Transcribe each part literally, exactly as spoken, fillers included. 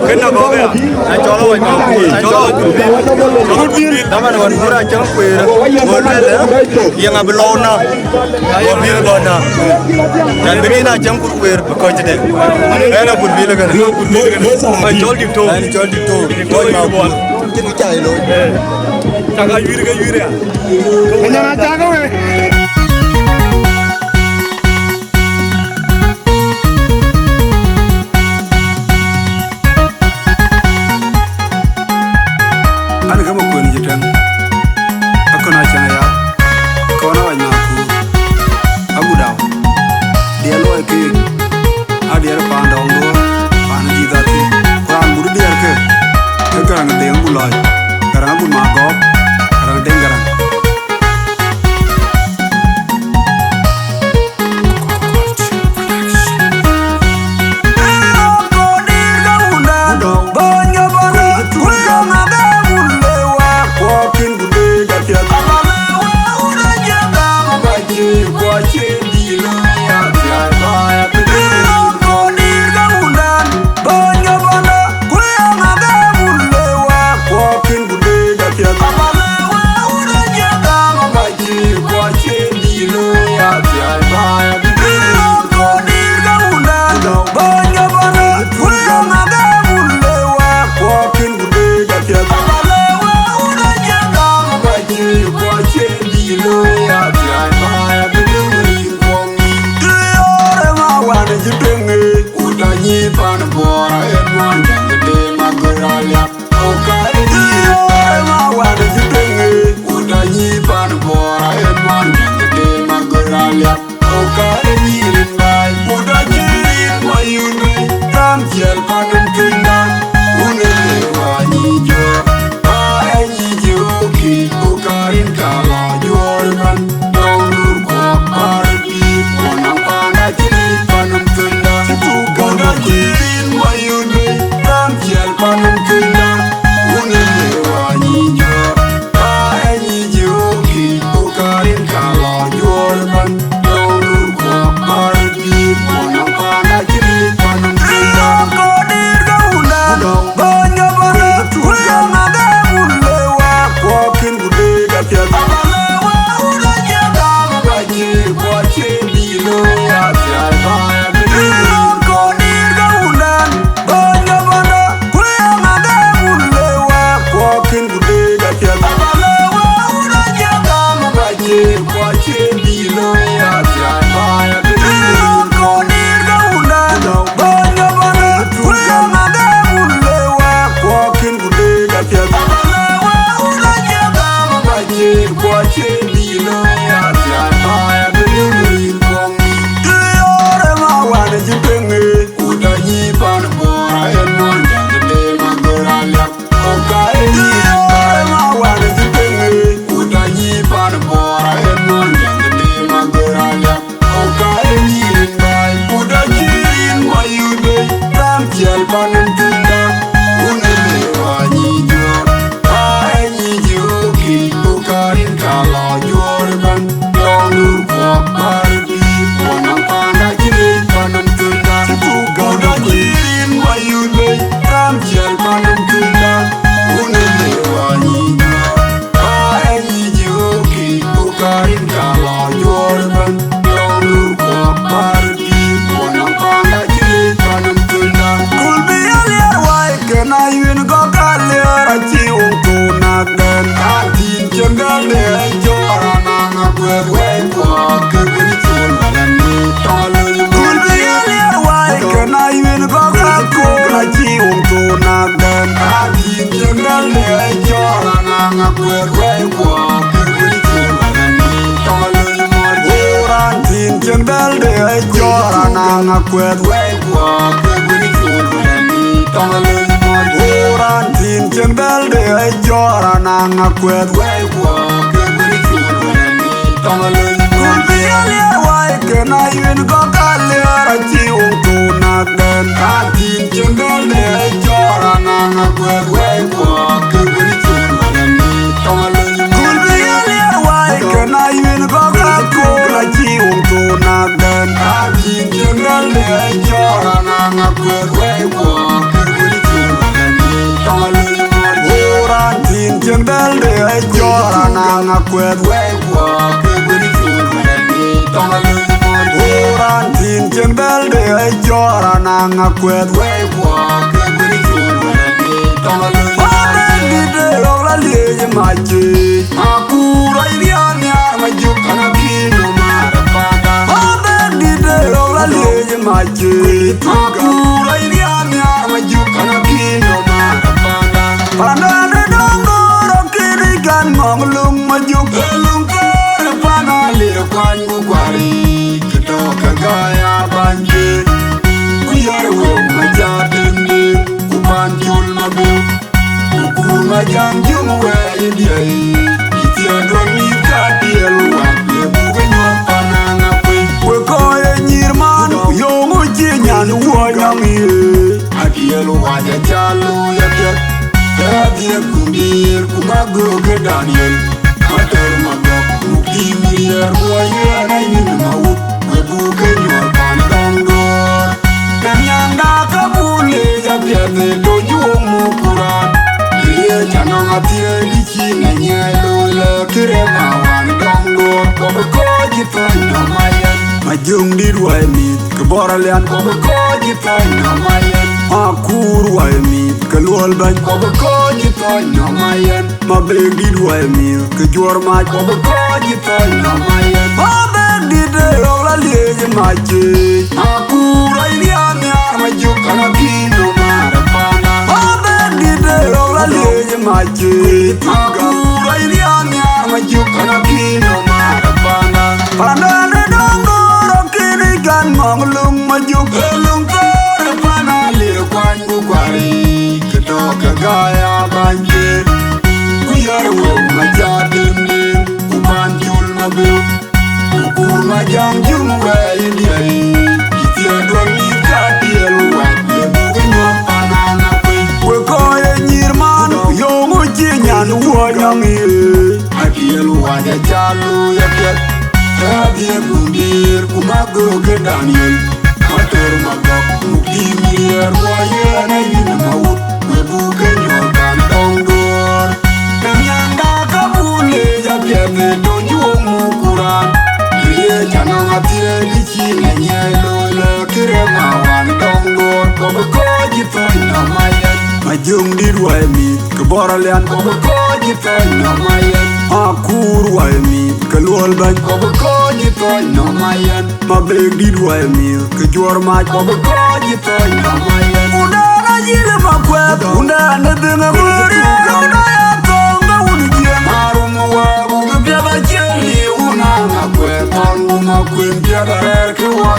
Kena gɔ̈k ya, acɔl awany, acɔl awany. Daman wan kura cäŋ kueer, wan lele, yeŋa bï lɔu na, wan bï lɔu na. Yan bï kena cäŋ kut kueer, bï kɔc tëde. Ɛn a kut bï lë kën. Ɛn cɔl diktor. Ɛn cɔl diktor. Diktor ma bol. Cïn kë cä ye looi. Cak a yuir ke yuir ya. Anyana cak we. An ke Makuën Jitɛŋ, akɔn a cäŋ aya, kɔn a wac na ku, agut daw. Kek, adiɛɛr paan dɔŋ duɔ̈ɔ̈r, paan dïït athïn. Ku raan gut diɛɛr ke, ke Garaŋ Deŋ Gulɔc, Garaŋ Agut Magɔ̈k, Garaŋ Deŋ Garaŋ. Jam jum wɛɛr diɛi, itiɛ duɔ̈n mïth ka tiɛɛl wak, le buk ë nyuɔ̈th pan aŋa kuc. Wek kɔc ë nyïïr man, ku yöŋ ë cï nyan wuɔɔc nɔm ye. Atiɛɛl wac aca looi apiɛth, ë adhiëk ku diëër, ku magök ë Daniel, matör magɔk, muk tim riɛɛr, ku ayuɛɛn ayïn mawut. We buk ke nyuɔɔth pan dɔŋ duɔ̈ɔ̈r. Ke nyandak ke buk leec apiɛth ë tony wok muk Kuran. Riëëc anɔŋ athiëëc cï ŋic nyiɛɛi looi lɔ kërë ma wään dɔŋ duɔ̈ɔ̈r. Kɔp kɔc cï thɔ̈ny nɔm ayɛn. Ma jöŋdït wai mïth ke bɔr alian. Kɔp kɔc cï thɔ̈ny nɔm ayɛn. Ma kuur wai mïth ke luɔl bɛ̈ny. Kɔp kɔc cï thɔ̈ny nɔm ayɛn. Ma bek dït wai mïth ke juɔ̈r mac. Kɔp kɔc cï thɔ̈ny nɔm ayɛn. Ma bek dït ë rɔ̈k la liec mac cï. Ma kuur rɔc riaŋ nhiaar ma jök kana kïn nɔm arë pana. Ma bek dït ë rɔ̈k la liec mac cï. Ma kuur rɔc riaŋ nhiaar ma jök kana kïn nɔm arë pana. Pandan ë dɔŋ duɔ̈ɔ̈r rɔ̈k kïn ë gan mɔ̈ŋ löŋ ma jök. Ë löŋ thɔ̈ɔ̈r ë pana le kuany ku kuari. Kë tɔ̈ ke gäi abany ken, ku yär wëu ma ca demdem, ku pan cul ma beu, ku kuur ma jam jum wɛɛr diɛi, cï thiëëk duɔ̈n mïth ka tiɛɛl wak, le buk ë nyuɔ̈th pan aŋa kuc. Wek kɔc ë nyïïr man, ku yöŋ ë cï nyan wuɔɔc nɔm ye. Atiɛɛl wac aca looi apiɛth, ë adhiëk ku diëër, ku magök ë Daniel, matör magɔk, muk tim riɛɛr, ku ayuɛɛn ayïn mawut. We buk ke nyuɔɔth pan dɔŋ duɔ̈ɔ̈r. Ke nyandak ke buk leec apiɛth ë tony wok muk Kuran. Riëëc anɔŋ athiëëc cï ŋic nyiɛɛi looi lɔ kërë ma wään dɔŋ duɔ̈ɔ̈r. Kɔp kɔc cï thɔ̈ny nɔm ayɛn. Ma jöŋdït wai mïth ke bɔr alian. Kɔp kɔc cï thɔ̈ny nɔm ayɛn. Ma kuur wai mïth ke luɔl bɛ̈ny. Kɔp kɔc cï thɔ̈ny nɔm ayɛn. Ma bek dït wai mïth ke juɔ̈r mac. Kɔp kɔc cï thɔ̈ny nɔm ayɛn. Wundan ayïl ma kuɛth, wundan ë dhëŋ ë ɣööt, wundan ya thɔ̈ŋ ke wun jiëŋ. Arum wä, wun piɛth aciël, wun aŋa kuɛth, thɔn wun ma kuën piɛth arɛɛr ke wä.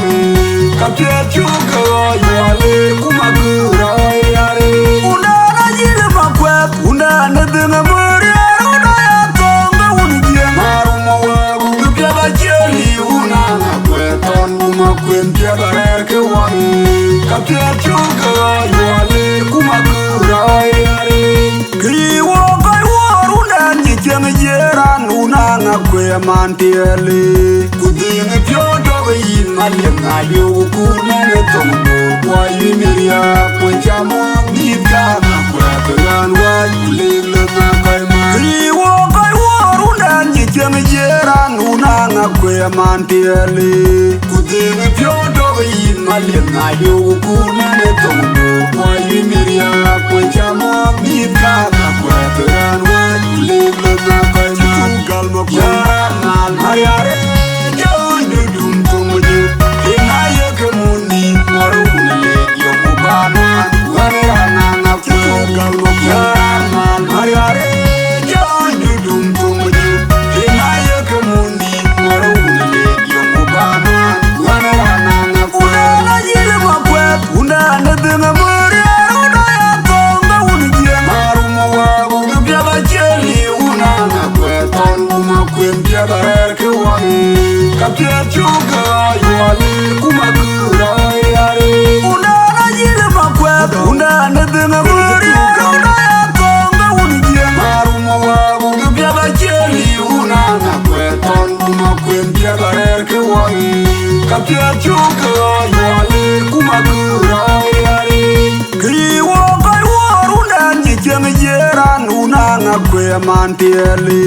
Ka piɛth cuk ke ɣɔɔc wä le, ku ma gëër ɣɔɔc yare. Wundan ayïl ma kuɛth, wundan ë dhëŋ ë ɣööt, wundan ya thɔ̈ŋ ke wun jiëŋ. Arum wä, wun piɛth aciël, wun aŋa kuɛth, thɔn wun ma kuën piɛth arɛɛr ke wä. Ka piɛth cuk ke ɣɔɔc wä le, ku ma gëër ɣɔɔc yare. Kë yï wok kɔc wuɔɔr, wundan cï cieŋ jiëër raan, wun aŋa kuëë man tiɛɛli. Ku dhëŋ ë piɔ̈u tɔ̈ ke yïn Maliɛŋ, na yök ku kuur nɛn ë thoŋ bor, ku ayï mïth riääk, ku cam wok mïth ka aŋa kuɛth raan wääc, ku lëk lɔ na kɔc man. Kë yï wok kɔc wuɔɔr, wundan cï cieŋ jiëër raan, wun aŋa kuëë man tiɛɛli. Ku dhëŋ ë piɔ̈u tɔ̈ ke yïn Maliɛŋ, na yök ku kuur nɛn ë thoŋ bor, ku ayï mïth riääk, ku cam wok mïth ka aŋa kuɛth raan wääc, ku lëk lɔ na kɔc man. Gal ma kuɛth. Ya raan mal mariare, jɔn dudum thoŋ jë. Ina ye ke mun ni mɔr wun le yom ba man, wani raan aŋa kuɛth. Gal ma kuɛth. Ya raan mal mariare, jɔn dudum thoŋ jë. Ina ye ke mun ni mɔr wun le yom ba man, wani raan aŋa kuɛth. Wundan ayïl ma kuɛth, wundan ë dhëŋ ë ɣööt, wundan ya thɔ̈ŋ ke wun jiëŋ. Arum wä, wun piɛth aciël, wun aŋa kuɛth, thɔn wun ma kuën piɛth arɛɛr ke wä. Ka piɛth cuk ke ɣɔɔc wä le, ku ma gëër ɣɔɔc yare. Wundan ayïl ma kuɛth, wundan ë dhëŋ ë ɣööt, wundan ya thɔ̈ŋ ke wun jiëŋ. Arum wä, wun piɛth aciël, wun aŋa kuɛth, thɔn wun ma kuën piɛth arɛɛr ke wä. Ka piɛth cuk ke ɣɔɔc wä le, ku ma gëër ɣɔɔc yare. Kë yï wok kɔc wuɔɔr, wundan cï cieŋ jiëër raan, wun aŋa kuëë man tiɛɛli.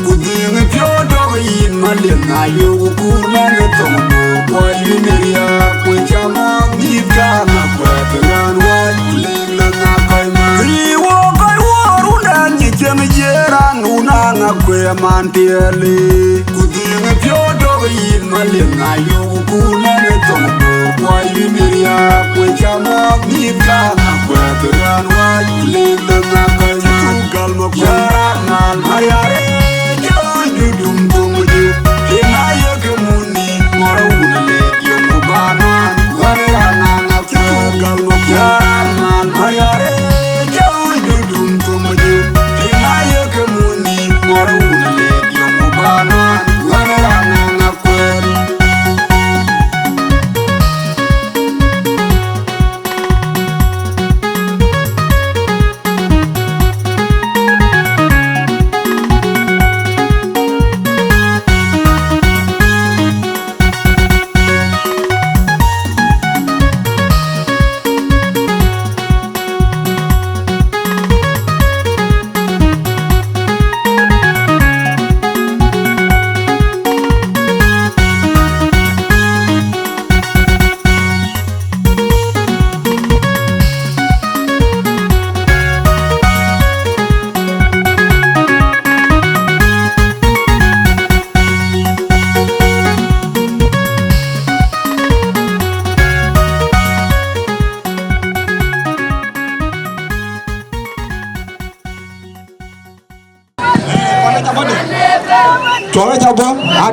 Ku dhëŋ ë piɔ̈u tɔ̈ ke yïn Maliɛŋ, na yök ku kuur nɛn ë thoŋ bor, ku ayï mïth riääk, ku cam wok mïth ka aŋa kuɛth raan wääc, ku lëk lɔ na kɔc man. Kë yï wok kɔc wuɔɔr, wundan cï cieŋ jiëër raan, wun aŋa kuëë man tiɛɛli. Ku dhëŋ ë piɔ̈u tɔ̈ ke yïn Maliɛŋ, na yök ku kuur nɛn ë thoŋ bor, ku ayï mïth riääk, ku cam wok mïth ka aŋa kuɛth raan wääc, ku lëk lɔ na kɔc man. Gal ma kuɛth. Ya raan mal mariare, jɔn dudum thoŋ jë. Ina ye ke mun ni mɔr wun le yom ba man, wani raan aŋa kuɛth. Gal ma kuɛth. Ya raan mal mariare, jɔn dudum thoŋ jë.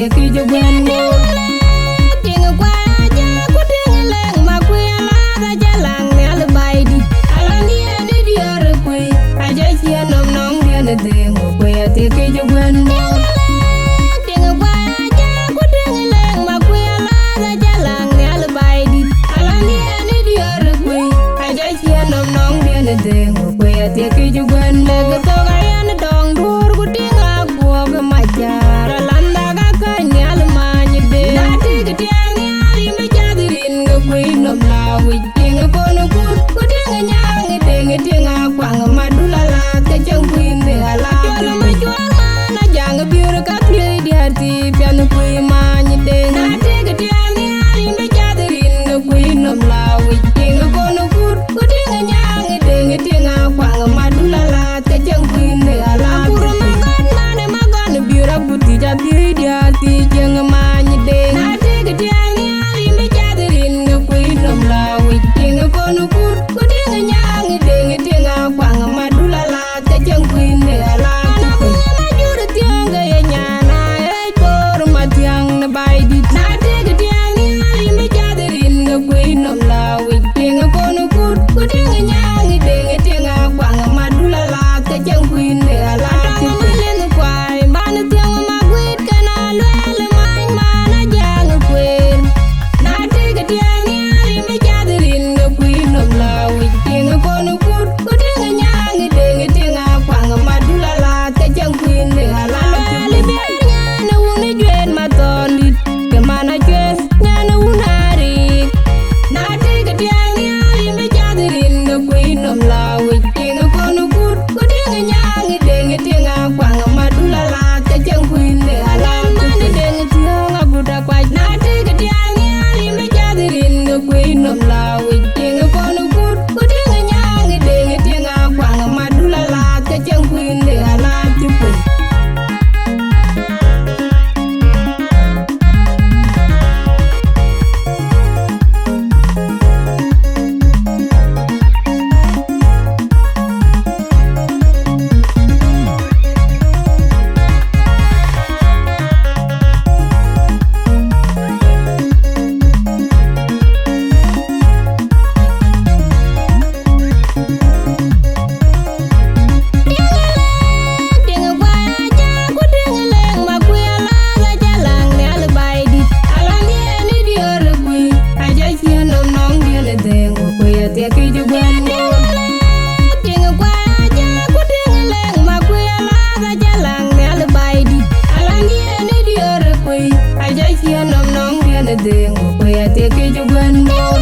Ye kë cï guɛ̈n Bor. Tiŋ kuac aja ku tiŋ leŋ ma kuiy alath aja laŋ nhial baidït. Alɔŋ yɛn ë diäär ë kuiy, aja ciɛ̈n nɔm nɔŋ diɛn ë dhëëŋ ku kuiy athiek kë cï guɛ̈n Bor. Tiŋ kuac aja ku tiŋ leŋ ma kuiy alath aja laŋ nhial baidït. Alɔŋ yɛn ë diäär ë kuiy, aja ciɛ̈n nɔm nɔŋ diɛn ë dhëëŋ ku kuiy athiek kë cï guɛ̈n Bor. Lek thok ayɛn dɔŋ duɔ̈ɔ̈r ku tiŋ akuɔ̈k ë mac. Cäär alanhda ka käny nhial many deŋ. Na tik tiɛɛŋ nhial yïn bï cath rin ke kuiy nɔm la wic. Tiŋ ë kon ë kur, ku tiŋ ë nyaaŋ ë deŋ, ë tiŋ akuaŋ ë madul alath ke cieŋ kuïn de alath. Cuɔl ë macuɔl man ajaŋ ë biör ka thiëi diäär thii piɛnh kuiy many deŋ. Na tik tiɛɛŋ nhial yïn bï cath rin ke kuiy nɔm la wic. Tiŋ ë kon ë kur, ku tiŋ ë nyaaŋ ë deŋ, ë tiŋ akuaŋ ë madul alath ke cieŋ kuïn de alath. Akur ë magɔn man ë magɔn ë biur agut thic athiëi diäär thii cieŋ ë many deŋ. Na tik tiɛɛŋ nhial yïn bï cath rin ke kuiy nɔm la wic. Tiŋ ë kon ë kur, ku tiŋ ë nyaaŋ ë deŋ, ë tiŋ akuaŋ ë madul alath ke cieŋ kuïn de alath. Ana kuiy majur thiɔ̈ŋ ke ye nyan a ëc Bor mathiäŋ në baidït. Na tik tiɛɛŋ nhial yïn bï cath rin ke kuiy nɔm la wic. Tiŋ ë kon ë kur, ku tiŋ ë nyaaŋ ë deŋ, ë tiŋ akuaŋ ë madul alath ke cieŋ kuïn de alath. Atɔŋ ë malin kuai, man thiɔ̈ŋ ë maguit kën aluɛɛl ë many man ajaŋ ë kueer. Na tik tiɛɛŋ nhial yïn bï cath rin ke kuiy nɔm la wic. Tiŋ ë kon ë kur, ku tiŋ ë nyaaŋ ë deŋ, ë tiŋ akuaŋ ë madul alath ke cieŋ kuïn de alath. Aluɛɛl ë biäär nyan ë wun ë juëët mathɔndït, ke man acuëëth nyan ë wun arik. Na tik tiɛɛŋ nhial yïn bï cath rin ke kuiy nɔm la wic. Tiŋ ë kon ë kur, ku tiŋ ë nyaaŋ ë deŋ, ë tiŋ akuaŋ ë madul alath ke cieŋ kuïn de alath. Man ë deŋ ë thiɔ̈ŋ agut akuac. Na tik tiɛɛŋ nhial yïn bï cath rin ke kuiy nɔm la wic. Tiŋ ë kon ë kur, ku tiŋ ë nyaaŋ ë deŋ, ë tiŋ akuaŋ ë madul alath ke cieŋ kuïn de alath cï piny. Tiŋ kuac aja ku tiŋ leŋ ma kuiy alath aja laŋ nhial baidït. Alɔŋ yɛn ë diäär ë kuiy, aja ciɛ̈n nɔm nɔŋ diɛn ë dhëëŋ ku kuiy athiek kë cï guɛ̈n Bor. Tiŋ kuac aja ku tiŋ leŋ ma kuiy alath aja laŋ nhial baidït. Alɔŋ yɛn ë diäär ë kuiy, aja ciɛ̈n nɔm nɔŋ diɛn ë dhëëŋ ku kuiy athiek kë cï guɛ̈n Bor.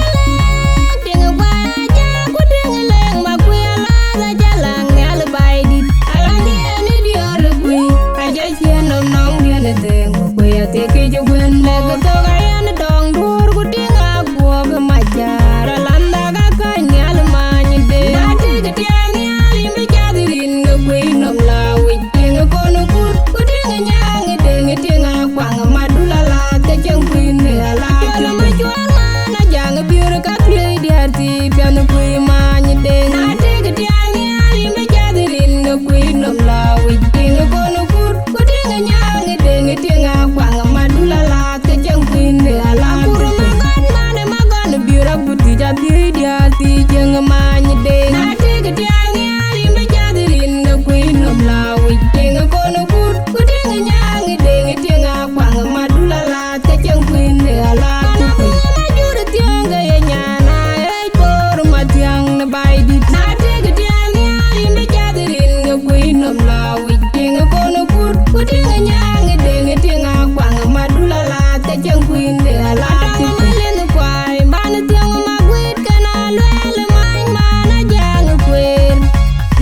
Tiŋ kuac aja ku tiŋ leŋ ma kuiy alath aja laŋ nhial baidït. Alɔŋ yɛn ë diäär ë kuiy, aja ciɛ̈n nɔm nɔŋ diɛn ë dhëëŋ ku kuiy athiek kë cï guɛ̈n Bor. Lek thok ayɛn dɔŋ duɔ̈ɔ̈r ku tiŋ akuɔ̈k ë mac. Cäär alanhda ka käny nhial many deŋ. Na tik tiɛɛŋ nhial yïn bï cath rin ke kuiy nɔm la wic. Tiŋ ë kon ë kur, ku tiŋ ë nyaaŋ ë deŋ, ë tiŋ akuaŋ ë madul alath ke cieŋ kuïn de alath. Cuɔl ë macuɔl man ajaŋ ë biör ka thiëi diäär thii piɛnh kuiy many deŋ. Na tik tiɛɛŋ nhial yïn bï cath rin ke kuiy nɔm la wic. Tiŋ ë kon ë kur, ku tiŋ ë nyaaŋ ë deŋ, ë tiŋ akuaŋ ë madul alath ke cieŋ kuïn de alath. Akur ë magɔn man ë magɔn ë biur agut thic athiëi diäär thii cieŋ ë many deŋ. Na tik tiɛɛŋ nhial yïn bï cath rin ke kuiy nɔm la wic. Tiŋ ë kon ë kur, ku tiŋ ë nyaaŋ ë deŋ, ë tiŋ akuaŋ ë madul alath ke cieŋ kuïn de alath. Ana kuiy majur thiɔ̈ŋ ke ye nyan a ëc Bor mathiäŋ në baidït. Na tik tiɛɛŋ nhial yïn bï cath rin ke kuiy nɔm la wic. Tiŋ ë kon ë kur, ku tiŋ ë nyaaŋ ë deŋ, ë tiŋ akuaŋ ë madul alath ke cieŋ kuïn de alath. Atɔŋ ë malin kuai, man thiɔ̈ŋ ë maguit kën aluɛɛl ë many man ajaŋ ë kueer.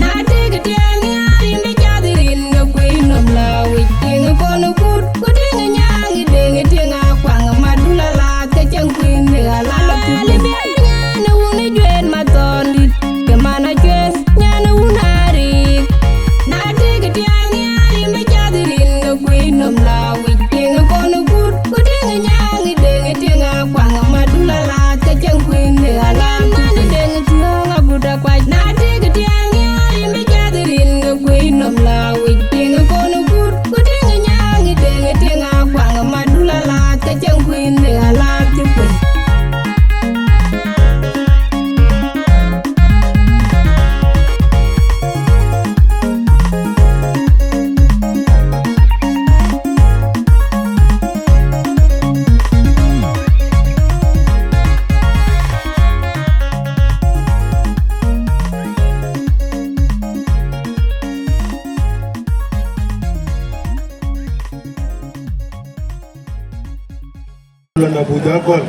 Na tik tiɛɛŋ nhial yïn bï cath rin ke kuiy nɔm la wic. Tiŋ ë kon ë kur, ku tiŋ ë nyaaŋ ë deŋ, ë tiŋ akuaŋ ë madul alath ke cieŋ kuïn de alath. Aluɛɛl ë biäär nyan ë wun ë juëët mathɔndït, ke man acuëëth nyan ë wun arik. Na tik tiɛɛŋ nhial yïn bï cath rin ke kuiy nɔm la wic. Tiŋ ë kon ë kur, ku tiŋ ë nyaaŋ ë deŋ, ë tiŋ akuaŋ ë madul alath ke cieŋ kuïn de alath. Man ë deŋ ë thiɔ̈ŋ agut akuac. Na tik tiɛɛŋ nhial yïn bï cath rin ke kuiy nɔm la wic. Tiŋ ë kon ë kur, ku tiŋ ë nyaaŋ ë deŋ, ë tiŋ akuaŋ ë Londa Buja Gol.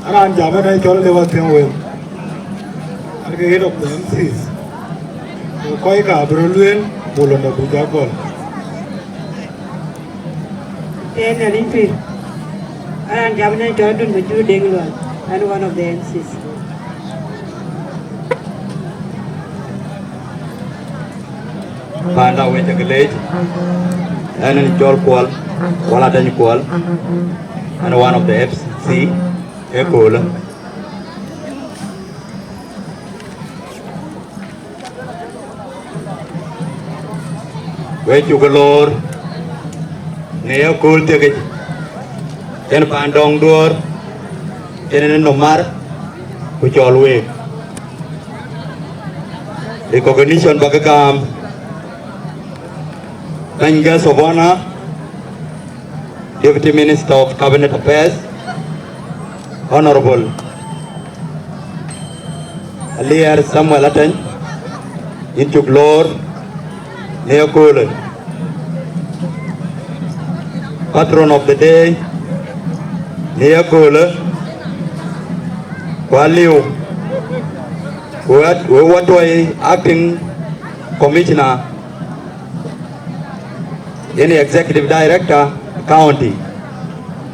Aran jam ënë cɔl Lewa Thiäŋ Wël. An ke head of the M Cs. Ku kɔc ka bï röt lueel, buk Londa Buja Gol. Yen Nhialic pïr. Aran jam ënë cɔl Dun Majur Deŋ Lual. An one of the M Cs. Panda wek ca ke leec, ɣɛn ë cɔl Kuɔl, Kuɔl Ateny Kuɔl, ɣɛn one of the M Cs ë köölë. Wek cuk ke loor në ye kööl thiekic, yen paan dɔŋ duɔ̈ɔ̈r, yen ë nɔm mar, ku cɔl week. Recognition bä ke gam, bɛ̈ny guest of honor, Deputy Minister of Cabinet Affairs, Honorable Alier Samuel Ateny, yïn cuk loor në ye köölë. Patron of the day në ye köölë, ku aliu, ku wek, wek wä tuɔi acting commissioner, yen Executive Director County,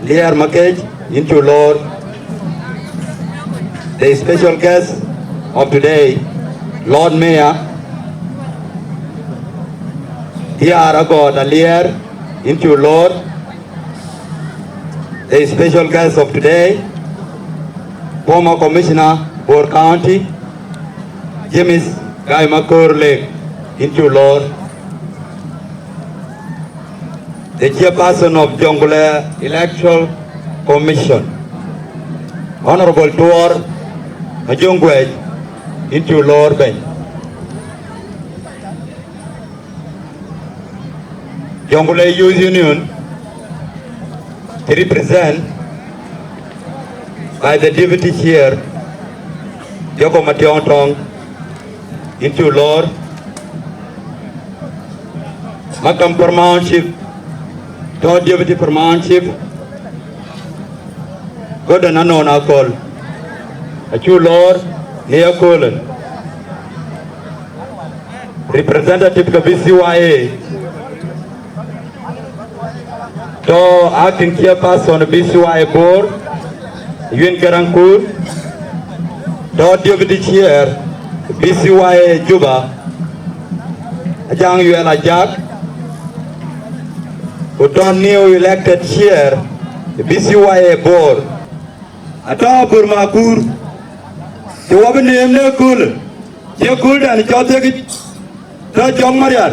Lier Makech, yïn cuk loor. The special guest of today, Lord Mayor, Diar Agot Alier, yïn cuk loor. The special guest of today, former Commissioner, Bor County, James Gai Makor Lake, yïn cuk loor. The chairperson of Jonglei Electoral Commission, Honorable Tuor Majong Guej, yïn cuk loor bɛ̈ny. Jonglei Youth Union, represent by the Deputy Chair, Jacob Mationg Tong, yïn cuk loor. Makam Paramount Chief, tɔ̈ Deputy Paramount Chief, Gordon Anon Akol, acuk loor në ye köölë. Representative ke B C Y A, tɔ̈ acting chairperson B C Y A Bor, Yuen Garang Kur, tɔ̈ deputy chair B C Y A Juba, Ajang Yuel Ajak, ku tɔ̈ new elected chair B C Y A Bor. Atɔ̈ Bor Makur, cï wɔ bï neem në köölë, cï kööl dɛn cɔl thiekic, tɔ̈ Jɔk Mariar,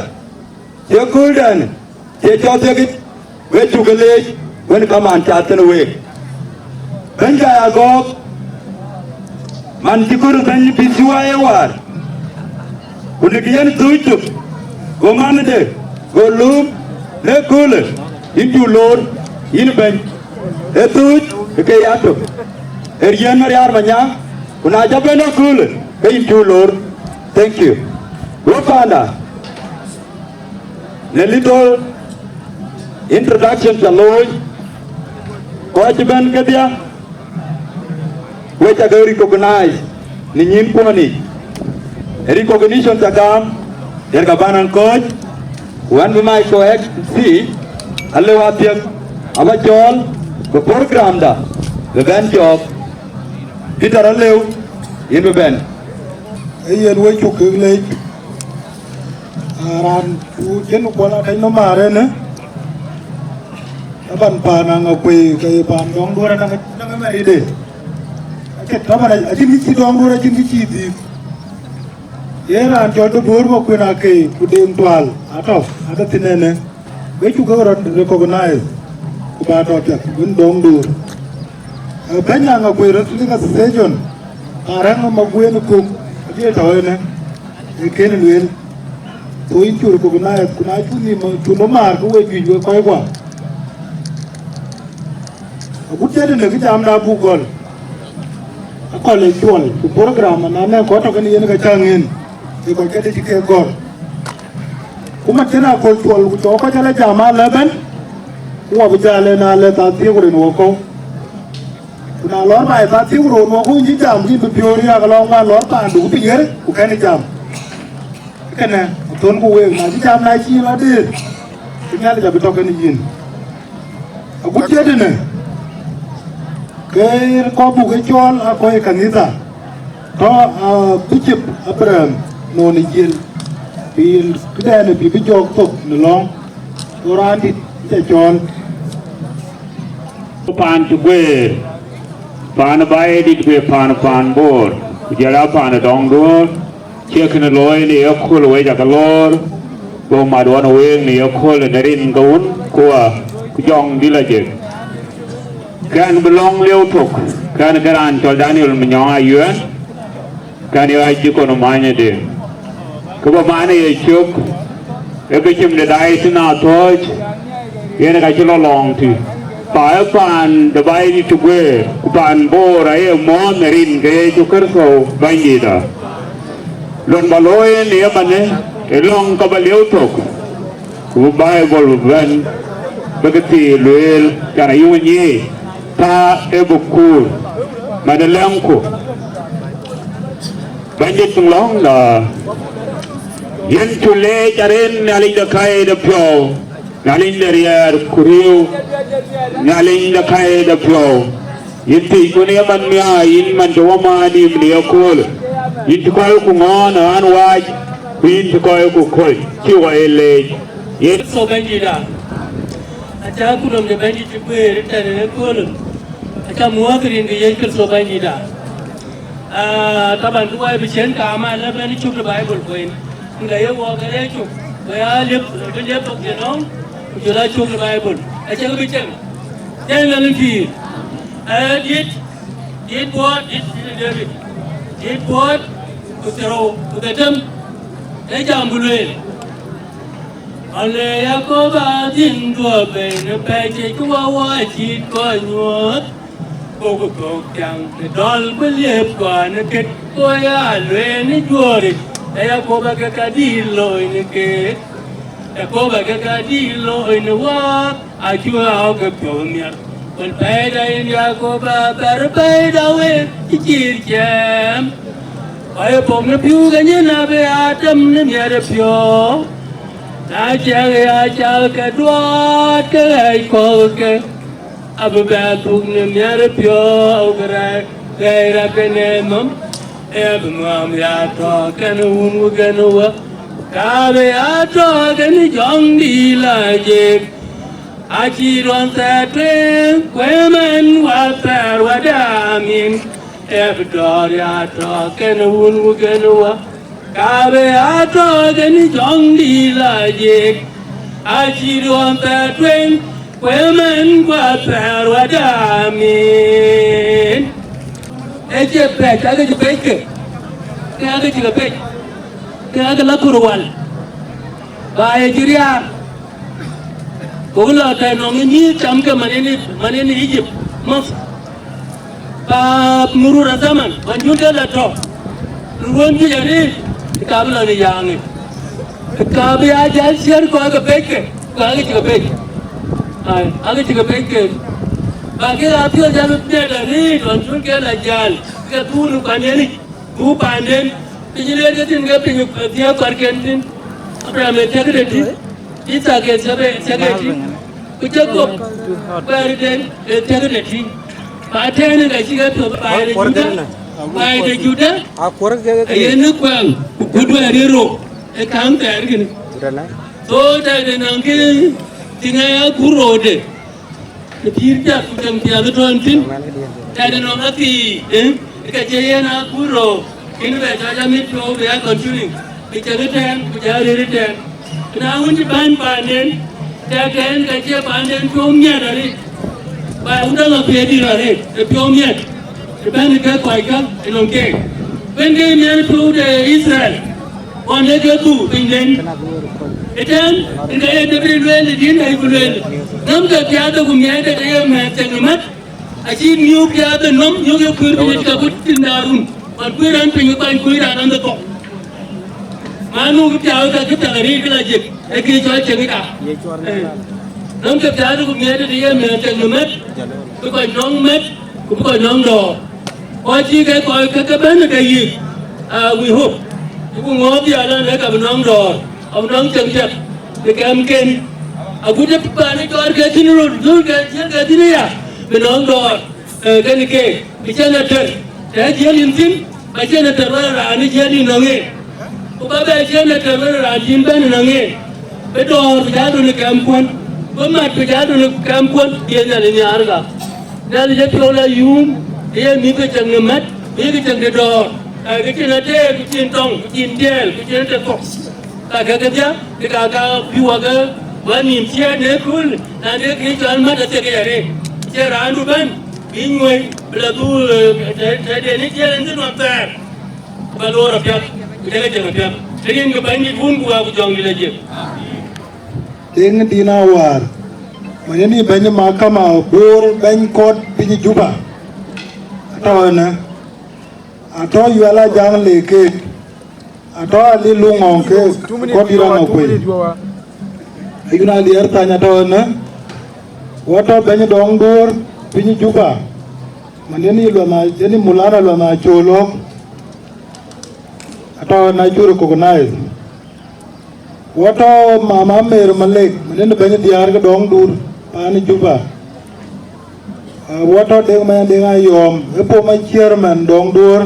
cï kööl dɛn cï cɔl thiekic, wek cuk ke leec, wën kaman cath tënë week. Bɛ̈ny Gai Agɔɔk, man cï kɔɔr bɛ̈ny B C Y A wäär, ku në kë yen thuuc tök, go manhde, go lööm në köölë, yïn cuk loor, yïn bɛ̈ny. Ë thuuc ë ke ya tök, ë riɛ̈n Mariar Manyaŋ, ku na cä bɛ̈n ë köölë, ke yïn cuk loor. Thank you. Wek panda. Në little introduction ca looi, kɔc cï bɛ̈n kedhie, wek ca ke recognize në nyïïn kuɔn yic. Recognition ca gam, yen ka bän an kɔ̈ɔ̈c, ku an bï mic kɔ̈ɔ̈c thiic, alëu athiek, aba cɔɔl, bï programda bï bɛ̈n jɔɔk. Peter alëu, yïn bï bɛ̈n. Ee yen wek cuk kek leec. Aa, raan ku cïn Kuɔl Ateny nɔm määr ënë, taban paan Aŋakuei, ke ye paan dɔŋ duɔ̈ɔ̈r anaŋ, anaŋ ë mɛ̈ride. Acïn, taban acïn kë cï dɔŋ duɔ̈ɔ̈r, acïn kë cï dhiëëth. Yen raan cɔl de Bor Makuën Akei, ku Deŋ Tual, atɔ̈, atɔ̈ thïn ënë. Wek cuk ke rɔt recognize, ku ba tɔ̈ piɛth, wën dɔŋ duɔ̈ɔ̈r. Ee, bɛ̈ny Aŋakuei Wrestling Association, Arɛ̈ŋ Makuën Kuk, adhil tɔ̈ ënë, ee kën lueel. So yïn cuk recognize, ku na cuk nhïïm, cuk nɔm määr, ke we juëc wek kɔckua. Agut cï tënë kë jamda buk gɔl. Akɔl ë cuɔl, ku program na nɛ̈ŋ kɔc tɔ̈ kenë yen ke cäŋ en, ee kɔc kedhie cï kek gɔl. Ku man cïn akɔl cuɔl, ku cɔk kɔc ala jam alë ëbɛ̈n. Ku wɔ bï jäl ë na le thaa thiëëk ku rin wɔ kɔ̈u. Ku na lɔɔr baai thaa thiëëk ku rin wɔ kɔ̈u, yïn cï jam, yïn bï piɔ̈u riääk alɔŋ wään lɔɔr paandu ku piŋ ɣer, ku kɛ̈n jam. Kënë athönku week, na cï jam na cï yïn lɔ dëër, ke Nhialic abï tɔ̈ kenë yïn. Agut cï tënë, ke kɔc buk ke cɔɔl aa kɔc ë kanitha, tɔ̈ aa Bishop Abraham Noni Jiël, bï yen këdɛn bï bï jɔɔk thok në lɔ̈ŋ, go raandït cä cɔɔl. Paan cï guëër, paan ë Baidït, ku ye paan, paan Bor, ku jɔl aa paan ë Dɔŋduɔ̈ɔ̈r, cie kënë looi në yeköl, wec akë loor, go mat ɣɔn week në yeköl në rin ke wun, ku wa, ku jɔŋdï lɔ jek. Kɛn bï lɔ̈ŋ lieu thok, kɛn ke raan cɔl Daniel Manyɔŋ Ayuɛn, kɛn ye ɣac cï kɔn ë manyde. Kë bä man ë ye cök, ë bishop de diocese Athɔ̈ɔ̈c, yen ka cï lɔ lɔŋ tï. Pa ë paan de Baidït cï guëër, ku paan Bor aye mɔ̈ɔ̈th në rin ke Yecu Kërtho Bɛ̈nydïïtda. Lon bä looi në ëmënë, ë lɔ̈ŋ ka bä lieu thok, ku Baibul bï bɛ̈n, bï kë thii lueel, can ayï wun nyiic, thaa ë bï kuur, man ë lɛ̈ŋku. Bɛ̈nydït lɔ̈ŋda, yen cu leec arëët Nhialic de käi de piɔ̈u, Nhialic de riɛɛr ku riëëu, Nhialic de käi de piɔ̈u. Yïn thiëcku në ëmën miäk, yïn man cï wä maan nïïm në yeköölë, yïn cï kɔcku ŋɔ̈ɔ̈n ë ɣän waac, ku yïn cï kɔcku kony, cï wä ye leec. Yen Kërtho Bɛ̈nydïïtda, acä ku nɔm de Bɛ̈nydït cï guëër ëtɛ̈ɛ̈n ë köölë, acä muɔ̈ɔ̈th rin ke Yecu Kërtho Bɛ̈nydïïtda. Ah, taban, kë wai bï ciën kaam alë bɛ̈n cök de Baibul kueen, ku la ye wɔɔk arëët cök, ku ya liep, bï liep thok de nɔm, ku jɔl a cök de Baibul, acï bï cieŋ. Cieŋ lɔ në pïïr, ee, dit, dit buɔɔt, dit, dit David, dit buɔɔt, ku thiërrou, ku dhetem, ee jam bï lueel. Ɣɔn le Yakoba dhïn duɔ̈ɔ̈p bei në pɛ̈c cï wä wä cït kɔc nyuɔɔth, ku ku thok thiäŋ të dɔl bï liep kɔn ë kët, ku ya lueel në juööric, ee Yakoba ke ka dïït looi në keek, Yakoba ke ka dïït looi në wäär, acï ɣɔɔk ke piɔ̈u miɛt. Wën pɛ̈ɛ̈ida yen Yakoba bɛ̈r pɛ̈ɛ̈ida wek cï cïïr cɛɛm. Kɔc ë pɔ̈k në pïu ke nyin abï aa tem në miɛt ë piɔ̈u. Na ciɛk ya cal ke duɔɔt ke ɣɛɛc kɔ̈k ke, abï bɛ thuk në miɛt ë piɔ̈u ke rɛɛc ɣɛɛc rɛ̈k ke në nhom. Ee bï ŋɔ̈ɔ̈m ya tɔ̈ kenë wun ku kenë wä, ka bï ya tɔ̈ kenë jɔŋdï lɔ jek. Acï ruɔn thɛɛr tueŋ, ku ëmën wäthɛɛr wäda min, ee bï dɔ̈ɔ̈r ya tɔ̈ kenë wun ku kenë wä, ka bï ya tɔ̈ kenë jɔŋdï lɔ jek. Acï ruɔn thɛɛr tueŋ, ku ëmën wäthɛɛr wäda min. Ee cie pɛ̈c, ake cï pɛ̈c ke, ke ake cï ke pɛ̈c, ke ake la kur wal, ba ye cï riaar. Ku lɔ tɛ̈ nɔŋ ë mïïth cam ke man yen, man yen Egypt, Masir. Ba murur azaman, man jun de la tɔ̈, ruɔ̈n juëc arëët, ka bï lɔ në yaaŋë. Ka bï aa jäl ciɛ̈r kɔc ke pɛ̈c ke, ku ake cï ke pɛ̈c. Ai, ake cï ke pɛ̈c ke. Ba ke aa piɔ̈ɔ̈th jäl bï piɛ̈t arëët, man jun ke la jäl, ke dhuur në kuan yen yic. Ku paanden, piny le ke thïn ke piny, eh, thiëëk kɔ̈rken thïn. Abraham ë thiëëk de tïŋ, Ithak ë thiëëk, ë thiëëk de tïŋ, ku Jakop, kuɛɛrden ë thiëëk de tïŋ. Ba tëën ka cï ke piɔ̈ɔ̈th, baai de Juda, baai de Juda, ayen ë kuɛɛŋ, ku kuöt wɛɛr ë rou ë kaŋ thɛɛr kënë. So, tɛ̈de nɔŋ kë, tïŋ aya kur rou de. Të pïïr piath ku cäŋ piath ë tɔ̈ thïn, tɛ̈dë nɔm akï, eh, ka cie yen a kur rou, kën bɛ cɔc amit piɔ̈u bï a continuing, bï cäk ëtɛ̈ɛ̈n, ku jɔ rëër ëtɛ̈ɛ̈n. Na wën cï bäny paanden, tɛ̈k tɛ̈ɛ̈n ka cie paanden piɔ̈u miɛt arëët, ba wun däŋ apiɛth dït arëët, ë piɔ̈u miɛt, të bɛ̈n ke kɔc kä ë nɔm keek. Bɛ̈n ke miɛt piɔ̈u de Yithriɛl. Ɣɔn de ke dhuk piny den. Ëtɛ̈ɛ̈n, rin ke ye David lueel, ë dïn dai ku lueel, nɔm ke piathde ku miɛɛtde ke ye mɛ̈ɛ̈th ceŋ ë mät, acï miök piathde nɔm, miök ye kuëër piny ka ku tïŋ de arun, ɣɔn kuëër raan piny ke kuany kuëër raan ande thok. Ma nu ke piathde ka ke piath arëët ke la jek, ee ke cɔl ceŋ ë ka. Eh. Nɔŋ ke piath ku miɛt tëde ye mɛ̈t cak në mɛ̈t, bï kɔc nɔŋ mɛ̈t, ku bï kɔc nɔŋ dɔ̈ɔ̈r. Kɔc cï ke kɔc ke ke bɛ̈n ke yïk, aa, we hope. Ku ŋɔ̈ɔ̈th ya lɔn lek abï nɔŋ dɔ̈ɔ̈r, abï nɔŋ cak piɛth në kɛmken. Agut ë paan ë cɔɔr ke thïn röt, dhöl ke thiël ke thïn aya, bï nɔŋ dɔ̈ɔ̈r, ee, kën keek, bï cïn atër, të jiël yïn thïn, ba cïn atër wala raan ë jiël yïn nɔŋ en. Ku ba bɛ cïn atër wala raan cïn bɛ̈n nɔŋ en. Bï dɔ̈ɔ̈r bï jal dun ë kɛmkuɔn, bï mat bï jal dun ë kɛmkuɔn, bï Nhialic nhiaar ka. Nhialic ë piɔ̈u la yuum, ë ye mïth ke cäŋ në mät, mïth ke cäŋ de dɔ̈ɔ̈r, ee, ke cïn atëër, ku cïn tɔŋ, ku cïn tiɛɛl, ku cïn ate kɔ̈k. Ka ke kedhia, ke ka ka bï wak, ee, wak nïïm ciëët në kööl, na de kë cɔl mät athek ya rëër. Cie raandu bɛ̈n, bï nyuöi, bï la dhul, ee, të, të de në ciëën thïn wan thɛɛr. Ku ka loor apiɛth, ku jɔkë jël apiɛth. Të rin ke Bɛ̈nydït wun ku Wä ku Jɔŋdït Lajik. Tiŋ dïn awäär, man yen ë bɛ̈ny ë mahakama Bor bɛ̈ny kɔ̈t piny Juba. Atɔ̈ ënë, atɔ̈ Yuɛl Ajaŋ le keek, atɔ̈ Ali Luŋ Ŋɔŋ keek, kɔ̈t dït Aŋakuei. Ayun Aliɛɛr Thany atɔ̈ ënë, wɔ tɔ̈ bɛ̈ny Dɔŋduɔ̈ɔ̈r piny Juba, man yen ë Luɛth, yen ë Mulana Luɛth Acol Ɣɔ̈k, atɔ̈ ënë, acuk recognize. Wɔ tɔ̈ Mama Mary Malek, man yen bɛ̈ny diäär ke Dɔŋduɔ̈ɔ̈r paan Juba. Aa, wɔ tɔ̈ Deŋ Mɛn Deŋ Ayɔ̈ɔ̈m, ë former chairman Dɔŋduɔ̈ɔ̈r.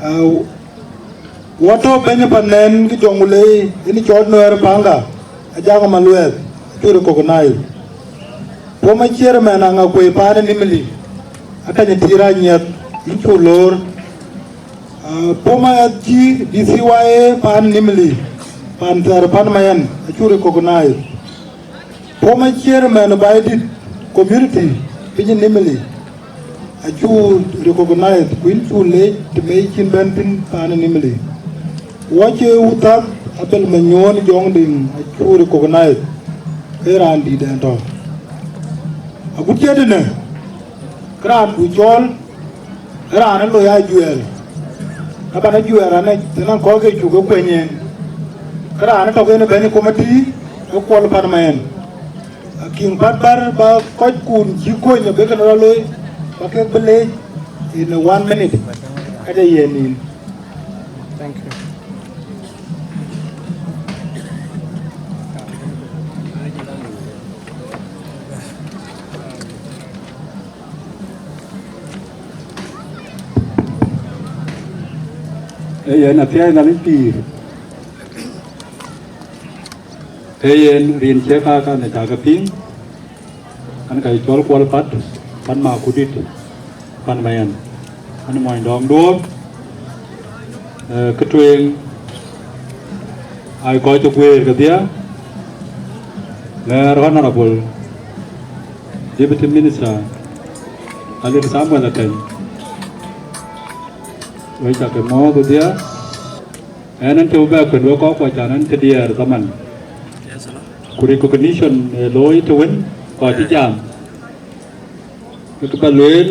Aa, wɔ tɔ̈ bɛ̈ny pan nɛn ke Jɔŋlei, yen cɔl Nuɛɛr Panga, Ajaŋ Maluɛth, acuk recognize. Former chairman Aŋakuei paan Nimili, Akany Tiir Anyiɛth, yïn cuk loor. Aa, former S G D C Y A paan Nimili, paan thɛɛr pan Mayen, acuk recognize. Former chairman Baidit community piny Nimili, acuk recognize, ku yïn cuk leec të mec cïn bɛ̈n thïn paan Nimili. Wɔ cie Uthath Abel Manyuɔ̈ɔ̈n Jɔŋdït, acuk recognize, ke raan dït ɛn tɔ̈. Agut cï tënë, ke raan du cɔɔl, ë raan ë loi ajuɛɛr, taban ajuɛɛr anë tënë kɔ̈k ke cuk ke kueny en, ke raan ë tɔ̈ ke yen bɛ̈ny committee ë Kuɔl pan Mayen. Akïŋ Pat Bär ba kɔckun cï kony abï kënë rɔt looi, ba kek bï leec in one minute, ka jɔ yiɛ̈n nïn. Thank you. Ee yen athiɛɛi Nhialic pïïr. Ee yen rin cie kaka në cakë piŋ, an ka cɔl Kuɔl Pat, Pat Makudït, pan Mayen. An mony Dɔŋduɔ̈ɔ̈r, ee, kë tueŋ, aa kɔc cï guëër kedhie, ŋɛɛr Honorable Deputy Minister Alir Samuel Akeny, wek cakë mɔ̈ɔ̈th kedhie. Ɛn, ɛn tëu bɛ kuën wek kɔc kuɔ can ɛn cï diɛɛr dhaman. Ku recognition ë looi të wën kɔc cï jam. Ke kë ba lueel,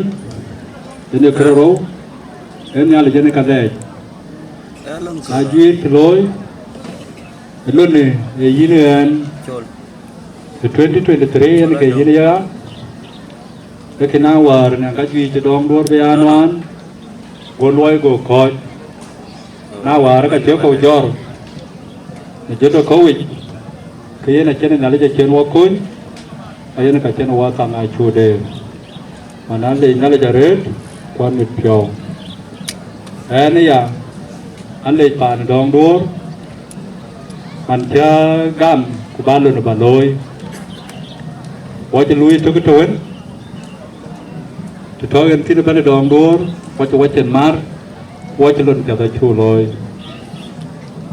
yen ë kërou, ë Nhialic yen ë ka lɛɛc. Na juëc të looi, ë lon ë yïn ë ɛn, ë twenty twenty-three yen ke yïn ya, ke kën a wäär në ka juëc të Dɔŋduɔ̈ɔ̈r bï ya nuaan, go luɔi go kɔ̈ɔ̈c. Na wäär ka cie kɔ̈u jɔ̈ɔ̈r në jëtde kɔ̈u yic, ke yen acïn Nhialic acïn wɔ kony, ayen ka cïn wɔ thaŋ acuk deer. Man an lec Nhialic arëët, ku amit piɔ̈u. Ɛn aya, an lec paan Dɔŋduɔ̈ɔ̈r, man cä gam ku ba lon ba looi. Wɔ cï luui tök të wën, të tɔ̈ yen thïn ëbɛ̈n ë Dɔŋduɔ̈ɔ̈r, wɔ cï wɔ cin mar, wɔ cï lon piɛth acuk looi.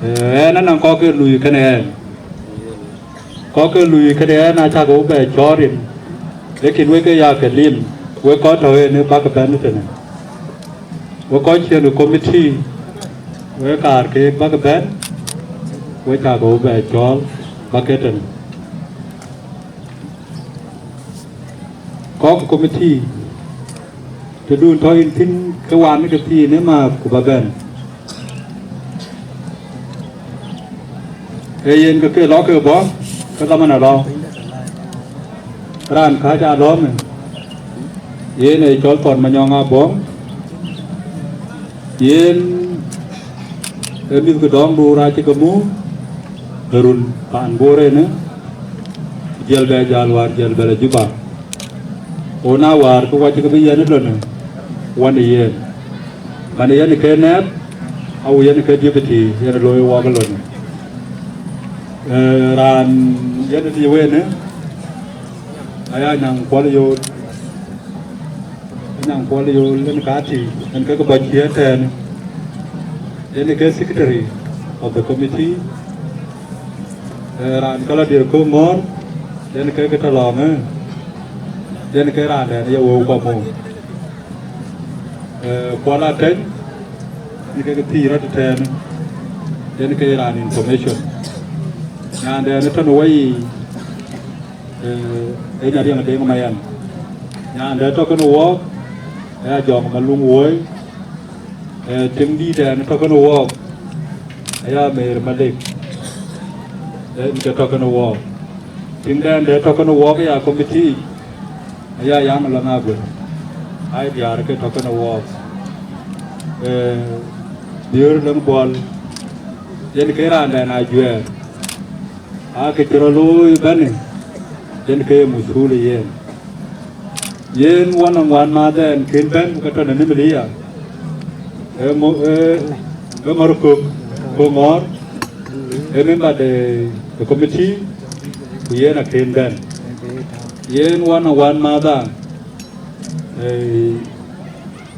Ee, ɛn anɔŋ kɔ̈k ke luui kënë ɛn. Kɔ̈k ke luui kënë ɛn acäkï wɔ bɛ cɔɔr rin, lakin wek ke ya ke lim, wek kɔc tɔ̈ yen ë bäk bɛ̈n tënë. Wek kɔc cïn ë committee, wek kaar keek bäk bɛ̈n, wek cäkï wɔ bɛ cɔɔl bäk ke tënë. Kɔ̈k committee, të dun tɔ̈ yïn thïn ke wan ke thiin ë maath ku ba bɛ̈n. Ee yen ke ke lɔ ke bɔ̈, ke dhaman alɔ. Raan kääc alɔ̈ɔ̈m, yen ee cɔl Thɔn Manyɔŋ Abɔ̈ŋ, yen ee mïth ke Dɔŋ Duur acï ke muk ë run paan Bor ënë, jiɛl bɛ jäl wäär jiɛl bɛ lɔ Juba. Ku na wäär ke wacï ke bï yɛn ë lɔnë, wän ë yen. Man ë yɛn ke nɛɛp, awu yɛn ke deputy, yɛn looi wɔk ë lɔnë. Ee, raan yɛn ë liu ënë, aya Nyaŋ Kuɔl Yol. Nyaŋ Kuɔl Yol yen ka tï, yen ke ke bɔ̈ ciëën tɛ̈ɛ̈n. Yen ke secretary of the committee. Ee, raan cɔl Adier Koŋ Ŋɔ̈ɔ̈r, yen ke ke tɔ̈ lɔ̈ɔ̈ŋë, yen ke raan dɛn ye wëu kɔ̈k mou. Ee, Kuɔl Ateny, yen ke ke thiëc rɔt ëtɛ̈ɛ̈n, yen ke raan information. Nyan dɛn ë tɔ̈ në wei, ee, ee Nyariɛŋ Deŋ Mayen. Nyan dɛn tɔ̈ kënë wɔɔk, ee Ajɔŋ Maluŋ Woi. Ee, tiŋ dïït dɛn tɔ̈ kënë wɔɔk, aya Mer Malek, ee, yen ke tɔ̈ kënë wɔɔk. Tiŋ dɛn dɛn tɔ̈ kënë wɔɔk, aya committee, aya Yaŋ Lɔn Aguër, ai diäär ke tɔ̈ kënë wɔɔk. Ee, Biöör Leŋ Buɔl, yen ke raan dɛn ajuɛɛr, aa kë cï rɔt looi ëbɛ̈n, yen ke ye muthuul ë yen. Yen wän aŋuan madhɛn kën bɛ̈n ke tɔ̈ në Nimiliya, ee mo-, ee, ee Ŋɔ̈r Kök, Kök Ŋɔ̈ɔ̈r, ee member de, de committee, ku yen akën bɛ̈n. Yen wän aŋuan madha, ee,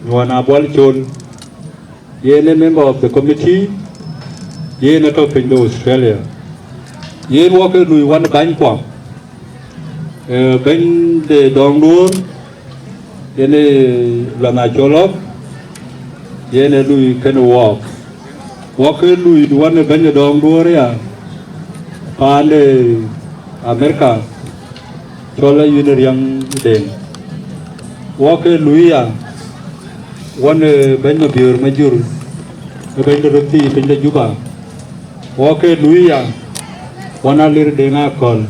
Nyuɔn Abuɔl Col, yen ee member of the committee, yen atɔ̈ piny de Australia. Yen wɔ ke lui wän bänykuɔ, ee, bɛ̈ny de Dɔŋ Duɔ̈ɔ̈r, yen ee Lɔn Acolɔk, yen ee lui kënë wɔɔk. Wɔ ke lui wän bɛ̈ny de Dɔŋ Duɔ̈ɔ̈r ya, paan de Amerika, cɔl Ayuen Riäŋ Deŋ. Wɔ ke lui ya, wän, ee, bɛ̈ny Mabiöör Majur, ee bɛ̈ny de röt thii piny de Juba. Wɔ ke lui ya, wän Alir Deŋ Akɔ̈l,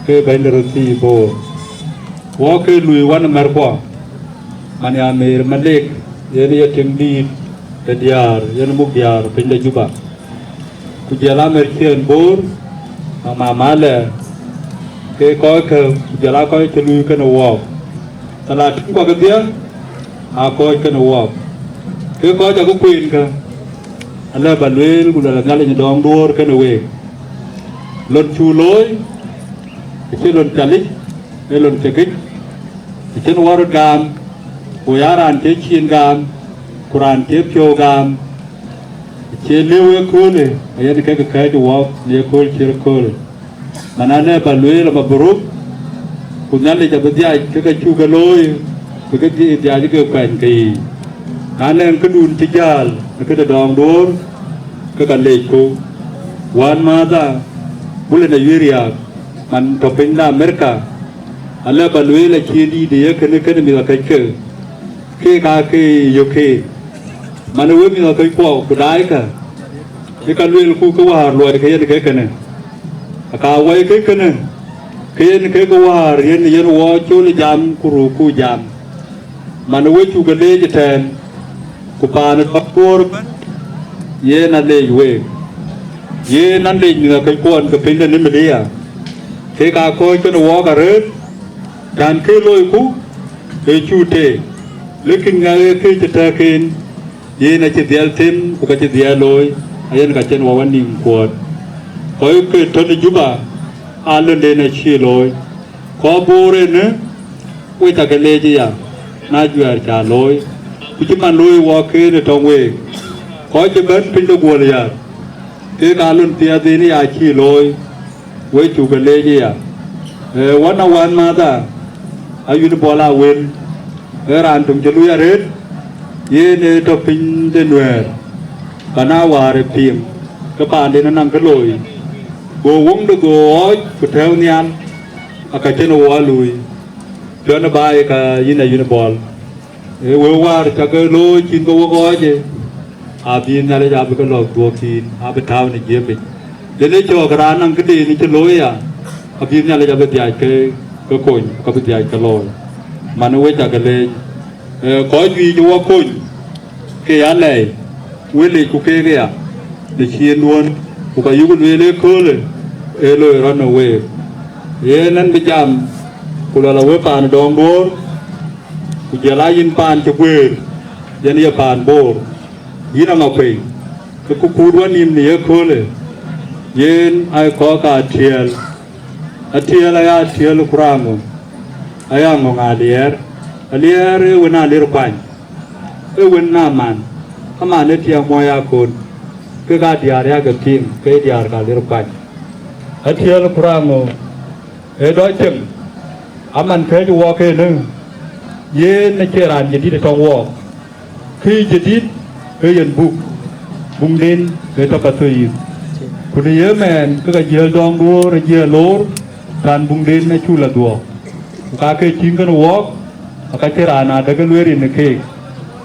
ke bɛ̈ny de röt thii Bor. Wɔ ke lui wän märkuɔ, man ya Mer Malek, yen ye tiŋ dïït de diäär, yen muk diäär piny de Juba. Ku jɔl a Mer Ciëën Bor, Mama Malɛ, ke kɔckë, ku jɔl a kɔc cï lui kënë wɔɔk. Thalatin kuɔ kedhie aa kɔ̈ɔ̈c kënë wɔɔk. Ke kɔc akï kueen kë, alë bä lueel, ku luɛl Nhialic Dɔŋ Duɔ̈ɔ̈r kënë week. Lon cuk looi, acï lon calic, ee lon cekic, acïn wɔ röt gam, ku ya raan cie cin gam, ku raan cie piɔ̈u gam, cie lëu ëköölë, ayen kek kɛ̈ɛ̈c wɔɔk në ëkööl cï röt köölë. Man alë bä lueel, mabruk, ku Nhialic abï dhiac ke ke cuk ke looi, bï ke dhie-, dhiac ke kuɛny ke yiic. Na nɛŋ këdun cï jäl në këde Dɔŋ Duɔ̈ɔ̈r, ke ka leecku. Wän madha, Bulɛn Ayuen Riääk, man tɔ̈ piny de Amerika, alë bä lueel, acïï dïït ye kënë, kënë mïth akëckë, keek aa ke yök keek. Man ë wek mïth akëckuɔ ku daaikë, ke ka luelku ke wäär luɔi ke yen ke kënë. Aka wɛ̈i ke kënë, ke yen ke ke wäär yen, yen wɔ col jam ku ruukku jam. Man ë we cuk ke leec ëtɛ̈ɛ̈n, ku paan ë Dɔŋ Duɔ̈ɔ̈r ëbɛ̈n, yen aleec week. Yen aleec mïth akëckuɔn ke piny de Nimiliya, kek aa kɔ̈ɔ̈c kënë wɔɔk arëët, cän kë loiku, ee cuk teek, lekin ŋɛk ee kë cï tɛ̈k en, yen acï dhiɛl them, ku ka cï dhiɛl looi, ayen ka cïn wɔ wä nïïm kuɔɔt. Kɔc ke tɔ̈ në Juba, aa lönden acï looi. Kɔc Bor ënë, wek ca ke leec aya, na juɛɛr ca looi, ku cï man looi wɔk kënë tɔ̈ŋ week. Kɔc cï bɛ̈n piny de guɔl yär, kek aa lon piɛth en ya cï looi, wek cuk ke leec aya. Ee, wän a wän madha, Ayuen Buɔl Awel, ee raan töŋ cï lui arëët, yen ee tɔ̈ piny de Nuɛɛr, pan a wäär ë piŋ, ke paanden anɔŋ kë looi, go woŋde go ɣɔɔc ku tɛ̈ɛ̈u nhial, aka cïn wɔ luui. Piɔ̈n ë baai ka yïn Ayuen Buɔl. Ee wëu wäär cä ke looi cïn ke wok ɣɔɔc, abï Nhialic abï ke lɔ̈k dhuɔ̈k thïn, abï tääu në jiëpic. Yen ë cɔɔk raan naŋ këden cï looi ya, abï Nhialic abï dhiac ke ke kony, ka bï dhiac ke looi. Man wec akë leec, ee, kɔc juëc wɔ kony, ke ya lɛɛi, wël yic ku keek aya, në ciëëŋduön, ku ka yuk lueel ëköölë, ee loi rɔt në week. Yen ɛn bï jam, ku luɛl a we paan dɔŋ duöör, ku jɔl a yïn paan cï guëër, yen ye paan Boor, yïn Aŋakuei, ke ku kuut wɔ nïïm në ye köölë, yen aa kɔ̈k aa tiɛɛl, atiɛɛl aya tiɛɛl ku raan ŋö, aya ŋö ŋa Aliɛɛr, Aliɛɛr ee wën Alir Kuany, ee wën Naman, Aman ee tiɛɛm muɔɔi akon, kek aa diäär yakë piŋ, ke diäär ka Alir Kuany. Atiɛɛl ku raan ŋö, ee dɔc cieŋ, aman kɛ̈ɛ̈c wɔɔk ënë, yen acie raan jadït ë tɔŋ wɔɔk, kë jadït ee yen buk, buŋden ee tɔ Pathuyith. Ku në ye mɛɛn, ke ka jiël dɔŋ duöör ajiël loor, raan buŋden acuk la dhuɔɔk. Ku ka ke cïn kënë wɔɔk, aka cïn raan adäk ë lueel rin ë keek,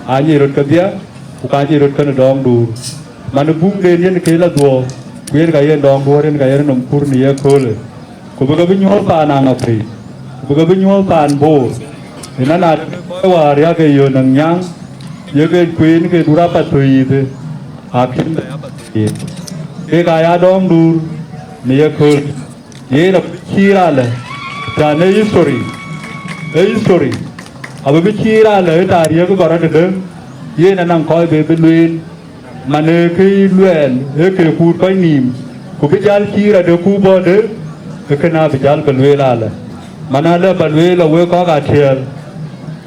aa nyic röt kedhie, ku ka nyic röt kënë dɔŋ duur. Man ë buŋden yen ke la dhuɔɔk, ku yen ka yen dɔŋ duöör, yen ka yen nɔm kur në ye köölë. Ku bï ke bï nyuɔ̈th paan Aŋakuei, ku bï ke bï nyuɔ̈th paan Boor, ënɔn aa kɔc wäär yakë yöön naŋ nyaaŋ, ye ke kueen ke dur apath thöi yiitë, akïn bɛ apath thöi yiitë. Kek aa ya dɔŋ duur në ye kööl, yen abï cïïr alë, tɛ̈n ee history, ee history, abï bï cïïr alë ë taariëk ë gɔrɔt tëde, yen anaŋ kɔc bï bï lueel, man ee kë luɛɛl ee ke kuut kɔc nïïm, ku bï jäl cïïr adë ku bɔ̈ dë, ke kënë abï jäl ke lueel alë. Man alë ba lueel a wek kɔ̈k atiɛɛl,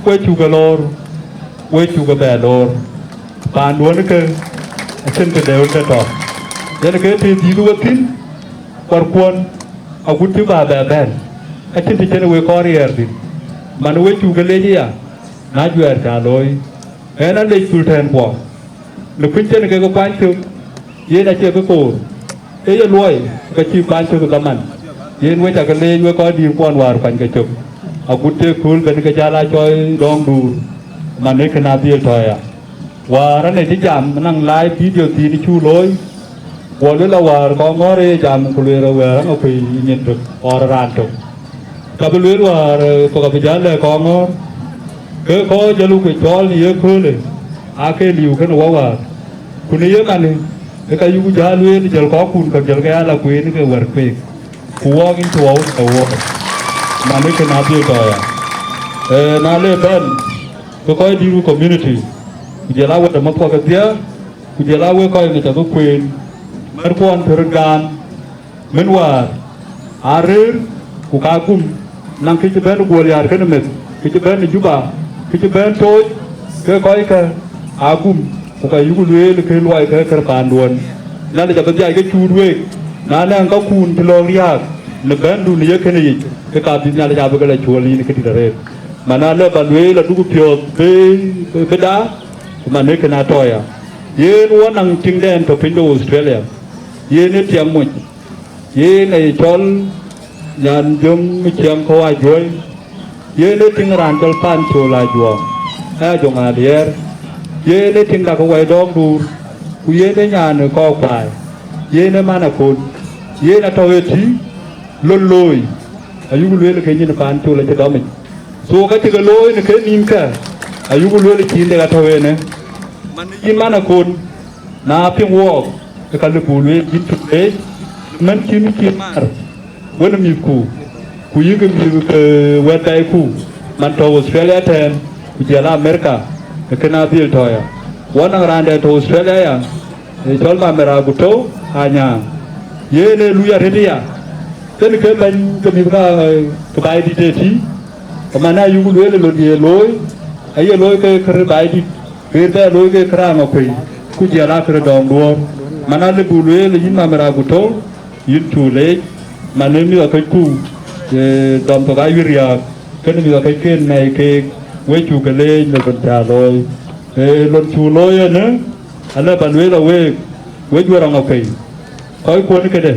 we cuk ke loor, we cuk ke bɛ loor. Paanduön ke acïn të dɛ̈u të tɔ, yen ke të dhïth we thïn, kuarkuɔn agut cï bä bɛ bɛ̈n, acïn të cïn we kɔɔr riɛɛr thïn. Man we cuk ke lec aya, na juɛɛr cä looi, ɣɛn alec cul tɛ̈ɛ̈n kuɔ. Në kuc cïn kek kuany cök, yen acie kë koor, ee ye luɔi, ke cï kuany cök ë kaman. Yen wec akë leec wek kɔc dïïr kuɔn wäär kuany ke cök, agut të kööl ben ke jäl aa cɔɔi dɔŋ duur, man ee kën aa dhil tɔ ya. Wäär ane cï jam naŋ live video thiin cuk looi, guɔ luel a wäär kɔŋ ŋɔ̈ɔ̈r ee jam ku lueel a wɛ̈ɛ̈r aŋa kuëi nyin tök ɣɔr raan tök. Ka bï lueel wäär, eh, kɔ̈k abï jäl lɛ̈k kɔŋ ŋɔ̈ɔ̈r, ke kɔc jɔl ku cɔɔl në ye köölë, aake liu kënë wɔ wäär. Ku në ye mani, ke ka yuk jäl lueel jɔl kɔ̈kkun ka jɔl ke ya la kueen ke wär kueek, ku wɔɔk yïn tuɔɔu ë wɔɔk, man ee kën adhil tɔ ya. Eh, na le bɛ̈n, ke kɔc dïït ku community, ku jɔl a wɛ̈t ë mäthkuɔ kedhie, ku jɔl a wek kɔc ŋic abï kueen, mɛ̈tkuɔn të röt gaan, mën wäär, aa rëër, ku ka gum, naŋ kë cï bɛ̈n guöl yäär kënë meth, kë cï bɛ̈n ë Juba, kë cï bɛ̈n tooc, ke kɔckë aa gum, ku ka yuk lueel kë luɔikë kër paanduön. Nhialic abï dhiac ke cuut week, na nɛŋ kakun cï lɔ̈ɔ̈k riääk në bɛ̈ndu në ye kënë yic, ke ka bï Nhialic abï ke la cuöl yïn këdït arëët. Man alë ba lueel aduk piɔ̈ɔ̈th bï, bï, bï daa, ku man ee kën atɔ̈ ya. Yen wɔ naŋ tiŋdɛn tɔ piny de Australia, yen ee tiɛŋ moc, yen aye cɔl nyan Jöŋ Ciɛŋ Kɔ̈u Ajuɔ̈i, yen ee tiŋ raan cɔl Pancol Ajuɔ̈ɔ̈ŋ, ee Ajöŋ Aliɛɛr, yen ee tiŋ dak ë wai dɔɔŋ duur, ku yen ee nyan ë kɔɔk baai, yen ee man akon, yen atɔ̈ ë tï, lon looi, ayuk lueel ke nyin Pancol acï dɔmic. So ka cï ke looi në ke nïnkë, ayuk lueel cïn dek atɔ̈ ënë. Man yïn man akon, na piŋ wɔɔk, ke ka lëu buk lueel yïn cuk leec, mën cïn cïn maar, wën ë mïthku, ku yïk mïth ke wɛ̈t bɛ̈ɛ̈iku, man tɔ̈ Australia tɛ̈ɛ̈n, ku jɔl America, ke kën adhil tɔ̈ ya. Wɔ naŋ raan dɛ̈ tɔ̈ Australia ya, ee cɔl Mamer Aguto Anyaaŋ, yen ee luui arëët aya, kënë ke bɛ̈ny ke mïth ka, eh, ke Baidït ë tï, ke man ayuk lueel ë lon ye looi, aye looi ke kër Baidït, kër bɛ looi ke kër Aŋakuëi, ku jɔl aa kër dɔŋ duöör. Man alëu buk lueel yïn Mamer Aguto, yïn cuk leec, man ee mïth akëcku, eh, dɔm thok aa wiɛ̈r riääk, kënë mïth akëcken mɛi keek, we cuk ke leec në lon cä looi. Eh, lon cuk looi ënë, alëu ba lueel a week, we juëc Aŋakuëi, kɔckuɔn këde,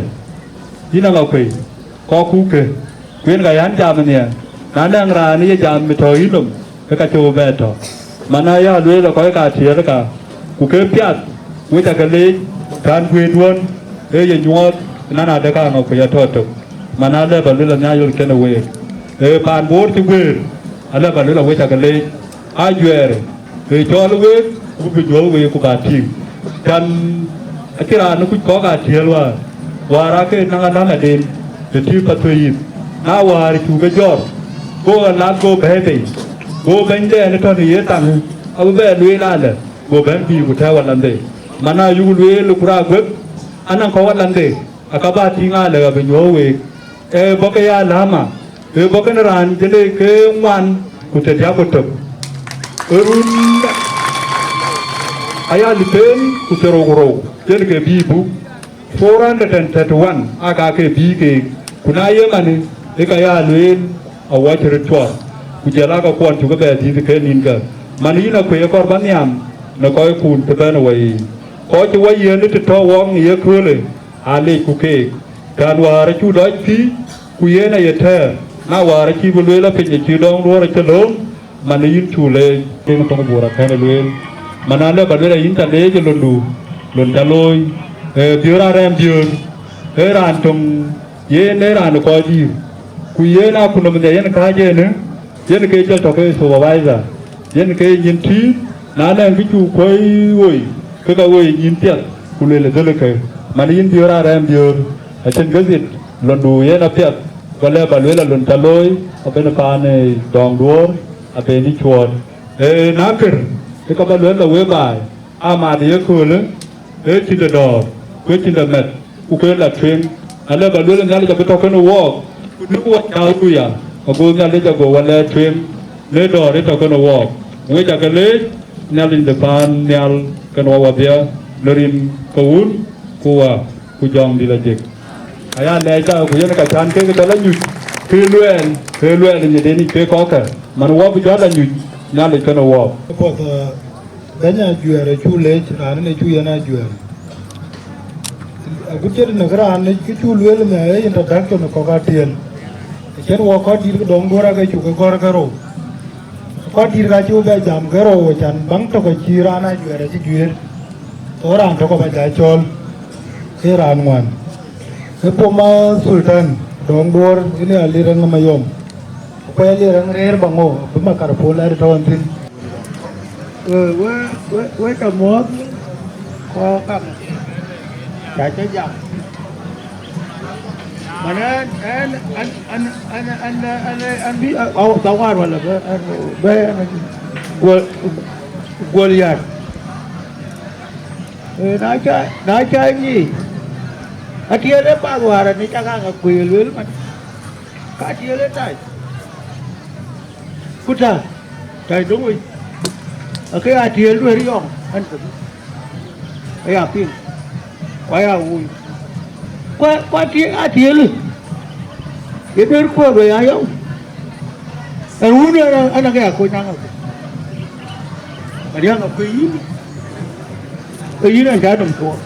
yïn Aŋakuëi, kɔcku kë, ku yen ka yɛn jam ë nhiɛɛr, na nɛŋ raan ë ye jam ë tɔ̈ yï nɔm, ke ka cï we bɛ tɔ̈. Man aya lueel ë kɔc ka tiɛɛl ka, ku ke piath, we ca ke leec, raan guëëtduön, ee ye nyuɔɔth, ënɔn adë ka Aŋakuëi atɔ̈ tök. Man alëu ba lueel anhiac ɣöt kënë week. Ee paan Bor cï guëër, alë ba luel awec akë leec, ajuɛɛr, ee cɔɔl week, ku bï nyuɔ̈th week ku ba tïŋ. Cän acïn raan ë kuc kɔ̈k aa tiëël wäär, wäär aake naŋ aläŋ aden, të tïï path thuëëc yith. Na wäär cuk ke jɔt, go alat go bɛ̈ɛ̈i bei, go bɛ̈nydɛn ë tɔ̈ në ye taŋ, abï bɛ lueel alë, go bɛ̈n bï ku tɛ̈ɛ̈u alanhde. Man ayuk lueel ku raan guëk, anɔŋ kɔ̈u alanhde, aka bä tïŋ alë abï nyuɔ̈th week. Ee bɔ̈ ke ya alama, ee bɔ̈ kënë raan jël ke ŋuan ku thiërdiäk ku tök. Ee run aya lipeen ku thiërrou ku rou, yen ke bï buk. Four hundred and thirty-one aka ke bï keek, ku na ye mani, ee ka ya lueel awɔc röt cuɔr, ku jël aka kuɔn cuk bɛ dhiëth ke nïnkë. Man yïn akuëc ë kɔɔr bä nhiam në kɔckun të bɛ̈n ë wɔ yiic. Kɔc cï wɔ yiën ë të tɔ̈ wɔk në yeköölë, aa leecku keek. Tɛ̈n wäär acuk dɔc pïïr, ku yen aye tɛ̈ɛ̈r, na wäär acï bï lueel apiny acï dɔŋ duɔ̈ɔ̈r acï lööm, man yïn cuk leec. Yen thoŋ Bor akɛ̈n ë lueel, man alë ba lueel ayïn ca leec ë londu, lon ca looi, ee, biöör arɛɛm biöör, ee raan töŋ, yen ee raan ë kɔc dïïr, ku yen akutnhom nhial yen kääc en ë, yen ke cɔl tɔ̈ ke supervisor, yen ke nyin tïït, na nɛŋ kë cuk kuɔ̈i woi, ke ka woi nyin piɛth, ku lueel ë dhëlë ke, man yïn biöör arɛɛm biöör, acïn ke dhit, londu yen apiɛth, ku alë ba lueel alon ca looi, abën paan ë dɔŋ duɔ̈ɔ̈r, abën ë cuɔɔt. Ee, na kër, ke ka ba lueel la wek baai, amat ë yeköölë, ee cïn de dɔ̈ɔ̈r, ku ee cïn de mɛt, ku ke la tueŋ. Alë ba lueel Nhialic abï tɔ̈ kënë wɔɔk, ku në wɔ cä luya, ago Nhialic ago wɔ lɛɛr tueŋ, në dɔ̈ɔ̈r ë tɔ̈ kënë wɔɔk. Wek akë leec, Nhialic de paan nhial kënë wɔ wadhia, në rin ke Wun, ku Wä, ku Jɔŋdït Lajik. Aya lɛɛc dak ku yen ka cän kek tɔ la nyuc, ke luɛɛl, ke luɛɛl ë nyeten yic ke kɔ̈kkë, man wɔ bï jɔ la nyuc, Nhialic kënë wɔɔk. Puɔth, eh, bɛ̈ny ajuɛɛr acuk leec, raan ë cuk yen ajuɛɛr. Agut cït në kë raan ë cuk lueel në ë introduction kɔ̈k atiël. Acïn wɔ kɔc dït ke dɔŋ duɔ̈ɔ̈r ake cuk ke gɔ̈ɔ̈r ke rou. Kɔc dït ka cuk bɛ jam ke rou, acan baŋ tök acï raan ajuɛɛr acï juëër. Thou raan tök abä ca cɔl, ke raan ŋuan. Ke pom a Sultan, dɔŋ duɔ̈ɔ̈r, ënë Alir Aŋamayom. Ku Alir Aŋ rëër baŋ ŋö, bï makarpon lɛɛr tɔ̈u ënhïn. We, we, we, we ca muɔ̈ɔ̈th, kɔɔr kam, ca ca jam. Man ɛn, ɛn, ɛn, ɛn, ɛn, ɛn, ɛn, ɛn, ɛn bï, au, thawar wala bɛ, ɛn, bɛ, ɛn, guɔl, guɔl yar. Ee, na ca, na ca nyi. Atiɛɛl ë path wäär ani cak aŋa kuëë lueel man. Ka atiɛɛl ë tac. Ku tac, tac döŋ wei. Ake atiɛɛl duëër yɔŋ, ɛn ke bï. Aya piŋ. Ku aya woi. Ku, ku atiɛɛl, atiɛɛl. Ye duëër kuɔɔr bɛ ya yɔŋ. Ɛn wun ɛn, ɛn ake ya kony aŋa kuëë. Ariäŋ akuëë yïn, ke yïn ɛn cä dom tuɔɔk.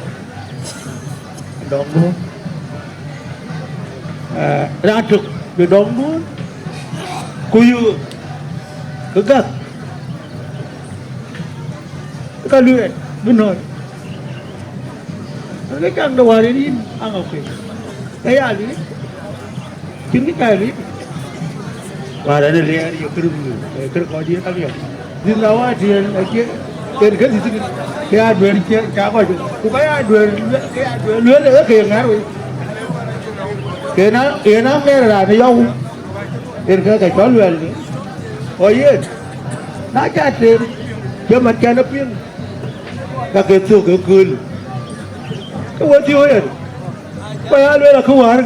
Dɔŋ duɔ̈ɔ̈r. Eh, raan tök de dɔŋ duɔ̈ɔ̈r, ku yöök, ke gäk, ka luɛɛt bï nɔ̈ɔ̈c. Ke caŋ de wäär yen yïn aŋa kuëë. Ke ya luiit. Cïn kë cä luiit. Wäär ɛn ë liɛɛr ye kërë, kërë kɔc diëër ka liɛɛr. Dhil na wa tiɛɛl acie, en ke dhil thïn, ke ya duëër cä, cä kɔc. Ku ka ya duëër, ke ya duëër lueel, ee ke ye ŋäär wei. Ke na, yen aŋɛɛr raan ë yɔu, en ke ke cɔl luɛɛl ke. Ɣɔ yen, na ca tem, ke man cän ë piŋ, ka ke thök ë kööl. Ke we thiöök yen. Ku ya lueel akë wäär,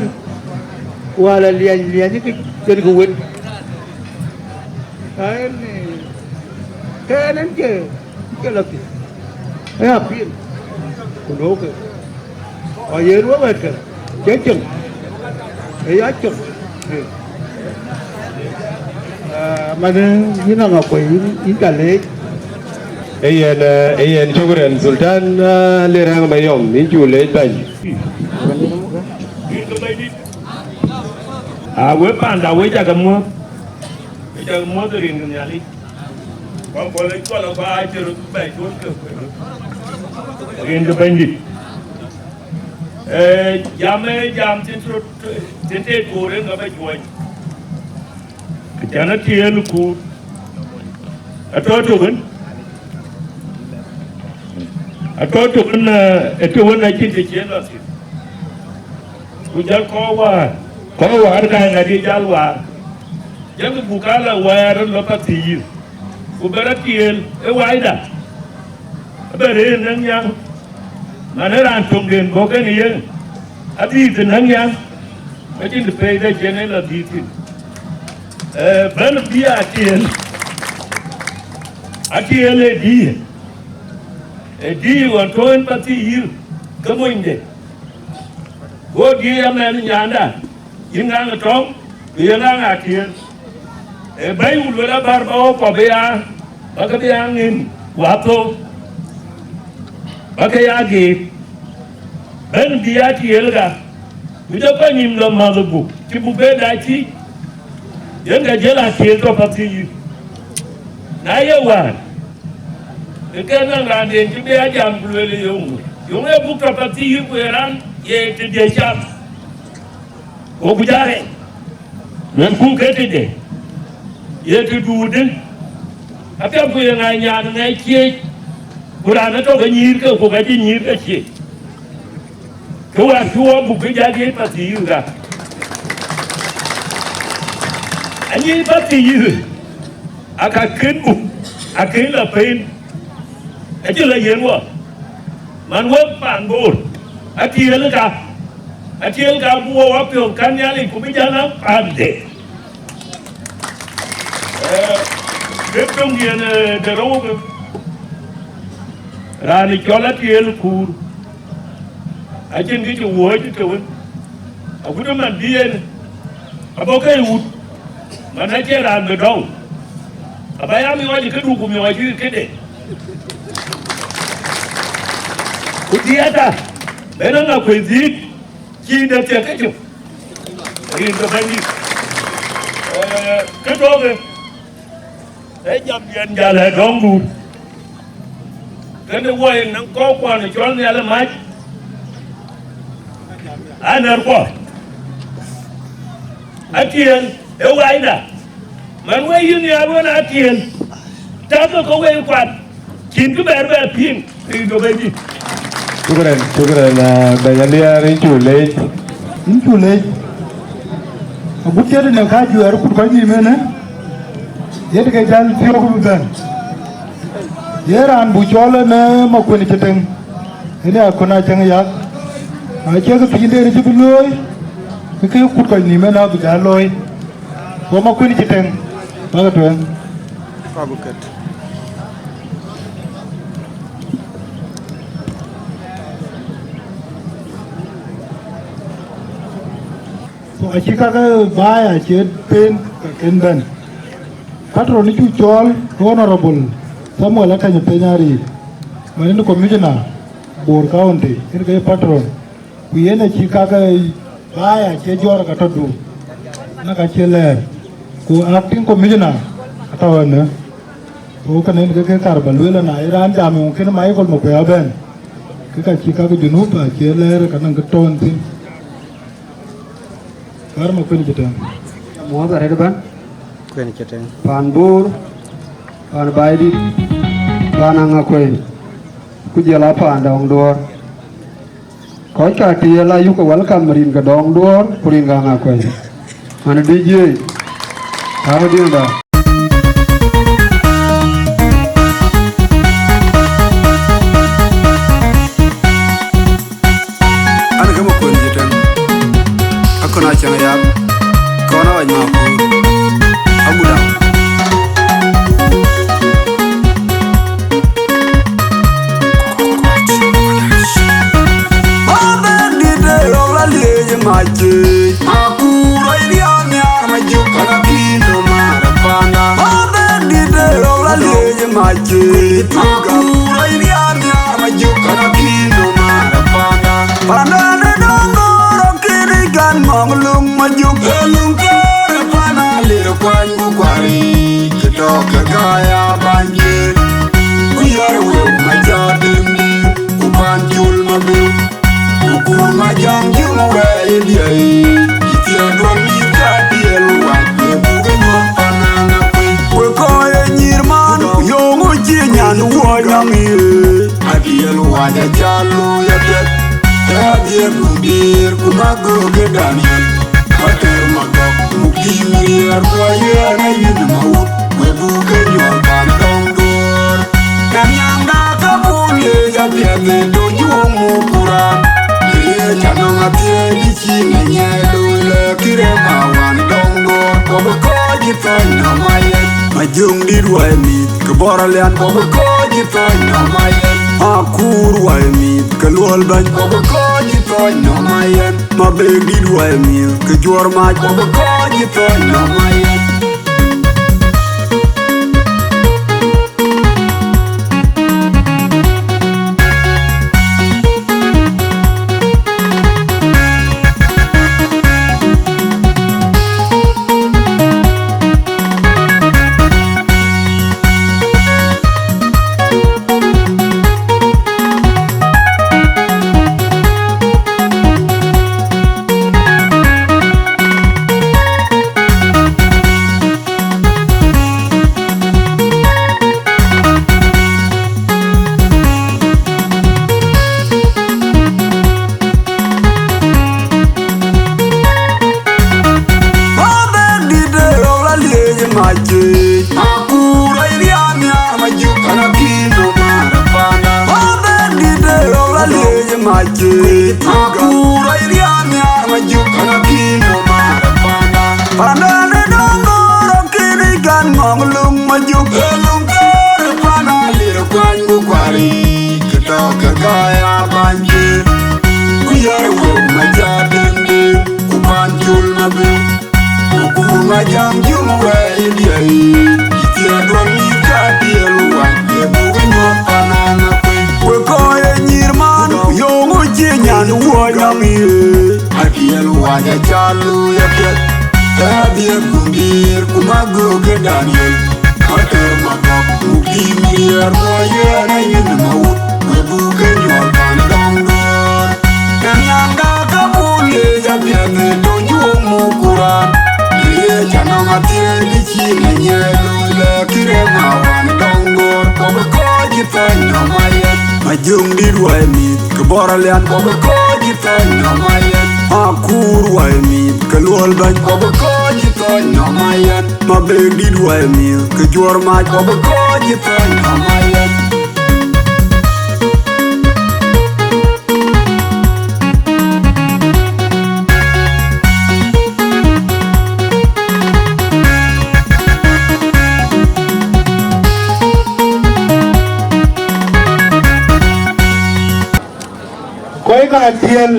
wäär la liɛny, liɛny ke yen ke wet. Ka en, ke en en ke, ke la thïn. Aya piŋ, ku nöökë. Ku yen we wɛ̈ɛ̈tkë, cï cieŋ, ë ya cieŋ. Ah, man, yïn aŋa kuëë, yïn, yïn ca leec. Ee yen, eh, ee yen, shukran, Sultan, eh, Alir Aŋamayom, yïn cuk leec bɛ̈ny. Ah, we panda, we cak muɔ̈th. We cak muɔ̈th rin ke Nhialic. Kɔn kɔn le cuɔl aba cï röt bɛ cuɔl ke. Rin ke Bɛ̈nydït. Eh, jam, eh, jam cïn röt, cïn tet koor en ka bɛ juɔny. Can atiëël kuur, atɔ̈ tök en, atɔ̈ tök en, eh, ë tök en acïn të cï en lɔ thïn. Ku jɔl kɔc wäär, kɔc wäär ka ŋadï jal wäär, jɔlkï buk ka la wɛɛr lɔ Pathuyith, ku bɛ rɔt tiëël ë waida, abɛ rëër näk nyaŋ, man ë raan töŋden bɔ̈ kën ye, adhil të näk nyaŋ, acïn të pɛɛi dɛ cïn en lɔ dhil thïn. Eh, bɛ̈n bï atiëël, atiëël ë dïïr, ë dïïr ɣɔn tɔ̈ en Pathuyith ke monyde. Go dïïr amɛn nyanda, yïn ŋaŋ ë tɔŋ, ku ye ŋaŋ atiëël. Ë bɛ̈ny ku luel abär ba wok kɔ̈ bï ya, ba ke bï ya ŋïn wathou, ba ke ya geet. Bɛ̈n bï atiëël ka, ku jɔ kɔc nïïm lɔ mäth buk, cï buk bɛ dac thïc, yen ka jël atiëël tɔ̈ Pathuyith. Na ye wäär, ke ke naŋ raanden cï bï a jam ku lueel ë yöŋ, yöŋ ee buk tɔ̈ Pathuyith ku ye raan ye tëde cam. Go ku jare, luelku ke tëde, ye të duutë, apiɛth ku ye ŋa nyan ŋɛc ciëëc, ku raan ë tɔ̈ ke nyïïr ke, ku ka cï nyïïr ke ciëëc. Ke wäär cï wɔ buk bï jal yiëc Pathuyith ka. Anyic Pathuyith, aka kën buk, akën lɔ peen, acï lɔ yen wɔ. Man wek paan Bor, atiëël ka, atiëël ka buk wɔ wapiɔ̈ɔ̈th kan Nhialic ku bï jal a paande. Eh, ke töŋ yen, eh, de rou ke. Raan cɔl atiëël kuur, acïn kë cï wuɔ̈ɔ̈c të wën. Agut man bï yen, abɔ̈ ke wut, man acie raan bï dɔ̈u. Aba ya miɔɔc këdu ku miɔɔc këde. Ku dhiëëta, ben aŋa kuec dhiëëth, cï de thiëk ke cök. Rin ke Bɛ̈nydït. Eh, kë tɔ̈ ke, ee jam yen jal ë dɔŋ duur. Kënë wɔ yen nɔŋ kɔc kuɔn cɔl Nhial ë mac, anɛ̈r kuɔ. Atiëël, ee waida. Man wek yïn ya ruɔn atiëël, tak ke wek kuat, cïn kë bɛ̈ɛ̈r bɛ piŋ, rin ke Bɛ̈nydït. Shukran, shukran, ah, Bɛ̈ny Aliɛɛr, yïn cuk leec. Yïn cuk leec. Agut cït në ka juɛɛr kut kɔc nïïm ënë, yen ke jäl thiɔ̈k bï bɛ̈n. Ye raan buk cɔɔl ënë Makuën Cïtëŋ, ënë Akɔn Acäŋ Yak. Na cie kë piny den cï bï looi, ke ke kut kɔc nïïm ënë abï jäl looi. Go Makuën Cïtëŋ, bäkë tueŋ. Ka bï kët. So, acï kakë baai acie pen ka kën bɛ̈n. Patron cuk cɔɔl, Honorable Samuel Akany Piny Ariik, man yen Commissioner Bor County, yen ke patron. Ku yen acï kakë baai acie jɔɔr ka tɔ̈ du, na ka cie lɛɛr. Ku Acting Commissioner atɔ̈ ënë. Ku kënë yen ke ke kar ba lueel, na ye raan jam yöŋ kën Michael Makuei abɛ̈n, ke ka cï kakë Junub acie lɛɛr ka naŋ kë tɔ̈ thïn. Kar Makuën Cïtëŋ. Muɔ̈th arëët ëbɛ̈n. Kuën Cïtëŋ. Paan Bor, paan Baidït, paan Aŋakuei, ku jɔl a paan Dɔŋ Duɔɔr. Kɔc ka tiëël ayuk ke welcome rin ke Dɔŋ Duɔɔr, ku rin ke Aŋakuei. Man D J, tääu diënda. An, ke Makuën Cïtëŋ, Akɔn Acäŋ Yak, Kɔn Awac Makuur, Agudam. Babendit ë rɔ̈k la liec ë mac. Makuur ë riaak nhiaar majuk, ala kïn no mar panda. Babendit ë rɔ̈k la liec ë mac. Makuur ë riaak nhiaar majuk, ala kïn no mar panda. Panda në dɔŋ dɔ̈ɔ̈r, kën ë kan ŋɔ̈ŋ luŋ majuk. Ë luŋ kɔɔr ë pan alir kuany ku kuari, kë tɔ̈ ke gaya bany. Ku yär wëu ma jɔ dëmdï, ku pan cul ma bï. Ku kuur ma jam jiŋ wɛɛi diɛi, cï thiëëk duɔ̈n mïth ka diɛl wac, ku buk ë nyuɔ̈th pan Magöökë Daniel, Pater Magɔk, muk tïŋ riɛɛr ku ayiɛɛn ë yïn Mawut, we buk ke nyuɔl pan dɔm duɔ̈ɔ̈r. Kɛn nyaŋda ke bun leec apiɛth ë döny wok muk Kuran. Leec anɔŋ athiëëc cï ŋic ë looi lɛ̈k kï rem awan dɔm duɔ̈ɔ̈r. Ku bï kɔc ë thɔ̈ny nɔm ayɛn. Majöŋdït wai mïth ke bɔ̈r alian. Ku bï kɔc ë thɔ̈ny nɔm ayɛn. Akuur wai mïth ke luɔl bɛ̈ny. Ku bï kɔc ë thɔ̈ny nɔm ayɛn. Mabëëkdït wai mïth ke juɔ̈r mac. Ku bï kɔc ë thɔ̈ny nɔm ayɛn. Mabëëkdït ë rɔ̈k la liec ë mac cï. Akuur ë riaam nhiaar Majuk, kan akïn nɔm määr panda. Mabëëkdït ë rɔ̈k la liec ë mac cï. Akuur ë riaam nhiaar Majuk, kan akïn nɔm määr panda. Panda në dɔ̈ŋ dɔ̈ɔ̈r akïn ë kan ŋɔ̈ŋ löŋ Majuk. Ë löŋ thɛɛr ë panda lir kuany ku kuari. Kë tɔ̈ ke gäi abany cï. Ku yär wëu Majaar Deŋ Deŋ, ku pan col Mabëëk. Ku kuur Majaŋ Jum wɛ̈i diɛ̈i, cï thiëëk duɔ̈n mïth ka dhiël wac, ye buk nyuɔ̈th pan Aŋakuei. Ku kɔc ë nyïïr man, ku yöŋ ë cï nyan wuɔ̈c nɔm ye. Adhiël wac aca luui apiɛth, ë adhiël ku diëër, ku Magöökë Daniel, Pater Magɔk, muk tïŋ riɛɛr ku ayiɛɛn ë yïn Mawut, we buk ke nyuɔl pan dɔm duɔ̈ɔ̈r. Kɛn nyaŋda ke bun leec apiɛth ë döny wok muk Kuran. Leec anɔŋ athiëëc bï cï ŋic ë looi lɛ̈k kï rem awan dɔm duɔ̈ɔ̈r. Ku bï kɔc ë thɔ̈ny nɔm ayɛn. Majöŋdït wai mïth ke bɔ̈r alian. Ku bï kɔc ë thɔ̈ny nɔm ayɛn. Akuur wai mïth ke luɔl bɛ̈ny. Ku bï kɔc ë thɔ̈ny nɔm ayɛn. Mabëëkdït wai mïth ke juɔ̈r mac. Ku bï kɔc ë thɔ̈ny nɔm ayɛn. Kɔc ka tiɛl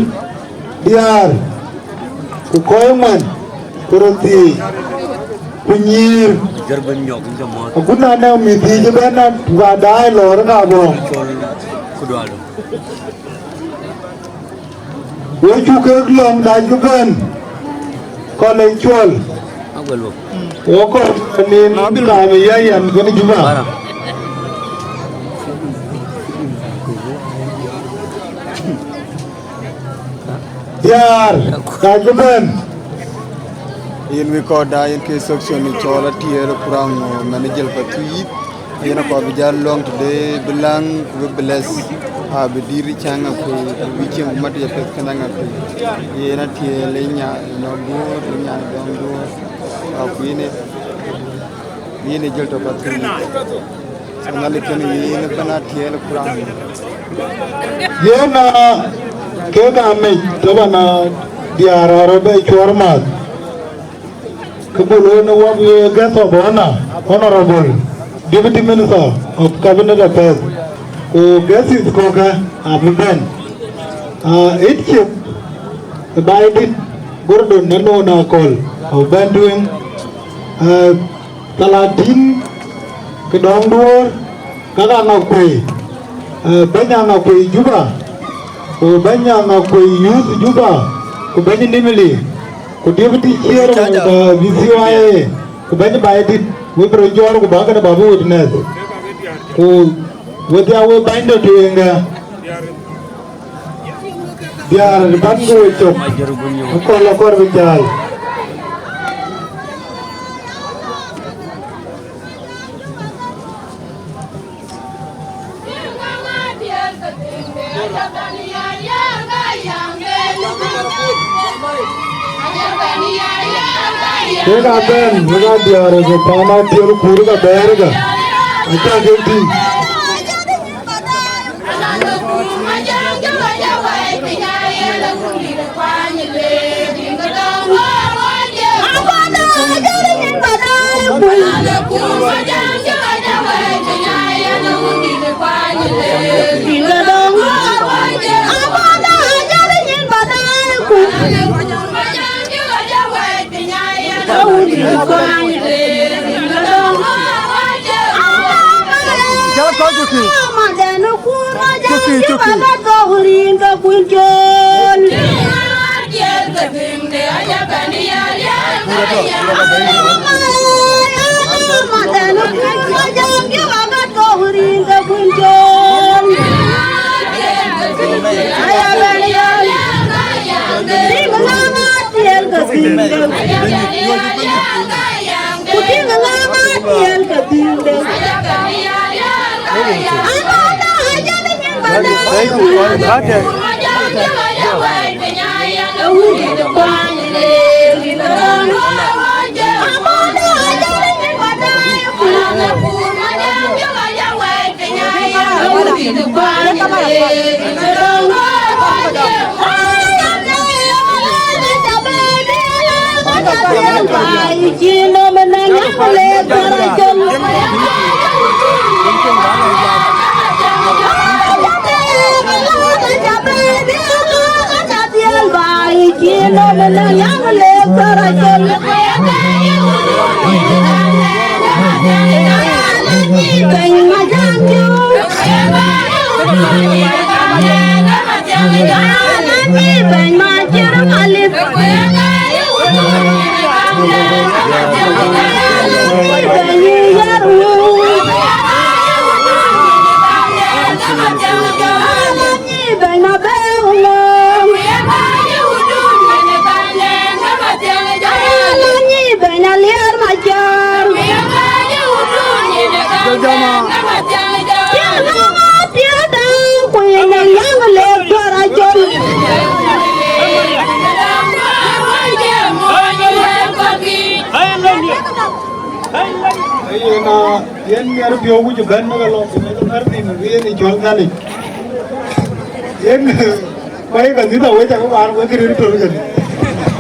diäär, ku kɔc ŋuan, ku röt thiëëc, ku nyïïr. Agut na nɔŋ mïth thiëëc ëbɛ̈n nɔm, ku ka daai lɔɔr ë ka bɔ̈. Wo cuk kek lɔ̈ŋ dac bï bɛ̈n, kɔn ë cuɔl. Wo kɔn nin kaam ë yäc yɛn kën Juba. Diäär, dac bï bɛ̈n. Yen wek kɔc da yen ke section ë cɔl Atiɛɛl Kuraŋ, mɛn ë jël Pathuyith. Yen akɔɔr bï jäl lɔ̈ŋ tëde bï läŋ ku bï bless, abï dït cäŋ akuëi, ku bï cieŋ ku mat ye piɛth kënë aŋakuëi. Yen Atiɛɛl ë nya nɔm duɔ̈ɔ̈r, ë nya dɔm duɔ̈ɔ̈r, aku yen ë, yen ë jël tɔ̈ Pathuyith. So Nhialic kënë yen ëbɛ̈n Atiɛɛl Kuraŋ. Yen, ah, kek amec, tëbɛ̈n, ah, diäär arɔ bɛ cuɔr math. Kë bï looi në wap ye guest of honor, Honorable Deputy Minister of Cabinet Affairs, ku guests kɔ̈kë abï bɛ̈n. Ah, ë chief ë Baidït Gordon Nanoon Akol abï bɛ̈n tueŋ. Ah, Thalatïn ke dɔm duɔ̈ɔ̈r, ka ka Aŋakuei, eh, bɛ̈ny Aŋakuei Juba, ku bɛ̈ny Aŋakuei Youth Juba, ku bɛ̈ny Nimili, ku deputy chairman, eh, B C Y A, ku bɛ̈ny Baidït, we bï rɔt jɔɔr ku bä kënë bä bï witness. Ku we dhia we bäny de tueŋ ë. Diäär bän ke we cök, akɔl akɔr bï jäl. Kek abɛ̈n, wek aa diäär ke paan Atiɛl Kur ka bɛ̈ɛ̈rkë, acä kek tïŋ. Jal kɔc cukï. Cukï, cukï. Thank you. Okay. Yen, ah, yen miɛt piɔ̈u ku cï bɛ̈n në ke lɔ, ku në ke bɛ̈n thïn, ku yen ë cɔl Nhialic. Yen, kɔc ke dhïth awec, akë waar wek rït tɔ̈u kën.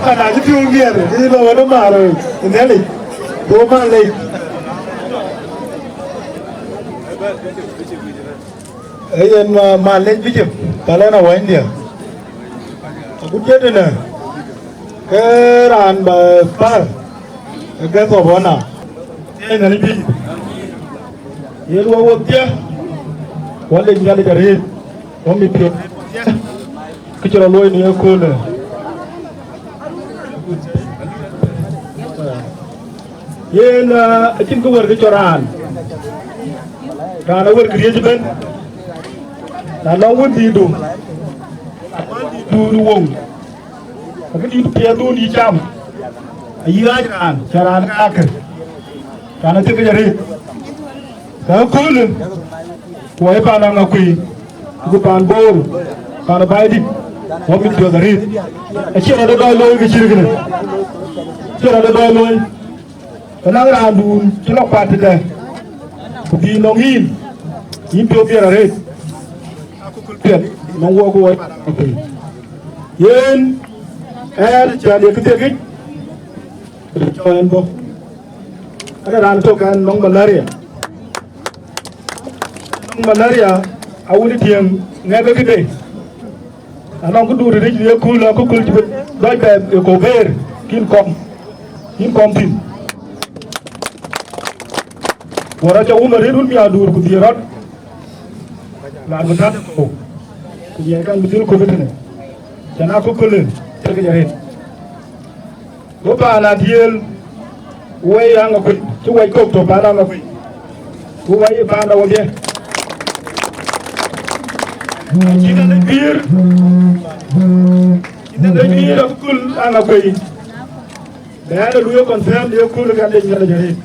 Ka na cï piɔ̈u miɛt, ke yïn lɔ wën ë määr ë Nhialic, ku man lec. Ee yen, ah, man lec Bishop, pälë na wanydiɛ̈. Agut cï tënë, ke raan bä päl, ke guest of honor. Ee Nhialic bï yen wä wodhie, wä lec Nhialic arëët, wä mit piɔ̈ɔ̈th, kë cï rɔt luɔi në ye köölë. Yen, ah, acïn kë wär kë cɔl raan. Raan awär kë riëëc ëbën. Na lɔ wën dhïïdu, wën dhïïdu në woŋ, akë dït piɛthdun yï cam, ayï ɣaac raan, cä raan ke akë, raan athiekic arëët. Ka ëköölë, ku wɔ ye paan Aŋakuei, ku paan Bor, paan Baidït, wɔ mit piɔ̈ɔ̈th arëët. Acïn rɔt ë dɔɔc looi kë cït kënë. Acïn rɔt ë dɔɔc looi. Ënɔŋ raandun cï lɔ kuat tëde, ku bï nɔŋ yïn, yïn piɔ̈u biɛɛr arëët. Piɛth nɔŋ wɔ ku wɔ. Yen ɛn cä ye kë thiekic, cɔl ɛn bɔ̈. Ade raan tök ɛn nɔŋ malaria. Nɔŋ malaria, awun ë tiëŋ ŋɛk ë këde. Anɔŋ këdu rïc në ye kööl, akököl cï bï dɔc bɛ ë kɔ̈u bëër, kïn kɔm, kïn kɔm thïn. Wɔ rɔt cä wun arëët wun bï aduur ku dhiëëth rɔt, raan bï tät ë kɔ̈u, ku ŋiɛc kan bï dhil kɔ̈u tënë, cän akököl ë tëk arëët. Go paan Atiël, wɛi Aŋakuei, cï wɛc kɔ̈k tɔ̈ paan Aŋakuei, ku wɛi paan da wodhie. Acïn ade guiir, acïn ade guiir akököl Aŋakuei. Bɛ ade luöi confirm ye kööl kan de Nhialic arëët.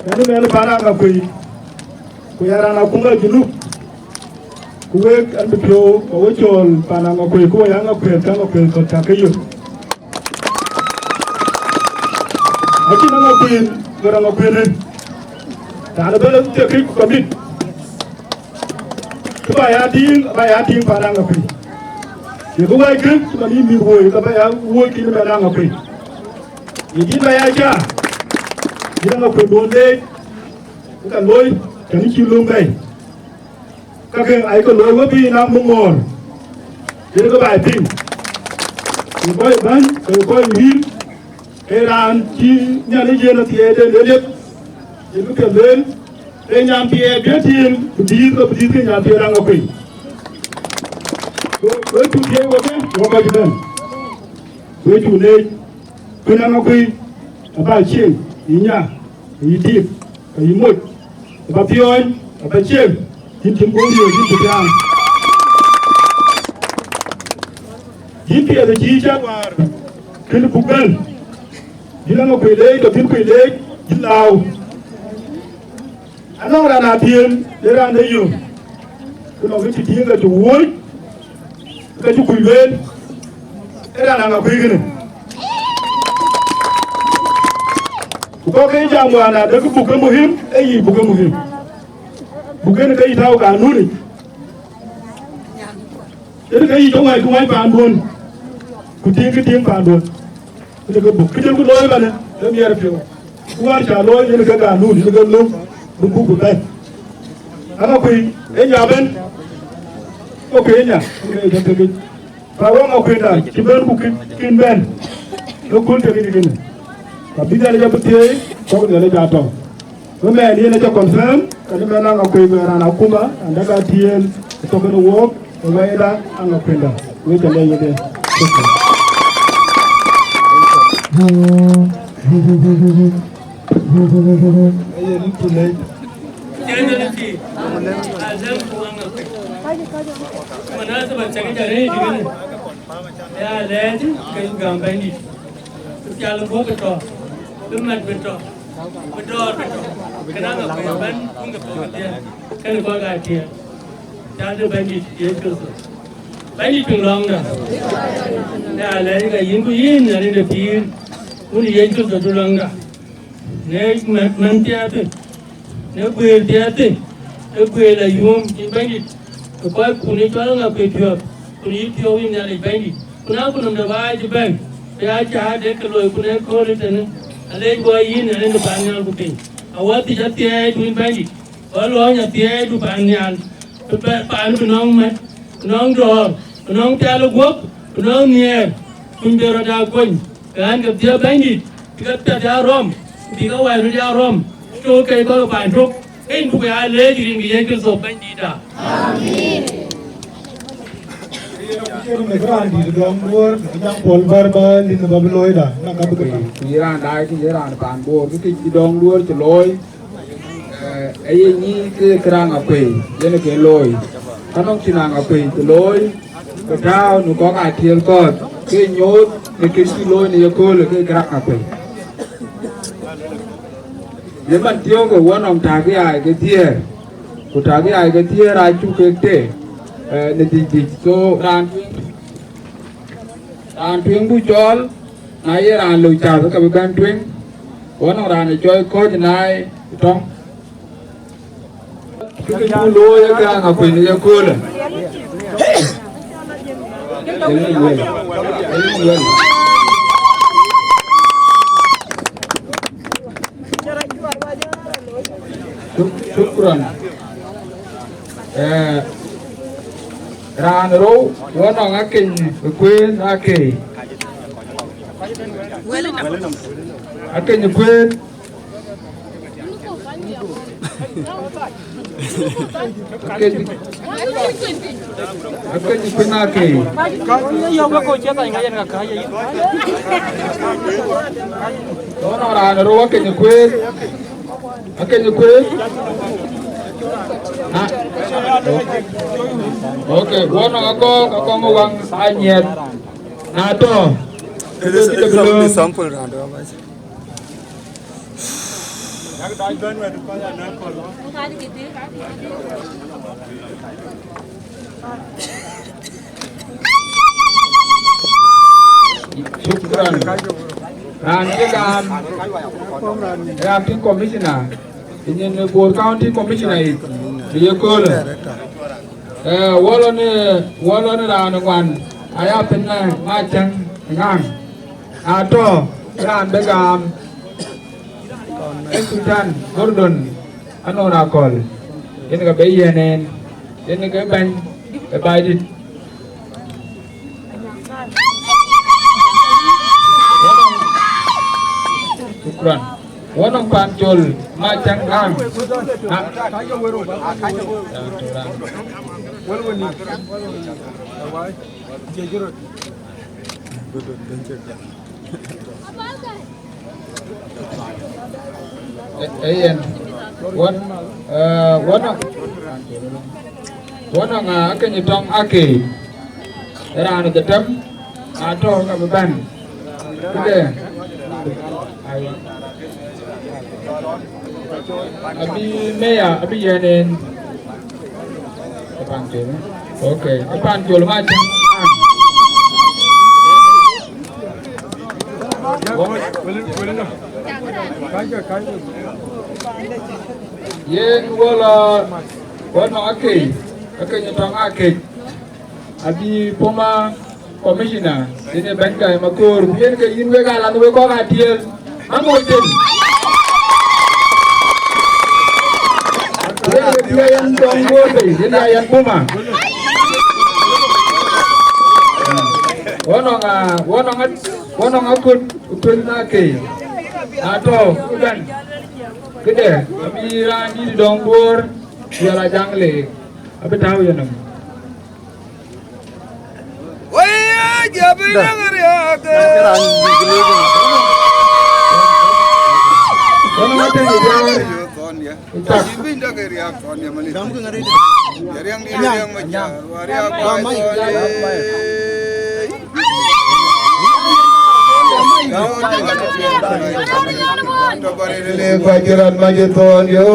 Ënë mɛn paan Aŋakuei, ku ya raan akuŋ la Junub. Ku wek an bï piɔ̈u, ku we cɔɔl paan Aŋakuei, ku we Aŋakuei, ka Aŋakuei kɔ̈k ka ke yök. Acïn Aŋakuei, ɣer Aŋakuei rëër. Raan ëbɛ̈n ë thiek kë ku ka mit. Kë ba ya tïŋ, ba ya tïŋ pan Aŋakuei. Ye kë wɛ̈i kë, cï man yïn mïth woi, ka ba ya woi kïn ëbɛ̈n Aŋakuei. Ye yïn ba ya cä, yïn Aŋakuei duön leec, ka loi, tënë cï löŋ bɛ̈ɛ̈i. Kakë ayekë looi wëpïï na muŋ ŋɔ̈ɔ̈r, yen ke baai piŋ. Ku kɔc bäny, ke kɔc wïïr, ee raan cï Nhialic yen athiɛɛiden ë liep, yen bï piɛth lueel, ee nyan thiɛɛi bï tiëël, ku dïït ke bï dïït ke nyan thiɛɛi raŋ akuëny. Ku wek cuk thiëëc wekë, wek kɔc bɛ̈n. Wek cuk leec, kuën aŋakuëi, aba cieŋ, yï nya, yï tiip, ka yï moc, aba piɔ̈ɔ̈ny, aba cieŋ, yïn cïn guɔ̈p riëëu, yïn cï piaaŋ. Yïn piɛth ë cï cak wäär, kënë buk bɛ̈n, yïn aŋakuëi leec, ka bïn kuëi leec, yïn lääu. Anɔŋ raan athiëël, le raan de yök, ku nɔŋ kë cï tiëëŋ ka cï wuööc, ka cï kuc lueel, ee raan aŋakuëi kënë. Ku kɔ̈k ke jam wään adekë buk ke muhim, ee yic buk ke muhim. Buk kënë ke yï tääu kanunic. Yen ke yic tɔ̈ wɛ̈i kë wɛ̈i paanduön, ku tiëŋ kë tiëŋ paanduön. Kënë ke buk, kë jël ku looi manë, ke miɛɛr piɔ̈u. Ku wäär cä looi, yen ke kanun, yen ke löŋ, bï buk bï bɛ̈n. Aŋakuëi, ee nya bɛ̈n, ke kuëi nya, ke ke ke ke. Ka wek Aŋakuëida, cï bɛ̈n ku kïn, kïn bɛ̈n, ke kööl tek yic kënë. Ka bï Nhialic abï thieei, kɔ̈k Nhialic atɔ̈. Ëmɛn yen acä confirm, kɛn ëmɛn Aŋakuëi bɛ raan akuma, and dak atiëël, ë tɔ̈ kënë wook, ë wɛ̈ida Aŋakuëida. Wek cä lɛc yedë. Shukran. Aye ni tu lec. Generally, Azam ku Aŋakuëi. Munasaba cak ja rëëc kënë. Ya lɛɛc ke gam bɛ̈nydït. Ku pial guɔ̈p ë tɔ̈, bï mat bï tɔ̈, bï dɔ̈ɔ̈r bï tɔ̈, kënë Aŋakuëi bɛ̈n kuŋ ke thok adhiɛl, kënë kɔc aa tiɛɛl, cal de Bɛ̈nydït Yecu Kërtho. Bɛ̈nydït piŋ lɔ̈ŋda, ë alɛɛc ke yïn ku yïn Nhialic de pïïr, wun Yecu Kërtho du lɔ̈ŋda, në mɛn, mɛn piɛth. Në guëër piɛth thïn, ë guëër la yuöm yïn Bɛ̈nydït, ë kɔc kun ë cɔl Aŋakuëi piɔ̈ɔ̈th, kun yï piɔ̈u yïn Nhialic Bɛ̈nydït, kun aa kun nɔm de baai cï bɛ̈n, bï aa cä de ke looi kun ë kööl ë tënë, alec guɔ yïn Nhialic de pan nhial ku piny. Awäthïc athiɛɛidu yïn Bɛ̈nydït, wä luɔɔny athiɛɛidu pan nhial, bï paan bï nɔŋ mät, bï nɔŋ dɔ̈ɔ̈r, bï nɔŋ pial ë guɔ̈p, bï nɔŋ nhiɛɛr, kun bï rɔt aa kuöny. Raan ke dhiëëth Bɛ̈nydït, bï ke piɛth ya rɔm, ku bï ke wɛ̈ɛ̈t röt ya rɔm, cuk ke kɔc paan tök, ke yïn buk ya leec rin ke Yecu Kërtho Bɛ̈nydïïtda. Amen. Yen ë raan dït dɔŋ duɔ̈ɔ̈r, ke jam Paul bär bä lin bä bï looi da, na ka bï ke tɔ̈. Ku ye raan daai, ku ye raan paan Bor, bï kë cï dɔŋ duɔ̈ɔ̈r cï looi. Eh, aye nyic ke këraŋ akuëi, yen ke looi. Ka nɔŋ cïn aŋ akuëi cï looi, ke tääu në kɔ̈k aa tiël kɔ̈th, ke nyuöth në kën cï looi në yeköölë ke këraŋ akuëi. Ye man thiɔ̈kë wɔ nɔm tak yai ke thiëër, ku tak yai ke thiëër aa cuk kek tëë, eh, në dhïc dhïc. So, raan tueŋ, raan tueŋ buk cɔɔl, na ye raan lëu cath, ke bï bɛ̈n tueŋ, wɔ nɔŋ raan ë cɔɔi kɔ̈c naai tɔŋ. Kë cuk looi ë këraŋ akuëi në yeköölë. Yen ë lueel. Yen ë lueel. Shuk-, shukran. Eh, raan rou, wɔ nɔŋ akeny kueen akei. Akeny kueen. Akeny, akeny kueen akei. Wɔ nɔŋ raan rou akeny kueen. Akeny kueen. Ah. Okay, wɔ nɔŋ akɔ̈k, akɔ̈k waŋ anyiɛth. Na tɔ̈. Sample round. Shukran. Raan cï gam, acting commissioner, ë nyin Bor County Commissioner yic, ë ye köölë. Eh, wɔ lɔ në, wɔ lɔ në raan ŋuan, aya piny na Macäŋ Ŋaŋ. Na tɔ̈, raan bï gam, ë Sultan Gordon Anɔn Akɔl, yen ka bï yiɛ̈n en, yen ke bɛ̈ny ë Baidït. Shukran. Wɔ nɔŋ Pancol Macäŋ Ŋaŋ. Na- Ë, ë yen. Wɔ, eh, wɔ nɔŋ, wɔ nɔŋ, ah, Akeny Tɔŋ Akei. Raan ë dhetem, na tɔ̈ ka bï bɛ̈n. Këde. Aywa. Abï meya, abï yiɛ̈n en. Ë Pancol, eh? Okay. Ë Pancol Macäŋ. Yen wɔ lɔ, wɔ nɔŋ Akei, Akeny Tɔŋ Akec. Abï former commissioner, yen ë bɛ̈ny Gai Makoor, ku yen ke yïn wek alath wek kɔ̈k Atiël. Aŋoc tën. Wek ë piɔ̈ɔ̈c yen dɔm guöör bei, yen ya yen buma. Wɔ nɔŋ a, wɔ nɔŋ a, wɔ nɔŋ akut, ku tueŋ na ke. Na tɔ̈, ku bɛ̈n. Këde, abï raan dït dɔm guöör, Yɔl Ajaŋ Leek. Abï tääu yenɔm. Waya, jabin dagariak. Wala ma tëŋ jang. Jabin dagariak, Sonia Malik. Yariang di yariang maja, wariak ba Sonia. Tɔ̈ bä rëër le kua jiran mac ë thɔn yo,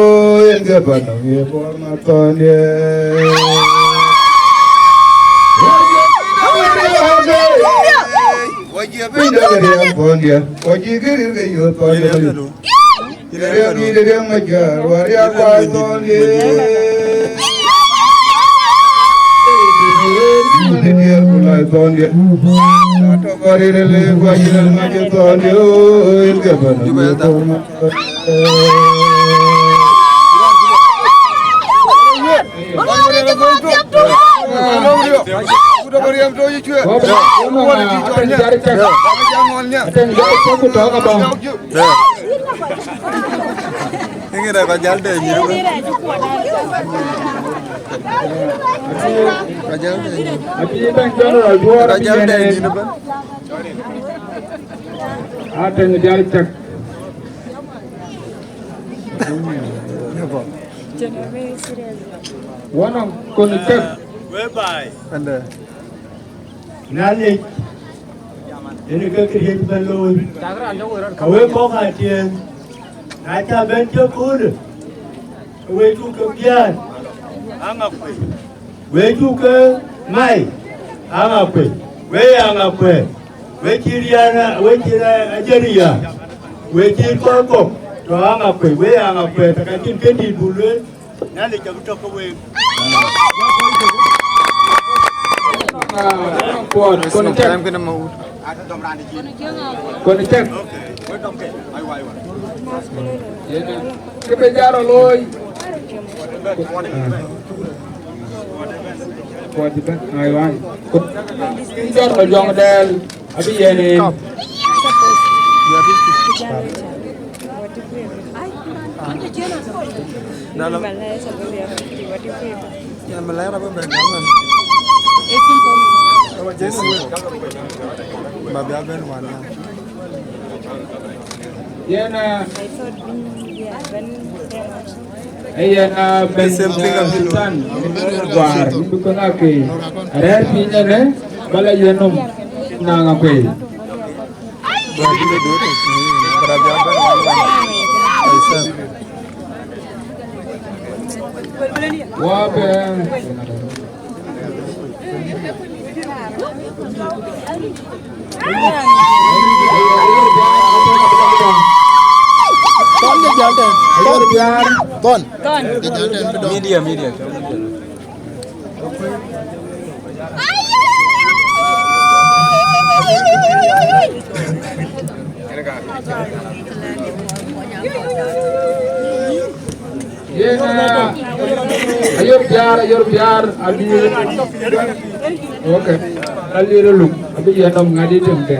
yen ke bä nɔm ye bɔr ma thɔn ye. Wajia piny dɔk riɛm thɔn ye, waji kë rïr ke yöth thɔn ye. Riɛm yïn riɛm mac jär, wariak kua thɔn ye. Ŋiɛc rɛɛc kɔc jäl dee nyïïr ëbën. Kɔc jäl dee nyïïr. Abï bɛ̈ny General Duɔɔr kɔc jäl dee nyïïr ëbën. Atɛ̈ny dial cäk. Wɔ nɔŋ kɔn cäk. Ëndë. Nhialic, yen ke këriëëc bɛ̈n looi. Ka wek kɔ̈k Atiël, na cä bɛ̈n cï köölë, ke we cuk ke biäär. Aŋakuei. We cuk ke mai, Aŋakuei. We Aŋakuei. We cï riɛɛr, we cï rɛɛr ajëriya. We cï kɔc kɔ̈k tɔ̈ Aŋakuei. We Aŋakuei, të ka cïn këdït buk lueel. Nhialic abï tɔ̈ ke week. Kuɔt, kɔn cäk. Kɔn cäk. Yen, kë bï jal rɔt looi. Kuɔt bï bɛ̈n, aiwa. Kuɔt. Jɔt ma jɔŋ dɛɛl. Abï yen en. Nalo. Yan malaya raba ben gaman. Yes. Ba bia ben wan ya. Yen, uh, yen, uh, ben, uh, Sultan, Guar, ndu kona ke. Rɛ̈ɛ̈r piny ënë, bala yenɔm, na ŋa kuei. Wa bɛ. Aye jal tɛ̈n. Ayor biar. Thon. Thon. Aye jal tɛ̈n bï dɔm. Media, media. Yen, eh, ayor biar, ayor biar, abi. Okay. Alir luk, abi yɛn nɔm ŋadi tem kɛ.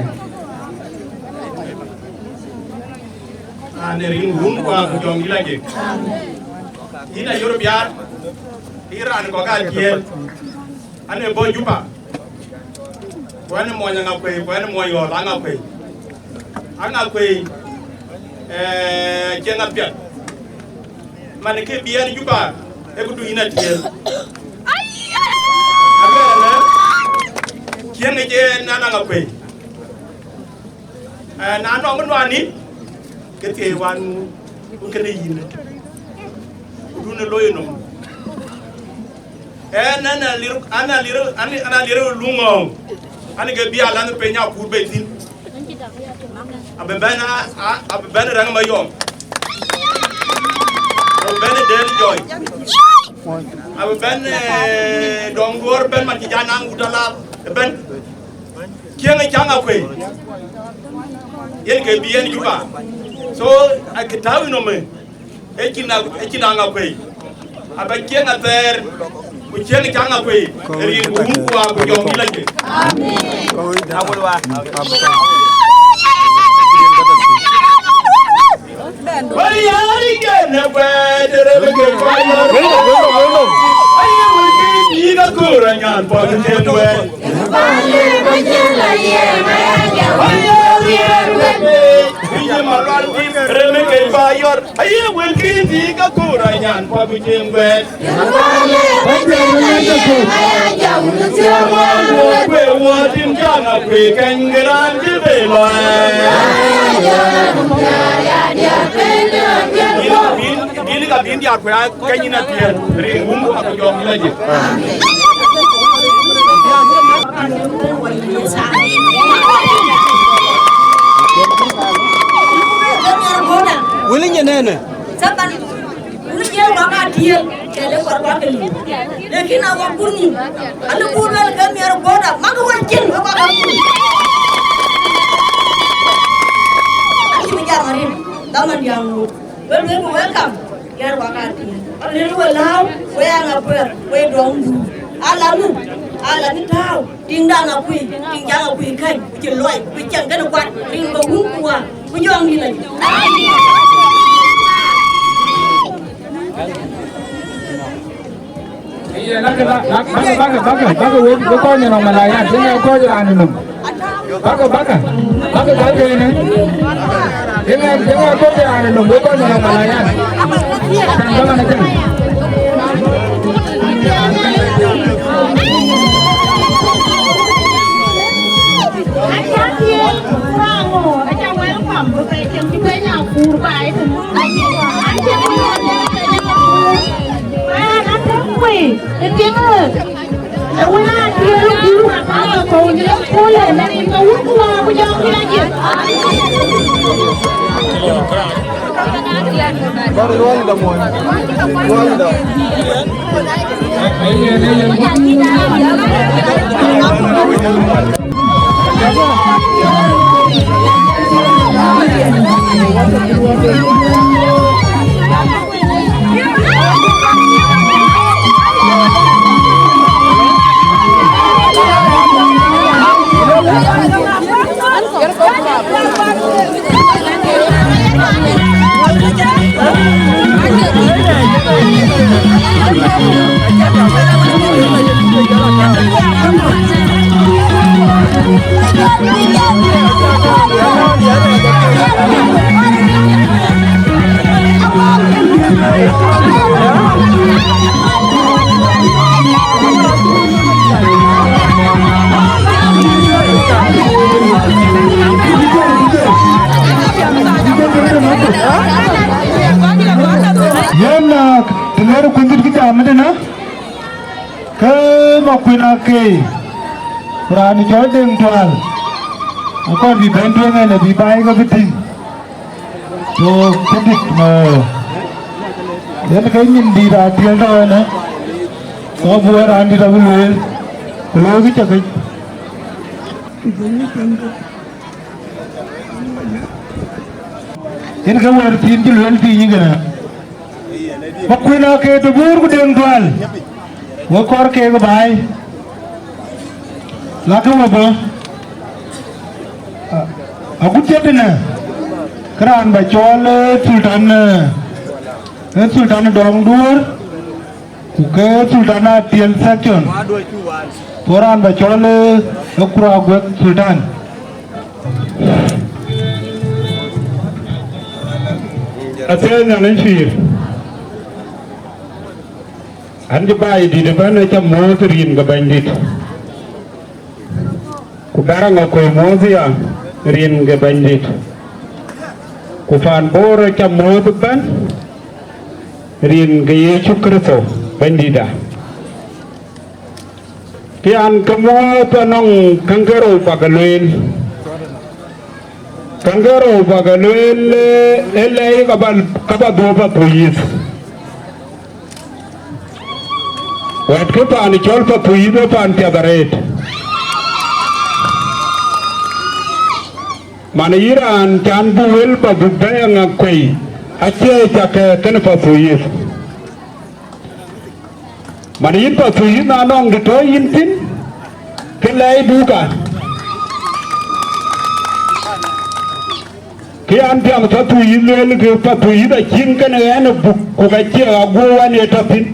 An ë rin wun kua ku jɔŋ yï la jek. Yïn ayor biar, yïn raan kɔ̈k aa tiɛɛl. An ë bɔ̈ Juba. Ku an ë mony Aŋakuei, ku an ë mony ɣɔ̈l Aŋakuei. Aŋakuei, eh, cieŋ apiɛth. Man kë bï ɛn Juba, ë këdu yïn atiɛɛl. Aluɛɛl ënë, cieŋ ë cï nɛn Aŋakuei. Eh, na nɔŋ nuani, ke thiëi wan ŋu, ku kënë yïn. Ku dun ë loi nɔm. Ɛn, ɛn alir, ɛn alir, ɛn, ɛn alir luŋ ɣɔ̈ɔ̈ŋ. Ɛn ke bï alaŋ piny akuur bei thïn. Abï bɛ̈n a, a, abï bɛ̈n Rɛŋ Mayɔm. Abï bɛ̈n Dɛl Jɔi. Abï bɛ̈n, eh, Dɔŋ Duɔ̈ɔ̈r bɛ̈n man cï jɔ naŋ wut alath ëbɛ̈n. Cieŋ ë cä Aŋakuei. Yen ke bï yen Juba. So, akë tääu yï nɔm ë. Ecin a, ecin Aŋakuei. Aba cieŋ athɛɛr, ku cieŋ cä Aŋakuei, rin ku wun ku wa ku jɔŋ yï la jek. Amen. Awul wa. Wari yari gene kwɛɛt, rebe ke kwɛɛt. Ayi wiki yï ka kura nyan pa ke kwɛɛt. Rem ke ba yɔr, aye wël kïn thii ka kura nyan pa ku cieŋ guɛɛt. Kue wä tim jaŋ a kue kɛny ke raan cï be lɔ. Bïn, bïn ka bïn diaar kue a kɛny yïn athiɛɛn, rin wun aku jɔŋ yïn la jek. Wël ë nyin ënë. Saban, wun jiël wak atiël, kɛlë kɔr wak lim. Lakin a wak kun nim. Ani kun wɛl ke miɛr goda, mak wɛl cin wak wak kun. Ani mi jam arim, daman jam ŋu. Well, well, welcome. Yar wak atiël. Alil we lääu, we Aŋakuei, we dɔŋdu. Ala nu, ala ni tääu. Tiŋ daŋ akuëi, tiŋ jaŋ akuëi käny, ku cï luɔi, ku cieŋ kënë kuat, rin ke wun ku wa, ku jɔŋ dït la. Ye, lak, lak, lak, bäkë, bäkë, bäkë, bäkë, wek, wek kɔc nɔŋ Malayan, tiŋ ë kɔc raan nɔm. Bäkë, bäkë, bäkë, bäkë kënë. Tiŋ ë, tiŋ ë kɔc raan nɔm, wek kɔc nɔŋ Malayan. Kan bäkë na tiŋ. Bäk luɔnyda muɔny. Luɔnyda. Yen, ah, të lɛ̈ɛ̈r kuëndït kë jam ëtënë, ke Makuën Akei, raan cɔl Deŋ Tual, akɔn bï bɛ̈n tueŋ ɛn abï baai ke bï tïŋ. So, këdït në yen ke nyin dït aa tiɛl tɔ̈ ënë, kɔc bï wɛ̈t raan dït abï lueel, ku looi kë cä kec. Yen ke wɛ̈t thiin cï lueel piny kënë. Ba kuën aa ke të buur ku deŋ dual, wek kɔɔr keek baai, lakë we bɔ̈. Agut cï tënë, kë raan ba cɔɔl, ee, Sultan, ee, ee Sultan Dɔŋ Duɔ̈ɔ̈r, ku ke Sultan Atiel section. Ku raan ba cɔɔl, ee, ee Kuraguek Sultan. Athiɛɛi Nhialic pïïr. An cï baai dït ëbɛ̈n, aca muɔ̈ɔ̈th rin ke Bɛ̈nydït. Ku bɛ̈r Aŋakuei muɔ̈ɔ̈th ya rin ke Bɛ̈nydït. Ku paan Bor aca muɔ̈ɔ̈th ëbɛ̈n rin ke Yecu Kërtho Bɛ̈nydïtda. Kë an, ke muɔ̈ɔ̈th anɔŋ käŋ ke rou bä ke lueel. Käŋ ke rou bä ke lueel, ee, ee lɛi ka bä, ka bä dhuɔ̈p Pathuyith. Wɛ̈t kë paan cɔl Pathuyith ee paan piath arëët. Man yï raan can bï wël bä buk bɛ̈ɛ̈i Aŋakuei, acie cak kë kënë Pathuyith. Man yïn Pathuyith, na nɔŋ dë tɔ̈ yïn thïn, ke lɛi duka. Kë an, piath Pathuyith lueel, ke Pathuyith acïn kënë ɣɛn ë buk, ku ka cie aguɔ wɛ̈n ye tɔ̈ thïn.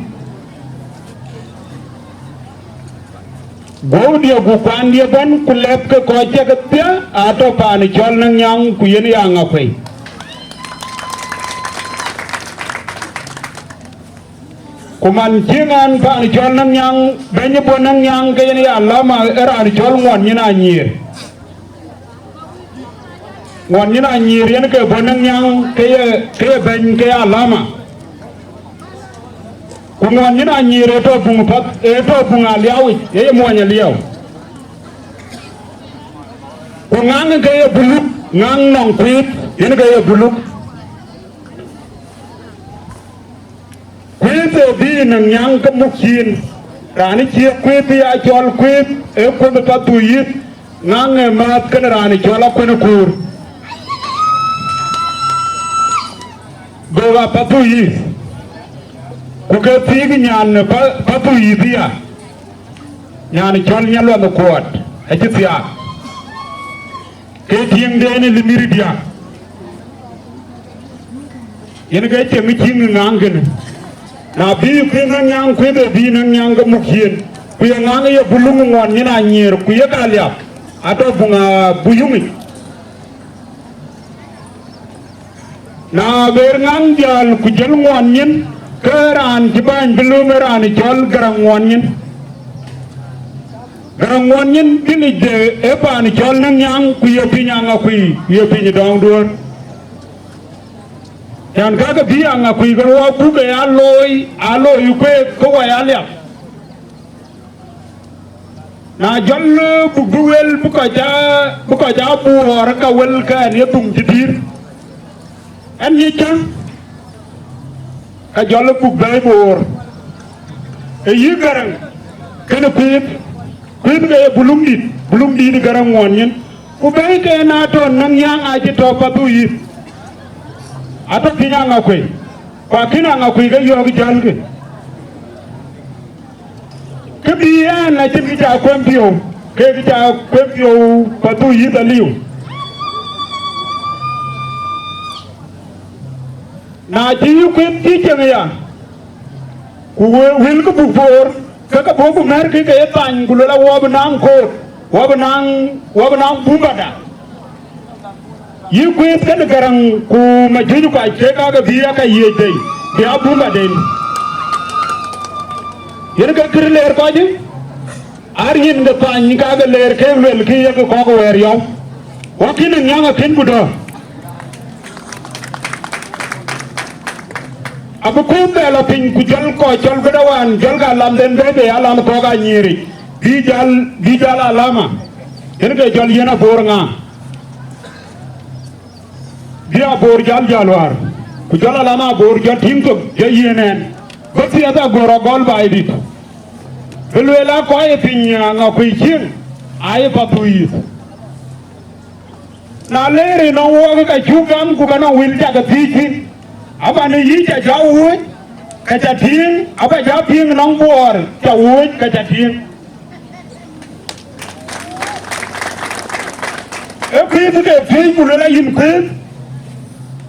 Guɔ̈udiɛ̈ ku kuandiɛ̈ bɛ̈n, ku lɛ̈pkë kɔc cä ke thiäk, aa tɔ̈ paan cɔl Näk Nyaŋ, ku yen ya Aŋakuei. Ku man cï ɣɛn paan cɔl Näk Nyaŋ, bɛ̈ny bɔ̈ Näk Nyaŋ, ke yen ya Alama, ë raan cɔl Ŋuɔn Nyin Anyiir. Ŋuɔn Nyin Anyiir yen ke bɔ̈ Näk Nyaŋ, ke ye, ke ye bɛ̈ny, ke ye Alama. Ku Ŋuɔn Nyin Anyiir ë tɔ̈ buŋ path, ë tɔ̈ buŋ Aliau yic, ë ye muɔny Aliau. Ku Ŋaŋ ke ye Buluk, Ŋaŋ nɔŋ Kuith, yen ke ye Buluk. Kuith ë bï Näk Nyaŋ ke muk cin, raan ë cie Kuith ya cɔl Kuith, ë kueth Pathuyith, Ŋaŋ ë määth kënë raan ë cɔl Akuën Kuur. Go ɣa Pathuyith, ku ke thiëëk nyan ë Pa-, Pathuyith ya, nyan ë cɔl Nyaluath Kuɔt, acï thiaak. Ke tiëŋden ë limiri diäk. Yen ke cieŋ ë cïŋ ë Ŋaŋ kënë. Na bï kuëth Näk Nyaŋ, kuëth ë bï Näk Nyaŋ ke muk ciëën, ku ye Ŋaŋ ye Buluk, Ŋuɔn Nyin Anyiir, ku ye Kaliap, atɔ̈ buŋ a Buyuŋic. Na ber Ŋaŋ jäl ku jël Ŋuɔn Nyin, ke raan cï bäny bï lööm ë raan cɔl Gäräŋ Ŋuɔn Nyin. Gäräŋ Ŋuɔn Nyin bï ŋic de ë paan cɔl Näk Nyaŋ, ku ye piny Aŋakuei, ku ye piny Dɔŋ Duɔ̈ɔ̈r. Cän kakë bï Aŋakuei ke ruɔɔk buk ë ya looi, aa looi kueek ke wai Aliap. Na jɔl, eh, buk bï wël bï kɔc aa, bï kɔc aa buɔɔr, ka wël ke ɛn ye dhuŋ cï dïïr. Ɛn ye cäŋ, ka jɔl buk bɛ̈ɛ̈i boor. Ë yï Gäräŋ kënë kuëëth, kuëëth ke ye Buluŋdït, Buluŋdït Gäräŋ Ŋuɔn Nyin. Ku bɛ̈ɛ̈i ke na tɔ̈ Näk Nyaŋ acï tɔ̈ Pathuyith, atɔ̈ piny Aŋakuei, ku akïn Aŋakuei ke yɔ̈ɔ̈k jälkï. Kë bï ɛn acïn kë ca kuem piɔ̈u, ke kë ca kuem piɔ̈u Pathuyith aliu. Na cï yï kueth cï cieŋ aya, ku we-, wëlkï buk boor, ke ke bɔ̈ ku mɛ̈ɛ̈rkï ke ye thany, ku luel, awɔ bï naŋ koot, wɔ bï naŋ, wɔ bï naŋ bumbada. Yï kuëëth kënë Gäräŋ ku Majuëc Kuac, kek kakë bï aka yiëëc bei, bï a bumbaden. Yen ke kërë leer kɔc, aa rin ke thany kakë leer keek luel kë yek kɔ̈k wɛɛr yɔu. Wakïn ë Nyaŋ akën ku dɔ̈. Abï kuëëth bɛ lɔ piny ku jɔl kɔc cɔl këde wään, jɔl ka lamden bɛ̈ɛ̈i bei alam kɔ̈k Anyiiric, bï jäl, bï jäl Alama, yen ke jɔl yen aboor ŋa. Bï Abor jäl jäl wäär, ku jɔl alam Abor jɔl tïŋ thok jɔ yiën ɛn, bï thiɛth Abor agɔl baai dït. Bï lueel a kɔc ë piny Aŋakuei cieŋ, aye Pathuyith. Na leer ënɔŋ wɔɔk ka cuk gam ku ka nɔŋ wël cak ë thiëc thïn, aman ë yic ca jɔ wuöc, ka ca tïŋ, aba jɔ piŋ nɔŋ Buɔɔr ca wuöc, ka ca tïŋ. Ee kuëëth ke piëëc ku luel ayïn kuëëth,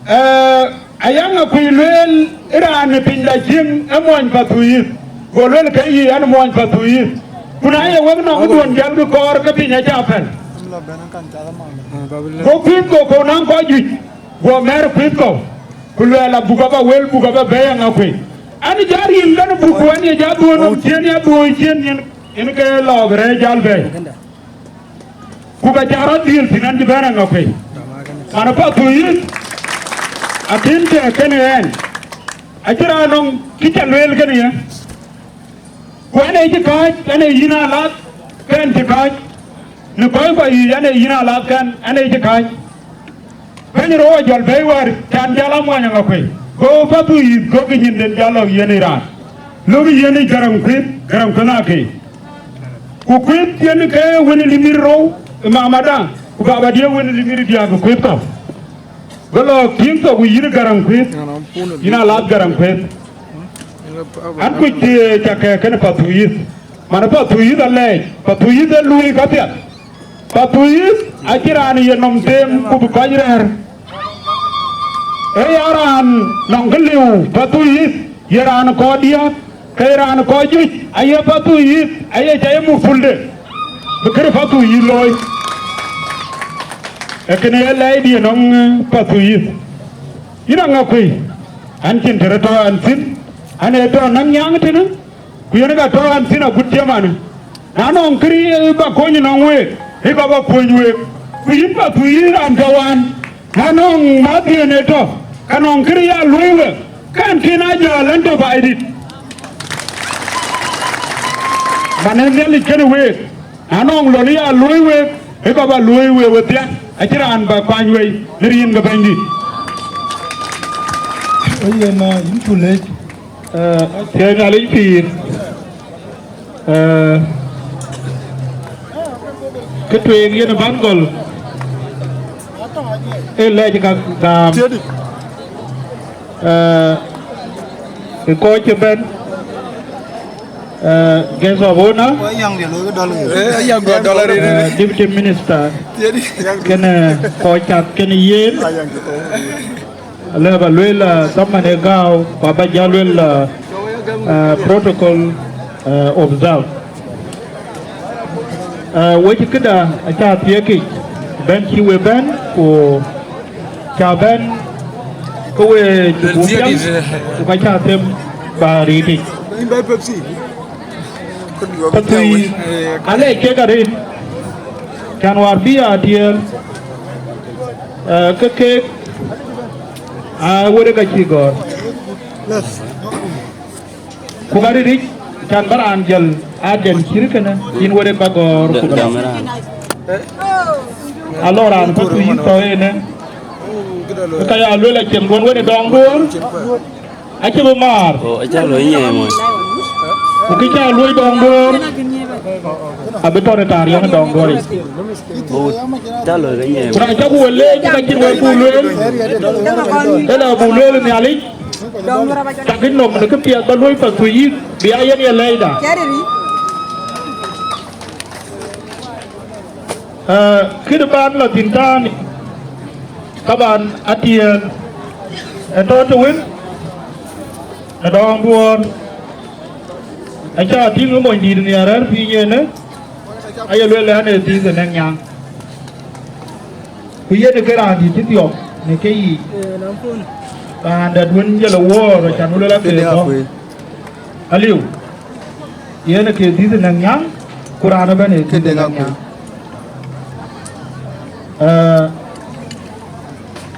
ee, aya Aŋakuei lueel ë raan ë pinyda cieŋ ë muɔny Pathuyith, go luel ke yï an muɔny Pathuyith. Ku na ye wek nɔŋ duön jäl bï kɔɔr ke piny aca pɛ̈l. Go kuëëth go kɔ̈u naŋ kɔc juëc, go mɛ̈ɛ̈r kuëëth kɔ̈u, ku luɛɛl abuk aba wël buk aba bɛ̈ɛ̈i Aŋakuei. An jɔ riin kën buk ku an ye jɔ dhuöör nɔm ciën ya dhuöör ciën yen, yen ke lɔɔk rɛ̈ɛ̈c jäl bɛ̈ɛ̈i. Ku ka ca rɔt dhil thïn an cï bɛ̈n Aŋakuei. Man Pathuyith akën tɛ̈ kënë ɛn, acï raan nɔŋ kë ca lueel kënë ye. Ku ɛn ee cï kääc, ɛn ee yïn alath, ke ɛn cï kääc. Në kɔc kɔc yiic ɛn ee yïn alath kɛn, ɛn ee cï kääc. Bɛ̈ny rou ajɔl bɛ̈i wäär, can jäl amuɔny Aŋakuei. Go Pathuyith, gokï nyinden jäl lɔ yen ë raan. Lok yen ë Gäräŋ kuëth, Gäräŋ kuëth akëi. Ku kuëth yen ke wën ë limir rou ë mamada, ku babadiɛ̈ wën ë limir diääk ë kuëth kɔ̈u. Go lɔ tïŋ thok ku yïn Gäräŋ kuëth, yïn alath Gäräŋ kuëth. An kuc cä kɛ̈ɛ̈k kënë Pathuyith. Man Pathuyith alɛɛc, Pathuyith ë luui kapiɛth. Pathuyith acï raan ye nɔm them ku bï kɔc rɛ̈ɛ̈r. Ee ya raan nɔŋ kë liu, Pathuyith ye raan kɔc diäk, ke ye raan kɔc juëc, aye Pathuyith, aye ca ye muk pulde, bï kërë Pathuyith looi. Ee kënë ye lɛɛcdiɛ̈ nɔŋ, eh, Pathuyith. Yïn Aŋakuei, an cïn të rɔt tɔ̈ an thïn, an ee tɔ̈ näk nyaaŋ tënë, ku yen ka tɔ̈ an thïn agut cï man. Na nɔŋ kërë ye ba kony nɔŋ week, ë ka ba kuöny week. Ku yïn Pathuyith raan tɔ̈ wan, na nɔŋ mäthdiɛ̈n ë tɔ̈, ka nɔŋ kërë ya luöi week, kɛn kën a jäl ɛn tɔ̈ baai dït. Man ë Nhialic kënë week, na nɔŋ lon ya luöi week, ë ka ba luöi week wedhia, acïn raan ba kuany wei në rin ke Bɛ̈nydït. Ee yen, ah, yïn cu leec. Eh, thiëëc Nhialic pïïr. Eh, kë tueŋ yen bän gɔl, ee lɛc ka gam. Eh, ë kɔc cï bɛ̈n, eh, guest of honor, eh, Deputy Minister, kënë kɔc cath kënë yen. Alë ba lueel, ah, dhaman ë gääu, ku aba jɔ lueel, ah, ah, protocol, ah, observe. Ah, wec këda acä thiëëkic, bɛ̈n cï we bɛ̈n, ku cä bɛ̈n ke we cï gup piɛth, ku ka cä them ba riitic. Pathuyith alɛc kek arëët, can wäär bï aa tiɛɛl, eh, ke keek, aa wërë ka cï gɔ̈ɔ̈r. Ku ka riric, can bä raan jël aden cït kënë, yïn wërë ba gɔ̈ɔ̈r ku bä. Alɔ raan Pathuyith tɔ̈ ënë, ke ka ya luel acïn duɔ̈n wën ë dɔŋ duɔ̈ɔ̈r. Acï bï maar. Oh, acä lɔ nyɛɛm wën. Ku kë cä luöi dɔŋ duɔ̈ɔ̈r, abï tɔ̈ në taariɛŋ dɔŋ duɔ̈ɔ̈r yic. Oh, acä lɔ nyɛɛm. Ku na cä ku we leec, ka cïn wek buk lueel, ëla buk lueel Nhialic, cak yïn nɔm në këpiɛth ba luöi Pathuyith, bï aa yen ye lɛɛcda. Eh, këdï ban lɔ thïn täänë, taban atiɛɛl ë tɔ̈ të wën në dɔɔŋ duɔ̈ɔ̈r, acä tïŋ ë monydït nhiaar rɛ̈ɛ̈r piny ënë, aye lueel an, ee dhiëth ë nɛ̈k nyaŋ. Ku yen ë ke raandït cï thiɔ̈k në keyiic, raan dɛ̈t wën jël ë wuɔ̈ɔ̈r, acan wën lueel ake bɔ̈. Aliu, yen ë ke dhiëth ë nɛ̈k nyaŋ, ku raan ëbɛ̈n ë dhiëth ë nɛ̈k nyaŋ. Eh,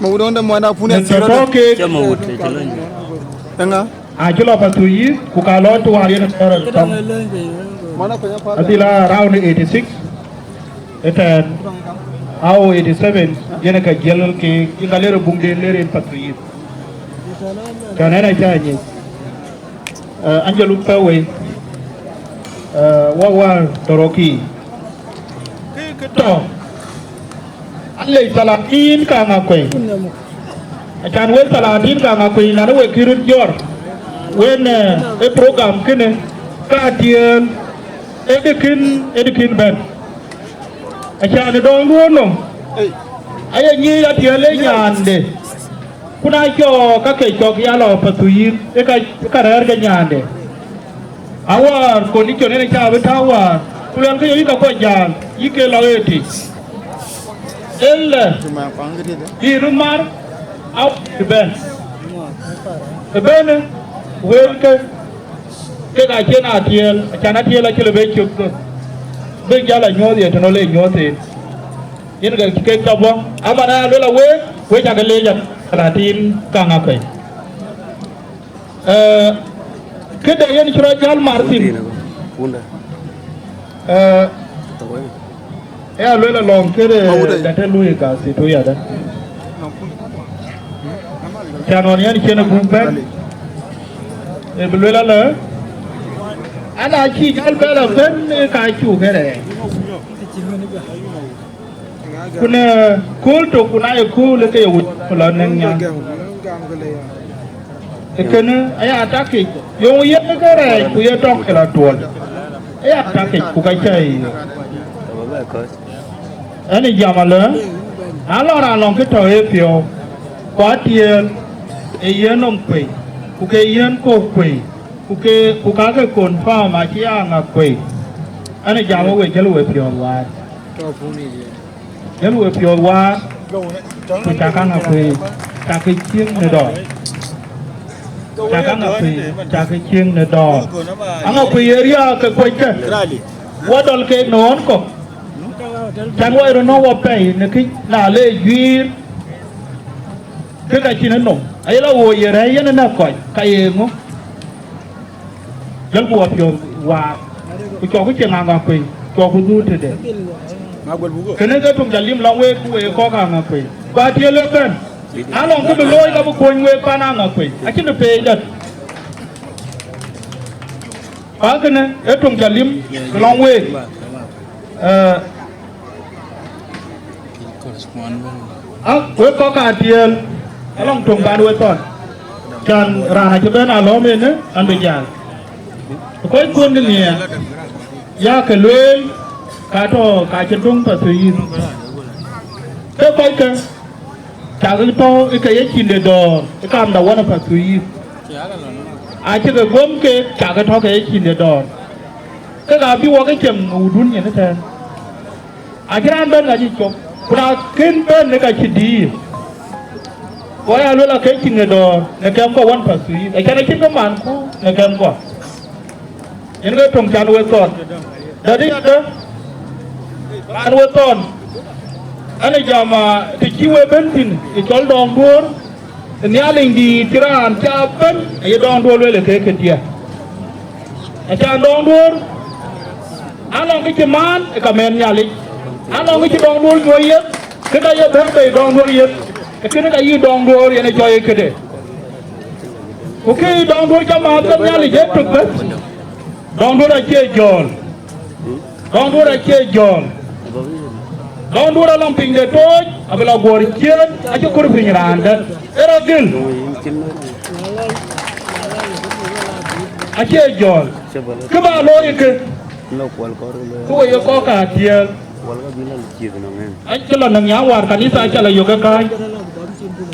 Mawut ɣɔn de muɔny apun në ya tɔ̈ thirɔ de. Tɔ̈ keek, Cä mawut, cä lony. Eŋa? Acï lɔ Pathuyith, ku ka lɔ tuaar yen ë thɔ̈r ë tɔŋ. Adhil a round eighty six, ëtɛ̈ɛ̈n, au eighty seven. Yen ë ka jiël ke, yen ka ler ë buŋden, ler yen Pathuyith. Cän ɛn acä nyic. Eh, Angelo Pawey, eh, wak wäär tɔ̈ rɔ̈kï. Tɔ̈, an lec thalatin ka ŋa kuei. Acan wek thalatin ka ŋa kuei, nɔn wek kï röt jɔr. Wen, eh, ë program kënë, ka tiëël, ë dï kïn, ë dï kïn bɛ̈n. Acan ë dɔŋ duɔ̈ɔ̈r nɔm. Aye nyic atiëël ë nyande. Ku na cɔɔk ka ke cɔk ya lɔ Pathuyith, ë ka, ë ka rɛ̈ɛ̈r ke nyande. Awäär condition en acä bï tääu wäär, ku luɛlkë ye yï ka kɔc jäl, yï ke lɔ ëtï. Ëlë, bï röt mar, au bï bɛ̈n. Ëbënë, wëlkë, kek acïn atiëël, acan atiëël acï lë bë cök thöl. Bï jäl a nyuɔ̈th ye tënɔ le nyuɔ̈th en. Yen ke kek tɔ bɔ̈, aman aya luel aweek, wek cakë leec a thalatin ka ŋa kuei. Eh, këde yen cï rɔt jäl mar thïn. Eh, ë ya luel alɔŋ këde date lui ka thït uyadë. Can ɣɔn yen cïn ë buk bɛ̈n, ë bï luel alë, an, acï jäl bɛ̈n abën ë ka cuk ë rɛɛc. Ku në kööl tök, ku na ye kööl ë ke ye wut ku lɔ nɛŋ nyan. Ë kënë aya takic, yöŋ yen ke rɛɛc ku ye tɔŋ ke lɔ tuɔl. Aya takic ku ka cä ye. Ɛn ë jam alë, na lɔ raan lɔŋ kë tɔ̈ ë piɔ̈u, ku atiëël ë yen nɔm kuei, ku ke yen kok kuei, ku ke, ku ka ke confirm acï aa ŋa kuei. Ɛn ë jam we jël we piɔ̈ɔ̈th waar. Jël we piɔ̈ɔ̈th waar, ku cak aŋa kuei, cak ke cieŋ në dɔɔr. Cak aŋa kuei, cak ke cieŋ në dɔɔr. Aŋa kuei ye riääk ke kuöckë, wä dɔl keek në ɣɔn kɔ̈k. Can wä röt nɔ̈k wä pɛi në kïc, na le juiir, kë ka cïn ë nom. Aye lɔ wooi ye rɛ̈ɛ̈c yen ë näk kɔc, ka ye ŋö? Jëlku wapiɔ̈ɔ̈th waar, ku cɔkku cieŋ aŋa kuei, cɔkku dhuur tëde. Kënë ke töŋ ca lim lɔŋ week, ku week kɔ̈k aŋa kuei. Ku atiëël ëbɛ̈n, na lɔŋ kë bï looi, ka bï kuöny week pan aŋa kuei. Acïn ë peec dɛ̈t. Ku akënë ee töŋ ca lim lɔŋ week. Eh, Ak wek kɔ̈k atiëël, alɔŋ töŋ ban wek thɔn. Can raan acï bɛ̈n alɔ̈ɔ̈m ënë, an bï jäl. Kɔc kuöndï nhiɛɛr, ya ke lueel, ka tɔ̈ ka cï döŋ Pathuyith. Ke kɔckë, cakï tɔ̈ ë ke ye cïn de dɔ̈ɔ̈r, ë kam da wän ë Pathuyith. Acï ke guöm keek, cakï tɔ̈ ke ye cïn de dɔ̈ɔ̈r. Kek abï wɔ ke cieŋ në wudun nyin ëtɛ̈ɛ̈n. Acïn raan bɛ̈n ka cï cop, ku na kën bɛ̈n, në ka cï dïïr. Ku aya luel, ake cïn në dɔ̈ɔ̈r në kɛmkɔ wän Pathuyith, acan acïn kë manku në kɛmkɔ. Yen ke töŋ can wek thɔn. Dɛ̈t yadë, can wek thɔn. Ɛn ë jam, ah, të cï wek bɛ̈n thïn ë cɔl dɔŋ duöör, Nhialic dïït cï raan cä bɛ̈n, aye dɔŋ duöör lueel ë kek këdiɛ̈. Acan dɔŋ duöör, alɔŋ kë cï maan ë ka mɛɛn Nhialic, alɔŋ kë cï dɔŋ duöör nyuɔɔth yeth, kë ka ye bɛ̈n bei dɔŋ duöör yeth, ë kënë ka yï dɔŋ duöör yen ë cɔɔi këde. Ku kë yï dɔŋ duöör cä maath ke Nhialic ee tök bɛ̈n, dɔŋ duöör acie jɔ̈ɔ̈l. Dɔŋ duöör acie jɔ̈ɔ̈l. Dɔŋ duöör alɔŋ piny de tooc, abï lɔ guɔ̈ɔ̈r ciëën, acï kɔɔr piny raan dɛ̈t. Ee rɔt dhil. Acie jɔ̈ɔ̈l. Kë bä looi kë, kë we ye kɔ̈k atiëël. Acï lɔ nɔŋ ya wäär kanitha, acä lɔ yök ë kääc.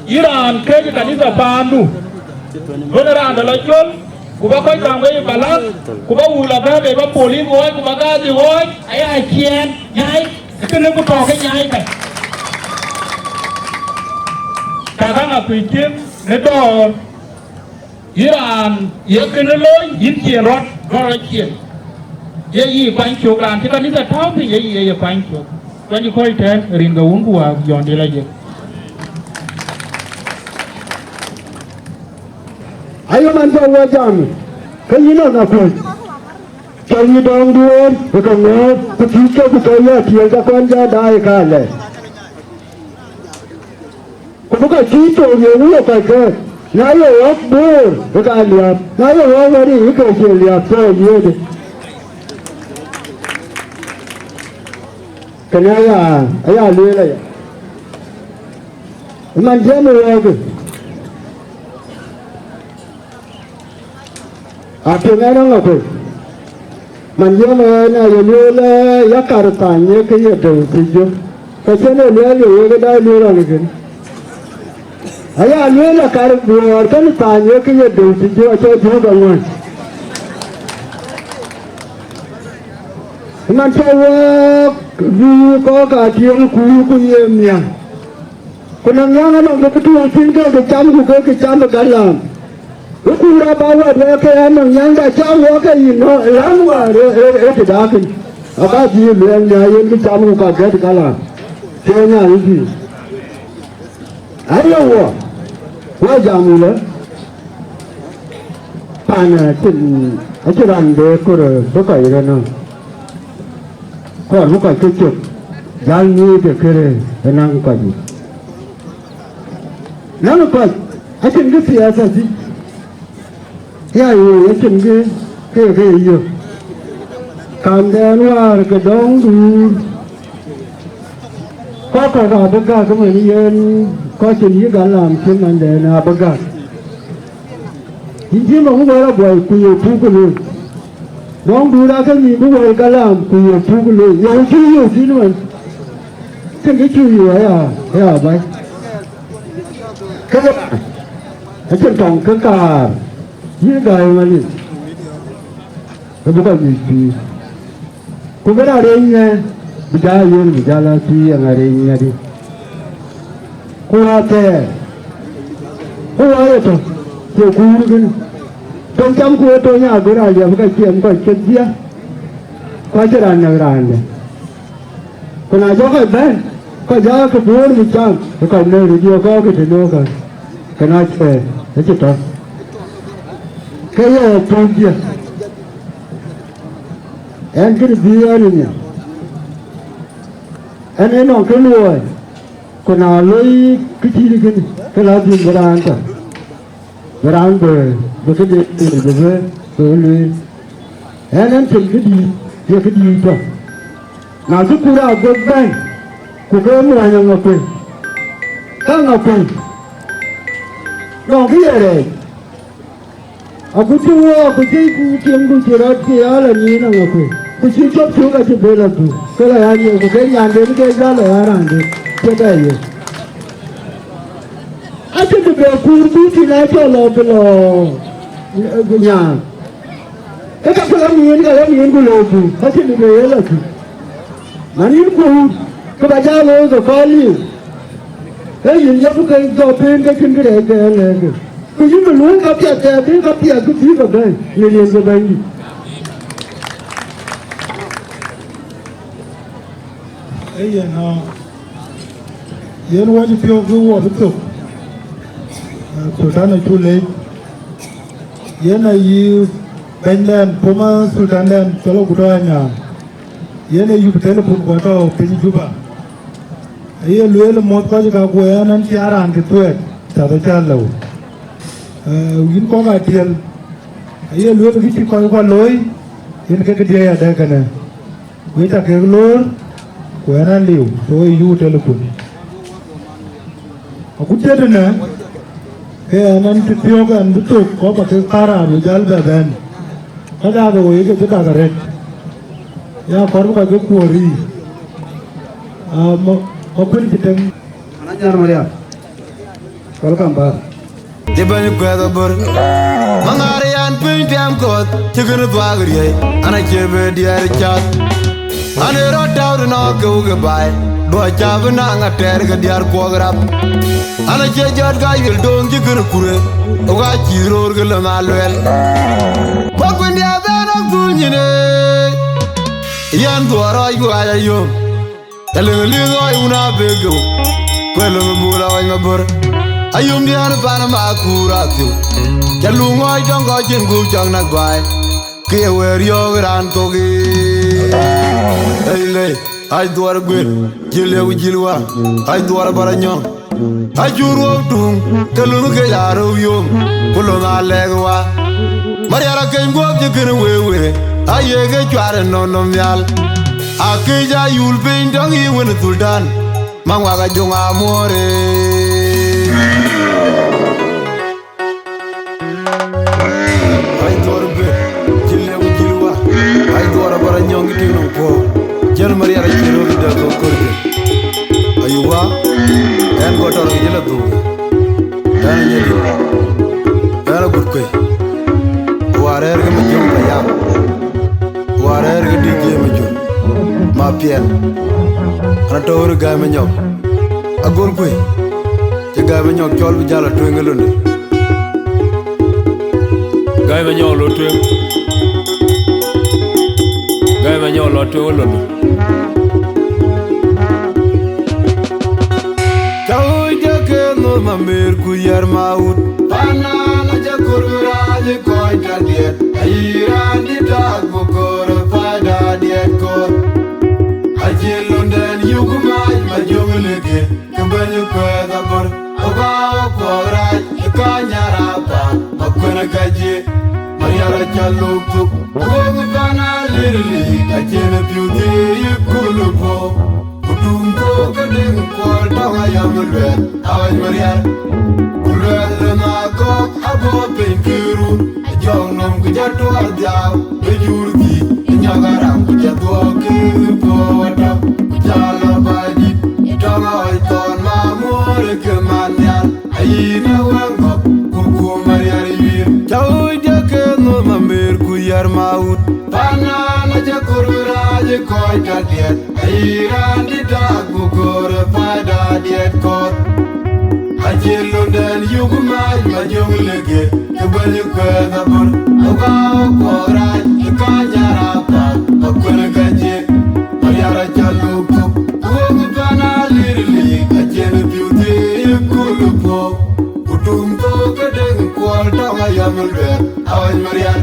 Yïn raan këc kanitha paandu, duɔ̈në raan de lɔ col, ku bä kɔc gam wei ë balas, ku bä wul abɛ̈ɛ̈r bei, bä polith ɣɔɔc, ku bä gathi ɣɔɔc, aya ciɛɛn, nyaai, kënë ku tɔɔk ke nyaai bɛ̈n. Cak aŋa kuc cieŋ në dɔ̈ɔ̈r. Yïn raan ye kënë looi, yïn cien rɔt, rɔt rɔt cien. Ye yï kuany cök, raan cï kanitha tääu piny, ye yï ye ye kuany cök. Kuany kɔc tɛ̈ɛ̈n, rin ke wun ku wäär, Jɔn Dïl Ajek. Ayo man bä wä jam, ke yïn ɔn akuc. Cä yï dɔŋ duöör, ë ke ŋɔ̈ɔ̈th, ku thiëc ke ku thou ya tiëël ke kɔn jɔ daai ë kaalɛ. Ku bï kɔc cïï thou ye wël ë kɔc kɛ̈ɛ̈k, na ye ɣɔ̈k Bor, ke ka liääp, na ye ɣɔ̈k Wädï, ke cie liääp thou yiëëdë. Kënë aya, aya lueel aya. Man jiɛɛm ë ɣɔ̈ɔ̈kë. Apiŋ ɛn aŋa kuec. Man jiɛɛm ë ɣɔ̈ɔ̈k, na ye lueel, eh, ya kar thany ye ke ye döŋ thiëc jö. Ka cïn ë lueel ye wek ë daai lueel rɔn ë kën. Aya lueel akar Bor kën thany ye ke ye döŋ thiëc jö, acï döŋ ka ŋuän. Man cä wek bï kɔ̈k aa tiëŋ kuur ku ye miäk. Ku nɔŋ nyääŋ anɔŋ ke bï tuɔɔc thïn ke ke cam ku ke ke cam ë galam. Ë kuur aba wɛ̈t wɛ̈ɛ̈r ke anɔŋ nyääŋda cam wɔ ke yïn nɔ̈ ë lam wäär ë, ë, ë tëdakïn. Aba dhil luɛɛl nya yen bï cam ku ka gɛ̈t galam. Ke nya ë dhil. Aye wɔ, wɔ jam wulë, pan, eh, cïn, acïn raan bë kɔɔr bï kɔc rɔt nɔ̈k. Kɔɔr bï kɔc ke cök, jäl ŋic ë kërë ë naŋ kɔc yic. Naŋ kɔc, acïn kë thiɛɛth adï. Ya yööŋ acïn kë ke ke yök. Kamden wäär ke dɔ̈ŋ duur. Kɔc kɔ̈k abï gäk ëmën yen kɔc cïn yï galam cï manden abï gäk. Yïn cï mɔ̈k wɛ̈ɛ̈r abuɔi ku ye puk ë looi. Dɔ̈ŋ duur akë mïïm bï wɛ̈ɛ̈r galam ku ye puk ë looi. Yööŋ cï yök thïn ëmën. Cïn kë cï yök aya, aya bac. Këde acïn tɔŋ ke kaar yïn gäi ëmën, ke bï kɔc nyuc pïïr. Ku bï raan rëëc ŋɛ bï jal yen bï jal a pïïr eeŋa rëëc ŋɛ̈dï. Ku athɛɛr, ku wɔ ye tɔ̈, cie kuur kënë. Tɔŋ camku ë tɔ̈ nya bï raan liɛp ka ciɛm kɔc kedhie, ku acïn raan näk raande. Ku na jɔ kɔc bɛ̈n, kɔc jɔ ke Bor bï cam, ke kɔc nɔ̈k röt ye kɔ̈k ke tënɔ̈k kä, ke na cɛ, acï tɔ̈. Ke ye puk dië, ɛn kënë bï ɛn ë nhial. Ɛn ë nɔŋ kë luɔi, ku na loi kë cït kënë, ke la dhil bï raan tɔ̈. Bï raan bï, bï këde bï, bï, bï lueel. Ɛn, ɛn cïn këdïït, ye këdïït tɔ̈. Na cï kuur aguek bɛ̈n, ku ke muɔny aŋa kuël, ka ŋa kuël, nɔŋ kë ye rɛɛc. Aku cï wɔ, ku cï tiëŋdu cï rɔt cï ya lɔ nyin aŋa kuël, ku cï cop cuk acï bel athuk, ke lɔ ya nyin, ku ke nyanden ke jal lɔ ya randen, cï bɛ ye. Acïn të be kuur bï thïn acɔl lɔ bï lɔ, eh, nyaaŋ. Ke ka ke lɔ miin, ka lɔ miin ku lɔ bï, acïn të be ye lɔ thïn. Man yïn kuur, ke ba jal looi ke kɔɔr liu. Ee yïn yep ke jɔ piny ke cïn kërɛɛc ke ë lɛ̈k. Ku yïn bï luɔ̈i ka piɛth thɛɛr bï ka piɛth bï bï ke bɛ̈ɛ̈i në rin ke Bɛ̈nydït. Ee yen, aa, yen wäc piɔ̈u bï wɔ bï thök. Ee, Sultan acuk leec. Yen ayï bɛ̈nyden, former Sultanden, cɔl Agudo Anyar. Yen ee yup telepon ku atɔ̈ piny Juba. Aye lueel muɔ̈th kɔc ka ku ɛn, ɛn cï a raan cï thuɛɛk, cath acä lëu. Ee, yïn kɔ̈k atiɛl. Aye lueel kë cï kɔc kua looi, yen ke këdiɛ̈ ya dɛ̈ kënë. Wek ca kek loor, ku ɛn a liu, so ee yuk telepon. Aku tiët ënë, ke ɛn ɛn cï thiɔ̈k ɛn bï thök, kɔ̈k ba kek thar raan bï jäl bɛ bɛ̈n. Ka dak wei ke cï dak arëët. Ya kɔɔr bï kɔc ke kuɔɔr yiic. Aa, ma, ma kuën cï tëŋ. Ana nyar Maria. Welcome back. Cï bɛ̈ny kuɛth abör. Maŋar yan piny tiɛm koth, cï kën thuak riëëc, an, acie bï diɛɛr cath. An, ë rɔt tääu tënɔ ke wok ë baai, duɔ̈c ca bï naŋ atɛɛr ke diäär kuɔk rap. An, acie jɔt ka yuel döŋ cï kën kure, wok aa cïï röör ke lëŋ aa luɛl. Bä kuën diɛɛr bɛ̈n ɣɔ̈k dhul nyin ë, yɛn dhuɔɔr rɔɔc ku ɣaac ayöm. Ca lëŋ liŋ ɣɔɔc wun abëëk geu, ku ë lëŋ bul ɣɔɔc mabör. Ayum diɛ̈n pan ma kuur athiu. Ca luŋ ɣɔɔc tɔŋ kɔc cïn gup cɔk nak baai, ke ye wëër yɔ̈ɔ̈k raan thok yiic. Ëi lei, ɣaac dhuɔɔr guëër, jil lëu jil wä, ɣaac dhuɔɔr bär anyɔ̈ŋ. Acuk ruɔ̈k tuŋ, ke löŋ ke ya röök yom, ku löŋ aa lɛ̈k wa. Marial akeny guɔ̈p cï kën wewe, aye ke cuar ë nɔm nɔm nhial. Akëc ayul piny tɔŋ yï wën Thultan, maŋ wak ajöŋ amuɔɔr ë. Ai dhuɔɔr bë, cï lëu cï wa. Ai dhuɔɔr abär anyɔŋ kï tïŋ nɔm puɔ̈u. Jël Marial acï röök dɛ gɔ̈k kɔ̈rkë. Ayï wa, ɛn gɔ̈t tɔr kï jël adhuk. Ɛn anyɛ dït. Ɛn agut kuëi. Wa rɛ̈ɛ̈r ke Majök Payam. Wa rɛ̈ɛ̈r ke D J Majök. Ma piɛl. An atɔ̈ ɣöt ë Gäi Manyɔk. Agör kuëi. Cï Gäi Manyɔk cɔl bï jäl atueŋ ë londe. Gäi Manyɔk lɔ tueŋ. Gäi Manyɔk lɔ tueŋ ë londe. Cä wööc jɔ ke nhom amër ku yär ma wut. Panan acä kor bï rac ë kɔc tɔ diɛt. Ayï raan dït tak ku kor ë paida diɛt kor. Acïn londɛn yuk mac ma jöŋ lëkë. Kë bɛ̈ny kuɛth abɔ̈r, ë bä wä kuɔk rac, ë ka nyar apath, ma kuën ë ka cie. Marial acä lok thök, wok pan alir lik, acïn ë piu dhie yï kööl ë puɔ̈u. Ku dum thok ke deŋ kuɔl tɔŋ ayam luɛth, awany Marial. Ku luɛth rem agɔk, abɔ̈ piny kë run. Jɔŋ nɔm ku jɔ tuɔɔr dhiau, bï jur dhïc, ë nyɔk aram ku jɔ dhuɔɔk kë puɔ̈u atɔ̈, ku jɔ lɔ baai dït, ë tɔŋ awany thɔn ma muɔɔr ë ke man nhial, ayï në wëŋ gɔ̈k, ku kum Marial wiir. Cä wööc jɔ ke nhom amër ku yär ma wut. Panan acä kor bï rac ë kɔc tɔ diɛt, ayï raan dït tak ku kor ë paida diɛt kɔ̈th. Acïn londɛn yuk mac ma jöŋ lëkë, kë bɛ̈ny kuɛth abɔ̈r, ë bä wä kuɔk rac, ë ka nyar apath, ma kuën ë ka cie. Marial acä lok thök, wok pan alir lik, acïn ë piu dhie yï kööl ë puɔ̈u. Ku dum thok ke deŋ kuɔl tɔŋ ayam luɛth, awany Marial.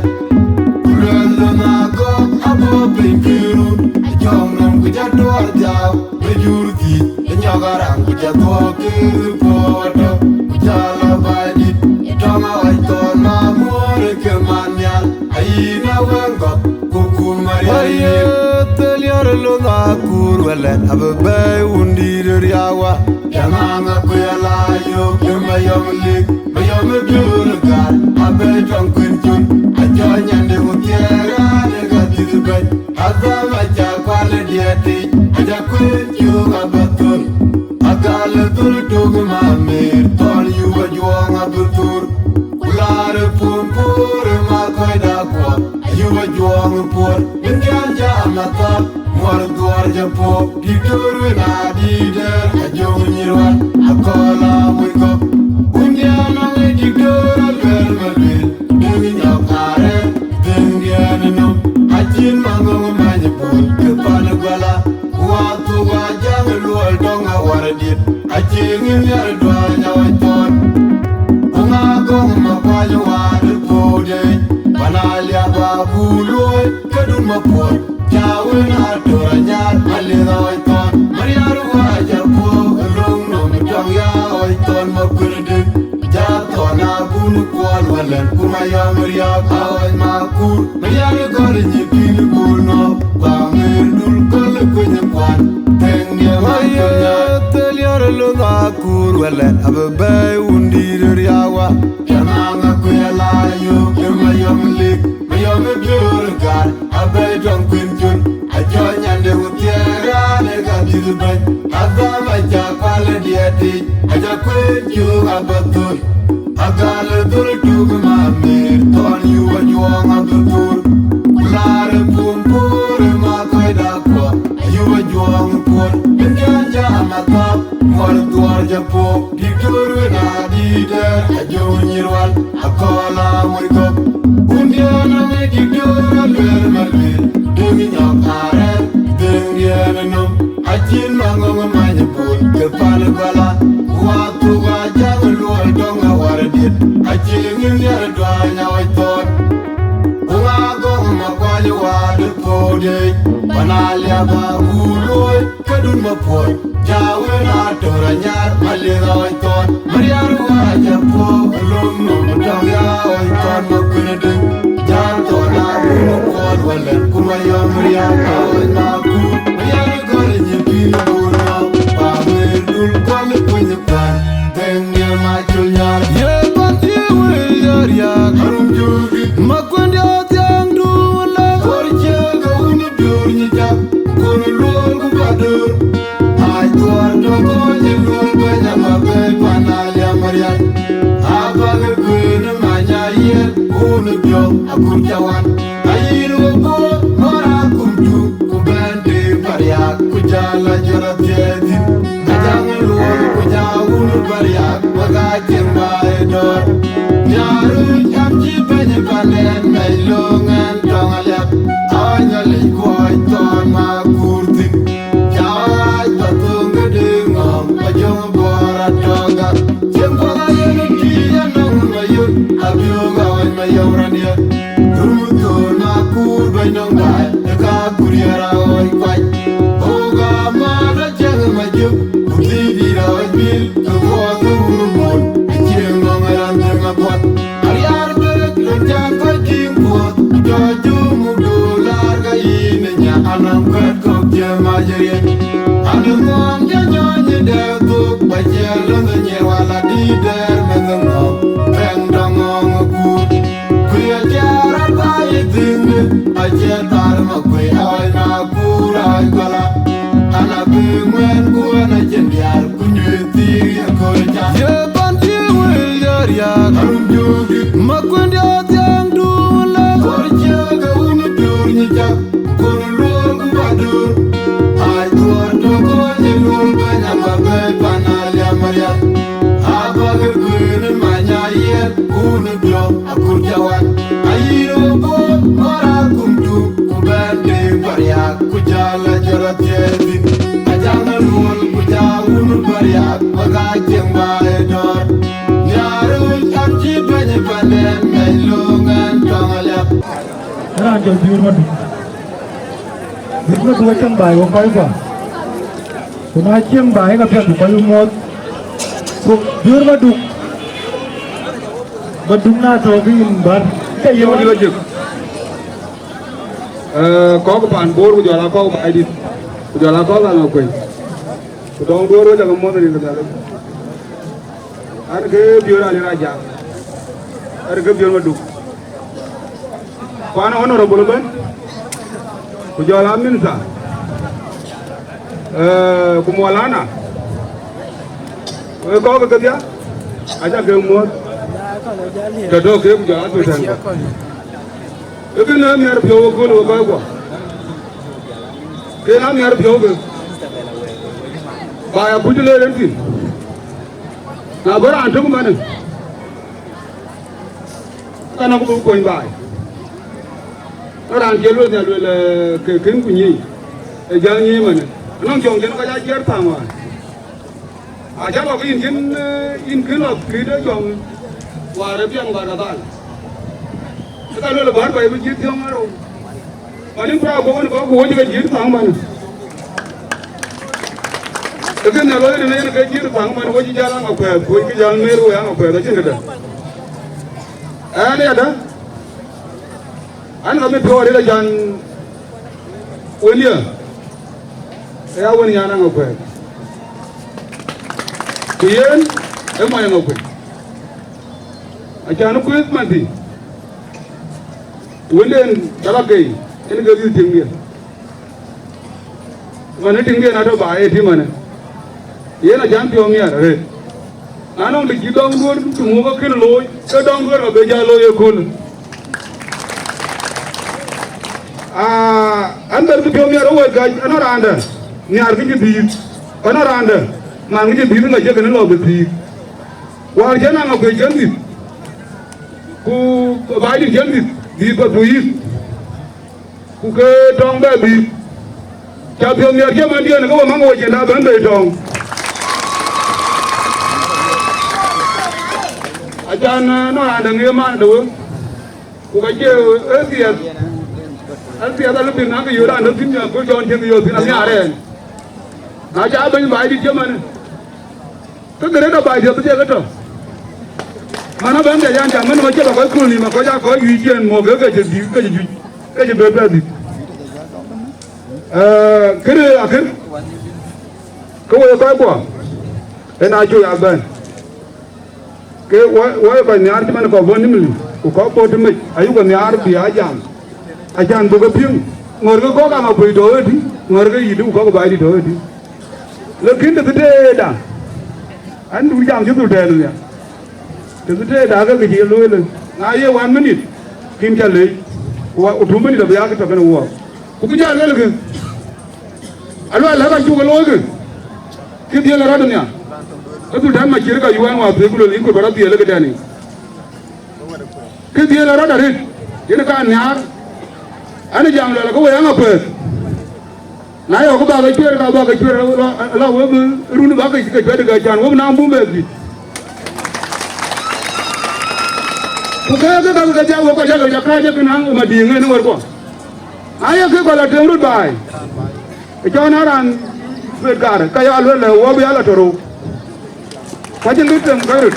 Ku luɛth lon agɔk, abɔ̈ piny kë run, jɔŋ nɔm ku jɔ tuɔɔr dhiau. Bï jur thïn, ë nyɔk aram ku jɔ thuɔɔk kë puɔ̈u atɔ̈, ku jɔ lɔ baai dït, ë tɔŋ awany thɔn ma muɔɔr ë ke man nhial, ayï në wëŋ gɔ̈k, ku kum Marial. Aye thel yär ë lon akuur wälɛn, abï bɛ̈ɛ̈i wun dïït ë riawa. Jamaŋa ku ya la yök, ë Mayɔm lik, Mayɔm ë biöör ë gal, abëëi tɔŋ kuën cun, acɔl nyande ku thiɛɛr raan ë ka thïth bɛ̈ny. Adham aca kual ë diɛt yic, aca kueen cök abä thöl. Agal ë thöl tök ë ma mëër, thɔn yup ajuɔɔŋ abï thur. Ku laar ë puɔ̈m puur ë ma kɔc da kuɔth, ayup ajuɔɔŋ ë puɔ̈r. Bï thiaan jam athap, muɔr dhuɔɔr jɔ puɔ̈u. Diktor wën adït dɛ̈ɛ̈r, ajöŋ nyïïr wal, akɔɔl amuc kɔ̈k. Wun diaan aŋic diktor aluɛɛl ma lueel, dëŋ nyɔk arɛ̈ɛ̈r. Dhëŋdiɛ̈n ë nöm, acïn maŋöŋ ë many ë bul, kë pan ë guala. Ku wa thuk wa jaŋ ë luɔl tɔŋ awär diet, acï ŋïn nhial duany awäc thɔn. Ku ŋa gɔŋ ma kuany waar ë puɔ̈u dec, pan aliap abuk luɔi, këdun ma puɔl, ca wën atör anyar, alith awäc thɔn. Marial wa ja puɔ̈u, ë löŋ nöm tɔŋ ya awäc thɔn ma kuën dëŋ. Jatɔn abun kuɔl wälɛn ku Mayɔm riɔp awany makur. Marial gɔl nyi pil bul nɔ, ba mer dul gɔl kuny kuan. Tɛŋ diɛ ma ye thel yɔr lon akur wälɛn, abï bɛ̈ɛ̈i wun dïït riawa. Jamaŋa ku ya la yök ë Mayɔm lik, Mayɔm ë biöör gal, abɛ̈ɛ̈i tɔŋ kuën cun. Acɔl nyande ku thiɛɛr raan ë ka dhil bɛ̈ny. Adham aca kual ë diɛt yic, aca kueen cök abä thöl. Agal ë dhöl tök ë ma mëër, thɔn yup ajuɔɔŋ abï thur. Ku laar ë pum puur ë ma kɔc da kuɔth, ayup ajuɔɔŋ ë puɔ̈l. Bï thiaan jam athap, muɔr dhuɔɔr jɔ puɔ̈u. Diktor wën adït dɛ̈ɛ̈r, ajöŋ nyïïr wal, akɔɔl amuc kɔ̈k. Wun diaan aŋic diktor aluɛɛl ma lueel, dëŋ nyɔk arɛ̈ɛ̈r, dhëŋdiɛ̈n ë nöm. Acïn maŋöŋ ë many ë bul, ke pan ë guala. Ku wa thuk wa jaŋ ë luɔl tɔŋ awär diet, acï ŋïn nhial duany awäc thɔn. Ku ŋa gɔŋ ma kuany waar ë puɔ̈u dec, pan aliap abuk luɔi. Ke Dun ma puɔl, ja wen a tor a nyar, ma le ɣɔc thɔn, ma riar wa ja puɔ, lom nom tɔŋ ya ɣɔc thɔn ma kun dun, ja thɔn a kun puɔl, wala kuma yɔm riar ɣɔc ma kun, ma yar gɔl nyi pin bun ma, pa wer dul kɔl kun kuan, ben ye ma chul nyar. Ye pan ti wer ya riak, arum jugi, ma kun dia tiang du la, kor che ga un dur nyi jak. Kun luɔɔr ku padur, ai tuɔɔr tɔ kɔc ë luɔɔr bɛ̈ny ama bɛ̈ɛ̈i pan a liam rial. Abak ë kueen ë many ayiɛɛr, kun ë biɔ̈k akur cawan. Ayïn we bɔ̈ mɔ̈r akumdu, ku bɛ̈n dee pariak, ku jal a jɔl athiɛɛi thïn. Ajaŋ ë luɔɔr ku ja wun ë pariak, wek aa cieŋ baai ë dɔ̈ɔ̈r. Diäär ë cam cï bɛ̈ny ë pandɛn mɛc lööŋ ɛn tɔŋ aliap. Awany alec kuɔɔc thɔɔn ma kuur thïn, ca ɣaac ba thöŋ këde ŋɔ̈ɔ̈ŋ, ba jɔŋ bɔɔr atɔ̈ɔ̈k gak. Cieŋ kuɔth ayen ë tïïc anɔŋ ma yök, abiöök awany ma yɔm rɔt yɛn. Rum thööl ma kuur bɛ̈ny nɔŋ daai, ë ka kuur yɛn aɣɔɔc kuac. Ɣok amat acäk ma jök, ku dhil dït aɣɔc bil, ke kuɔɔth ë wun ë mol, acieŋ nɔŋ ë raan dhëŋ apuɔth. Ariar bërëk lëk jaŋ kɔc tïŋ puɔ̈th, jɔ jum muk du laar ke yïn ë nya anɔŋ kɛ̈t kɔ̈k jiëëm ajëriëc. Anɔŋ ŋɔɔŋ jɔ nyɔny ë dɛɛr thok, ba ciɛɛl lɔ̈ŋ ë nyiɛɛr wal adït dɛɛr meth ë ŋɔ̈ɔ̈ŋ, bɛ̈ŋ dɔŋ ŋɔɔŋ ë kuur. Ku ye cɛɛr rɔt ba yï thiëŋdï, acie thar ma kuëi awany ma kuur awany kɔla. An abï ŋuɛ̈ɛ̈n ku an acïn diäär. Ye pan cï wël ya riääk, ma kuën diɔ̈ɔ̈th thiäŋdu la. Kor ciëk ke wun ë piöör nyi cak, kor luɔɔr ku ba döör. Ai duɔ̈ɔ̈r tök kɔc ë luɔɔr bɛ̈ny aba bɛ̈ɛ̈i pan a liam arial. Abak ë kueen ë many ayiɛɛr, ku wun ë biɔ̈ɔ̈k akur cawan. Ayïn ë wepuɔ̈th mɔ̈r akumdu, ku bɛ̈n dee pariak. Ku jal a jɔl athiɛɛi thïn, acaŋ aluɔl, ku ja wun pariak, wek aa cieŋ baai ë dɔ̈ɔ̈r. Nhiaar ë wec an cï bɛ̈ny ë pandɛn mɛc lööŋ ɛn tɔŋ aliap. Raan jɔl Biöör Maduk. Biöör Maduk acäŋ baai wek kɔc kua. Ku na cieŋ baai, ka piɛth bï kɔc muɔ̈ɔ̈th. Ku Biöör Maduk, Maduk na tɔ̈u ke yïn bär, ke yïn Maduk ajëk. Eh, kɔ̈k paan Bor, ku jɔl a kɔ̈k Baidit, ku jɔl a kɔ̈k Aŋakuei, ku dɔŋ duɔ̈ɔ̈r wec akë muɔ̈th rin ke Nhialic. An ke Biöör Ali Rajak, an ke Biöör Maduk, ku an honorable ëbɛ̈n, ku jɔl a minister, eh, ku Maulana, ku ë kɔ̈k kedhia, aca ke muɔ̈th, tɔ̈ tɔ̈ ke ku jɔl a tuc tɛ̈n kɔ̈k. Ee kënë amiɛt piɔ̈u ëkööl we kɔc kuɔ. Kënë amiɛt piɔ̈u ke. Baai akuc le yen thïn. Na bï raan tök manë, ka nɔŋ bï kuɔny baai. Na raan cie lueel nhial lueel, eh, ke kën ku nyic, ë jäl nyic manë. Anɔŋ cɔŋ cïn kɔc aa jiɛɛr thaŋ wään. Acä lɔ ke yïn cïn, eh, yïn kën lɔ kït ë jɔŋ wäär ë piɛŋ bär ka dhal. Ë ka luel bär bɛ̈i bï jït thiɔ̈ŋ ë rou. Mani kura bɔ̈ wën kɔ̈k ku wöc ke jït thaŋ man. Ë kën ë lɔ yen yen ke jït thaŋ man, wöc jäl Aŋakuɛth, wöc kë jäl Meru ë Aŋakuɛth, acïn këdë. Ɛn yadä, an ka mit piɔ̈u arëët acan wëndië. Ë ya wën nyan Aŋakuɛth. Ku yen ë mony Aŋakuei. Acan kuëëth man thïn. Wënden cä la gei, en ke dhil tiŋdiɛ̈. Man ë tiŋdiɛ̈ na tɔ̈ ba ee tï manë. Yen acan piɔ̈u miɛt arëët. Na nɔŋ të cï dɔŋduön të muk akën looi, ke dɔŋduön abï jäl looi ëköölë. Aa, an bɛ̈n bï piɔ̈u miɛt ë wec gäc, anɔŋ raan dɛ̈ nhiaar kë cï dhiith, ku anɔŋ raan dɛ̈ man kë cï dhiith, ŋa cï kënë lɔ bï dhiith. Wäär cïn Aŋakuei cïn dhiith, ku Baidit cïn dhiith, dhiith Pathuyith. Ku ke tɔŋ bɛ bï, ca piɔ̈u miɛt cï mandiɛ̈n ke we maŋ we cin da bɛ̈n bei tɔŋ. Acan, eh, nɔŋ raan däŋ ye man de we, ku ka cie, eh, thiɛth, eh, thiɛth alë bï naŋ ke yöt raan däŋ thïn, ku jɔn cïn ke yöt thïn, amiaar ɛn. Na ca bɛ̈ny baai dït cï man, ke Greater Baai Diɛ̈ bï thiek ëtɔ. Man abɛ̈n de yan jam man, ma cï ba kɔc kööl nïïm, ma kɔc aa kɔc juëc ciɛɛn muɔ̈k ke ke cï dï, ke cï juëc, ke cï bɛ̈t bɛ̈t dït. Ee, kënë akën, ke wek kɔc kuɔ, en aa cuk ya bɛ̈n. Ke wɔ, wɔ ye kɔc nhiaar cï man kɔc bɔ̈ Nimule, ku kɔc bɔ̈ tëmec, ayuk ke nhiaar bï aa jam. Acan buk ke piŋ, ŋɔ̈rkë kɔ̈k Aŋakuei tɔ̈ ëtï, ŋɔ̈rkë yïdï ku kɔ̈k Baai dït tɔ̈ ëtï. Lakin tëthideeda, an, du jam cï dhul tɛɛn nhial. Tëthideeda ke kë cï ye lueel, na ye one minute, kïn ca leec, ku wa, ku two minute abï aa kë tɔ̈ kënë wɔɔk. Ku bï jal lueel kë, aluɛl lɛ̈k acuk ke looi kë, kë dhiël ë rɔt nhial. Ke dhul tɛ̈n macir ka yuɛɛn wäthii ku lueel yïn kut bä rɔt dhiël ë këdɛn yic. Kë dhiël ë rɔt arëët, yen ka nhiaar. An, ë jam luɛl ke wëi Aŋakuei. Na yɔ̈k bä ke cuɛɛr, ka bä ke cuɛɛr, la, la wek bï run bä ke, ke cuɛt ke can wek naŋ bum bɛ dhït. Ku ke, ke, ke, ke jam wek kɔc jal ke jɔ kääc ke naŋ Madiŋ en wärkuɔ. Aye ke kɔc la tëŋ röt baai. Ë cɔn ë raan thuet gar, ka ya luel lɛ, wɔ bï ya la tɔ̈ rou. Ku acïn kë tëŋ kɔc röt.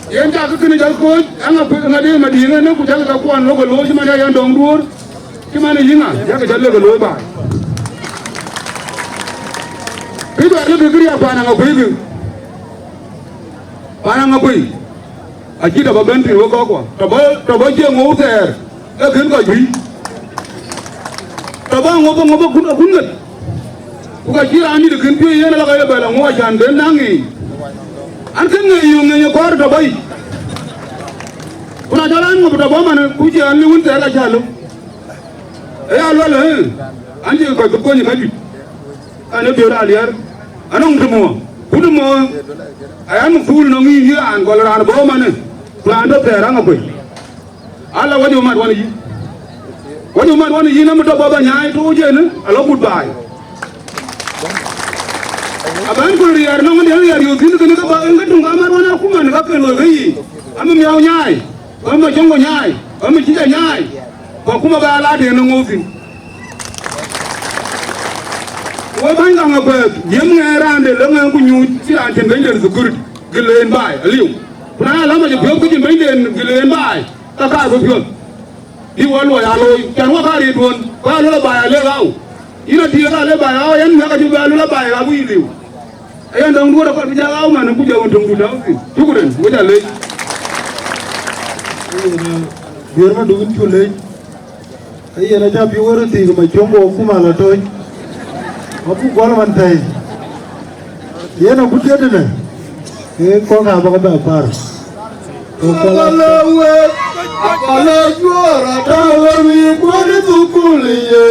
Yen cak kë kënë jɔl kooc, Aŋakuei, Aŋakuei Madiŋ ënë, ku cak ke kuɔn lok ë looi cï man ya yɛn dɔŋ duöör, cï man ë yïŋa, yak jɔl lek ë looi baai. Kë jɔl lek kë riɛk paan Aŋakuei kë. Paan Aŋakuei. Acï tɔ̈ bä bɛ̈n thïn wek kɔckuɔ. Tɔ̈ bä, tɔ̈ bä cieŋ ŋou thɛɛr, ke kën kɔc juëc. Tɔ̈ bä ŋou bä, ŋou bä kun, kun ŋet. Ku ka cï raan dït kën piööc yen, ala ka ye bɛ la ŋou acan ben naŋ ŋeeny. An, kën ŋeeny yöŋ ŋeeny ë kɔɔr tɔ̈ bä yic. Ku na cä raan ŋou tɔ̈ bä man, ku cï an, lïu wën thɛɛr ka cä lök. Ë ya luɛl, ë, an, cï kɔc bï kony ë ka juëc. An, ë biöör aliɛr, anɔŋ tëmɔ, ku tëmɔ, ayan mukthul nɔŋ yïn, yïn raan gɔl raan bɔ̈ manë, ku raan tɔ̈ thɛɛr Aŋakuei. Ala wä jɔ mat wan yïn. Wä jɔ mat wan yïn, am tɔ̈ bɔ̈ bä nyaai tooc ënë, ala kut baai. Abɛ̈n ku riɛɛr nɔŋ diɛ̈n riɛɛr yöök thïn kënë ke bä, en ke tuŋ ka mat wan akuma në ka ke looi ke yiic. Am miäu nyaai. Ëmë cöŋ ku nyaai, ëmë cï jɔ nyaai, ku akuma bɛ a la tëën ë ŋoot thïn. Ku we bäny kaŋ akuɛth, yem ŋɛɛn raan de lɔ ŋɛɛn ku nyuuc, cï raan cïn bɛ̈nyden security, gël en baai, aliu. Ku na ya läm acï piɔ̈ɔ̈th ke cïn bɛ̈nyden gël en baai, ka kaar bï piɔ̈ɔ̈th. Bï wɔ luɔi aa looi, cän wɔ kaar ye duön, ku aa luel abaai alek au. Yïn atiëëk alek baai au, yɛn miäk acï bɛ luel abaai ɣap wïc liu. Aya dɔŋ duɔ̈t akɔr bï jal au man, ku jɔ wën töŋdu tääu thïn. Shukran, we jal leec. Yen, eh, Biöör Maduk, yïn cuk leec. Ee yen acä bï wär thiik ma cöŋ ku akuma la tooc. Abuk gɔl man thɛɛi. Yen agut jëtënë. Ee kɔ̈k abä ke bɛ par. Ee kɔ̈k abä. Abä le wek, abä le juɔɔr, ata wär wïï kuɔ̈n ë thukul ye.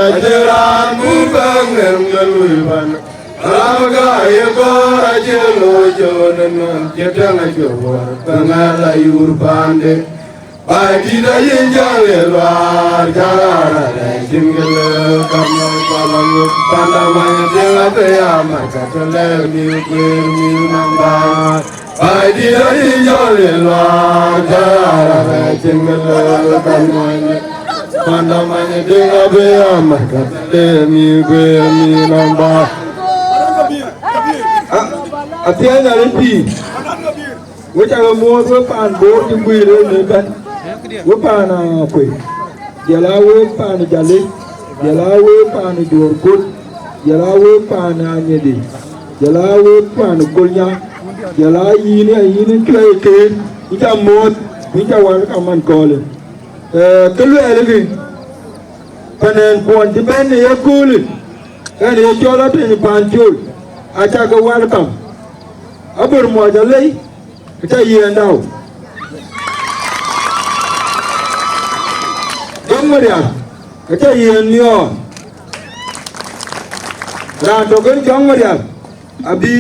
Acï raan buk bɛ ŋɛ̈l ŋɛ̈l wïï ban. Ram ka ye kɔɔr acï looi cöön ënɔn, cï tɛ̈ŋ acï wuɔ̈r, bï ŋɛ̈l ayur paande. Baai dït ayï jäl ë luaar, jäl arɛɛc cïn kë lëu, ka mɔ̈c pala ŋök, panda many diŋ abï ya mac, ka të lɛ̈k mïth kueer mïth nɔm baai. Baai dït ayï jäl ë luaar, jäl arɛɛc cïn kë lëu, ka mɔ̈c panda many diŋ abï ya mac, ka të lɛ̈k mïth kueer mïth nɔm baai. A, athiɛɛny arëët pïïr. Wek cä ke muɔ̈ɔ̈th, wek paan Bor cï guiir en ëbɛ̈n, wek paan Akuei, jɔl aa wek paan Jalë, jɔl aa wek paan Juɔ̈r Kot, jɔl aa wek paan Anyidi, jɔl aa wek paan Kolnyaŋ, jɔl aa yïn, yïn cuɛi keer, yïn cä muɔ̈ɔ̈th, yïn cä wal kaman kɔ̈ɔ̈lë. Ee, kë luɛɛlë kï, pan ɛn kuɔn cï bɛ̈n në yeköölë, ɛn ye cɔl atëny paan col, acä ke welcome. Abor muɔc alei, acä yiɛ̈n dau. Jɔŋ Marial, acä yiɛ̈n miɔɔr. Raan tök en Jɔŋ Marial, abï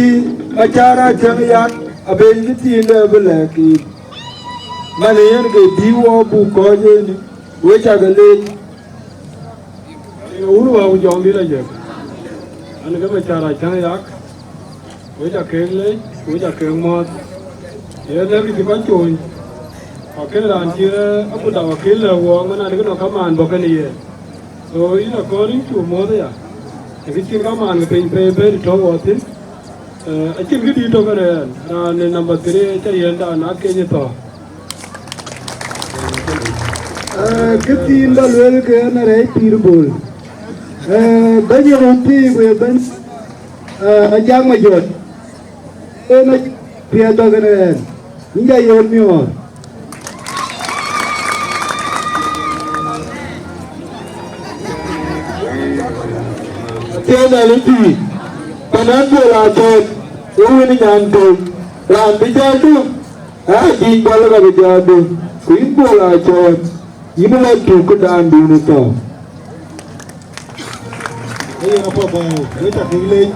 Macar Acäŋ Yak, abï en kë thiin de bï lɛ̈k yiic. Man yen ke bï wɔ buk kɔc en, wek cä ke leec. Wun wä ku jɔŋdït ajëk. An, ke Macar Acäŋ Yak, wek cä keek leec, wek cä keek muɔ̈ɔ̈th. Yen lɛ̈k cï kɔc coony. Ku akën raan cï, eh, akut dau akën lɛ̈k wɔ, man adï kënɔŋ kamaan bɔ̈ kënë yen. So, yïn akɔn yïn cuk muɔ̈ɔ̈th aya. Kë cïn kamaan ke piny pe bɛ̈n tɔ̈u wɔ thïn. Eh, acïn kë dït tɔ̈ kënë ɛn, raan ë number three aca yiɛ̈n dan akeny thɔ̈. Eh, kë thiin ba lueel ke ɛn arɛɛc pïïr bol. Eh, bɛ̈ny ë röt thii ku ye bɛ̈ny, eh, Ajak Majɔt. En a piɛth tɔ̈ kënë ɛn. Yïn ca yöök miɔɔr. Athiɛɛn Nhialic pïïr, pan ɣɛn Bol Acɔɔt, ë wën nyan töŋ, raan bï jɔ̈ɔ̈rdu, aa jic bɔ̈ lë ka bï jɔ̈ɔ̈rdu, ku yïn Bol Acɔɔt, yïn ë la tuk këdandun ë thɔ̈u. Ee yen apuɔth, ee, wek ca kek leec.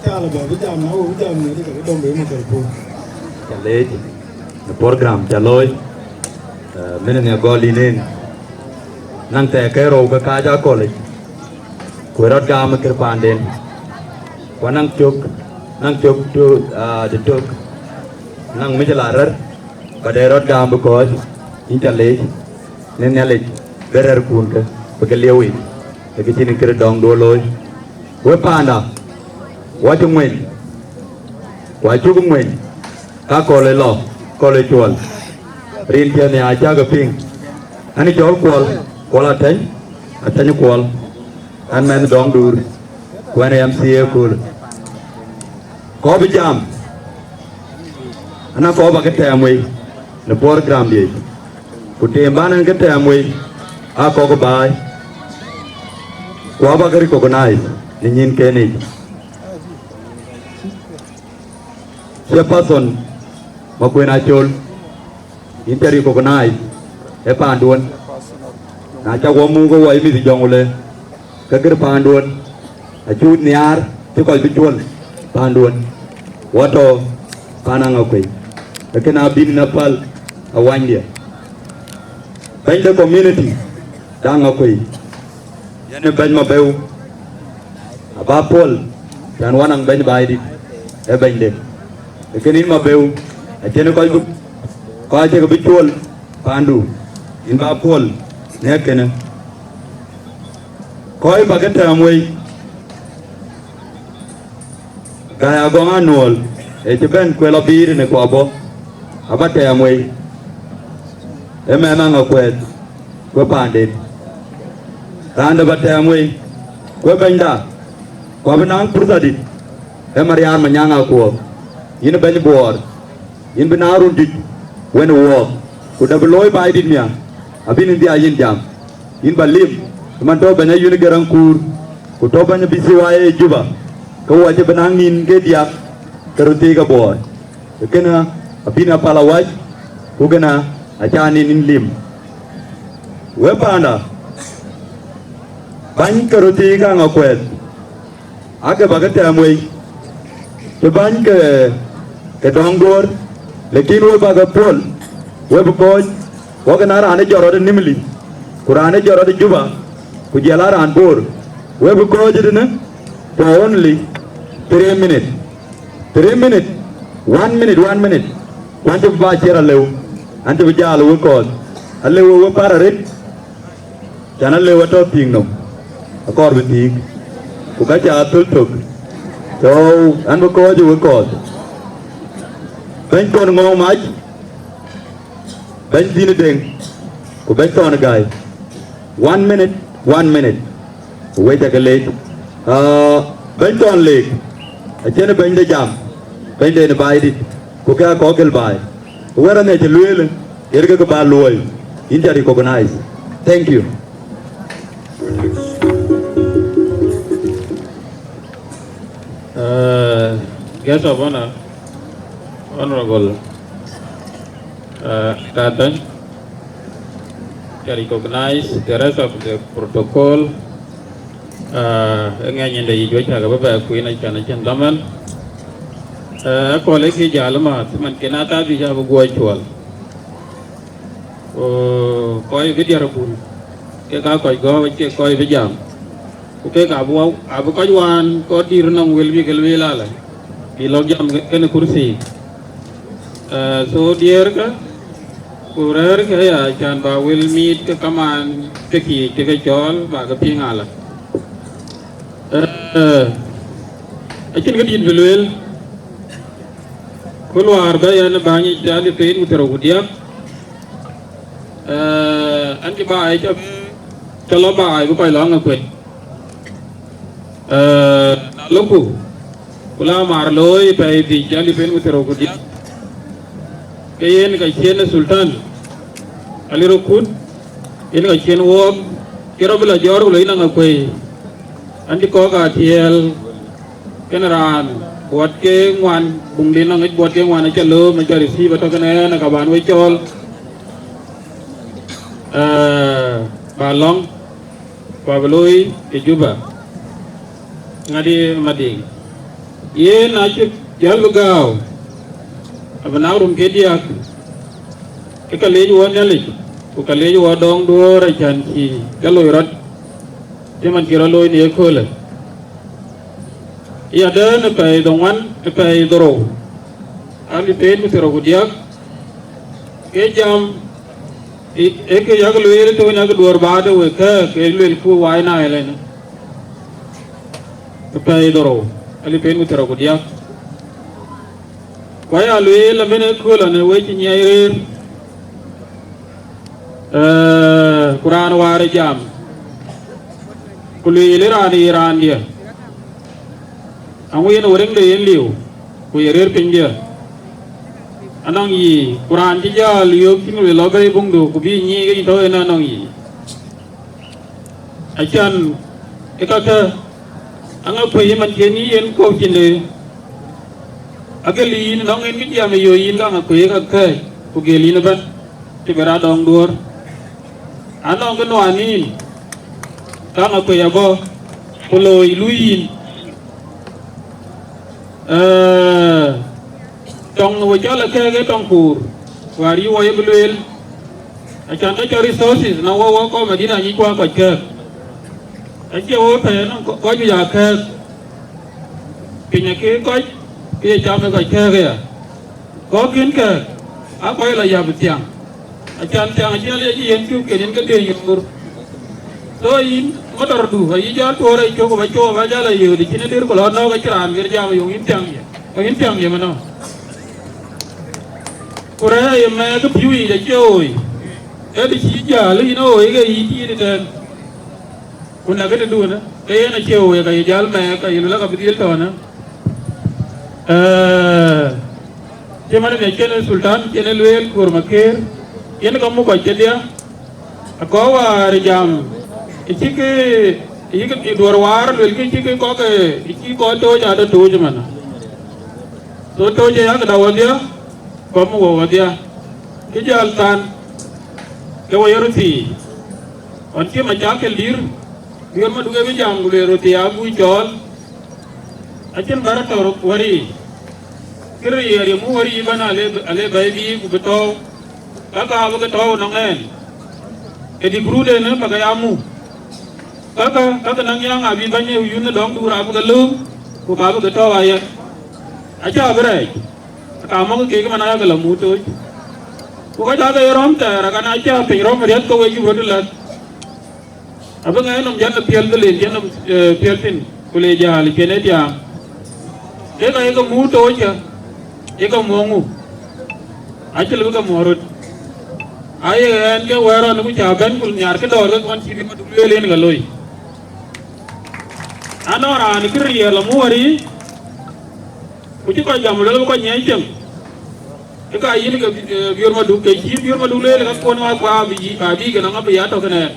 Ca lɔ bɛ bï jam, na wek bï jam, ne dï ka bï dɔm bɛ microphone. Ca leec në program ca looi, eh, min ŋɛ gɔl yïn en. Naŋ thɛɛr ke rou ke kaac akɔ̈lic, ku ë rɔt gam ë kër paanden. Ku naŋ cök, naŋ cök tö, ah, të tök, naŋ mïc la rɛ̈ɛ̈r, ba dɛ rɔt gam bï kɔ̈ɔ̈c, yïn ca leec. Në Nhialic, bï rɛ̈ɛ̈rkun ke, bï ke lieu yic, ë kë cïn kërë dɔŋdu looi. Wek paanda, wɔ cï ŋueny, ku acuk ŋueny, ka kɔl ë lɔ, kɔl ë cuɔl. Rin piɛth nhiaar cäkë piŋ, ɣɛn ë cɔl Kuɔl, Kuɔl Atɛ̈ny, Atɛ̈ny Kuɔl, ɣɛn mɛnh Dɔŋduur, ku ɣɛn ë M C A kööl. Kɔc bï jam, ɣɛn akɔc ba ke tɛɛm wei në program diɛ̈, ku teem ban ɣɛn ke tɛɛm wei, aa kɔc ke baai, ku aba ke recognize në nyïnken yic. Chairperson Makuën Acol, yïn ca recognize ë paanduön. Na ca wɔ muk ke wɔ ye mïth Jɔŋlei, ke gër paanduön, acuk nhiaar cï kɔc bï cuɔl paanduön, wɔ tɔ̈ paan Aŋakuei, ke kën abï na päl awanydiɛ̈. Bɛ̈ny de community de Aŋakuei, yen ë bɛ̈ny Mabeu, aba puɔl, cän wanaŋ bɛ̈ny Baidït ë bɛ̈nyde. Ë kën yïn Mabeu, acïn kɔc bï, kɔc acï ke bï cuɔl paandu, yïn ba puɔl në kënë. Kɔc ba ke tɛɛm wei, Gäi Agɔŋ Anuɔl, ë cï bɛ̈n kuel abïïr në kuabɔ, aba tɛɛm wei, ë mɛnh Aŋakuɛth, ku ë paanden. Raan dɛ̈ ba tɛɛm wei, ku ë bɛ̈nyda, ku abï naŋ purtha dït, ë Mariaar Manyaŋ Akuɔɔk, yïn ë bɛ̈ny Buɔɔr, yïn bï naŋ run juëc wën ë wɔɔk, ku dɛ̈ bï looi Baidït miäk, abï yïn dhiac yïn jam, yïn ba lim, ë man tɔ̈ bɛ̈ny Ayuen Garaŋ Kuur, ku tɔ̈ bɛ̈ny B C Y A Juba, ke wɔ cï bï naŋ nïn ke diäk ke röt thiëëk abuɔɔc. Ë kënë abï na päl awäc, ku kënë acä nïn yïn lim. Wek paanda, bäny ke röt thiëëk Aŋakuɛth, aake ba ke tɛɛm wei, cï bäny ke, ke Dɔŋduur, lakin wek ba ke puɔl, wek bï kɔ̈ɔ̈c, wok na raan ë jɔt rɔt ë Nimili, ku raan ë jɔt rɔt ë Juba, ku jɔl a raan Bor, wek bï kɔ̈ɔ̈c ëtënë for only three minutes. Three minutes, one minute, one minute. Ku an cï bï ba ciɛ̈t alëu, an cï bï jal wek kɔ̈ɔ̈th, alëu wek, wek par arëët. Cän alëu atɔ̈ thiëk nɔm, akɔɔr bï thiëk, ku ka ca thöl tök, so an bï kɔ̈ɔ̈c ë wek kɔ̈ɔ̈th. Bɛ̈ny Kɔn Ŋɔ̈ɔ̈ŋ Mac, bɛ̈ny Dhïn Deŋ, ku bɛ̈ny Thɔn Gäi. One minute, one minute. Ku wek ca ke leec. Ah, bɛ̈ny Thɔn Leek, acïn bɛ̈nyde jam, bɛ̈nyde në Baidït, ku ke akɔ̈k gël baai. Ku wɛ̈t amiɛt cï lueel, yen ke kë ba luɔi, yïn ca recognize. Thank you. Uh, guest of honor, Honorable, uh, Katony, ca recognize the rest of the protocol. Uh, ë ŋɛny ënde yic wek cakë bï bɛ kueen acän acïn dhaman. Uh, akɔ̈l ë kë jäl ëmääth, man kën aa thaa bï cä bï guɔ cuɔl. Ku kɔc bï diɛɛr abun, kek aa kɔc gɔ̈ɔ̈r, kek kɔc bï jam. Ku kek abï wä, abï kɔc wään kɔc dïïr nɔm wël bï ke lueel alä, bï lɔ̈k jam ke-, kenë kurthi. Eh, so diɛɛrkë, ku rɛ̈ɛ̈rkë aya, cän ba wël miit ke kamaan ke thiëëc ke ke cɔɔl, ba ke piŋ alä. Ee, acïn kë dït bï lueel, ku luaar bä yɛn bäny yic, alipeen ku thiërrou ku diäk. Ee, an cï baai cä, cä lɔ baai bï kɔc lɔ Aŋakuei. Ee, na lɔku, ku la maar looi pɛɛi dhïc, alipeen ku thiërrou ku diäk, ke yen ka cien ë Sultan, alirë kut, yen ka cien wɔɔk, cï rɔt bï lɔ jɔɔr ku lɔ yïn Aŋakuei, an cï kɔk aa tiɛɛl, kën raan buɔt ke ŋuan, buŋdï nɔŋ yic buɔt ke ŋuan acä lööm, acä receive atɔ̈ kënë ɣɛn, aka bän we cɔɔl, ee, ba lɔ̈ŋ, ku abï looi ë Juba. Ŋadï Madiŋ. Yen acï jäl bï gääu, abï naŋ run ke diäk, ke ka leec wɔ Nhialic, ku ka leec wɔ dɔŋ duöör acän cï ke loi rɔt, cï man cï rɔt looi në yeköölë. Yadɛ̈ɛ̈n ë pɛɛi dhoŋuan, ë pɛɛi dhorou, alipeen ku thiërrou ku diäk, ke jam, ë, ë kë yak lueel, të wën yak duöör baade wek kɛ̈ɛ̈k, ke luelku wai na ëlënë, ë pɛɛi dhorou, alipeen ku thiërrou ku diäk. Ku aya lueel, amën ë kööl anë wec nyiɛc rëër, ee, ku raan waar ë jam, ku lueel ë raan ye raandiɛ̈, aŋu yen wërëŋde yen liu, ku ye rëër pinydiɛ̈. Anɔŋ yï, ku raan cï jäl yöök cïn lueel lɔ bei buŋdu, ku bï nyiic ke yïn tɔ̈u yen anɔŋ yï. Acän ë kakë, Aŋakuei man cïn yï yen kuɔ̈u cïn de, agël yïn nɔŋ en kë jiɛɛm ë yöök yïn ka Aŋakuei ë kakë, ku gël yïn ëbɛ̈n, të bï raan dɔŋ duöör. Anɔŋ kë nuan yïn, ka Aŋakuei abɔ̈, ku looi luui yïn. Ee, tɔŋ we cɔl akɛ̈ɛ̈k ee tɔŋ kuur, wäär yï wɔ ye bï lueel, acän ke cɔl resources, na wɔ wɔ kɔc Madina nyic kuak kɔc kɛ̈ɛ̈k. Acie wɔ pɛ̈ɛ̈n nɔŋ kɔc juëc aa kɛ̈ɛ̈k, piny akëë kɔc, ke ye cam ë kɔc kɛ̈ɛ̈k aya. Kɔ̈k kïn kɛ̈ɛ̈k, aa kɔc lɔ yäp thiaŋ. Acän thiaŋ acïn alec yen cuk ken yen ke dëë yoor. So yïn motordu, ayï jɔl tuɔɔr ë cök aba cɔɔk aba jal ayööt, cïn ë dïr ku lɔ nɔ̈k acïn raan ɣer jam yök yïn thiaŋ ye. Ku yïn thiaŋ ye manɔ. Ku rɛ̈ɛ̈r ye mɛɛk ë pïu yic acie ɣooi. Ee të cï jäl yïn ɣooi ke yïn tiit ëtɛ̈ɛ̈n. Ku na këdï duɔ̈në, ke yen acie ɣooi ka ye jäl mɛɛk, ka ye luel ka bï dhil tɔ̈ɔ̈në. Ee, cï man ë cïn ë Sultan, cïn ë lueel Kuur Makëër, yen ka muk kɔc kedhie, akɔ̈u wäär jam, ë cï kë, ë cï kë duɔ̈r wäär luel kë cï kë kɔ̈k, ë cï kɔc tooc aa tɔ tooc ëmënë. So tooc ë yak da wɔdhia, kɔm wɔ wɔdhia. Kë jäl than, ke wɔ ye röt thii. Ɣɔn cï macakël dïr, Biöör Maduk ë bï jam ku lueel röt thii aguc cɔɔl, acïn bä rɔt tɔ̈u wäriic. Kë riɛɛr ye muk wäriic ëbɛ̈n ale, ale bɛ̈i bï ku bï tɔ̈ɔ̈u, ka ka abï ke tɔ̈ɔ̈u nɔŋ ɛn. Ë dï guruude në bä ke ya muk. Ka ka, ka ke naŋ yaŋ abï bäny ë yun ë dɔŋ duur abï ke lööm, ku ka bï ke tɔ̈ɔ̈u ayɛn. Acä bï rɛɛc, ka mɔ̈k keek man ayakë lɔ muk tooc. Ku ka cä ke ye rɔ̈m thɛɛr, akan acä piny rɔ̈m riɛth ke wec cï röt ë lɛ̈th. Abï ŋɛɛc nɔm jɛn ë piɛl dhil en jɛn nɔm, eh, piɛl thïn, ku le jäl cïn ë tiaam. Ke ka ye ke muk tooc cä, ye ke muɔ̈ɔ̈ŋ ŋu? Acï lëu bï ke muɔ̈ɔ̈ŋ röt. Aye ɣɛn ke wɛ̈ɛ̈r ɣɔn ku cä bɛ̈n ku nhiaar kë dɔɔr ke ɣɔn cï bï Maduk lueel en ke loi. Anɔŋ raan kë riɛɛr lɔ muk wäriic, ku cï kɔc gam luel bï kɔc nyiɛɛc cieŋ. Ë ka yïn ke, eh, Biöör Maduk, ke cï Biöör Maduk lueel ka kuɔn ŋa kua bï yï, ka bï ke nɔŋ abï ya tɔ̈ kënë.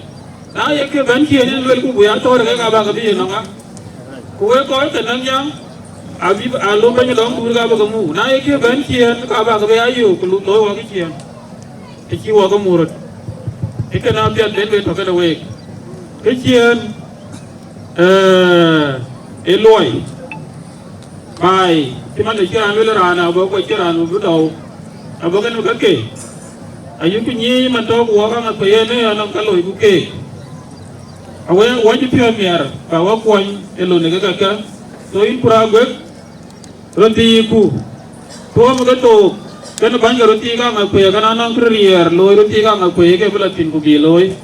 Na ye kë bɛ̈n ciëën yen luel ku bï ya thɔ̈ɔ̈r ke ka bä ke bï ye nɔŋ a. Ku wek kɔc ke nɔŋ jaŋ, abï a lom bɛ̈ny dɔŋ duur ka bä ke muk. Na ye kë bɛ̈n ciëën ka bä ke bï ya yök ku luk looi wɔ ke ciëën. Të cï wɔ ke muk röt. Ë kënë apiɛth ben be tɔ̈ kënë week. Kë ciëën, eh, ë luɔi. Baai, cï man de cï raan luel raan abɔ̈, ku cï raan bï tɔ̈u, abɔ̈ kën kakë. Ayï ku nyiic man tɔ̈u ku wɔ kaŋ akuëc en ë anɔŋ ka loi ku keek. Awë wɔ cï piɔ̈ɔ̈th miɛr, ka wɔ kuɔny ë lon ë ke kakë. So yïn ku raan guëk, röt thii ku. Tuɔɔm ke thook, kën bäny ke röt thii kaŋ akuëc, kën anɔŋ kë riɛɛr looi röt thii kaŋ akuëc ke bï lɔ thïn ku bï looi.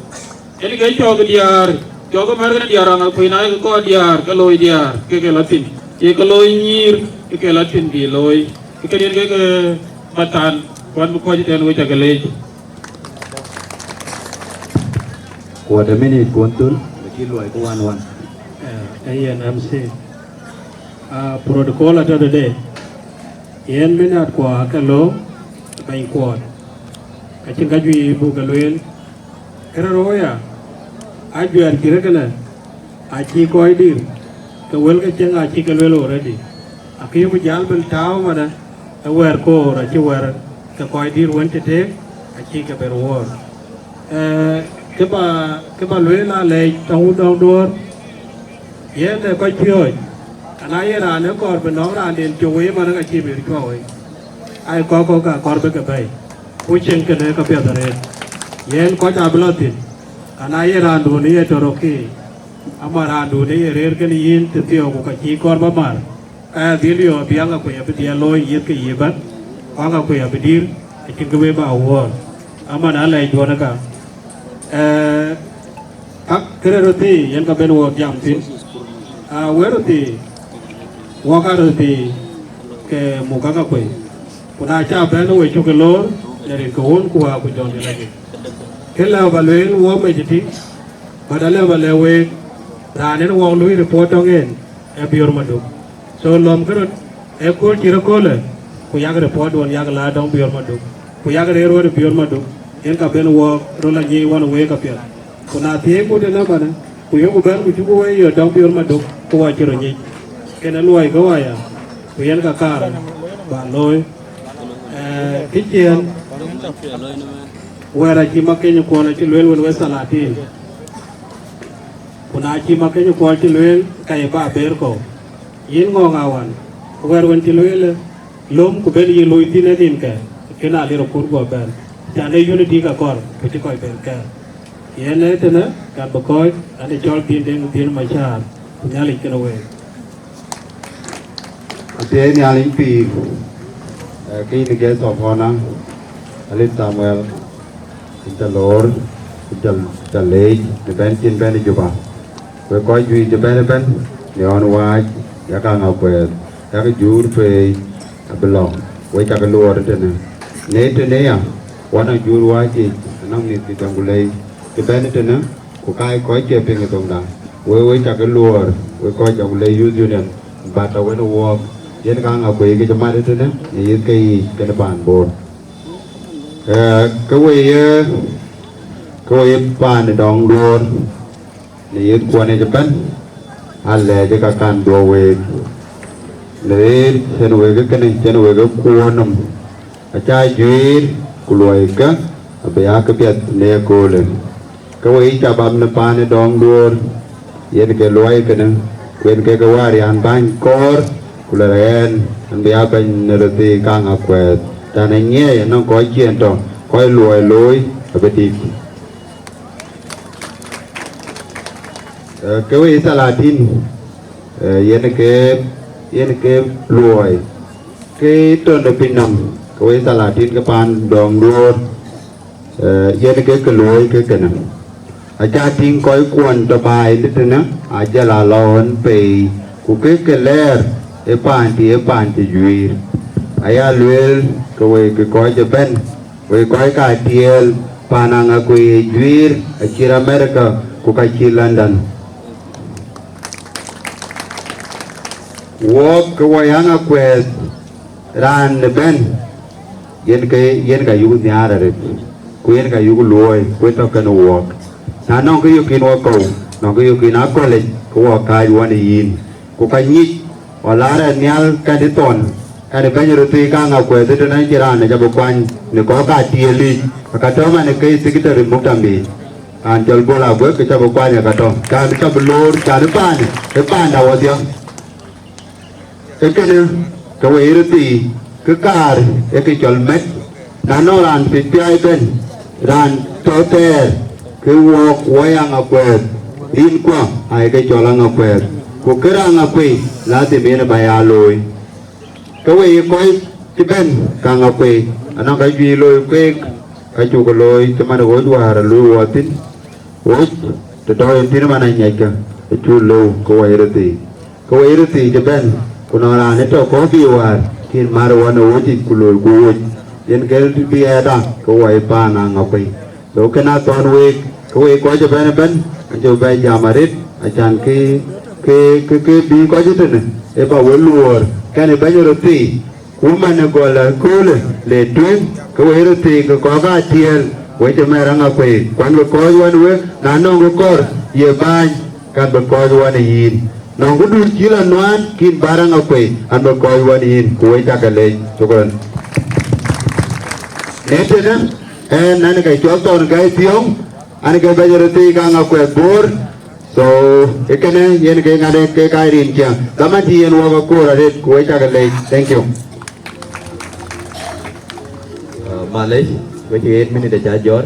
Yen ke cɔk diäär, Cɔk ë mär kënë diäär Aŋakuei, na ye ke kɔɔr diäär, ke looi diäär, ke ke lɔ thïn. Ye ke looi nyïïr, ke ke lɔ thïn bï looi. Ke këdiɛ̈n ke ke mathan, kuan bï kɔc tɛ̈n wec aake leec. Kuɔt ë minit kuɔn thöl, lakini luɔi ku wan wan. Eh, eh, yen M C. Ah, protocol atɔ̈ tëde. Yen minit kuɔ ke lɔ bɛ̈ny kuɔɔt. Acïn ka juëc buk ke lueel. Kërë röör aya, ajuɛɛr cï rëër kënë, acï kɔc dït, ke wël ke cieŋ acï ke lueel already. Akï ku jäl bï tääu manë, ë wɛ̈ɛ̈r koor acï wɛ̈ɛ̈r ke kɔc dït wën cï tëëk, acï ke bɛ̈n wuɔ̈ɔ̈r. Eh, kë ba, kë ba lueel aa lɛc tɔŋ wun dɔŋ duɔ̈ɔ̈r, yen ë kɔc piööc, ana ye raan ë kɔɔr bï nɔ̈k raanden cök wei manë ka cïï bï cuɔɔi. Ai kɔc kɔ̈k ka kɔɔr bï ke bɛ̈i, ku cieŋ kënë ka piɛth arëët. Yen kɔc abï lɔ thïn, ana ye raandun ye tɔ̈ rökï, ama raandun ye rëër kënë yïn tëthiɔ̈k ku ka cïï kɔɔr ba mar, ka ya dhil yɔ̈ɔ̈k bï Aŋakuei abï dhiɛl looi yiëth ke yï bɛ̈n, ku Aŋakuei abï dïïr, acïn kë wëi ba wuɔ̈ɔ̈r, aman alɛc duɔ̈n ë ka. Eh, Ka kërë röt thii, yen ka ben wuɔk jam thïn. A wël röt thii, wuɔk aa röt thii ke muk Aŋakuei. Ku na cä bɛ̈n we cuk ë loor, në rin ke wun ku wäär ku jɔl jël adï. Kë lëu ba lueel wuɔk mec tïŋ, bä da lëu ba lëu week, raan en wuɔk luui report tɔŋ en, ee Biöör Maduk. So lɔmkë röt, ë kööl cï röt köölë, ku yak report duɔn yak la dɔŋ Biöör Maduk, ku yak rëër wɛ̈t Biöör Maduk, yen ka ben wuɔk röt la nyic wan week apiɛth. Ku na thiëëc ku tënë manë, ku yöku bɛ̈n ku cuk wëi yöt dɔŋ Biöör Maduk, ku wɔ cï röt nyic. Kënë luɔi ke waya, ku yen ka kaar ba looi. Eh, kë ciëën, wɛ̈ɛ̈r acï Makeny Kuɔl acï lueel wën we Salatin. Ku na cï Makeny Kuɔl cï lueel, ka ye ba ber kɔ̈u. Yïn ŋɔ̈ŋ awan, wɛ̈ɛ̈r wën cï lueel, löm ku ben yï luui thïn ë ninkë, kën a lir akur guɔ bɛ̈n, can ee unity ka kɔr, ku cï kɔc ben kɛ̈ɛ̈r. Yen ee tënë, kan bï kɔc, an, ë cɔl Dhil Deŋ Dhil Macäär, ku Nhialic kënë week. Athiɛɛi Nhialic pïïr, eh, ke yïn guest of honor, Alith Samuel, yïn ca loor, yïn ca, ca leec, në bɛ̈n cïn bɛ̈n ë Juba. Wek kɔc juëc cï bɛ̈n ëbɛ̈n, në ɣɔn waac, yak Aŋakuei, yak juur tueei, abï lɔ, wek cakï luɔɔr ëtënë. Në tënë ya, wan a juur waac yic, anɔŋ mïth cï Jɔŋlei, cï bɛ̈n ëtënë, ku kaai kɔc ke piŋ ë thoŋda, wek, wek cakï luɔɔr, wek kɔc Jɔŋlei Youth Union, but awën wuɔɔk, yen ka Aŋakuei ke cï mat ëtënë, në yith ke yiic, kënë paan Bor. Eh, ke we ye, ke we ye paan ë dɔŋ duɔɔr, në yith kuɔn ëcï bɛ̈n, alɛɛc ë ka kan duɔ̈k week. Në rin cïn wek ë kënë, cïn wek ë kuɔɔn nɔm, acä juëër, ku luɔikë abï aa këpiɛth në ëköölë. Ke we yï cabab në paan ë dɔŋ duɔɔr, yen ke luɔi kënë, ku yen ke ke wäär an bäny kɔɔr, ku lɛ̈ ɣɛn, an bï aa bɛ̈ny në röt thii kaŋ akuɛɛth, tɛ̈n ë nyiɛɛi ënɔŋ kɔc ciëën tɔ̈, kɔc luɔi looi abï dït. Eh, ke we Salatin, eh, yen ke, yen ke luɔi, ke tɔ̈ në piny nɔm, ke we Salatin ke paan dɔŋ duɔɔr, eh, yen ke ke luɔi ke kënë. Acä tïŋ kɔc kuɔn tɔ̈ baai në tënë, ajël alɔn pei, ku ke ke lɛɛr ë paan tï, ë paan cï juëër. Aya lueel ke we ke kɔc ëbɛ̈n, wek kɔc ka tiɛɛl paan Aŋakuei ë juëër, acït America, ku ka cït London. Wuɔɔk ke wɔ ye Aŋakuɛɛth raan ëbɛ̈n, yen ke, yen ka yuk nhiaar arëët, ku yen ka yuk luɔɔi, ku ë tɔ̈ kënë wuɔɔk. Na nɔŋ kë yök yïn wakɔ̈u, nɔŋ kë yök yïn akɔ̈lic, ke wɔ kääc wɔn ë yïn. Ku ka nyic, wala rɛ̈ɛ̈r nhial kɛ̈n ë thɔn, kɛ̈n ë bɛ̈ny röt thii kaŋ akuɛth ëtënë cï raan ë ca bï kuany në kɔ̈k ka tiɛɛl yiic, aka tɔ̈ man ë ke secretary muktambi. Raan cɔl Bol Aguek ke ca bï kuany aka tɔ̈, can ë ca bï loor, can ë paan, ë paanda wɔdhiɔ. Ee kënë, ke we röt thii, kë kaar ë kë cɔl mɛt, na nɔŋ raan piɛth piac ëbɛ̈n, raan tɔ̈ thɛɛr, ke wuɔɔk wɔ ye Aŋakuɛɛth, rin kuɔ aye ke cɔl Aŋakuɛɛth, ku kë raan Aŋakuei, ladhim yen ë ba ya looi. Ke we ye kɔc cï bɛ̈n ka Aŋakuei, anɔŋ ka juëc looi kueek, ka cuk looi cï man ɣööc wäär ë luui wɔ thïn, ɣööc Të tɔ̈ yen thïn man aŋiɛckë, acuk lëu ke wɔ ye röt thiëëc. Ke wɔ ye röt thiëëc ëbɛ̈n, ku nɔŋ raan ë tɔ̈ kɔ̈k bï wäär, kïn mär ɣɔn ë wöcic ku loi ku woc, yen ke bï ɣɛɛt a ke wɔ ye paan Aŋakuei. So kënë athɔ̈n week, ke wek kɔc ëbɛ̈n ëbɛ̈n, acï bï bɛ jam arëët, acan ke, ke, ke, ke bï kɔc ëtënë, ë ba we luɔɔr, kɛn ë bɛ̈ny röt thiëëc. Ku man ë gɔl aköölë le tueŋ, ke wek röt thiëëc ke kɔ̈k aa tiɛɛl, wek cï mɛɛr Aŋakuei, kuan bï kɔ̈ɔ̈c ɣɔn wek, na nɔŋ kë kɔ̈r ye bääny, kan bï kɔ̈ɔ̈c ɣɔn ë yïn. Nɔŋ këdun cï lɔ nuan, kïn bär Aŋakuei, an bï kɔ̈ɔ̈c ɣɔn ë yïn, ku wek cakë leec. Shukran. Në tënë, ɛn, an, ke cɔl Thɔn Gai Thiɔ̈ŋ, an, ke bɛ̈ny röt thiëëc ke Aŋakuei Bor, So, ë kënë yen ke ŋadë ke ka rin ciɛŋ. Dhaman cï yen wok akoor arëët, ku wek cakë leec. Thank you. Uh, malec, wek cï eight minute aca jɔt.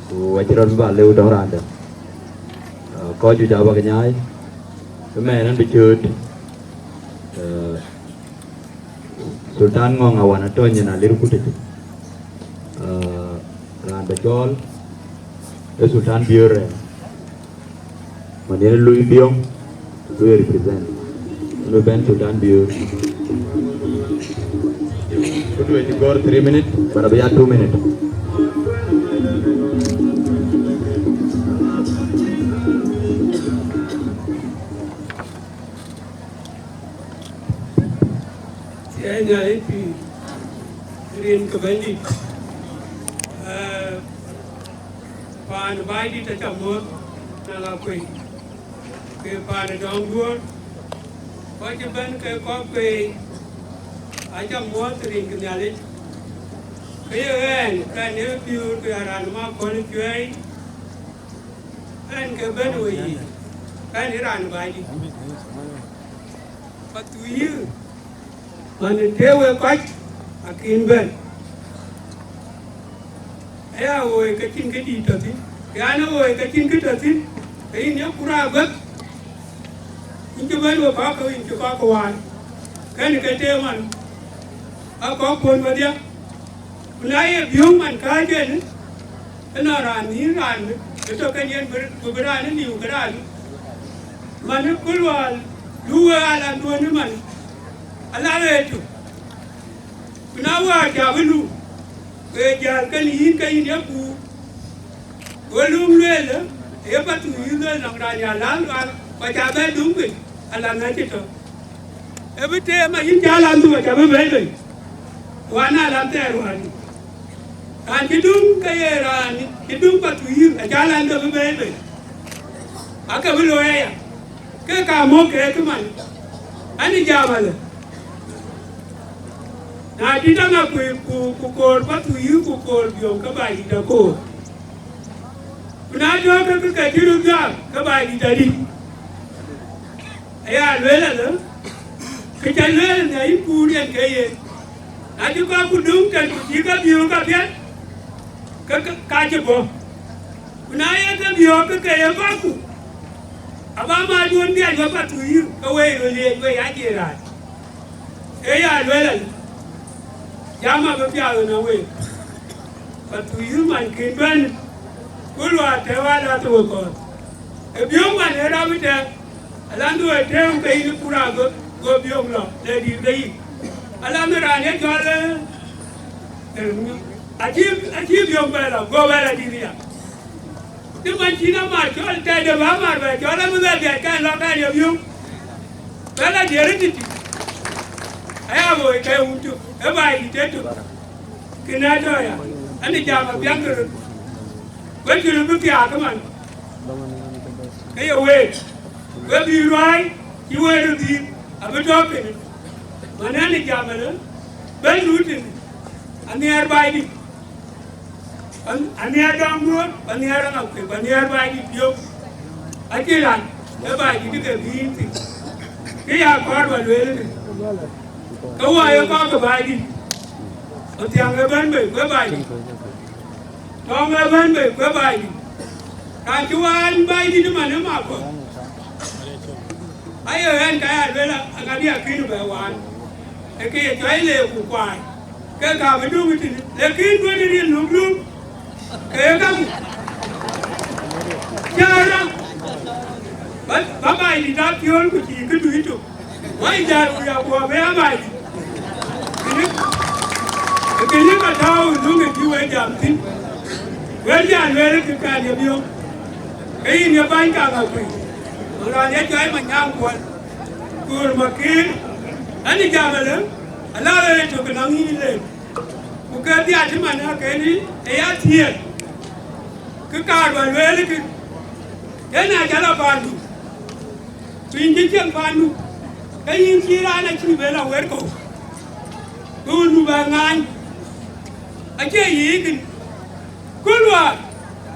Ku acï rɔt bï ba lëu tɔ̈ raan dɛ̈. Uh, kɔc juëc abä ke nyaai. Ëmɛn ën bï cööt. Uh, Sultan Ŋɔŋ Awan Atɔ̈ny yen alir kut ëcï. Uh, raan bɛ cɔɔl, ee Sultan Biöör Rɛɛm. Man yen lui Biöŋ, lui represent. Lui bɛ̈n Sultan Biöör. Kudu ëcï gɔ̈ɔ̈r three minute, but abï ya two minute. Yen ya ipi rin ke Bɛ̈nydït. Eh, paan Baidït aca muɔ̈th, na la kuei. Ke paan Dɔŋ Duɔ̈ɔ̈r, kɔc ëbɛ̈n ke kɔ̈k kuei, aca muɔ̈th rin ke Nhialic. Ke ye ɣɛn, kɛn ye piöör, ke ya raan ma kɔn cuɛ̈ɛ̈i, ɣɛn ke bɛ̈n we yiic, kɛn ye raan Baidït. Pathuyï, man ë tëë wek kɔc, akïn bɛ̈n. Aya ɣooi ke cïn kë dït tɔ̈ thïn, ke an, ɣooi ke cïn kë tɔ̈ thïn, ke yïn ye kur aguek, yïn cï bɛ̈n we kɔ̈k, ke yïn cï kɔ̈k ke waar. Kɛn ke tëë man, akɔ̈k puɔ̈n wedhie. Ku na ye biöŋ man kääc en, ënɔɔn raan nhïïm raan bï, bï tɔ̈ kën yen bï, ku bï raan ë liu ke raan. Man ë ku luɔɔl, lu wek alanduön ë man, ala ɣet tök. Ku na wäär ca bï lu, ku ye jäl kën yïn ke yïn ye kuur. Go luŋ lueel, ë ye Pathuyï lueel nɔm raan ya lath lual, ku aca bɛ duŋ piny, alanhë cï tɔ̈. Ë bï teem ayïn cä lam thok aca bï bɛ̈i bei, wään aa lam thɛɛr wään. Raan cï duŋ ke ye raan cï duŋ Pathuyï aca lam thok bï bɛ̈i bei. Ake bï looi aya, ke ka mɔ̈k ke cï man, an, ë jam alë. Na dït Aŋakuei ku, ku koor Pathuyï ku koor Biöŋ ke Baidït akoor. Ku na jɔɔk ke, ke, ke cï röt gam, ke Baidït adï. Aya lueel alë, kë ca lueel në yïn kuur yen ke yen. Na cï kɔc ku döŋ tën ku cï ke biöök apiɛth, ke, ke, ka cï bɔ̈. Ku na ye ke biöök ke, ke ye kɔcku, aba mac duön biac wek Pathuyï, ke wek röt leec wek aa jiëë rac. Ee ya lueel alë, jam abï piath ënɔŋ week. Pathuyï man kën bɛ̈n, ku luaar tɛ̈ɛ̈u alath ë we kɔ̈ɔ̈th. Ë biöŋ man ë rap ëtɛ̈ɛ̈n, alanhdu ë tëëm ke yïn kur aguek, go biöŋ lɔ, le dït ke yï. Alanhdu raan ye cɔl, eh, eh, acï, acï biöŋ bɛ lɔ, go bɛ lɔ dït ya. Cï man cïn amar cɔl tɛ̈de bä amar bɛ cɔl amï bɛ biac kɛn lɔ kɛn ye biöŋ. Bɛ lɔ diëër ë tïtï. Aya woi ke wun tök, ë Baidït ë tök. Kënë atɔ̈ ya, an, ë jam apiɛŋ ke röt. Wek cï röt bï piaak ëman. Ke ye week, we bï ruääi cï wek röt dhil, abï tɔ̈ kënë. Man ɛn ë jam ëlë, bɛ̈ny nu tënë, anhiɛɛr Baidït. An-, anhiɛɛr Dɔŋ Duɔ̈ɔ̈r, ku anhiɛɛr Aŋakuei, ku anhiɛɛr Baidït biöök. Acïn raan ë Baidït ke bï yïn thïn. Kë ya kɔɔr ba lueel ënë, ke wɔ ye kɔc ke Baidït, Athiäŋ ëbɛ̈n bei, ku ë Baidït. Tɔŋ ëbɛ̈n bei, ku ë Baidït. Raan cï waan Baidït ëman ë Makɔ̈th. Aye ɣɛn ka ya lueel, aŋadï akïn bɛ waan. Ee kë ye cuai le ku kuaai. Ke ka bï döŋ ëtënë, lakin duönë riɛl nöm döŋ, ke ye kaku. Jara, ba, ba Baidït a piöl ku cïï këdu yïtök. Wai jal ku ya guɔ be a Baidït. Kënë, kënë ka tääu ë dhuŋ ë cï wek jam thïn. Wek jal lueel kë kan ye biöök. Ke yïn ye bäny ka ŋa kuc. Raan ye jɔi ma nyaŋ kuɔl. Kur ma kïïr. Ani jam alë, ala ë tök nɔŋ yïn lëu. Ku ke dhiac cï man ë keni ë ya thiëëk. Kë kaar bä lueel kë, yen aa jal a paandu, piny cï cieŋ paandu, ke yïn cï raan acï bɛ lɔ wër kɔ̈u, ke wun nu bä ŋaany, acie yiikin. Ku luaak,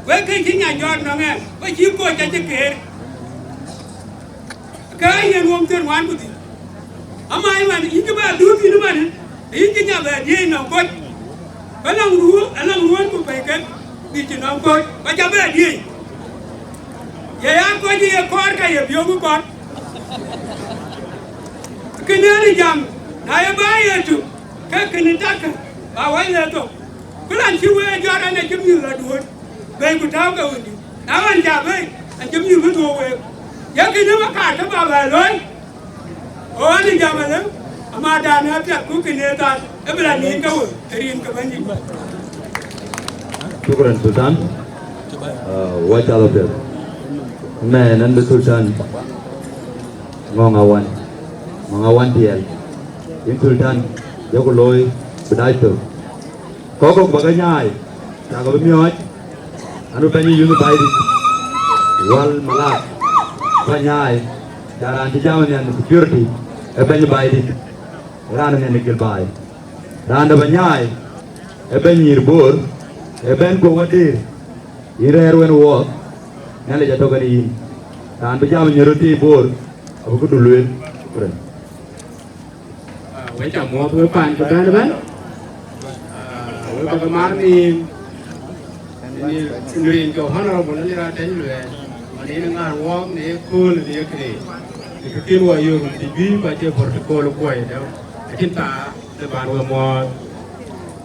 wek ke cï nya jɔt nɔŋ ɛn, ku cï koc acï keer. Ke yen wom thiër ŋuan ku dhïc. Ama ëmën, yïn cï bɛ dhuur thïn ëmën, yïn cï nya bɛ diëëc nɔm kɔc. Bä nɔm ruöör, anɔm ruöör ku pɛ̈i kek, bï cï nɔm kɔc, bä cä bɛ diëëc. Ye ya kɔc ye kɔɔr ka ye biöök kɔɔr. Kënë ë jam, na ye bä ye tök, ke kënë takë, bä wɛ̈c lɛ thok. Ku raan cï wëë jɔt ɛn acï mïth lɔ duööt, bei ku tääu ke wëndï. Na ɣɔn cä bei, acï mïth bï dhuöök week. Ye kënë bä kaar ke bä bɛ looi. Ɣɔn ë jam alë, ama dan ë piath ku kënë thal, ë bï raan nin ke we, ë rin ke Bɛ̈nydït. Shukran, Sultan. Ah, wa calo piath. Mɛn ɛn bï Sultan Ŋɔŋ Awan. Ŋɔŋ Awan tiɛɛl. Yïn Sultan, jɔku looi, bï dac thok. Kɔ̈k kɔ̈k bä ke nyaai, cakë bï miɔɔc, anu bɛ̈ny ë yuth Baidït, Wal Malak, bä nyaai, ca raan cï jam nhian security, ë bɛ̈ny Baidït, raan nhian ë gil baai. Raan dɛ̈ bä nyaai, ë bɛ̈ny nyïïr Bor, ë bɛ̈n ku wädïïr, yïn rɛ̈ɛ̈r wën wɔɔk, Nhialic atɔ̈ kenë yïn. Raan bï jam nyïïr röt thii Bor, abï këdu lueel. Shukran. Ah, we ca muɔ̈th we paan cï bɛ̈n ëbɛ̈n. Ah, we bä ke mar nïïm. Ni, ni rin ke honorable ni ra tɛ̈ny luɛɛl. Ma ni ni ŋaar wɔɔk ni ye kööl ni ye këdë. Ni kë kën wɔ yök ti bï ba cie protocol kuɔi dɛ̈. Acïn thaa de ban we muɔ̈th.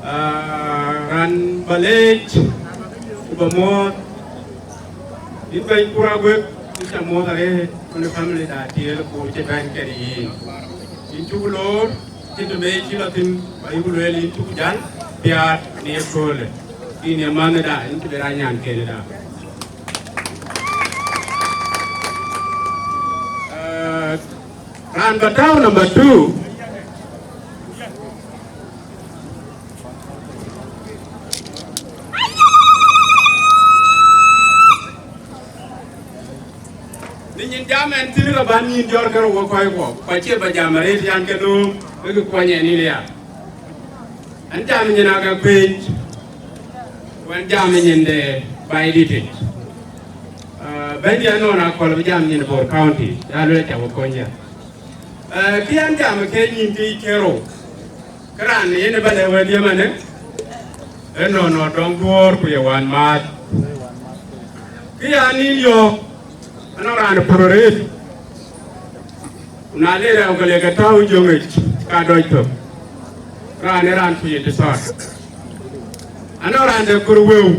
Ah, raan bä leec, ku bä muɔ̈th. Yïn bɛ̈ny Kur Aguek, yïn ca muɔ̈th arëët, ku ni family da tiëël ku cï bɛ̈n kɛn yïn. Yïn cuk loor, cïn të be cï lɔ thïn, ba yuk lueel yïn cuk jäl, piaat në ye köölë. Yïn ye mänhëda, yïn cï be raan nyankënëda. Eh, raan bä tääu number two. Ni nyin jam ɛn thïn ka ban nyin jɔr kärou wä kɔc kuɔ, ku acie bä jam arëët yan ke lööm, ke kë kuɔny ɛn iliya. Ɛn jam nyin aka kuec, ku ɛn jam nyin de Baidït. Ah, bɛ̈ny diɛn nɔn akɔl bï jam nyin Bor County, ya luel ca wä kony ya. Eh, kë ɛn jam ke nyin ke yic kërou. Kë raan yen ë bä lɛ̈k wɛ̈t ye manë, ënɔɔnë dɔm duɔ̈ɔ̈r ku ye wään maath. Kë ya nïn yɔ̈ɔ̈k, anɔŋ raan ë pur arëët, ku na le rɛɛu ke le ke tääu jöŋic, ka dɔc thök. Raan ë raan piny ë dï thɔɔt. Anɔŋ raan de kor wëu,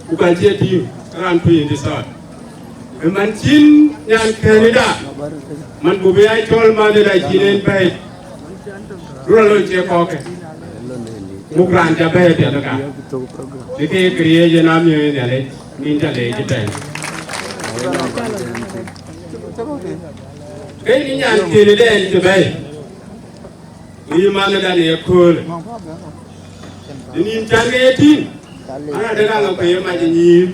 ku ka cie tïŋ, raan piny ë dï thɔɔt. Ë man cïn nyan kënëda, man ku bï a cɔl madhëda cïn en bɛ̈ɛ̈i. Run alɔ cie kɔ̈kë. Muk raan ca bɛ̈ɛ̈i piɛth ka. Bï ke ye këriëëc en amiɔ̈ɔ̈c Nhialic, min ca leec ëtɛ̈ɛ̈n. Ke yïn nyan kënëda en cï bɛ̈ɛ̈i. Ku yï man ë dan ye köölë. Ë nïn cän ke ye tïŋ, an, adek aŋa ku ye mac ë nyïïr.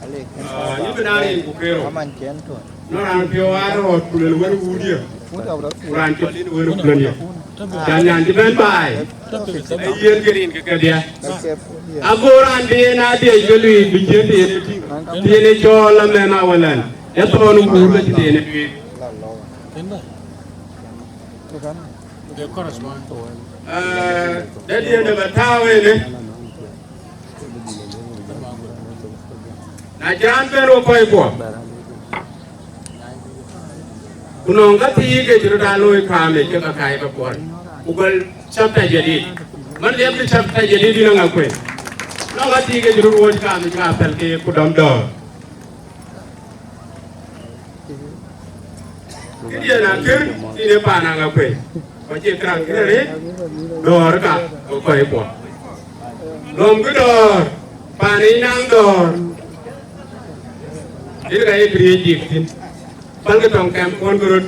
Ah, yï bï na rin ku kerou. Nɔn raan piɔ̈u aa rɔɔt ku luel wën wuudië. Ku raan cɔl yïn wën ku luel yë. Cän nyan cï bɛ̈n baai. Ee yen ke rin ke kedhie. Ago raan bï en adhiëc ke luiic bï ciën të yen e tïŋ. Të yen e cɔɔl amɛn awëlɛn. Ë thɔɔn wuur ke cï të yen e luiic. Eh, dɛ diɛn de bä tääu ënë. Na cï raan bɛ̈n rɔt kɔc kuɔ, ku nɔŋ ka thii ke cï rɔt aa looi kaamic ke ka kaai ke kuɔl, ku gɔl chapter jadid. Man liɛp de chapter jadid yïn aŋa kuën. Nɔŋ ka thii ke cï rɔt wuɔ̈c kaamic ka pɛl ke ku dɔm dɔ̈ɔ̈r. Yen akër tïn ë paan Aŋakuei, ku acï këraŋ kën arëët, dɔ̈ɔ̈r ka ke kɔc kuɔ. Lɔ̈m kë dɔ̈ɔ̈r, paan ë naŋ dɔ̈ɔ̈r, yen ka ye këriëëc dik thïn. Pälkï tɔŋ kɛm kuɔn ke röt.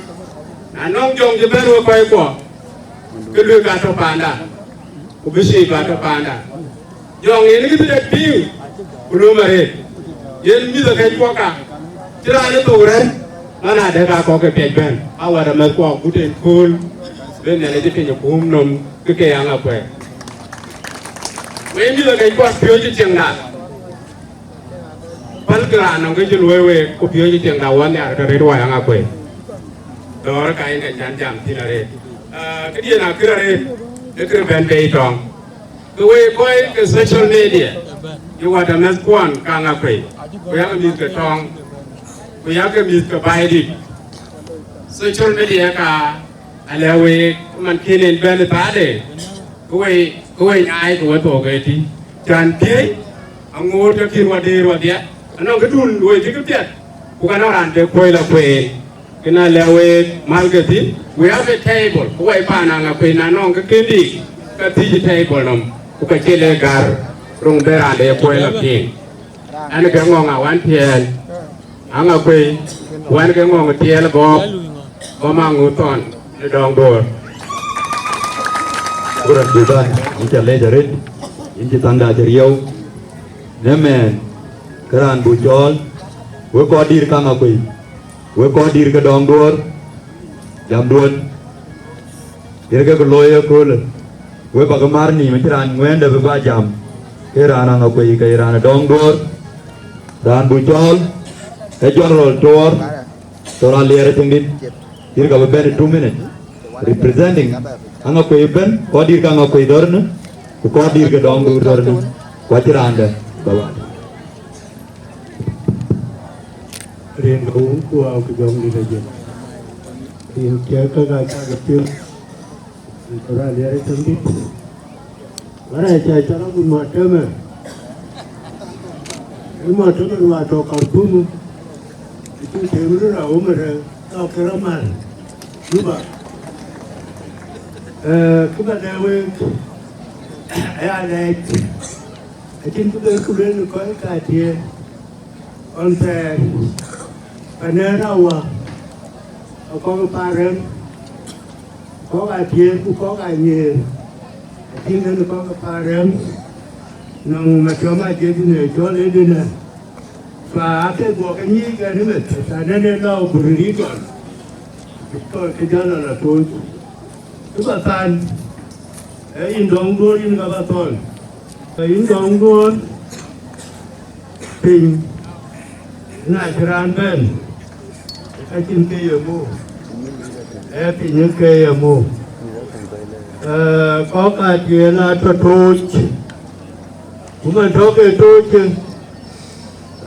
Na nɔŋ jɔŋ cï bɛ̈n wek kɔc kuɔ, ke lueel ka tɔ̈ paanda, ku bï cïï ka tɔ̈ paanda. Jɔŋ yen kë bï dek piŋ, ku lööm arëët. Yen mïth akɛc kuɔ ka, cï raan ë thok rɛ̈ɛ̈r, man adɛ̈ ka kɔ̈k ke piac bɛ̈n, a wɛ̈t amɛ̈th kuɔ gut en kööl, bï Nhialic ë piny ë kuum nɔm, kë ke Aŋakuei. Wek mïth akɛc kuɔ piööcë cieŋda. Pälkï raan nɔŋ kë cï luɔ̈i week, ku piööcë cieŋda wɔ nhiaar ke rëët wai Aŋakuei. Dɔ̈ɔ̈r ka yen ka cän jam thïn arëët. Ah, këdiën akër arëët, ë kërë bɛ̈n bei tɔŋ. Ke wek kɔc ke social media, ye wɛ̈t amɛ̈th kuɔn ka Aŋakuei, ku yakë mïth ke tɔŋ, ku yakë mïth ke Baidït. Social media ka alɛ̈k week, man kën en bɛ̈n ë thaade, ke wek, ke wek nyaai ke we thok ëtï. Cän piëëc, aŋoot ke kïn wa dëër wa dhiɛt, anɔŋ këdun luɔi cï kë piɛth, ku ka nɔŋ raan de kuɔ̈i la kueen. Kën alɛ̈k week, malkë thïn, we have a table, ku wai paan Aŋakuei na nɔŋ kë kën dik, ka thiëc table nɔm, ku ka cï le gär, röŋ de raan de kuɔ̈i la piŋ. Ɛn ke ŋɔŋ awan tiɛɛl, Aŋakuei, wan ke ŋɔŋ tiɛɛl gɔɔk, gɔm aŋu thɔn në dɔŋ duɔ̈ɔ̈r. Ku raan Juba, yïn ca lec arëët, yïn cï thaŋda cï riëëu. Në mɛɛn, ke raan buk cɔɔl, wek kɔc dïïr ka Aŋakuei, wek kɔc dïïr ke dɔŋ duɔ̈ɔ̈r, jamduön. Yen ke ke looi ëköölë, we bäk mar nïïm acïn raan ŋuɛ̈ɛ̈n dɛ̈ bï bä jam, ke raan Aŋakuei ke ye raan ë dɔŋ duɔ̈ɔ̈r, raan buk cɔɔl, ke General Tuɔɔr, Tuɔɔr Aliɛɛr ë Tiŋdït, yen ka bï bɛ̈n ë two minutes, representing Aŋakuei ëbɛ̈n, kɔc dïïr ke Aŋakuei dhɔ̈rnë, ku kɔc dïïr ke dɔŋ duɔ̈ɔ̈r dhɔ̈rnë, ku acïn raan dɛ̈ bä wal. Rin ke wun ku au ku jɔŋ dït ajël. Rin kiɛ̈ɛ̈k käk aa cak piŋ. Rin ke raan diɛɛr ë cäŋ dït. Wärɛc ca cɔl abï mɔ̈t tëmë. Ë mɔ̈t tëmë ruac tɔ̈ Khartoum. Ë cï tëëm röt a wum ëtɛ tɔ̈ ke rɔt mal. Juba. Ee, kë bä lɛ̈k week, aya lɛc. Acïn kë bɛ ku lueel kɔc ka tiëë. Ɣɔn thɛɛr, panɛ̈ɛ̈r awä, akɔ̈k ë Parɛm, kɔ̈k Atiëër ku kɔ̈k Anyiëër, acïn kën kɔ̈k ë Parɛm, nɔŋ Matiɔm Ajëth në cɔl ë Dënë, fa aake guɔ ke nyiic kɛn ë meth, tɛ̈ nɛn ë lɔ Bururi tɔn, ke jɔl lɔ la tooc. Kë bä than, ee yïn dɔŋ duɔ̈ɔ̈r yïn ka bä thɔn. Ee yïn dɔŋ duɔ̈ɔ̈r piny, na cï raan bɛ̈n, ka cïn ke ye muk, ee piny ke ye muk. Ee, kɔ̈k ka tiëël aa tɔ tooc, ku man tɔ ke tooc,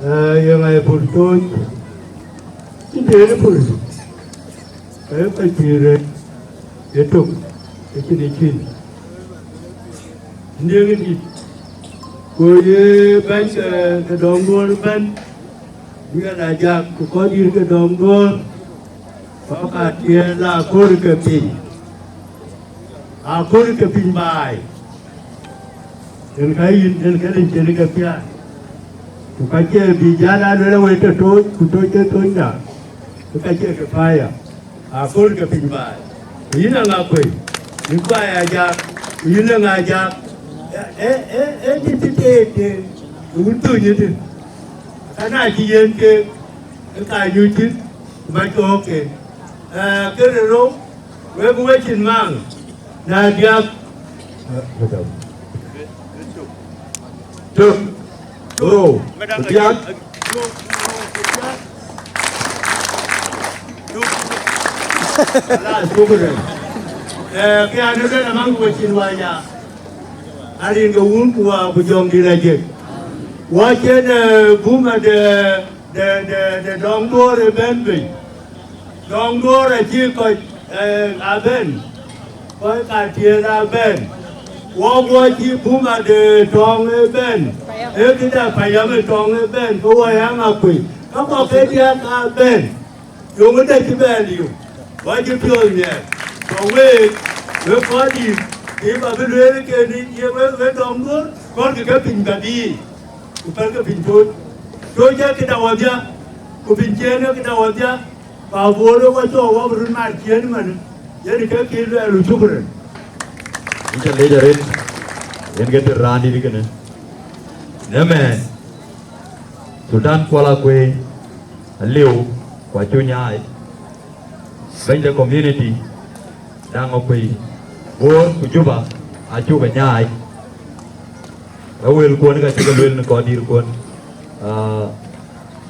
ee, ye ŋa ye pur tooc? Cïn tiëël pur, ee ka cï rëët. Ye tök, ë cïn ë cïn. Ndieŋ ë dït, ku ye bɛ̈ny ke, ke dɔŋ duɔ̈ɔ̈r ëbɛ̈n, Miɛt Ajak, ku kɔc dït ke dɔŋ duɔ̈ɔ̈r, kɔ̈k ka tiɛɛl la akööl ke piny, akööl ke piny baai. Yen ka yïn, yen ke rin cïn ke piath. Ku ka cie bï jal a luel awël tɔ tooc, ku tooc ke tooc da, ke ka cie ke paya. Akööl ke piny baai. Ku yïn aŋa kuëi, yïn kuai Ajak, ku yïn aŋa Ajak. Ë, ë, ë, ë, ti, ti, ti, ti, wun thöny ëtï. Ka na cï yen ke, ke ka nyuc thïn, ku bä cɔɔk ke. Ee, kërë rou, wek wecin maŋ, na diäk. Tök. Rou. Diäk. Ala, shukran. Eh, ke an, ëbɛ̈n amaŋ ku cin wanya. Arin ke wun ku wa ku jɔŋ dït ajek. Wa cien, eh, buma de, de, de, de dɔŋ duɔ̈ɔ̈r ëbɛ̈n bei. Dɔŋ duɔ̈ɔ̈r acï kɔc, eh, abɛ̈n. Kɔc ka tiëël abɛ̈n. Wɔ guɔ cï buma de tɔŋ ëbɛ̈n. Ee këda payam ë tɔŋ ëbɛ̈n, ke wɔ ya ŋa kuec. Ka kɔk ke diäk abɛ̈n. Yöŋ ëdë cï bɛ liu. Kɔc cï piɔ̈ɔ̈th miɛt, tɔ̈ week, wek kɔc dït, kë bä bï lueel kënë, ye wek, wek dɔm duöör, kɔ̈rkï ke piny bä dïït, ku pälkï piny toc. Toc ee këda wädhia, ku piny ciëën ee këda wädhia, pa Bor ë wacɔɔk wä bï röt mat ciëën ëmën, yen ke kï luɛɛl, u cukren. Yïn ca lec arëët, yen ke tëër raan dït kënë. Në mɛɛn, Sultan Kuɔl Akuëi aliu, ku acuk nyaai. Bɛ̈ny de community, Daŋ Akuëi, Bor ku Juba acuk ke nyaai. Ë wëlkuɔn ka cï ke lueel në kɔc dïïrkuɔn. Ah,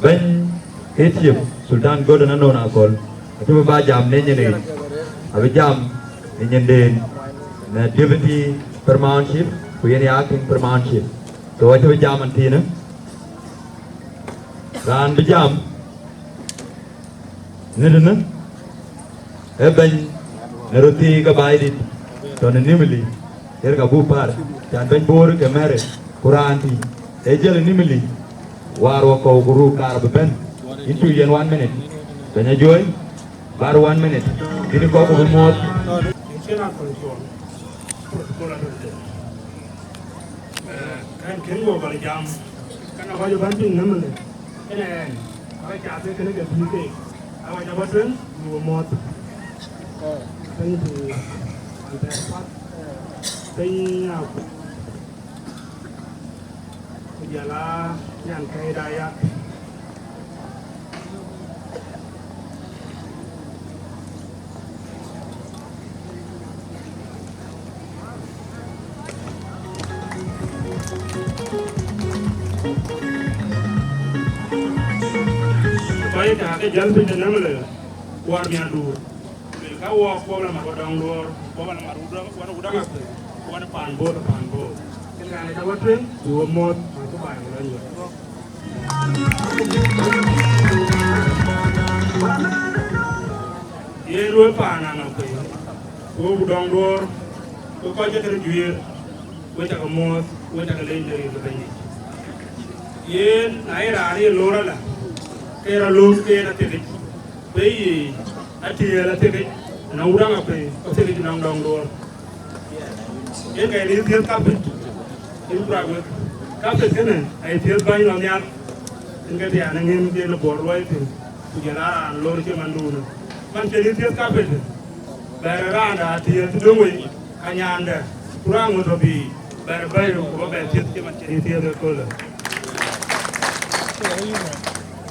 bɛ̈ny ke chief Sultan Gordon Anɔn Akɔl, acï bï ba jam në nyin yic, abï jam në nyinden, në deputy paramount chief, ku yen ye acting paramount chief. So acï bï jam ënthiinë. Raan bï jam në tënë, ee bɛ̈ny në röt thii ke Baidït, tɔ̈ në Nimili, yer ka buk par, can bɛ̈ny Bor ke mɛ̈rë, ku raan tï, ee jël ë Nimili, waar wakɔ̈u ku ruk kaar bï bɛ̈n, yïn cu yiɛ̈n one minute. Bɛ̈ny Ajuɔ̈i, bär one minute, bï kɔ̈k ku bï muɔ̈ɔ̈th. Kɛn kën wɔ bä jam, kɛn a kɔc ë bän piŋ nɛmënë, kënë ɛn, ka ca thek kënë ke bï keek, a kɔc abä tueŋ, bï we mɔ̈ɔ̈th. Thank you. An thɛɛr path, piny aku, ku jɔl a nyan kɛ̈ɛ̈cda yak. Kɔc ë tääk ke jäl piny de nɛmënë, kuɔɔr miänduur. Luel ka wɔ kuɔɔr la mat wä dɔŋ duɔɔr, kuɔɔr la mat wä dɔŋ, wä dɔŋ, wä dɔŋ athëër, wä dɔŋ paan Bor, paan Bor. Kën raan ë ca wä tueŋ, bï wä muɔ̈ɔ̈th, mat ku baai wä lɔ nyuɔɔth. Yen wek paan Aŋakuei, ku wek dɔŋ duɔɔr, ku kɔc cï kën juëër, wek cakë muɔ̈ɔ̈th, wek cakë leec në rin ke Bɛ̈nydït. Yen na ye raan ye loor ala, ke rɔt loor ke yen athiekic, pei yiic, atiëël athiekic, na wut Aŋakuei, athiekic nɔŋ dɔŋ duɔɔr. Yen ka yen yï thiëëth kapet, yïn kurak wek. Kapet kënë aye thiëëth bäny lɔ nhial, yen ke thiaan ë ŋën ke në Bor luɔi thïn, ku jɔl aa raan loor cï manduunë. Man cïn yï thiëëth kapet, bɛ̈ɛ̈r raanda atiëël cï döŋ wei, ka nyandɛ, ku raan ŋö tɔ biic, bɛ̈ɛ̈r bɛ̈ɛ̈r ku bä bɛ thiëëth cï man cïn yï thiëëth ëköölë.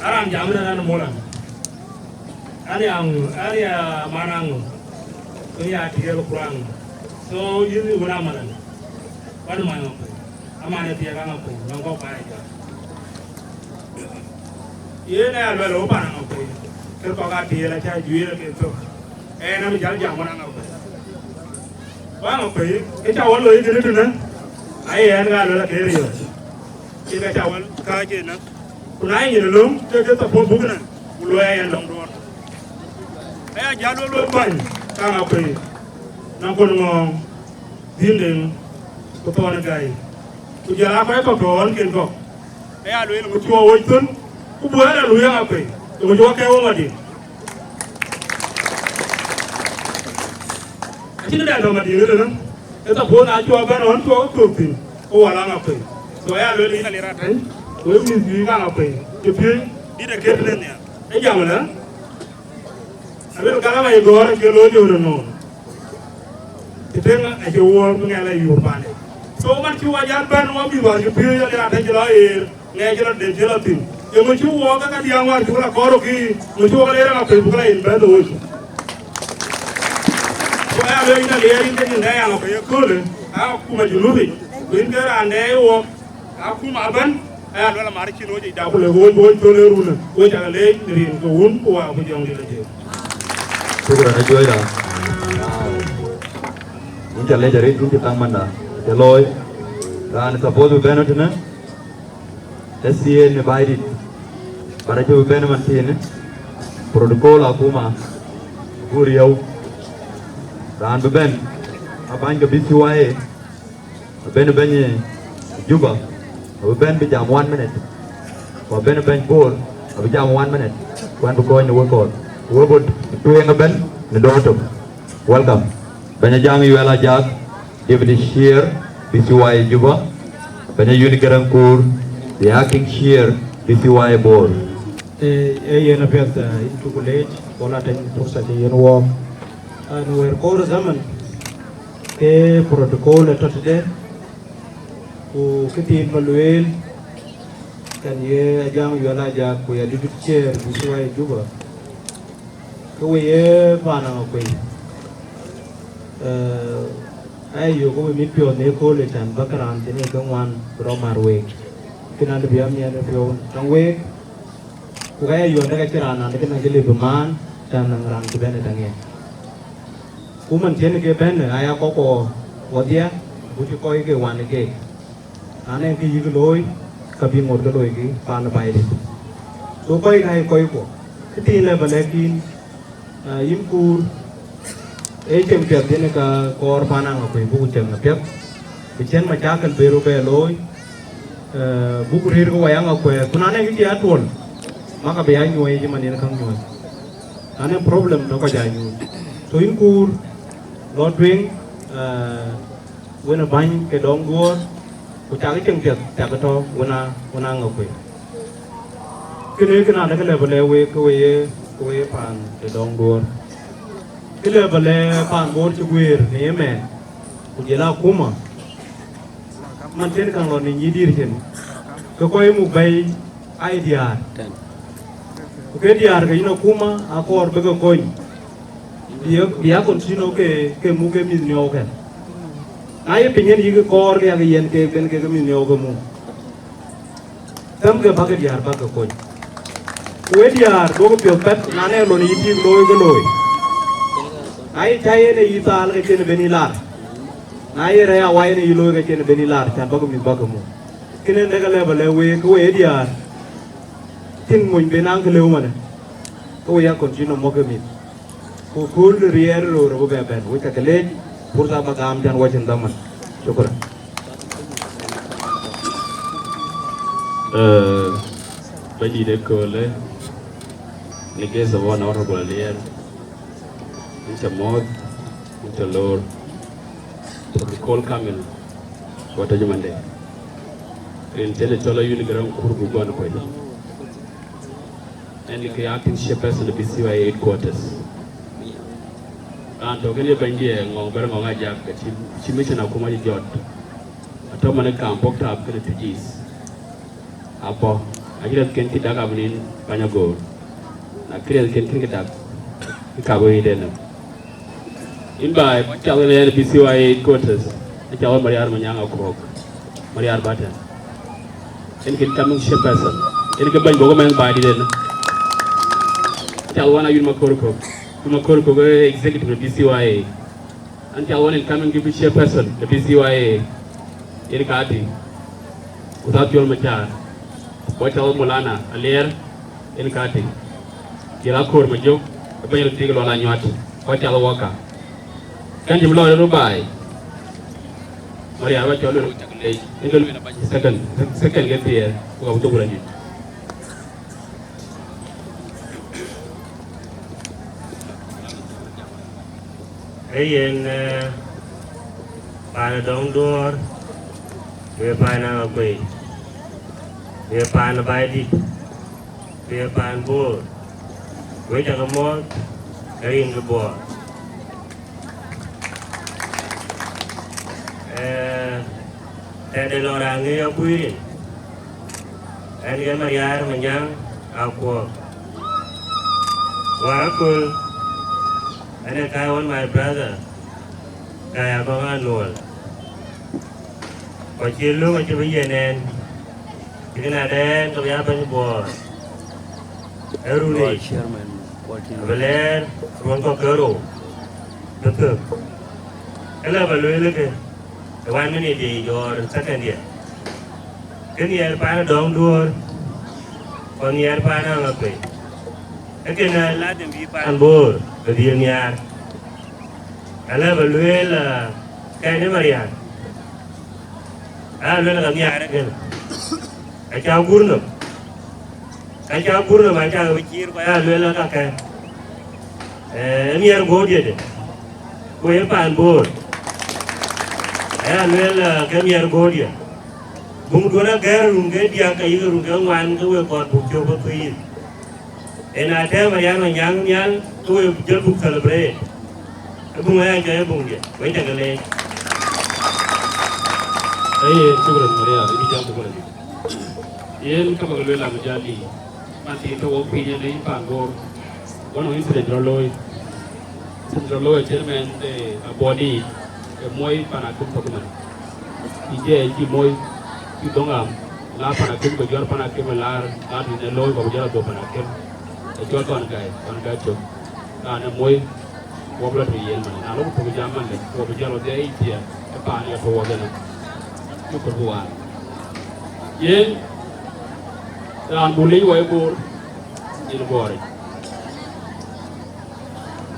Aran jam ënɛn an, mola. Ani aŋu, ani a man aŋu, ku ya tiel kuraŋ. So yïn wun amalan, wan man ŋa piny, aman e thiek aŋa piny, nɔŋ kɔk ba ya jɔ. Yen aya luɛl o pan aŋa piny, kër kɔk a tiel aca juiir ke thok. En ami jal jam wan aŋa piny. Wan aŋa piny, ke ca wä loi kene tene, aye en ka luɛl aker yɔ. Ke ka ca wä ka jena. Ku na ye nyin löŋ, ke ke thapou buk nɛn, ku luɔi aa yɛn lɔŋ duɔɔr. Aya jäl wek luɔi bäny, ka ŋa pei, na kon ŋɔɔŋ, dhïn deŋ, ku thɔɔn ë gäi. Ku jɔl aa kɔc kɔ̈k tɔ ɣɔnken kɔ̈k. Aya lueel ŋö cï wɔ woc thön, ku buɛ̈ɛ̈r ë luui aŋa pei, ë ŋö cï wɔ kɛ̈ɛ̈k wɔ ŋɔ̈t dï. Acïn dɛn tɔ ŋɔ̈t dï ëtënë, ë thapou na cï wɔ bɛ̈n ɣɔn cï wɔ ke thök thïn. Ku wal aŋa pei. So aya lueel yïn alier atɛ̈ny, wek mïth juëc ka aŋa pei, cï piööc dït aket në nhial. Ë jam ëlä, aluel galaŋ aye gɔ̈ɔ̈r acie looi liu në noon. Cï tëŋ acie wuɔɔr bï ŋɛk la yuur paande. So man cï wɔ jäl bɛ̈n wɔ mïth wal cï piööc alier atɛ̈ny cï lɔ ɣeer, ŋɛk cï lɔ den cï lɔ thïn. Yeŋö cï wɔ ke ka diäŋ wäär cuk la kɔɔr wok kï, ŋö cï wɔ ke leer aŋa pei buk la yen bɛ̈n looi. Ku aya lueel yïn alier yïn ke nyin dɛ̈ aŋa pei ëköölë, aa akuma Junubic, ku yïn ke raan dɛ̈ wɔ. Akuma ëbɛ̈n, aya luɛl amat cïn ɣööc yic dak ku lëk ɣööc bï ɣööc thöl ë runë, ɣööc cakë leec në rin ke wun ku waa ku jɔŋdït lɔ jël. Shukran, ajuɔ̈ɔ̈cda. Yïn ca lec arëët, yïn cï thaŋ manda, ca looi. Raan suppose bï bɛ̈n ëtënë, S C A në Baidït, but acï bï bɛ̈n ëmën thiinë, protocol akuma, ku riëëu. Raan bï bɛ̈n, abäny ke B C Y A, abɛ̈n bɛ̈ny Juba, abï bɛ̈n bï jam one minute. Ku abɛ̈n bɛ̈ny Bor, abï jam one minute. Ku ɛn bï kɔ̈ɔ̈c në wek kɔɔr. Ku wek bɔ̈ tueŋ ëbɛ̈n, Në dɔ̈ɔ̈r tök. Welcome. Bɛ̈ny Ajaŋ Yuɛl Ajak, Deputy Chair, B C Y A Juba. Bɛ̈ny Ayuen Garaŋ Kur, the Acting Chair, B C Y A Bor. Ee, ee yen apiɛth, ee, yïn cuk leec, ku la tɛ̈ny pursa cï yen wɔɔk. An wɛ̈ɛ̈r koor zaman, ke protocol ë tɔ̈ tëde, ku kë thiin ba lueel, kan ye Ajaŋ Yuɛl Ajak, ku ya Deputy Chair, B C Y A Juba. Ke we ye paan Aŋakuei, ee, aya yök we mit piɔ̈ɔ̈th në ëköölë, can bäk raan cïn ke ŋuan bï rɔt mar week. Kën an, bï amiɛt ë piɔ̈u taŋ week, ku ka ya yɔ̈ɔ̈k dek acïn raan an, kën acï lëu bï maan, can naŋ raan cï bɛ̈n ë taŋ yen. Ku man cïn ke bɛ̈n, aya kɔc kɔ̈k wɔdhia, ku cï kɔc ke wan ë keek. Na nɛŋ kë yïk looi, ka bï ŋot ke looi kï paan ë Baidït. So kɔc ka ye kɔc kuɔ. Kë thiin lɛ ba lɛ̈k yïn, ee, yïn Kur, ee cieŋ piɛth yen ka kɔɔr paan Aŋakuei, buk cieŋ apiɛth. Bï cïn macakël bï röt bɛ looi, ee, buk rëër ke wai Aŋakuei. Ku na nɛŋ kë cï atuɔl, makë bï ya nyuɔɔc cï man yen käŋ nyuɔɔc. Na nɛŋ problem tɔ̈ kɔc aa nyuɔɔc. So yïn Kur, lɔ tueŋ, ee, wën ë bäny ke dɔŋ duɔ̈ɔ̈r, ku cakë cieŋ piɛth cakë tɔ̈ wën a, wën Aŋakuei. Kënë, kënë adë kë lɛ ba lɛ̈k week, ke we ye, ke we ye paan ke dɔŋ duɔ̈ɔ̈r. Kë lɛ ba lɛ̈k paan Bor cï guëër në ëmɛn, ku jɔl akuma, man cïn käŋ lɔ në nyïïn dït cin, ke kɔc muk bɛ̈i aa ye diäär. Ku ke diäär ke yïn akuma akɔɔr bï ke kony, bï ye, bï ya continue ke, ke muk ke mïth miɔɔu kɛn. Na ye piny yen yïk kɔɔr, ke ya ke yen ke ben ke, ke mïth miɔɔu ke muk. Thɛmkë bäk ke diäär bäk ke kony. Ku we diäär, duɔ̈kkë piɔ̈ɔ̈th pɛ̈th, na nɛŋ lon yï tik looi ke looi. Na ye cäi yen ë yï thaal, ke cïn ben yï lar. Na ye rɛ̈c awai yen ë yï looi, ke cïn ben yï lar, can bäk ke mïth bäk ke muk. Kënë dë kë lɛ ba lɛ̈k week, ke we ye diäär, cïn mony ben naŋ kë lëu manë, ke we ya continue muk ke mïth. Ku kööl riɛɛr röör abï bɛ bɛ̈n, we cakë leec, pursa ba gam can wacin dhaman. Shukran. Ee, Bɛ̈nydït ëköölë, in the guest of Honorable Alier, in cä mɔ̈ɔ̈th, in cä loor, protocol kamil, ku atɔ̈ jɔmande. Rin cï cɔl Ayuen Garaŋ Kur ku guɔn kuec. Ɣɛn ke acting chairperson ë B C Y A headquarters. Raan tɔ̈ kënë ye bɛ̈nydiɛ̈ Ŋɔŋ Bɛ̈r Ŋɔŋ Ajak, ke cï, cï mission akuma cï jɔt. Atɔ̈ man ë kaam bɔ̈k tap kënë Tujis. Abɔ̈, acï rɛ̈thken cï dak abï nin pany agoor. Na kï rɛ̈thken cïn kë dak, kï kap ɣööc dɛn nɔm. Yïn baai, cath ɣɛn ë B C Y A headquarters, ë cath ɣɛn Mariar Manyaŋ Akuɔ̈k, Mariar Baten. Yen kën coming chairperson, yen kë bɛ̈ny bɔ̈ ke mɛnh baai dït en. Cath ɣɛn Ayuen Makor Kök, Makor Kök ë executive de B C Y A. Ɣɛn cath ɣɛn incoming deputy chairperson de B C Y A, yen ka tïŋ. Ku thath Piɔl Macar, ku cath ɣɛn Mulana Alier, yen ka tïŋ. Jɔl Akor Majök, ë bɛ̈ny röt thiëk lɔn anyuat, ku cath ɣɛn waka. Kɛn cï bï lɔ rɔt baai, Mariar ba cɔl luel ku cak leec, yen ke lueel abäny second, second ke thiëër, ku ka bï thok rɛ̈nyë. Ee yen, ee, paan ë dɔŋ duɔ̈ɔ̈r, ku ye paan Aŋakuei, ku ye paan ë Baidït, ku ye paan Bor, wek cakë mɔ̈ɔ̈th ë rin ke Bor. Ee, tɛ̈de lɔ raan ŋic akuc rin, ɣɛn ke Mariar Manyaŋ Akuɔ̈k. Wäär aköl, ɣɛn ee Kai Ɣɔn my brother, Kai Agɔŋ Anuɔl. Ku acï löŋ acï bï yiɛ̈n ɛn, cï kënë adɛ̈ɛ̈n ke bï ya bɛ̈ny Bor. Ë run yic, abï lɛɛr ruɔ̈n kɔ̈k ke rou bï thök. Ëlë ba lueel ke, ë one minute yic or second diɛ̈. Kë nhiɛɛr paan ë dɔŋ duɔ̈ɔ̈r, ku nhiɛɛr paan Aŋakuei. Ee kënë ladhim bï paan Bor bï dhil nhiaar. Alë ba lueel, aa, kɛn ë Mariar. Aa lueel ka nhiaar ëkënë. Aca gur nɔm. Aca gur nɔm, aca ke bï ciir, ku aya lueel ka kɛn. Eh, ë miɛr guɔ̈ɔ̈r diɛ̈ de, ku ye paan Bor. Aya lueel, eh, ke miɛr guɔ̈ɔ̈r diɛ̈. Buŋ duɔ̈n agɛ̈r run ke diäk, ayï run ke ŋuan, ke we kɔɔr buk cök bä thuiir. En a tɛ̈ɛ̈m Marial Manyaŋ nhial, ke we jɔl buk celebrate. Ë buŋ aya ke ë buŋ diɛ̈, we cä ke leec. Aye, shukran Marial, ibi jam shukran. Yen ka bä ke lueel abï jal dï, man thiin tɔ̈ wok piny ënë yïn paan Bor, wën ɣön incident rɔt looi. Incident rɔt looi acït mɛn de abɔ̈ dï, ke moi paan akïm tök ëmën. Cï jɛ cï moi, cï dhoŋ am, la paan akïm, ke jɔ̈ɔ̈r paan akïm, laar, laar tïn ë looi, ku abï jɔl adhop paan akïm. Ë cɔl Thɔn Gai, Thɔn Gai Cök. Raan ë moi, wok lɔ tɔ̈ yen man, na lok tök jam man de, wok bï jɔl wadhie yic thiɛɛk, ë paan ë tɔ̈ wok ënë. Cuk kɔ̈r bï waan. Yen, raan buk leec wɔ ë Bor, yen Bor yic.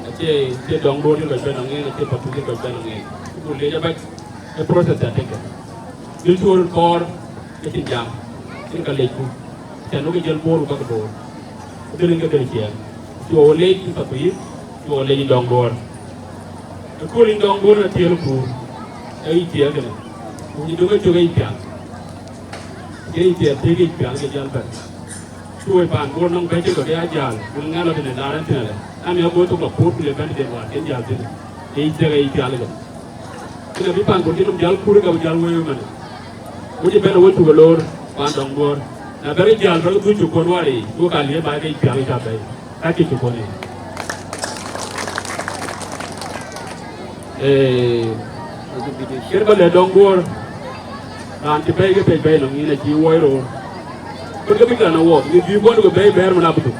Acie, acie dɔŋ Bor cï kɔc bɛ̈n nɔŋ yen, acie Pathuyith cï kɔc bɛ̈n nɔŋ yen. Buk leec abac, ë process ya tëkë. Dhil cuɔ̈r kɔɔr, ke cïn jam, cïn ka lecku. Cän wok ë jël Bor ku bäk Bor. Dhil rin ke dhil ciɛɛŋ. Cuɔ wo leec cï Pathuyith, cuɔ wo leec ë dɔŋ Bor. Ëkööl yïn dɔŋ Bor na tiɛɛl kuur, ë yic tiɛɛl kënë. Ku nyin döŋ ë cök ë yic pial. Ke yic tiɛɛl thiëëk yic pial ke jäl bɛ̈n. Cuɔɔc paan Bor nɔm bɛ̈c cï kɔ̈k ya jäl, ku ŋɛl lɔ tënë laar ɛn tënë lɛ. Am ya bɔ̈ thok lɔ puɔ̈t ku le bɛ̈n den wäär ken jäl thïn. Ke yic thiëëk ë yic pial ëlë. Kënë bï paan Bor cï nɔm jäl kuur, ke bï jäl wëëu ëmënë. Ku cï bɛ̈n ë wën cuk ë loor paan dɔŋ Bor. Na bɛ̈r jäl bɛ̈r dhuk cuk kuɔn wäär yiic, ku ka liep ba ke yic pial ke ca bɛ̈i. Ka cï cuk kuɔn yiic. Ee, kën ba lɛ dɔŋ Bor, raan cï bɛ̈i ke pec bɛ̈i nɔm yïn acï wuɔi roor. Kën ke bï kan awɔk, yïn bï bɔ̈ ku bɛ̈i bɛ̈ɛ̈r man abï thuk.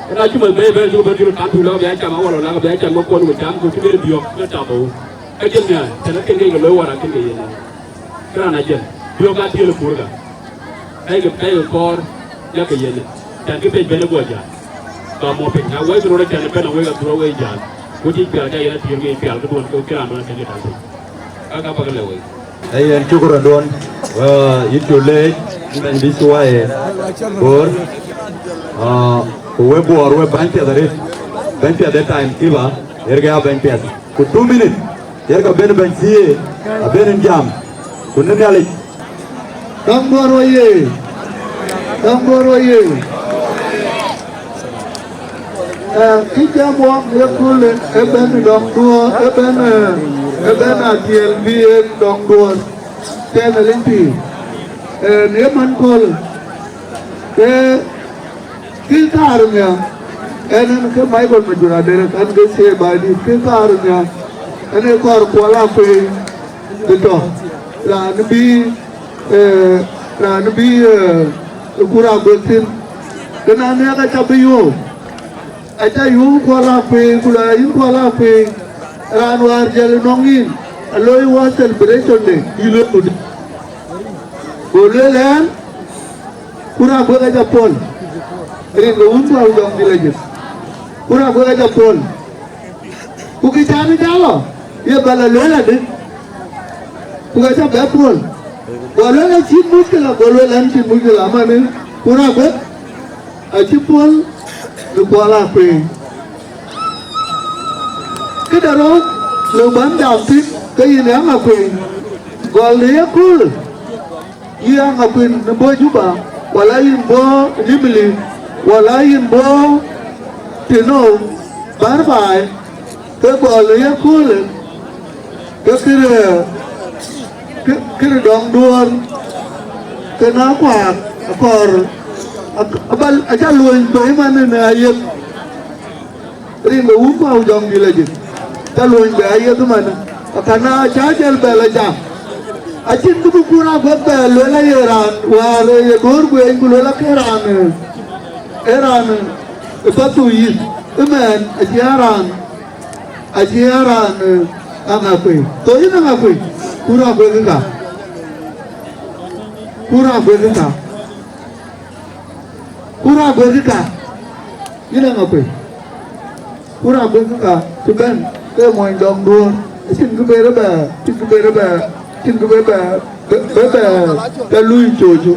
Kën acï man bɛ̈i bɛ̈ɛ̈r cï ku bɛ̈n cï röt kan thuk lɔ bï a cam awɔl lɔ lak bï a cam ke kuɔn ku cam ku cï bɛ̈n biɔ̈k ke tap awou. Ka jël nhial, tënë kën ke ke looi wär akën ke yen nɔm. Kë raan acïn, biɔ̈k ka tiëël ë kuur ka. Ka yeke, ka yeke kɔɔr, yakë yen. Cän kë pec bɛ̈n ë guɔ jäl. Ka mɔ piny, na wɛ̈c röt acän ë bɛ̈n awek athur awek jäl. Ku cï pial ka yen athiëër ke pial këduɔ̈n ke kë raan duɔ̈n acän ke täl piny. Ka ka bäk lɛ wek. Ee yen cuk rɔt duɔ̈n, eh, yïn cuk leec, bɛ̈ny bï cuai Bor. Ah, ku we Bor, we bäny piɛth arëët. Bɛ̈ny piɛth ë time keeper, yer ke ya bɛ̈ny piɛth. Ku two minutes, yer ka ben bɛ̈ny thiëëc, aben en jam. Ku në Nhialic. Dɔŋ Duɔ̈r wɔ ye! Dɔŋ Duɔ̈r wɔ ye! Eh, kë jam wɔk ye köölë, ë bɛ̈n Dɔŋ Duɔ̈r, ë bɛ̈n, eh, ë bɛ̈n athiɛl bï en Dɔŋ Duɔ̈r. Tɛ̈n alin pïïr. Eh, në man kööl, ke Kë thaar nhial, en en ke Michael Majura Derek, en ke C I A baai dït, kë thaar nhial, en ee kɔɔr Kuɔl Akuei bï tɔ̈. Raan bï, eh, raan bï, eh, Kur Aguek thïn. Kë na nhiäk aca bï yöök. Aca yöök Kuɔl Akuei, ku lɔ yïn Kuɔl Akuei, raan wäär jël nɔŋ yïn, aloi wɔ celebration de, yï loi kudï. Go lueel ɛn, Kur Aguek aca pɔ̈l, rin ke wun Kuɔl Jɔŋdït Lajik. Kur Aguek aca pɔ̈l. Ku kë cän ë jal lɔ, ye bä lɔ lueel adï? Ku ka ca bɛ pɔ̈l. Go lueel acïn muckila, go lueel ɛn cïn muckila, amanë Kur Aguek acï pɔ̈l në Kuɔl Akuei. Këde rɔt, lëu bän jam thïn, ke yïn ë Aŋakuei, gɔl në yeköölë. Yï Aŋakuei në bɔ̈ Juba, wala yïn bɔ̈ Nimili, wala yïn bɔ̈ tënou, bär baai, ke gɔl ë yeköölë, ke këde, kë-, këde Dɔŋ Duɔ̈r, ke na kuaak akɔɔr, ak-, abal, aca luöny bɛ̈i man në ayeth. Rin de wun Kuɔl Jɔŋdït Lajik, ca luöny bɛ ayeth man, akana ca jël bɛ lɔ jam. Acïn kë bï Kur Aguek bɛ lueel aye raan wäär ye göör gueeny ku lueel ake raan, ee raan ë Pathuyith, ëmɛn acie raan, acie raan Aŋakuei. Thou yïn Aŋakuei, Kur Aguek ë ka. Kur Aguek ë ka. Kur Aguek ë ka. Yïn Aŋakuei. Kur Aguek ë ka cï bɛ̈n ke mony Dɔŋ Duɔ̈r. Acïn kë bërë bɛ, acïn kë bërë bɛ, acïn kë bërë bɛ, bɛ, bɛ, bɛ, bɛ lui cocu.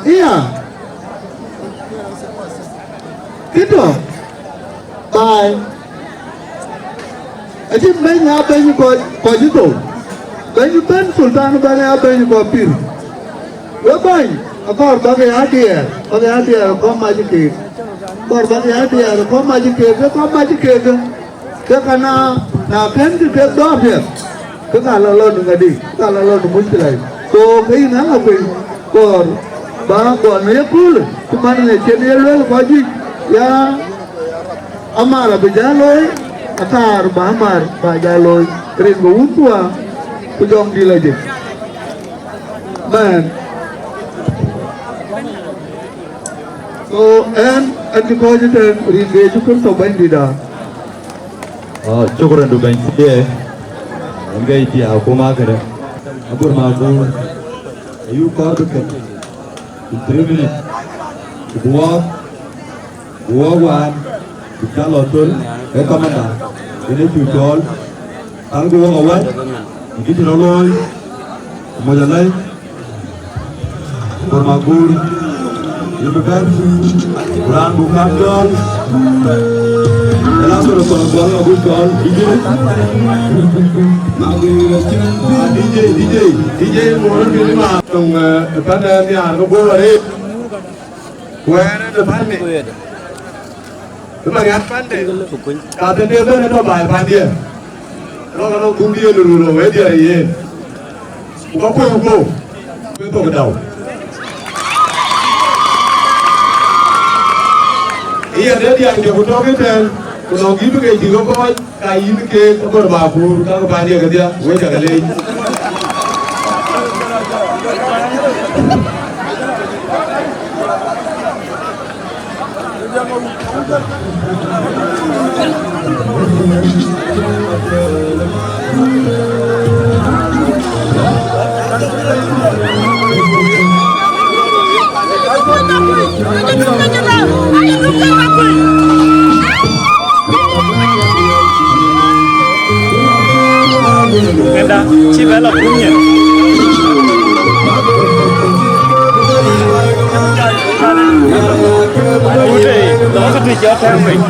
Iya. Këtɔ. Baai. Acïn bɛ̈ny aa bɛ̈ny kɔc, kɔc ë thou. Bɛ̈ny bɛ̈n Sultan bɛ̈n aa bɛ̈ny kɔc pïr. We bäny, akɔɔr bäk ya diɛɛr, bäk ya diɛɛr kɔ̈k mac keek. Akɔɔr bäk ya diɛɛr kɔ̈k mac keek, ke kɔ̈k mac keek. Ke ka na, na kën kë kek dɔ̈ɔ̈r piɛth, ke ka la lɔ në ŋadï, ka la lɔ në muckila. So, ke yïn aa ŋa piny, kɔɔr ba gɔl në yeköölë, cï man në cïn ye lueel kɔc juëc, ya Amar abï jal looi, akaar ba Amar ba jal looi, rin bï wun thua, ku jɔŋdï la jëk. Mɛn. So, ɛn, ɛn cï kɔc ëtɛ̈n, rin ke Yecu Kërtho Bɛ̈nydïïtda. Ah, shukran du bɛ̈ny thiëë. Ɛn ke thiëë akuma këdë. Abur ma gur. Ayu kɔɔr bï kën. In three minutes. Ku buɔɔk. Ku wɔɔk waan, bïk cä lɔ thöl, ee kamanda, yen ë cuk cɔɔl, thalkï wɔɔk awäc, në kë cï rɔt looi, ku moc alɛc, Bor Maguur, yen bï bɛ̈n, ku raan buk kaŋ cɔɔl, ë la thöl thöl guɔl agut cɔɔl, D J, D J, D J, Bor Maguur, ma, tɔŋ, eh, pan, eh, nhiaar ke guöör arëët. Ku ɛn ë pande, ë Marian pande, ka thënde bɛ̈n ë tɔ baai pandiɛ. Rɔk anɔŋ kuŋdiɛ̈ në run rou ë diɛɛr ë yen. Ku ka kuöc ku kuöu, ku ë thok dau. Ë yɛn ë diaŋ jɔ ku tɔ̈k ëtɛ̈ɛ̈n, ku nɔŋ yïn bï ke cï ke kɔc. Ka yïn keek abär bä kuur, ka ke paan ye kedhie, we cä ke leec. Ënda, cï bɛ lɔ kum nyin. Kut ei, lɔ kë tïc jɔ tɛ̈ɛ̈m piny.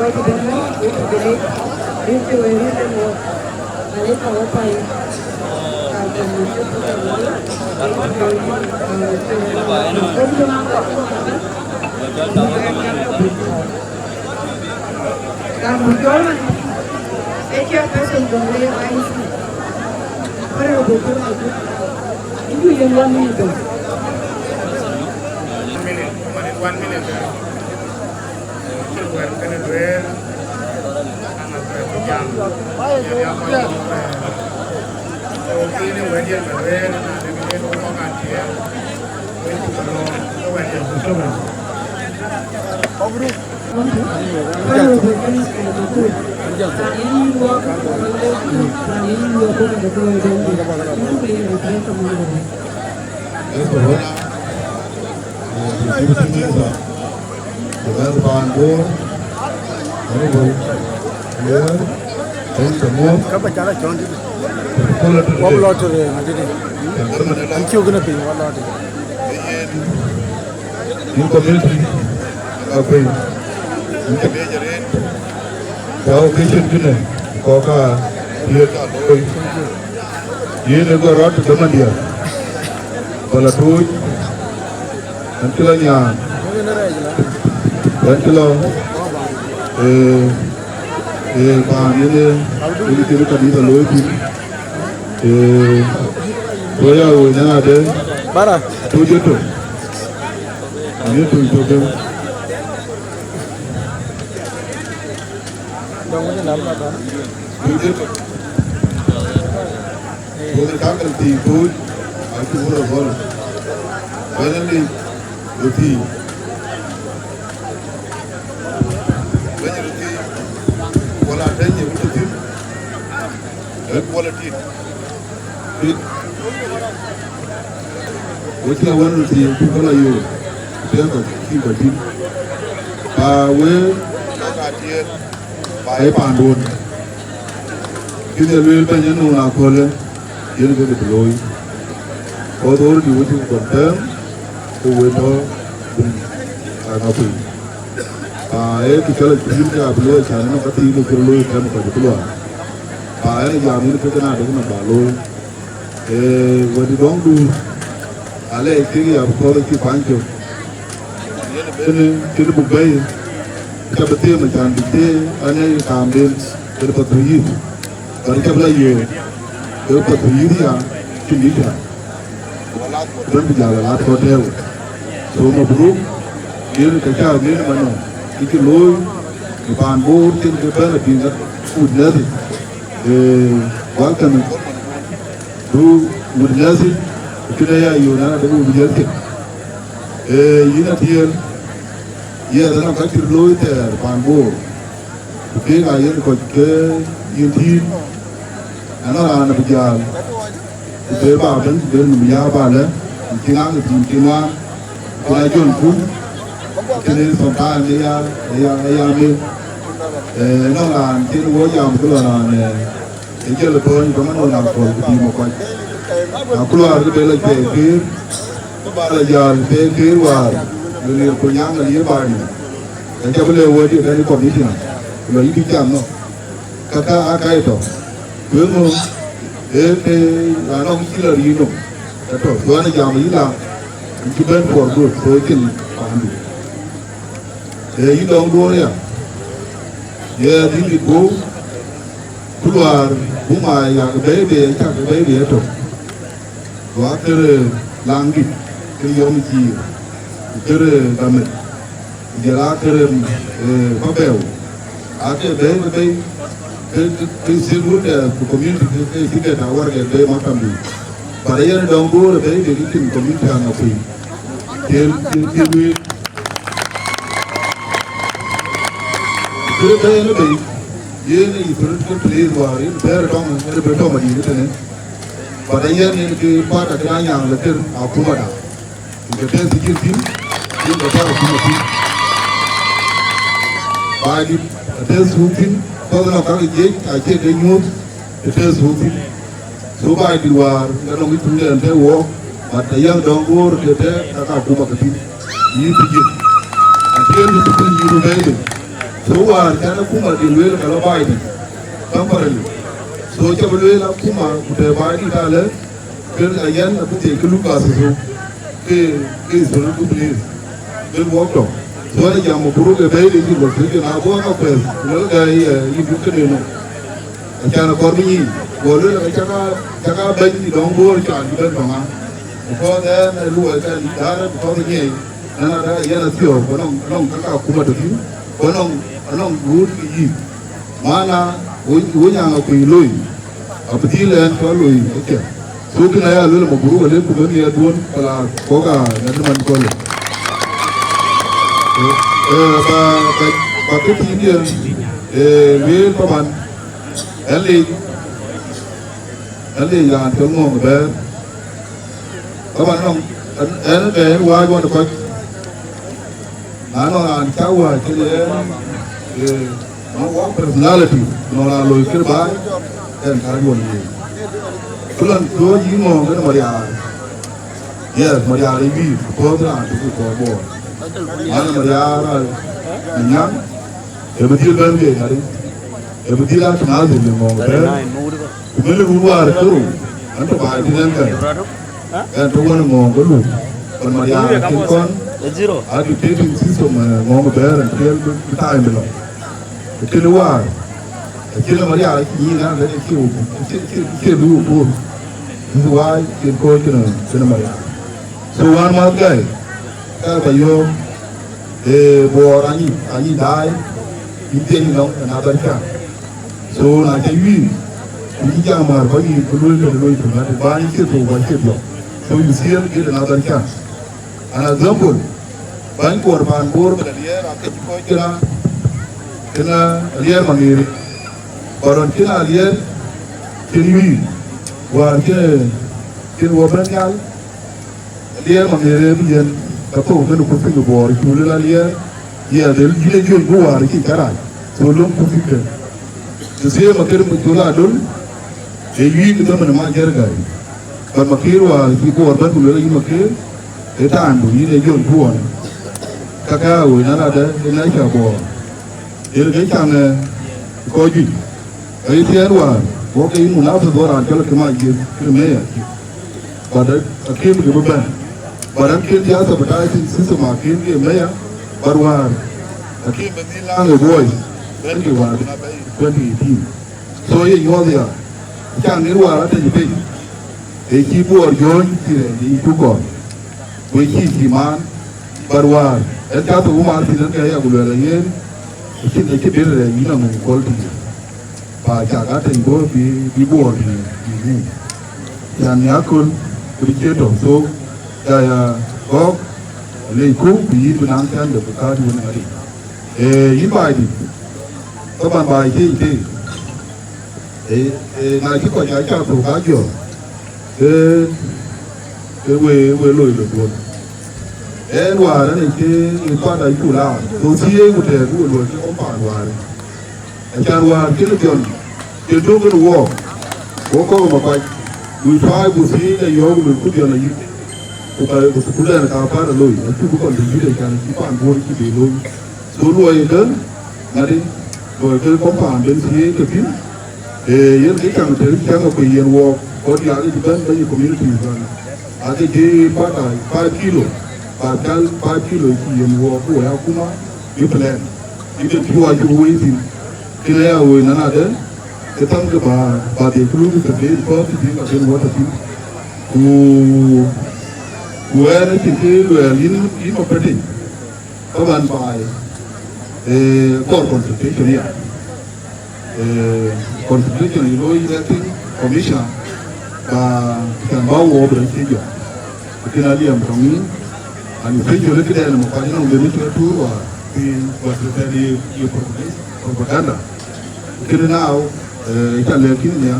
Ram Bujol, ee chairperson Jonglei I C. Honorable Paul Majuk, you yen one minute. One minute, one minute. Cï wɛ̈t kënë duëër, an, apiɛth jam, jam ya kɔc kɔ̈k rɛ̈ɛ̈r. So, kën ë wɛ̈t yen bɛ duëër, na dek yen wok kɔ̈k aa tiɛɛl, wek cuk looi, ke wɛ̈t yen ku cök. Ë corona, eh, the deputy minister, the well pan Bor, honorable Yer, thank you more. Ka ba cala chon di. Kuala tu. Wa lo to re na di. An ciu gina pin wa lo di. Yen, yen community, ka piny. Yen ka major yen. Ka occasion kine, ko ka, yen ka looi. Yen ë gɔ̈t rɔt ë dhamandï, bä lɔ tuuc, ɣɛn cï lɔ nyaan, ɣɛn cï lɔ, ee, ee, paan yen ë, yen cïn kanitha looi thïn, ee, go ya woi nyan adë, bara, tuuc ëtök, yen tuuc tök ë. Tuuc ëtök. Wël ë kakël thii tuuc, acï wur ë gɔl. Bɛ̈ny ë lic ë thii. Bɛ̈ny ë thii, wala tëny ë wut ë thïn, ë kuɔl ë tit. Tit. Wëc la wën ë thii, ku bï la yöök, tëëk kɔc cï kɔc thïn. Ba wëë, ba ka tiëër, ba ë paanduön. Kï dhil lueel bɛ̈ny ë nu akölë, yen ke bï looi. Authority wëc ku confirm, ku wël tɔ bï aa ŋa piny. Pa ee kï cɔl acïïr ke abï looi, can ënɔŋ ka thiin ë cï rɔt looi tɛ̈m kɔc bï luaar. Pa ɣɛn ë jam yen ke kën adek nɔm ba looi. Ee, wɛ̈t dɔŋdu, alɛɛc kek ya bï kɔ̈th acï kuany cök. Yen ëbën cïn buk bɛ̈i, ka bï them acan bï thiëëc, an, ee kaamden, kën path bï yïth. Bä cä bï la yöök, ke path bï yïth ya, cïn dït ya. Bɛ̈n bï jäl alat kɔ̈k tɛ̈ɛ̈u. So, mabruk, yen ka cä ŋic manɔ, kë cï looi, në paan Bor, cïn kë bɛ̈n apiŋ, witness, ee, welcome. Du witness it, kënë ya yöök na de witness it. Ee, yïn Atiël, yes, anɔŋ ka cï looi thɛɛr paan Bor. Ku keek aa yen kɔc ke yïn thïn, anɔŋ raan abï jäl, ku bë ba bɛ̈n, ku bë nɔm ya ba lë, ku cïn aŋ thïn cïn ŋuan, ku na jɔn ku, kënë sometime ë ya, ë ya, ë ya meth. Ee, anɔŋ raan cïn wɔ jam ku lɔ raan, ee, Ë jël ë pööny ke man wën akɔ̈l ku bïï mɔ̈k kɔc. Na ku luaar ke bɛ lɔ cuɛɛi pïïr, ke ba lɔ jäl pïïr waar, në liir ku nyaŋ në liir baai nɔm. Ke jɔ bï le wëëtdiɛ̈ bɛ̈n ë commissioner, ku lɔ yï bï cam nɔm. Ka ka aa ka ë tɔ. Ku eeŋö ee ke raan nɔm cï lɔ riir nɔm? Ke tɔ, ku an, ë jam yï la, yïn cï bɛ̈n for good, so cïn paandu. Ee yï dɔŋ duɔ̈ɔ̈r ya, ye adhil dït guöu, ku luaar buk maai yak bɛ̈ɛ̈i bei, acäk bɛ̈ɛ̈i bei etök. Ku akërë laŋdït, ke yɔm ciir, ku kërë gamit, ku jɔl akërë, ee, pabɛu, ake bɛ̈ɛ̈i bei, ke, ke, ke cït wun de ku community ke, ke cï ke ta warɛgɛ bei maktamdï. But yen dɔŋ duɔ̈ɔ̈r bei, ke cïn community aŋa kuc. Tiel, tiel, tiel wëët. Kërë bɛ̈ɛ̈i ënë bei, yen ë historical place wäär yen bɛ̈ɛ̈r tɔŋ ënë bï tɔ̈ madït ëtënë. But ayen yen kë part akën anyaŋ lë kër akumada. Ku ke tɛ̈th thïn, yen ke part akuma thïn. Baai dït atɛ̈th thuk thïn, kɔc nɔm kakë jiëc acie ke nyuöth, të tɛ̈th thuk thïn. So baai dït wäär, ke nɔm ë tuuc ɛn tëë wɔɔk, but ayäŋ dɔŋ goor ke tëë ka ka kuma ke thïn. Yïn të jiëc. Acie yïn të thïn yïn bɛ̈ɛ̈i bei. So wäär cän akuma dï lueel ka lɔ baai dï, temporarily. So ca bï lueel akuma ku të baai dï ka lë, kën ayɛn abï thiëc kë luk ka thïthou, ke, ke historical place, bï wɔk tɔ̈. So ɣɛn jam mabruk ë bɛ̈ɛ̈i de yïn wɔ kë na bɔ̈ ka kuɛth, ku lëk gäi, eh, yïn duk kënë nɔ. Acan akɔr bï nyic, go lueel ka caka, caka bɛ̈ny dɔŋ Bor can bï bɛ̈n dɔŋ a. Because ɣɛn ë luɔi kɛn däär, because nyiɛc, ɣɛn ada yɛn athiɔ̈ɔ̈k, ku nɔŋ, nɔŋ ka ka kuma tɔ̈ thïn, ku nɔŋ, nɔŋ guut ke yï. Mana, wo, wo nyaŋ akuc loi, abï dhil ɣɛn cɔl loi ëcë. So kën aya lueel mabruk alek ku bɛ̈n ye duön, kala kɔk a ŋɛt man köl. Eh, eh, ba, ba, ba kë thiin ye, eh, lueel paman, ɣɛn leec, ɣɛn leec raan cɔl Ŋɔ̈ŋ Bɛ̈ɛ̈r. Paman nɔŋ, ɣɛn, ɣɛn bɛ ɣɛn wääc wan kɔc. Na nɔŋ raan cä wääc kën ɣɛn, eh, nɔŋ wɔ personality, nɔŋ raan loi kë baai, ɣɛn ka duɔn ye. Ku lɔn tuɔɔc yï Ŋɔ̈ŋ kën Mariaar. Yes, Mariaar ë bï, puɔ̈th raan tëk kɔɔr Bor. Mana Mariaar, ah, Manyaŋ, ë bï dhil bɛ̈n ke ŋadï. Ë bï dhil a tïŋ adhil në Ŋɔ̈ŋ Bɛ̈ɛ̈r. Ku mɛn run wäär kërou, an tɔ̈ baai tïn ɛn kɛn. Ɛn tɔ̈ wën Ŋɔ̈ŋ ke luk. Pan Mariaar kën kɔn, a dictating system, eh, Ŋɔ̈ŋ Bɛ̈ɛ̈r ɛn tiɛɛl bï, bï time bï lɔ. Ku kën wäär, acïn Mariaar acï nyin an, lɛ̈k acï, acï, acï, acï luui puur. This is why kën kɔc kën, kën Mariaar. So wään mäth gäi, ka ba yɔ̈ɔ̈k, eh, Bor anyic, anyic daai, yïn dhiëc nɔm, another chance. So na ca yïn, ku yï jam määr ba yïn, ku luöi këde luöi tïŋ, ade bäny cï thou ba cï dhiɔp. So you still get another chance. An example, bäny kuɔɔr paan Bor bï la liɛɛr, akëc kɔc këna, këna aliɛɛr maŋiir. Ba rɔn këna aliɛɛr, cïn yïn, wäär cïn, cïn wɔ bɛ̈n nhial, Aliɛɛr maŋiir ë bï yen, ka thou kënë ku thiŋ Bor, cu lël aliɛɛr, ye adhil yïn ë juëc bï wäär cï cä rac, so löŋ ku thiŋ kën. Të thiëëm akën muk col adöl, ë yïk ë dhamën ë ma jɛ̈r gäi. Bän makëër wäär cï Bor bɛ̈n ku luel ayï makëër, ë taandu yïn ë juëc bï ɣɔn. Kakë awëc na ladë ë nature Bor. Yen ke caŋ, eh, kɔc juëc. Ayï thiëër wäär, wok ke yïn munafidh wär raan cɔl Akim Ajiëth, kë meya. But, eh, Akim ke bï bɛ̈n. But an kën cï a sabotage system Akim ke meya, but wäär Akim bï dhil laŋ ë voice, bɛ̈n ke wäär bï na bɛ̈i twenty eighteen. So ye nyuɔɔth ya, caŋ ŋiɛr wäär atɛ̈c piny. Ë cï Bor jɔ̈ɔ̈ny cï rɛɛc ë yï cuk kɔn. Ku ë cï cï maan, but wäär, en cath ë wun maan thïn en ke ya ku luɛɛl ayen, acïn, acïn bï rɛɛc yïn aŋö quality. Pa cak atɛ̈ny bɔ̈ bï, bï Bor bï, bï muk. Can nya köl, kë bï cie tɔ̈. So, ya, ya, gɔ̈k, lec ku, ku yïn bï naŋ can de ku kääc wën ŋadï. Eh, yïn baai dït, thaban baai cie yï tëë. Eh, eh, na cï kɔc aa cak thou ka jɔ, ke, ke we, we loi lɔ duɔ̈n. En wäär en cï, in panda cï ku laar, so thiëëc ku tɛɛk ku we luɔi cï compound wäär. Acan wäär cïn dhiɔn, cïn tök kën wɔɔk, wok kɔ̈k ë makuac, we try ku thiëëc ayɔ̈ɔ̈k ku luel ku dhiɔn ayï. Ku ka, ku thukul dɛn ka par aloi, acuk bï contribute acan cï pan Bor cï be looi. So luɔi ëkë, ŋadï, luɔi ke compound ben thiëëc ke thïn, ee, yen ke caŋ të caŋ akuc yen wɔɔk, kɔc diaal ëcï bɛ̈n bɛ̈ny communities bän. Aake jëë pata five kilo, ba cal five kilo cï yen wɔɔk ku wɛ̈ɛ̈k akuma, bï plan. Even cï wa cuk wei thïn, kën aya wei nɔn adë, ke tham ke ba, ba dhiëc ku luk ke ben kɔ̈ɔ̈th cï bï ka ben wɔ tɔ thïn. Ku, ku ɛn acïn kë luɛɛl yïn, yïn ma Pete. Taban baai, eh, kɔɔr consultation ya. Eh, consultation ë looi electing commission, ba, can ba wɔ bï rɔt cï jɔ. Lakin aliɛm tɔŋ yïn, and especially këdɛn ë makuac nɔŋ ben cï tuur wa, piny, wa të tɛ̈n ye, ye propaganda. Kënë now, eh, ca lɛ̈k yïn nia,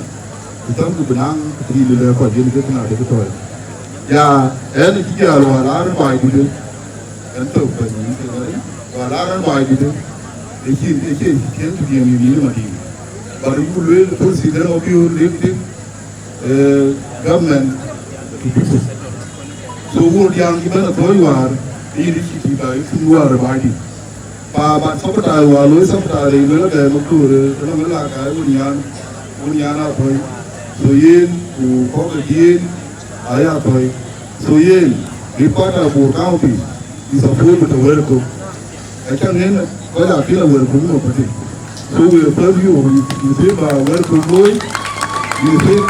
ku thɔ̈n ku bï naŋ, ku bï lëk kɔc yen ke këna de kë tɔ̈ɔ̈c. Ya, ɛn cï jäl wa laar baai dït. Ɛn thok bɛ̈ny yïn ke ŋɔ̈ri, wa laar ɛn baai dït, ë cïn, ë cïn, cïn të diɛɛm yïn yïn ë madïït. But yïn ku lueel policy den ɔ bï ɣöt lik dik, eh, government to people. So wun diaŋ cï bɛ̈n ë thööc wäär, ë yïn cï bï baai thïn wäär ë baai dït. Pa, but sabotage, wa looi sabotage, luel ade makur, tënë wël aa kaai wun nyan, wun nyan aa thöi. So yen, ku kɔ̈k ë diëën aya thöi. So yen, bï kɔc aa Bor County, is supposed to welcome. Aca ŋen kɔc aa kïn a welcome no pati. So we first you, you, you see ba welcome looi, you see,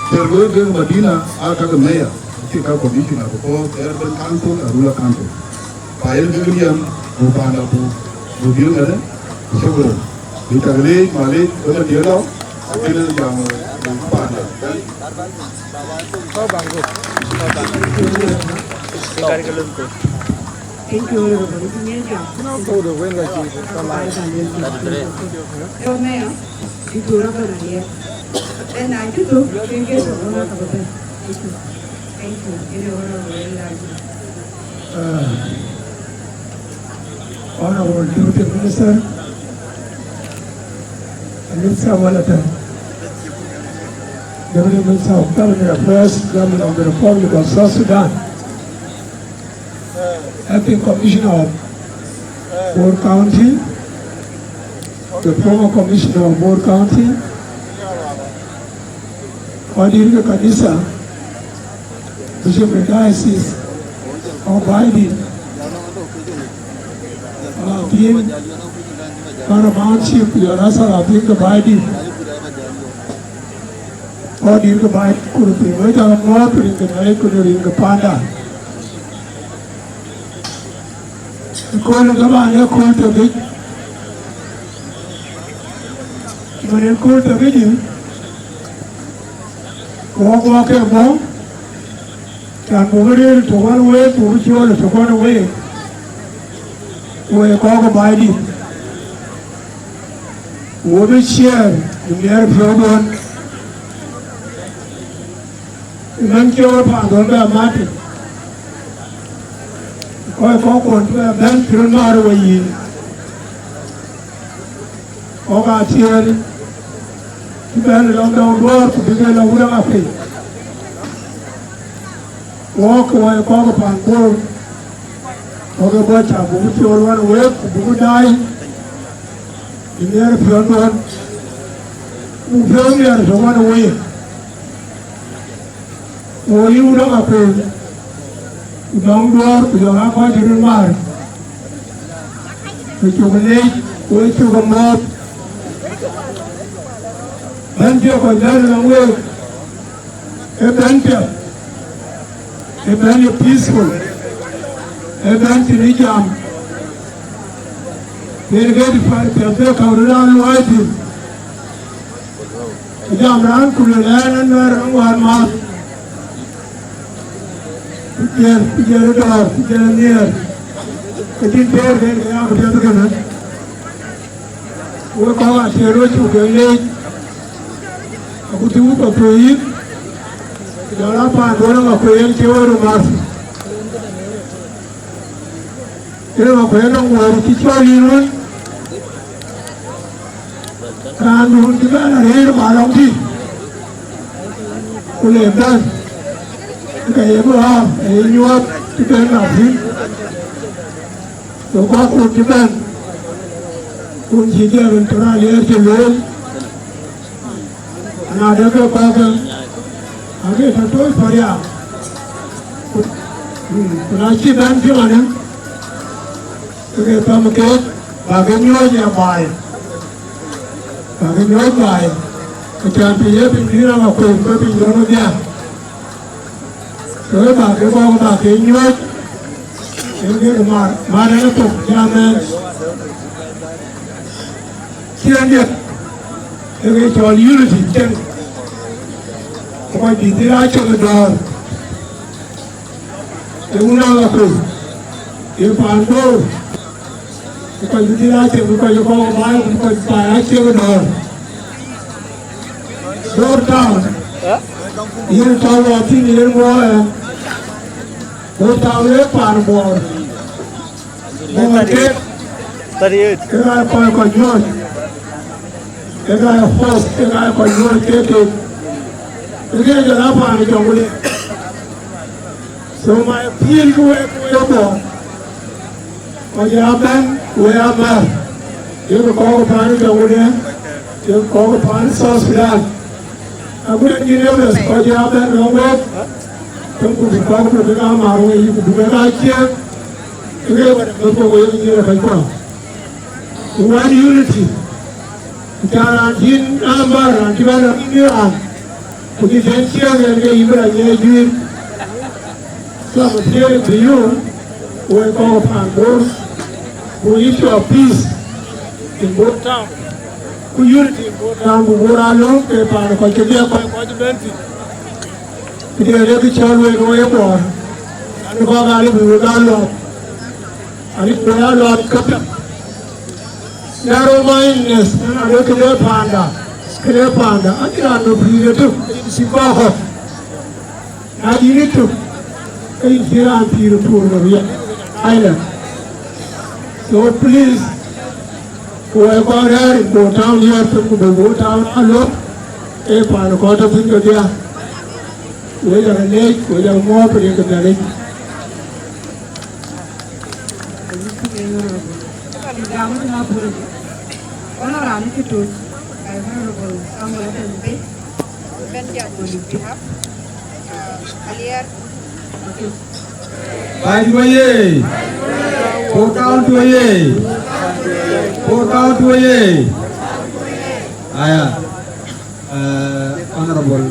cɛr looi kek Madina aa kake mayor, acie ka commissioner, because urban council a rural council. Fa yen bï riɛm, ku panda ku, ku dhiël ŋɛdë, ku shukran. Bï cak leec, ma leec, wala dhiël lɔ, akënë jam, eh, panda. Thank you, Honorable. Thank you. Yo, Mayor, you do rubber here. And I do too. Thank you so much. Thank you. Thank you. You know, Honorable. Uh, Honorable Deputy Minister, Minister of Water, Deputy Minister of Government Affairs, Government of the Republic of South Sudan, Acting Commissioner of Bor County, the former Commissioner of Bor County, kɔc dït ke kanitha, Bishop of Diocese of Baidit, Alapiŋ, Paramount Chief, ku jɔl a Salapiŋ ke Baidit, kɔc dït ke Baidit ku röt piny, wek cä ke muɔ̈ɔ̈th rin ke Nhialic ku në rin ke panda. Ëkööl ë gabaan ee kööl tɔ biic, man en kööl tɔ biic, wɔk wɔk ke bɔ̈, can buk rëër të wän week, buk cɔɔl të kɔn week, wek kɔ̈k ë Baidit, wo bï ciɛɛr në miɛɛr piɔ̈uduɔn. Ëmën cï wek paanduɔn bɛ mat, kɔc kɔ̈k kuɔn cï bɛ bɛ̈n cï röt maar ë we yïn, kɔ̈k aa tiɛɛl cï bɛ̈n ë lɔŋ dɔŋ duɔ̈ɔ̈r, ku bïk ë lɔ wut ë ŋa piny. Wɔɔk ke wɛ̈i kɔ̈k ë paan Bor, kɔ̈k ë bɔ̈ cä buk piɔ̈u luɔn week, ku buk daai ë miɛɛr piɔ̈nduɔn, ku piɔ̈u miɛɛr tök ɣɔn ë wei. Ku yï wut ë ŋa piny, ku dɔŋ duɔ̈ɔ̈r, ku jɔl aa kɔc cï röt maar, ku cuk leec, ku cuk muɔ̈ɔ̈th. Bɛ̈n piɛth kɔc bɛ̈n ë lɔŋ week, ee bɛ̈n piɛth, ee bɛ̈n ye peaceful, ee bɛ̈n cïn ë jam. Yen ke dï piɛth ke käk röt aa luɔi thïn. Jam raan ku luel ɛn, ɛn Nuɛɛr ë ŋuan maath, ku jiël, ku jiël ë dɔ̈ɔ̈r, ku jiël ë nhiëër, ke cïn teer ke ke yak piɛth kënë. Wek kɔ̈k aa tiɛɛl, we cuk ke leec, aku cï wut kɔ̈k tueei yïth, jɔl aa paanduɔn ë ŋa kueen cï we röt mat. Yen ŋa kueen nɔm wäär cï cɔl yïn wën, raandun cï bɛ̈n arëër ba lɔŋ tïŋ, ku le bɛ̈n, ke ye bï ɣɔ̈ɔ̈r, ke ye nyuɔɔth cï bɛ̈n rap thïn. Ku kɔ̈kkun cï bɛ̈n, kun cï Jeremia Aliɛɛr cï lueel, na de ke kɔ̈kkë, aake tɔ tooc Pariak. Ku, mm, ku na cï bɛ̈n cï ɣɔn, ke ke thɔ̈m keek, bä ke nyuɔɔc ë baai, bä ke nyuɔɔc baai, ke cän të ye piny bï rɔm akuëëŋ ke piny dɔ̈ɔ̈r wedhia. Ke we bä ke kɔ̈k bä ke nyuɔɔc, en ke mar, mar en thok jam ɛn. Ciɛɛŋdiɛ̈, ke ke cɔl unity cieŋ, ku kɔc bï dhil aa cök ë dɔ̈ɔ̈r. Ee wun aa ɣa kuc, ee paan Bor, ku kɔc bï dhil aa cök, ku kɔc ë kɔ̈k baai, ku kɔc baai aa cök ë dɔ̈ɔ̈r. Bor Town, yen tɔ̈u lɔ thïn yen muɔɔr ɛn. Bor Town ee paan Bor. Bor kek, ke ka ye kɔc kɔc nyuɔɔc, ke ka ye host, ke ka ye kɔc nyuɔɔc kek kek. Ke ke jɔl a paan ë Jɔŋlei. So my appeal to wek, wek Bor, kɔc aa bɛ̈n, Wek amär, yek kɔc paan Jonglei, yek kɔc paan South Sudan. Agut acïn ë bɛ̈n kɔc aa bɛ̈n nɔm wek, tëŋ ku bï kɔc ku bï ka mar wei, ku bï wek aa ciëën, ke wek bï kɔc wek nyïïr ë kɔc kuɔ. We want unity. Ku ca raan cïn number, raan cï bɛ̈n raan cïn raan, ku cï cɛn ciëën yen ke yïn bï rɔt ŋiɛc juëër. So I'm appealing to you, wek kɔc paan Bor, ku issue of peace in Bor Town, ku unity in Bor Town, ku Bor alɔŋ ke paan kɔc kedhie kɔc kɔc bɛ̈n thïn. Këdiɛ̈ ë kë cɔl wek wek Bor, an kɔc aa lëu bï wek aa luɔp, an bï wek aa luɔp käpiɛth. Narrow mindedness, an ade këde panda, këde panda, acïn raan nɔm pïïr ëtök, cï kɔc kɔ̈k. Na yïn ëtök, ke yïn cïn raan pïïr ë Bor nɔm yen, island. So please, ku wek kɔc rɛ̈ɛ̈r in Bor Town yɔ̈ɔ̈r thïn, ku bï Bor Town aa luɔp, ee paan kɔc tɔ̈ thïn kedhie. Wek jɔ leec, wek jɔ muɔ̈ɔ̈th rin ke Nhialic. Gam ëtën apology. Ɣɔn raan ë cï toc, Honorable Samuel Ateny Piny, bɛ̈n jam on his behalf. Uh, Alier. Baidit oyee! Bor County oyee! Bor County oyee! Aya, uh, Honorable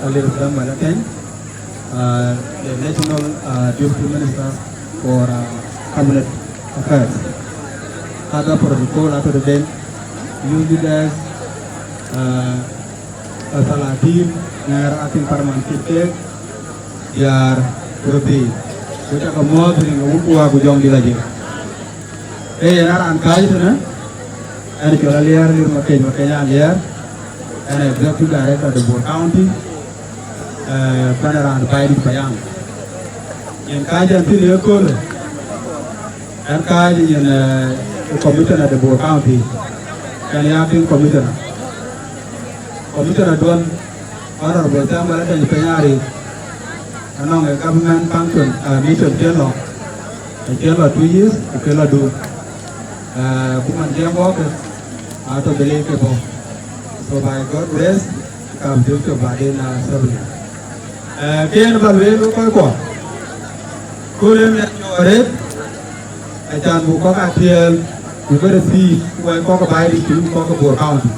Alier Samuel Ateny, uh, the National, uh, Deputy Minister for, uh, Cabinet Affairs. Other protocol, other than you leaders, uh, uh, Salatin, Ŋɛɛr, acting Parliament Chief Cake, Diar, Roti. Ku cak muɔ̈ɔ̈th rin ke wun ku wä ku jɔŋdït ajëk. Ee yen a raan kääc tënë, ɛn cɔl Alier Lir Makeny, Makeny Alier, ɛn Executive Director de Bor County, eh, bɛ̈n raan Baidit payam. Yen kääc ɛn thïn ë köölë, ɛn kääc yen, eh, Commissioner de Bor County, ɛn acting Commissioner. Commissioner duɔn, Honorable Samuel Ateny Piny Arit, anɔŋ ë government function, eh, mission cï lɔ, ë cï lɔ two years, ku ke lɔ du. Eh, ku man jam wɔk, atɔ̈ bï leec ke bɔ̈. So by God grace, kam jɔl cök baden, ah, assembly. Eh, ke yen ba lueel kɔc kuɔ. Kööl yen ya jɔ arëët, acan buk kɔ̈k aa tiɛɛl, buk ke receive, wɛ̈ɛ̈t kɔ̈k ë Baidit, ku kɔ̈k ë Bor County.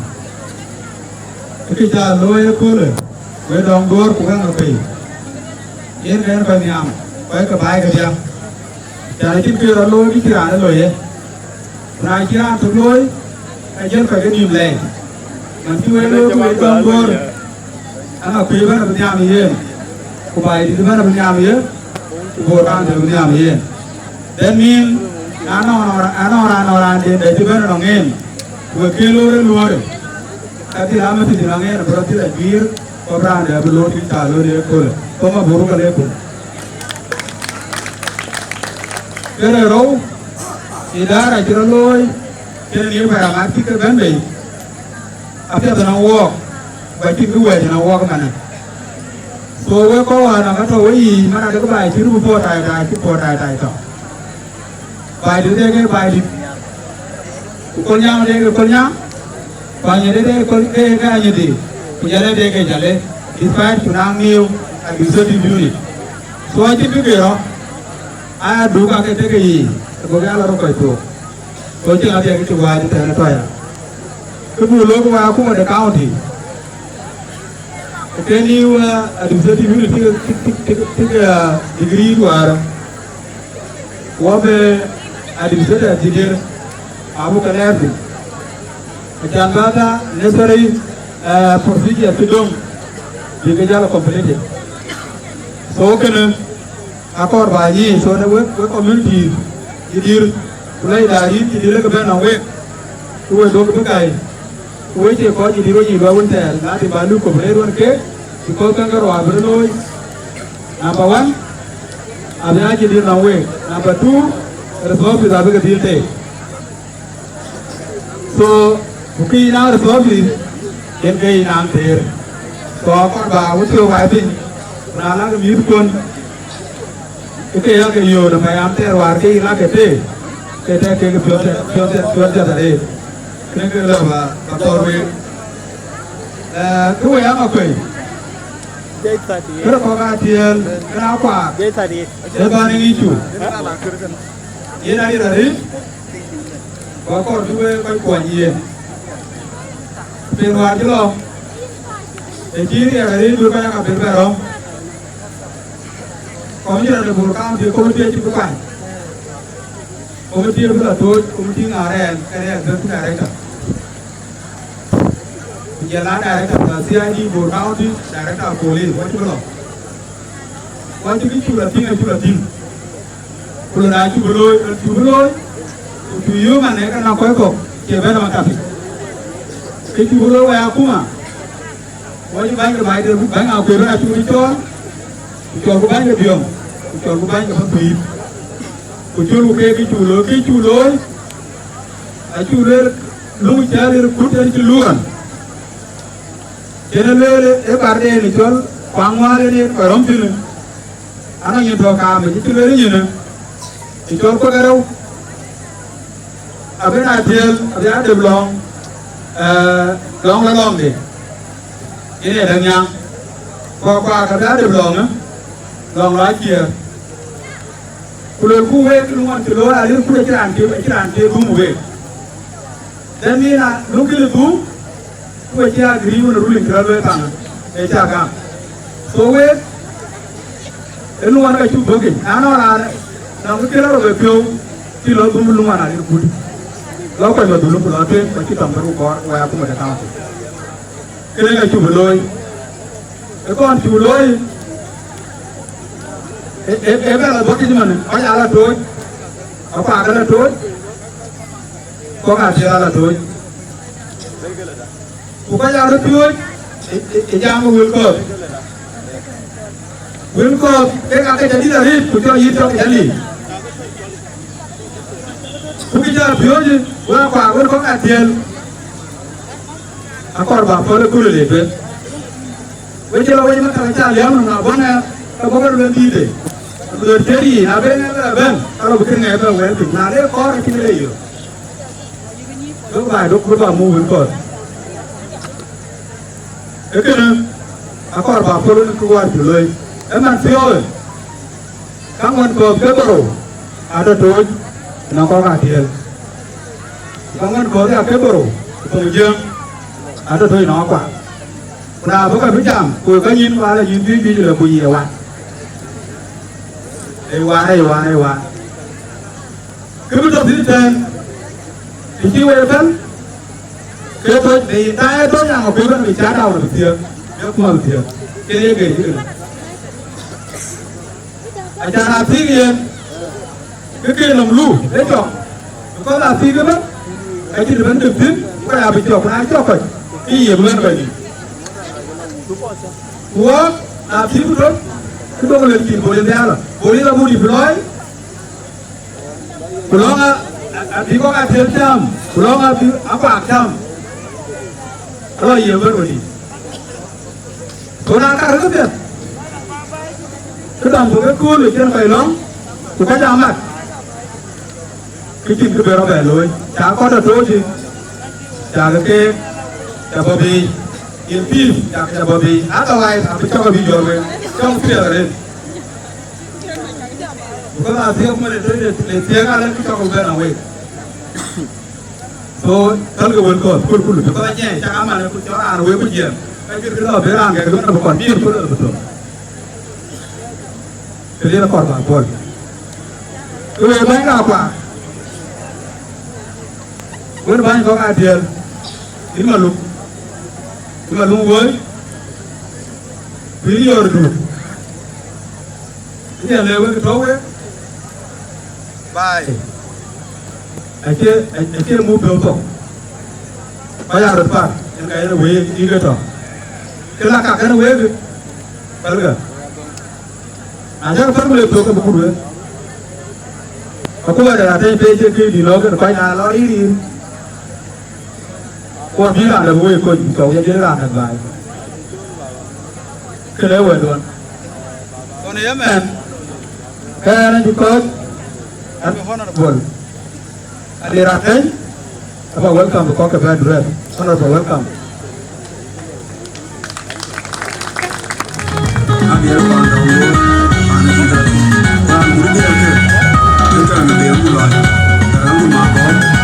Kë cä looi ëköölë, wek dɔŋ duɔ̈ɔ̈r ku wek ŋa pei. Yen kën kɔc nhiam, kɔc ke baai kedhie. Can acïn kë rɔt looi kë cï raan ë loi ye. Ku na cï raan tök looi, ka jël kɔc ke nïïm lɛɛi. Man cï wek looi ku wek dɔŋ duɔ̈ɔ̈r, aŋa kuëë bɛ̈n abï nhiam ë yen, ku Baidit bɛ̈n abï nhiam ë yen, ku Bor County abï nhiam ë yen. That mean, na nɔŋ, na nɔŋ raan, nɔŋ raan den dɛ cï bɛ̈n ënɔŋ en, ku wek kën loor ë luɔɔrë, ka dhil aa message ënɔŋ en abï rɔt dhil ajuiir, ku abï raan dɛ abï loor kë cä looi ëköölë. Thoma buruk alaikum. Kënë rou, idara cï rɔt looi, kënë nin pɛ̈i amat cï ke bɛ̈n bei, apiɛth ënɔŋ wɔɔk, ku acïn kë wɛ̈ɛ̈c ënɔŋ wɔɔk ëmënë. So wek kɔc wään aka tɔ̈ weyiic, man adekï baai cï röt bï puɔ̈u tai tai, cï puɔ̈u tai tai tɔ̈. Baidit de ke Baidit, ku Kolnyaŋ de ke Kolnyaŋ, ku Anyidi de ke Kol-, ke, ke Anyidi, ku Jalë de ke Jalë, despite cï naŋ new administrative unit. So acïn kë ke rɔt, aya duk ake tek ë yiic, ku bï ke ya lɔ rɔt kɔc thook. Ku cïn adhil kë cï wäär cï tɛ̈n ë tɔ̈ ya. Kë buk lok wek akuma de county, ke new, uh, administrative unit tik, tik, tik, tik, tik, uh, degree duaar. Wɔ bï administrative degree abuk ke lɛɛr thïn. Acan bä the necessary, uh, procedure cï döŋ bï ke jal completed. So kënë, akɔɔr bä nyic, so në wek, wek communities cï dïr, ku lɔ idaric cï dïr ke bɛ̈n nɔŋ wek, ku wek duɔ̈k bï gäi, ku wek cie kɔc cï dïr we yic luɔi wën thɛɛr, na tï bä luk cooperate wën keek, because käŋ ke ruaar bï röt looi. Number one, abï aa cï dïr nɔŋ wek. Number two, resources abï ke dhil teek. So, ku kë yïn a resources, yen ke yïn an thëër. So, akɔɔr bä wä thiɔ̈k wai piny, ku na lak mïthkuɔn, ke ke ya ke yöör ë payam thɛɛr wäär ke yïn lak ke tëë, Ke tɛ̈k kek piɔ̈ɔ̈th, piɔ̈ɔ̈th, piɔ̈ɔ̈th arëët. Kënë ke lɔ ba, ba thɔ̈r week. Eh, kë wek ama kuɛi. Kërë kɔ̈k atiɛɛl, kënë akuaar. Ee bän ë ŋic cu. Yen arït arït, ku akɔɔr bï wek kɔc kuɔny yen. Piny wäär cï lɔ, ë cï riɛk arït bï kɔc aka bï bɛ rɔ̈m. Commissioner de Bor County committee acï bï kuany. Committee bï lɔ tooc, committee ŋaar ɛn, kënë executive director. Ku jɔl a director of C I D Bor County, director of police, wacï bï lɔ. Wacï bï cuk lɔ tïŋ, acuk lɔ tïŋ. Ku lɔ na cuk bï looi, cuk bï looi, ku cuk yöök man ë ka nɔŋ kɔc kɔ̈k, cie bɛ̈n ë makathic. Ke cuk bï looi wek akuma, wacï bäny ke baai de bäny akuëër bɛ̈n acuk bï cɔɔl, ku cɔlku bäny ke biɔm, ku cɔlku bäny ke bäpïïr. Ku cɔlku keek kë cuk looi, kë cuk looi, acuk lueel luŋ cä lir kut en cï luɔn. Cïn ë lueel ë barden ë cɔl kuaŋ wäär en yen kɔc rɔ̈m thïn. Anɔŋ nyin tɔ̈ kaam ë cï lueel nyin ë cɔl kuek arëu. Abï na tiɛɛl, abï a dep lɔ̈ŋ, eh, lɔ̈ŋ la lɔ̈ŋde. Yen ee däŋ nyaŋ. Kɔɔr kuaak abï a dep lɔ̈ŋ, eh, lɔ̈ŋ lɔ aciëër. Ku luelku week, luŋ ɣɔn cï looi alir kut acï raan cï, acï raan cï dhum week. That mean, ah, luŋ kï dhum, ku acï agree wën ruling cï rɔt looi kaŋ, ee cä gam. So week, ë luɔn ka cuk bɔ̈ keny. Na nɔŋ raan, nɔŋ kë kën rɔt bɛ piɔ̈u, cï lɔ dhum luŋ ɣɔn alir kut. Lɔ kuany lɔ dhulum ku lɔ tueŋ, ku acï tɔŋ bï ruk kɔɔr, wɛ̈ɛ̈r akuma de county. Kënë ka cuk bï looi. Ë kɔn cuk looi, ë, ë, ë bɛ lɔ bɔ̈ kïc man, kɔc aa lɔ tooc, akuak aa lɔ tooc, kɔ̈k aa thiëër aa lɔ tooc. Ku kɔc aa röt piööc, ë, ë, ë jam ë wël kɔ̈th. Wël kɔ̈th, kek aa ke jadït arëët, ku cɔl yït cɔl ke jadït. Ku kë cä piööcë, wek akuak wën kɔ̈k aa tiɛɛl, akɔɔr bä pɔ̈l ë kööl le tueŋ. Wek cï lɔ wec makal acä liääm nɔm, na bɔ̈ ŋɛk, ke bɔ̈ ke luel dïïtë. Luel tiët yiic, na ben ŋɛk bɛ bɛ̈n, ka lɔ bï kën ŋɛk bɛ wɛɛl piny. Na le kɔɔr acïn le yök. Duɔ̈k baai, duɔ̈k bï bä muk wën kɔ̈th. Ee kënë, akɔɔr bä pɔ̈l wën kë wäär cï looi. Ëmën piɔ̈ɔ̈th, ka ŋuɔ̈n kɔ̈th ke dhorou, atɔ̈ tooc, nɔŋ kɔ̈k aa tiɛɛl. Ka ŋuɔ̈n kɔ̈th ya ke dhorou, thoŋ jiëŋ, atɔ̈ tooc nɔŋ akuak. Ku na bï ka bï jam, ku ka nyïn wal, anyïn juëc juëc lɔ ku ye wan. Ee wan, ee wan, ee wan. Kë bï tɔ̈ thïn tɛ̈ɛ̈n, të cï wek pɛ̈l, ke tɔ̈c, the entire tɔ̈c nyaŋ akuëc bɛ̈n bï cä tau në bï thiëëk, bï kuɔl thiëëk, ke ye gëëc kënë. Acan a thiëëk yen, ke ke nɔm lu, ë cɔk, because a thiëëk ëbɛ̈n, ka cïn ëbɛ̈n dïm thïn, ku ya bï cɔk, ku na cɔk kɔc, ke ye bï bɛ̈n kɔc dït. Ku wɔɔk, na thiëëk ku tɔ̈c, ke duɔ̈k lel cïn bol ë nhial, bol ë la muk dït bï lɔɔi, Ku lɔŋ a, a, abï kɔ̈k aa tiɛɛl cäm, ku lɔŋ abï akuak cäm, alɔ ye wër wëdï. Ku na kar ke piɛth, ke dɔm bï ke kööl ë cïn kɔc lɔ̈ŋ, ku kɔc aa mat, ke cïn kë bï rɔt bɛ looi. Ca kɔc tɔ̈ tooc, ca ke keek, ca bɔ̈ biic. In peace, ca ke ca bɔ̈ biic. Otherwise, abï cɔk abï jɔt wek. Cɔk piɛth arëët. Because a thiëëk mën ë tëde le thiëëk alë kë cɔk bɛ̈n awek. So, tälkï wël kɔ̈th, kul kul, because anyiɛɛi, cak aman ku cɔk raan wek ku jiɛɛm. Ka cït kë lɔ bï raan kɛ̈k bï kɔn bï kul bï thök. Kë lël akɔɔr bä pɔ̈l. Kë wek bäny ka kuaar. Wën bäny kɔ̈k aa tiɛɛl. Yïn Maluk. Yïn Maluk wööc. Ku yïn yɔ̈ɔ̈r duut. Ëcï lëu wek tɔ̈u wek, baai, acie, acie muk piɔ̈u thok. Kɔc aa röt par, yen ka yen wëi yïk ë tɔ̈. Kë la kak kɛn wëëk, pälkë. Na cäk pälkë le thok ke bï kut wek. Akuɔɔr ë atëny pei cï këc dït lɔ kën kɔc na lɔ rïïr rïïr. Ku abï raan dɛ̈ bï wek kony, ku cɔk ye jël raan dɛ̈ baai. Kënë ë wëlduɔn. Ɣɔn ë yemɛn, ke ɣɛn acï kɔ̈ɔ̈c, an, honorable. Adir Ateny, aba welcome, kɔc ke bɛ̈n duel. Honorable, welcome. Adir Kɔn Dɔŋ Wok, Pan Dɔŋ Wok, Pan Dɔŋ Wok, Pan Dɔŋ Wok, Pan Dɔŋ Wok.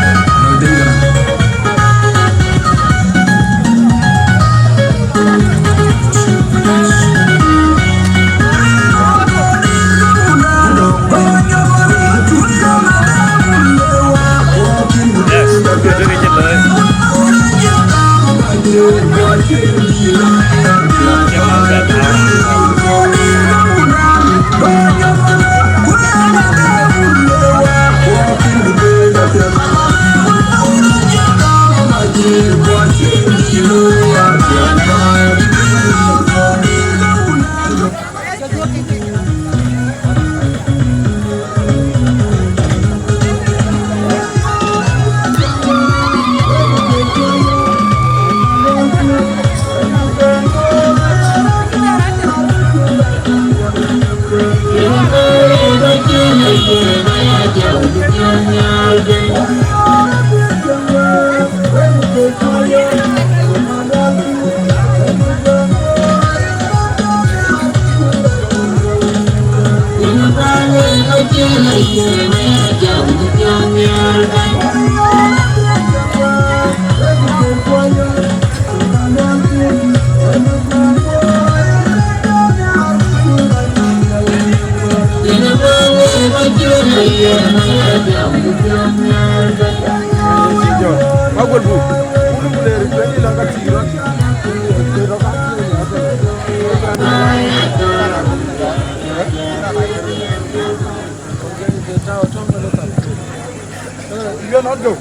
You are not go.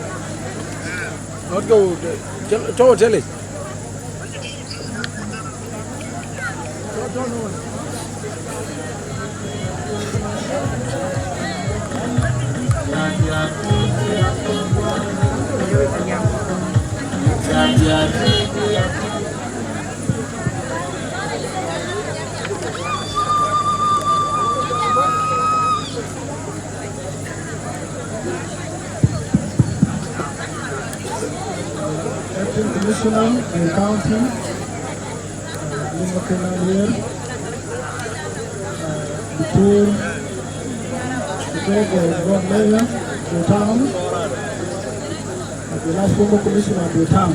Not go. Tell, tell, tell it. Acting Commissioner and County, uh, Lima Kenalier, uh, Victor, Victor, Mayor, the town, uh, the last former commissioner of the town.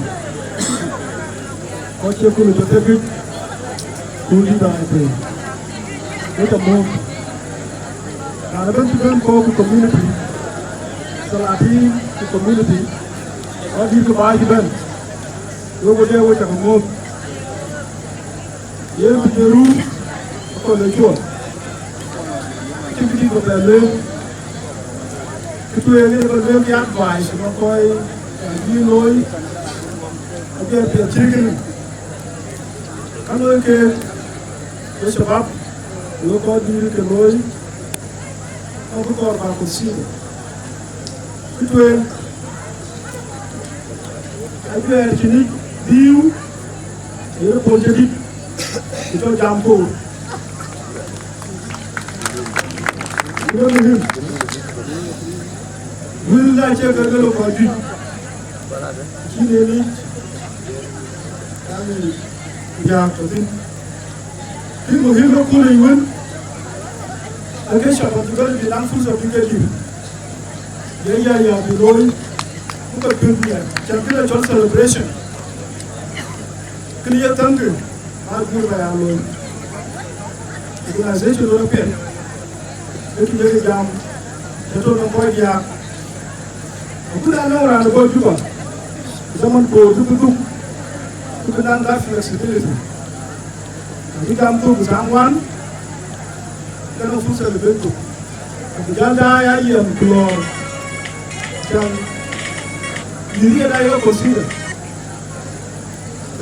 Kɔc cï kul cï thek yic, kul dït aa pei. Wek ca mɔ̈ɔ̈th. Raan ëbɛ̈n cï bɛ̈n kɔɔr ku community, salatin ku community, kɔc dït ke baai cï bɛ̈n. Wek wodɛ wek ca ke mɔ̈ɔ̈th. Yen ku je ruu, akɔn ë cuɔl. Cïn kë dït bä bɛ lueel. Kë tueŋ ë bä lueel ke advice nɔŋ kɔc, eh, bï looi, abï piɛth cït kënë. Ka looi keek, we shabab, we kɔc dït ke looi, abï kɔɔr bä consider. Kë tueŋ, ajuɛɛr cïn yic bïïu, yen ë pol cï dït, ku cɔl jam koor. Ku ë muhim, wël ë acie ke luel kɔc juëc, cïn en yic, yani, riääk tɔ̈ thïn. Kë muhim ë kööl yic wën, ee ke shabab bï bɛ̈n bï naŋ fursa bï ke dït. Ye ya ya bï looi, ku ke piŋ bï ya. Cän kënë cɔl celebration. Kënë ye thäŋkë, aa guur bä ya looi. Organization rɔt apiɛth. Ee kë ye ke jam, të tɔ̈ nɔŋ kɔc diaak. Ku na nɔŋ raan ë bɔ̈ Juba, zaman koor bï bï dhuk, ku bï naŋ that flexibility. Abï jam thok thaŋ wan, ke nɔŋ fursa de ben thok. Abï jäl daai a yɛm ku lɔɔr. Can yï riɛt a ye consider.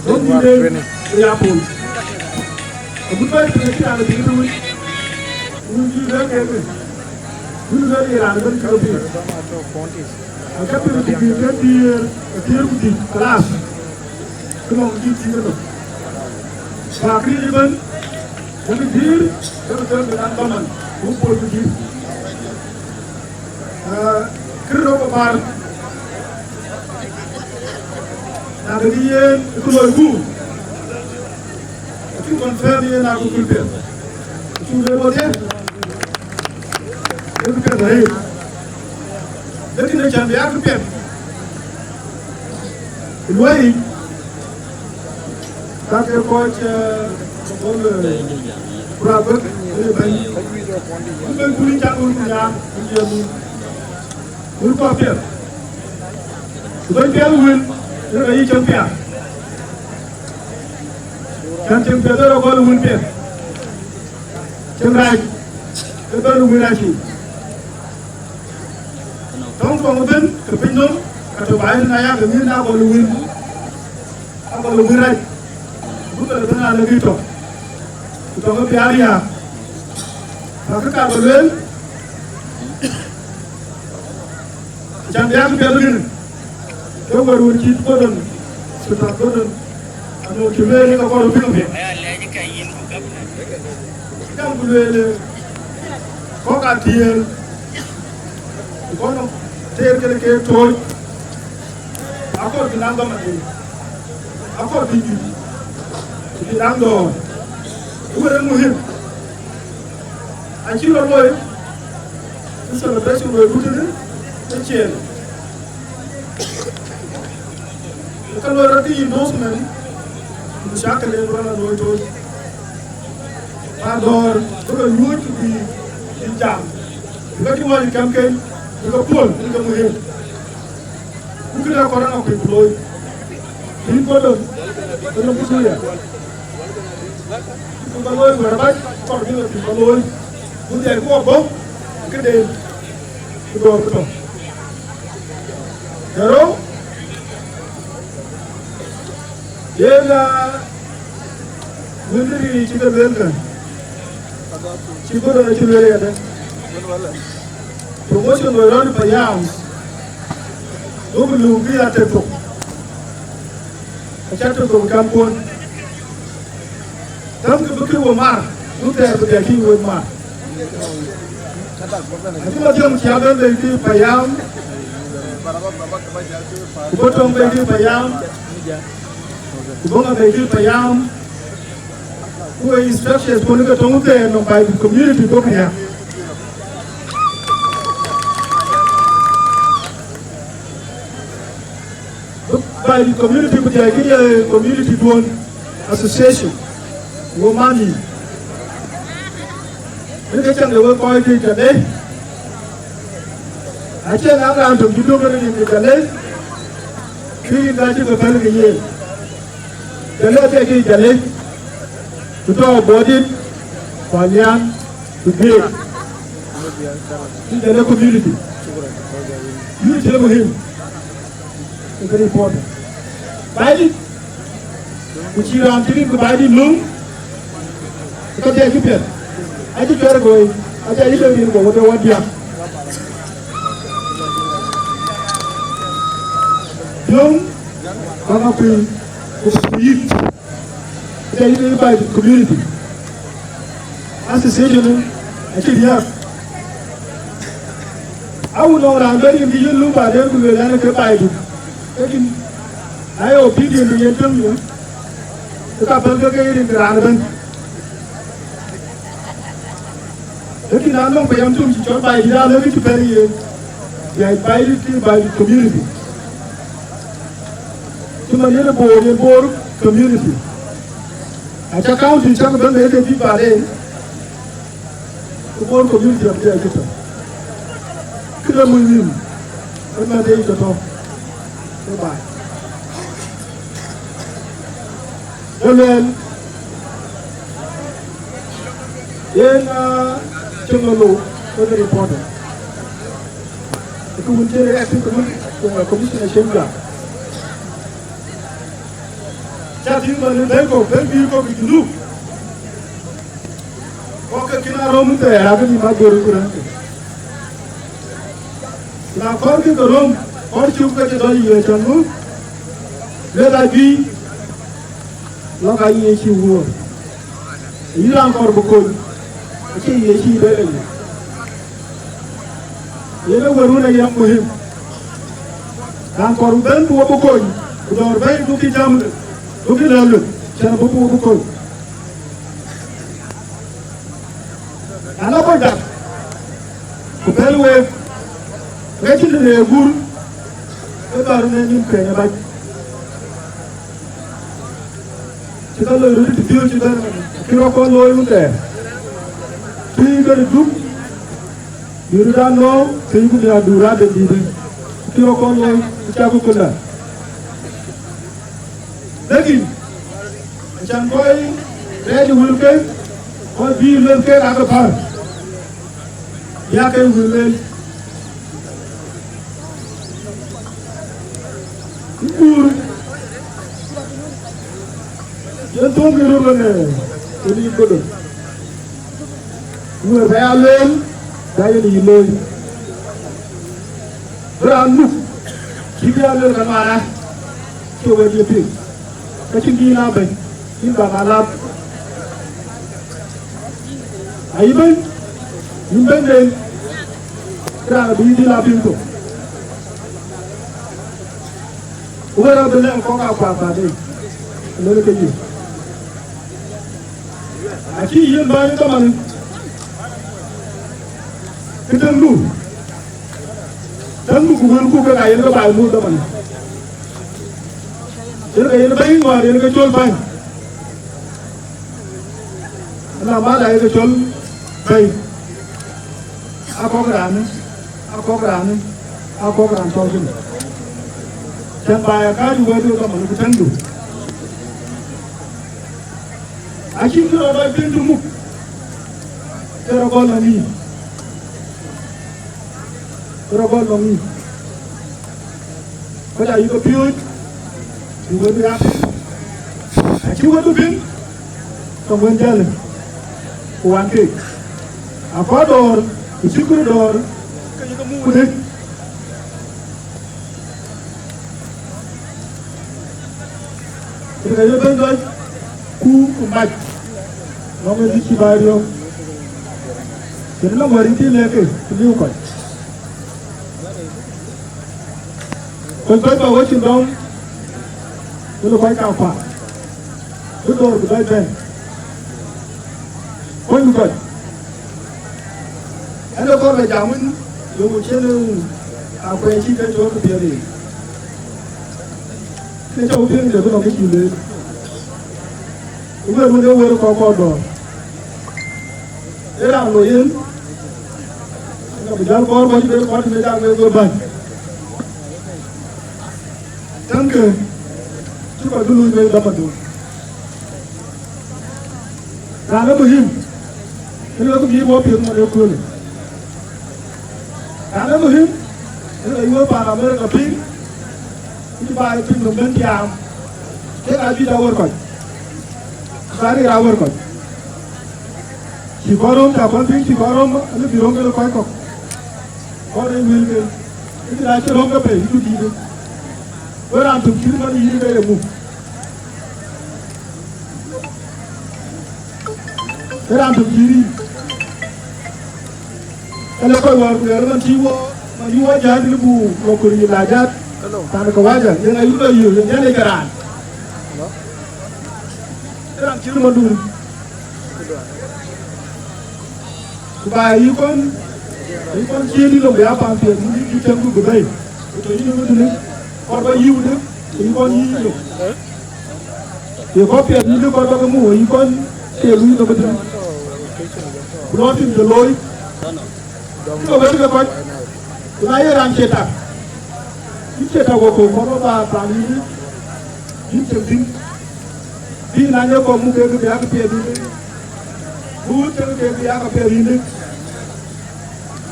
Don't be late. Ë ya pol. Agut bä piny acï raan piny tëwën. Wun cï lɛ̈k kek. Wun lɛ̈k ye raan ëbɛ̈n cï rɔt piny. Aca piny degree ke thiëër, ke thiëër ku dhïc, kalas. Kë nɔm cï thiëër nɔm. Ba kë ëbɛ̈n, wun dïïr, ke bï thël bï naŋ dhaman, wun pol bï dïïr. Ah, kërë rɔt bä bär, Na de kë yen kë loi ku, acuk confirm yen aa kë kul piɛth. Acuk lueel wodhie, ke kë piɛth arëët. Lakin acän bï aa kë piɛth, luɔi yic, ka ke kɔc, eh, bɔ̈, eh, ku raan bɛ̈k, eh, bɛ̈ny. Ku bɛ̈ny kun cak wun ku nyaar, ku jiɛɛm wun. Wun kɔc piɛth. Ku bɛ̈ny piɛth wun, ë rɔt yï cieŋ piath. Cän cieŋ piɛth ë rɔt gɔl wun piɛth. Cieŋ rac, ke bɛ̈n wun rac yic. Tɔŋ tuɔŋ ëbën ke piny nɔm, ka tɔ̈ baai rin aya ke mïth na gɔl wun, a gɔl wun rac. Buk ke bɛ̈n alë kë tɔŋ, ku tɔŋ ë piath riääk. Ka kë ka bä lueel, cän bï aa kë piɛth rin, ke wär wun cït Gordon, Peter Gordon, anu cï lueel ka kɔɔr piŋ piɛth. Jam ku lueel, kɔ̈k aa tiëël, ku kɔn teer kene ke tooc, akɔɔr bï naŋ gɔm adï, akɔɔr bï juëc, ku bï naŋ dɔ̈ɔ̈r. Ku wër ë muhim, acï rɔt loi, ku celebration loi ku tënë, ë ciëën. Ka loi rɔt kë endorsement, ku shakal en rɔt la looi tooc. Pa dɔ̈ɔ̈r, bï ke nyuööc ku bï, bï jam. Bï ke cï ŋɔ̈c kɛmken, bï ke puɔ̈l, bï ke muhim. Ku këde akɔ̈r ënɔɔnë kuc ku looi. Bï Gordon, ënɔɔnë ku tui ya. Ku ke looi wɛ̈t abac, kɔɔr bï ke kuc ke looi. Ku dhiɛl ku abɔ̈, këde, ku dɔ̈ɔ̈r ku tɔ̈. Ë rou, yen, aa, wënde ri cï ke lueel kë, cï Gordon acï lueel yadë. Promotion loi rɔt ë payam, duökï luk bï ya tek thok, acä tek thok ë kamkuön. Täämkï bï kë we mar, ku thɛɛr bï dhil kï wek mar. Acï Mathiɔ̈ŋ cï abɛ̈n bei kï payam, ku bɔ̈ tɔŋ bei kï payam, ku bɔ̈ ŋa bei kï payam, ku we structures kuɔn ke tɔŋ thɛɛr nɔm Baidit community bɔ̈ këya. Baidit community ku jai kï ye community duön association, wo mani. Ni ke cäŋ de we kɔc kï Jalë, acie na raan töŋ cï duökë rin ke Jalë, kï yïn ka cï ke pɛ̈l ke yen. Jalë ke kï Jalë, ku tɔ̈ Bɔdit, Palian, ku Geek. Kï Jalë community. Yïn cï muhim. Ë kë important. Baidit, ku cï raan cï rin ku Baidit löŋ, ë ka dhiɛl cï piɛth. Acï cuɛ̈r gɔ̈i, acï ayï lëu rin ku wot ë wadiäk. Löŋ, ka ŋa kuïn, ku yïth. Ë yïn ë Baidit community. Association acï riääk. Awun nɔŋ raan bɛ̈n rin bï yen lum baden ku lueel an, ke Baidit. Lakin na ye opinion de yen töŋ yen, ke ka päl ke ke rin ke raan ëbɛ̈n. Lakin na nɔŋ payam töŋ cï cɔl Baidit, alëkë cï pɛ̈l yen. Ya Baidit, Baidit community. Cï man yen ë Bor, yen Bor community. Aca county cak bɛ̈n bei ke bï baden, ku Bor community abï jai cï tɔ̈. Këde muhim, ë mɛ̈th yic tɔ̈ tɔ̈, ke baai. Ë lueel, yen, ah, cï ŋö lou, ë very important. Ë kë wun cï acting commi-, eh, commissioner cïn jam. Ca tïŋ man ë bɛ̈n kɔ̈k, bɛ̈n bï kɔ̈k ë Junub. Kɔ̈k ke kën a röm thɛɛr, akë nïm agör ku rɛ̈m. Na kɔɔr kë ke röm, kɔɔr cuk ke cï dɔc yiëë cɔn ŋu? Lueth ajuëc, lɔ̈k ayiëë cï wuöör. Yïn raan kɔɔr bï kony, acï yiëë cï bɛ̈n ë yic. Yen ë wër wën ë yɛn muhim. Raan kɔɔr bï bɛ̈n bï wɔ bï kony, Ku dɔ̈ɔ̈r bɛ̈ɛ̈i, duökï jam, duökï lɛ̈k lueth, cän abï buk bï kony. An, abï dak, ku pɛ̈l week, ke cïn tëde gur, ke dhɔ̈ɔ̈r në nïn keny abac. Cï ka loi röt të piööcë bɛ̈n, cï rɔt kɔn looi wun thɛɛr. Pïïr ke duk, bï röt an nɔ̈ɔ̈ŋ, piny ku bï adur adɛ̈ dïïtë. Cï rɔt kɔn looi, cä ku kënda. Lakin, acan kɔc rɛɛc ë wëlke, kɔc bï luel ke rak ë päl. Ya ke wël luel. Kuur, yen thöŋ kë röt ɣönë, yen yï Gɔ̈dɔ̈r. Wël bä ya lueel, bä yen yï looi. Bï raan muk, cï bï ya lueel ka nuaara, cï wek ye piŋ. Ka cïn dïïn aa bɛ̈ny, yïn bä ŋa lap. Ayï bɛ̈ny, yïn bɛ̈nyden, raan abï yï dhil aa piŋ thok. Ku wek rɔt bï lɛ̈ŋ kɔ̈k aa kuath bä dei, lëlë ke yï. Acï yen bäny ë dhamani, kë tëŋdu, tëŋdu ku wëlku kek aa yen ke baai muk dhamani. Yen ke yen bɛ̈ny ŋɔ̈ɔ̈r yen ke cɔl bäny. Ëna mal aa yen ke cɔl bɛ̈ny. Akɔk raanë, akɔk raanë, akɔk raan cɔl kënë. Cän baai akääc wëëtdu dhamani ku tëŋdu. Acïn kë rɔt dɔc piŋ të muk, ke rɔt gɔl lɔ ŋic, ke rɔt gɔl lɔ ŋic. Kɔc ayï ke piööc, bï wëëtdu ya piŋ. Acï wëëtdu piŋ, ke wën jäl, ku wan keek. Akɔɔr dɔ̈ɔ̈r, ku cï kërë dɔ̈ɔ̈r, ke yï ke muk ku dëk. Ku ke ye bɛ̈ny dɔc, ku ku mac, nɔŋ ë dhïc cï baai riɔ̈ɔ̈k. Kën lɔ wär yïn thïn lɛ̈k ke, ku liu kɔc. Kɔc kɔc bä wecin dɔm, ku lɔ kɔc kaŋ kuaar. Bï dɔ̈ɔ̈r bï dɔc bɛ̈n. Kony kɔc. Ɛn de kɔɔr bɛ jam wën, yöŋ cïn akuɛɛr cï ke cɔɔk piɛth yic. Ke cɔɔk piɛth yic, de bï nɔm ke cï leec. Ku wëër wën ee wëër kɔɔr kɔɔr dɔ̈ɔ̈r. Ee raan lɔ yen, ka bï jäl kɔɔr bɔ̈ cï ben kɔɔr cï ben jak wek wek bäny. Tënkë, cï kɔc bï luny wek dhamandun. Raan ë muhim, ënë wek bï wɔ piɛth ŋɔt ëköölë. Raan ë muhim, ënë wek yuöör paan Amerika piŋ, ku cï baai piŋ nöm ben tiaam, kek aa juëc awär kɔc, ku aa rëër awär kɔc. Cï kɔn röm, cä kɔn piŋ, cï kɔn röm, ënë bï röm kekë kɔc kɔ̈k. Kɔn rëër wëlke, ënë cïn acï röm ke bei, ku dïïtë. Wek raan tök cït man yïn ke ye muk. Ë raan tök cï rïïr. Ënë kɔc wäär ku luɛɛl man cï wɔ, man cï wɔ jäät, lëu buk lɔ kɔɔr yï la jäät. Hello. Than kawaja, yen ayï lɔ yï, yen jäl ye ke raan. Hello. Ë raan cï rïïr madun. Ku ba yï kɔn, yï kɔn cïï dï lɔ bï a paŋ piɛth, yïn cï cäŋ ku bï bɛ̈i. Ku tɔ yïn ë wëdun, kɔɔr ba yï wëdun, yï kɔn yï lɔ. Ye kɔc piɛth yïn ë kɔc bä ke muk, yï kɔn ke luui ke bï tïŋ. Ku lɔ tïŋ ke looi. Ke wël ke kɔc. Ku na ye raan cie tak, yïn cie tak wɔ kɔ̈u kɔc bä ba paan yïn, yïn cïn thïn. Bï na ye kɔc muk ke bï yak piɛth yïn. Ku tëk ke bï yak piɛth yïn.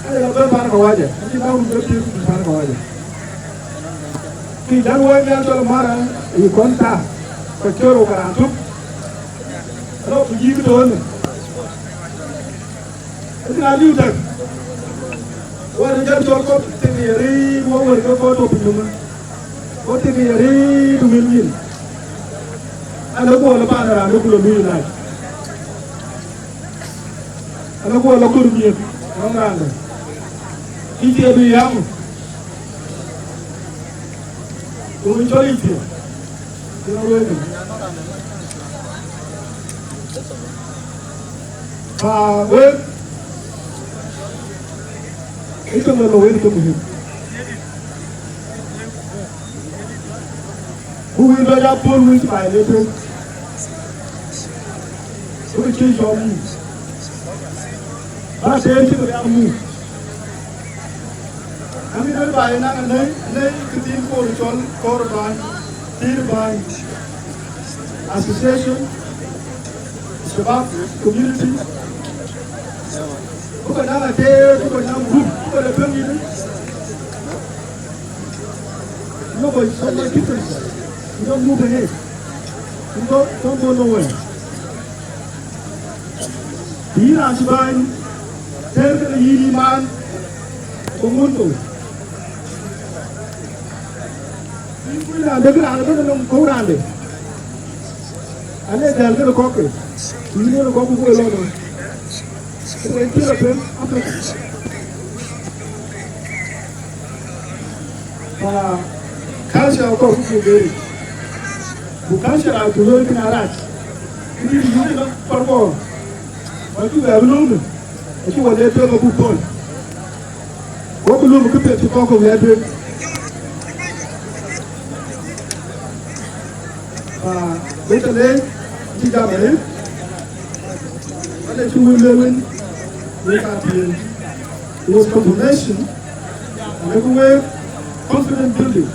Aya bɛ pan kawaja, acï dau bɛ piɛth pan kawaja. Ki dan wai ni atɔl mara, i kɔn ta, ka coro ka ran tuk. Ro ku ji ki to ne. Ina liu tak. Wai ni jan tol ko te ni ri, wo wor ko ko to pin ma. Ko te ni ri du min yin. Ana ko la pan ran du ku lu na. Ala guɔ lɔ kor miëth nɔm raandä. Ethiopia yaŋ. Ku wën cɔl Ethiopia. Fa wek, ito ŋö lo wek ito muhim. Ku wek lo ya pol wek violated. Ku ke cï jɔ muk. Ba tem cï ke ya muk. Ami döl ba yen an, anëi, anëi këthiin koor cɔl kɔɔr bäny, pïïr bäny, association, shabab, community. Bï kɔc naŋ ateer, bï kɔc naŋ group, bï kɔc la tueŋ yïn. You know, but it's so much different. You don't move ahead. You don't, don't go nowhere. Yïn raan cï bäny, tɛ̈r kënë yïn ë man, ku ŋun thou. Yïn kuc raan dek raan ëbën nɔm kɔ̈u raan de. Ane dhɛl kënë kɔ̈k ke. Yïn ënë kɔ̈k ku kuc lɔ nɔm. Ku en cï rɔ pem, apem. Fa culture kɔ̈k ku beri. Ku culture a ku loi kën arac. Kën yïn yïn lɔ pɔ̈r kɔ̈k. Wacï wɛ̈ɛ̈r löŋ, acï wɔ le tueŋ abuk pɔ̈l. Wok lum kë piɛth cï kɔ̈k kɔ̈k wɛ̈ɛ̈r tueŋ. Fa wek tɔ leec, cï jam arëët. Wala cï wël lueel wën, wek aa piŋ. It was confirmation, and everywhere, confidence building.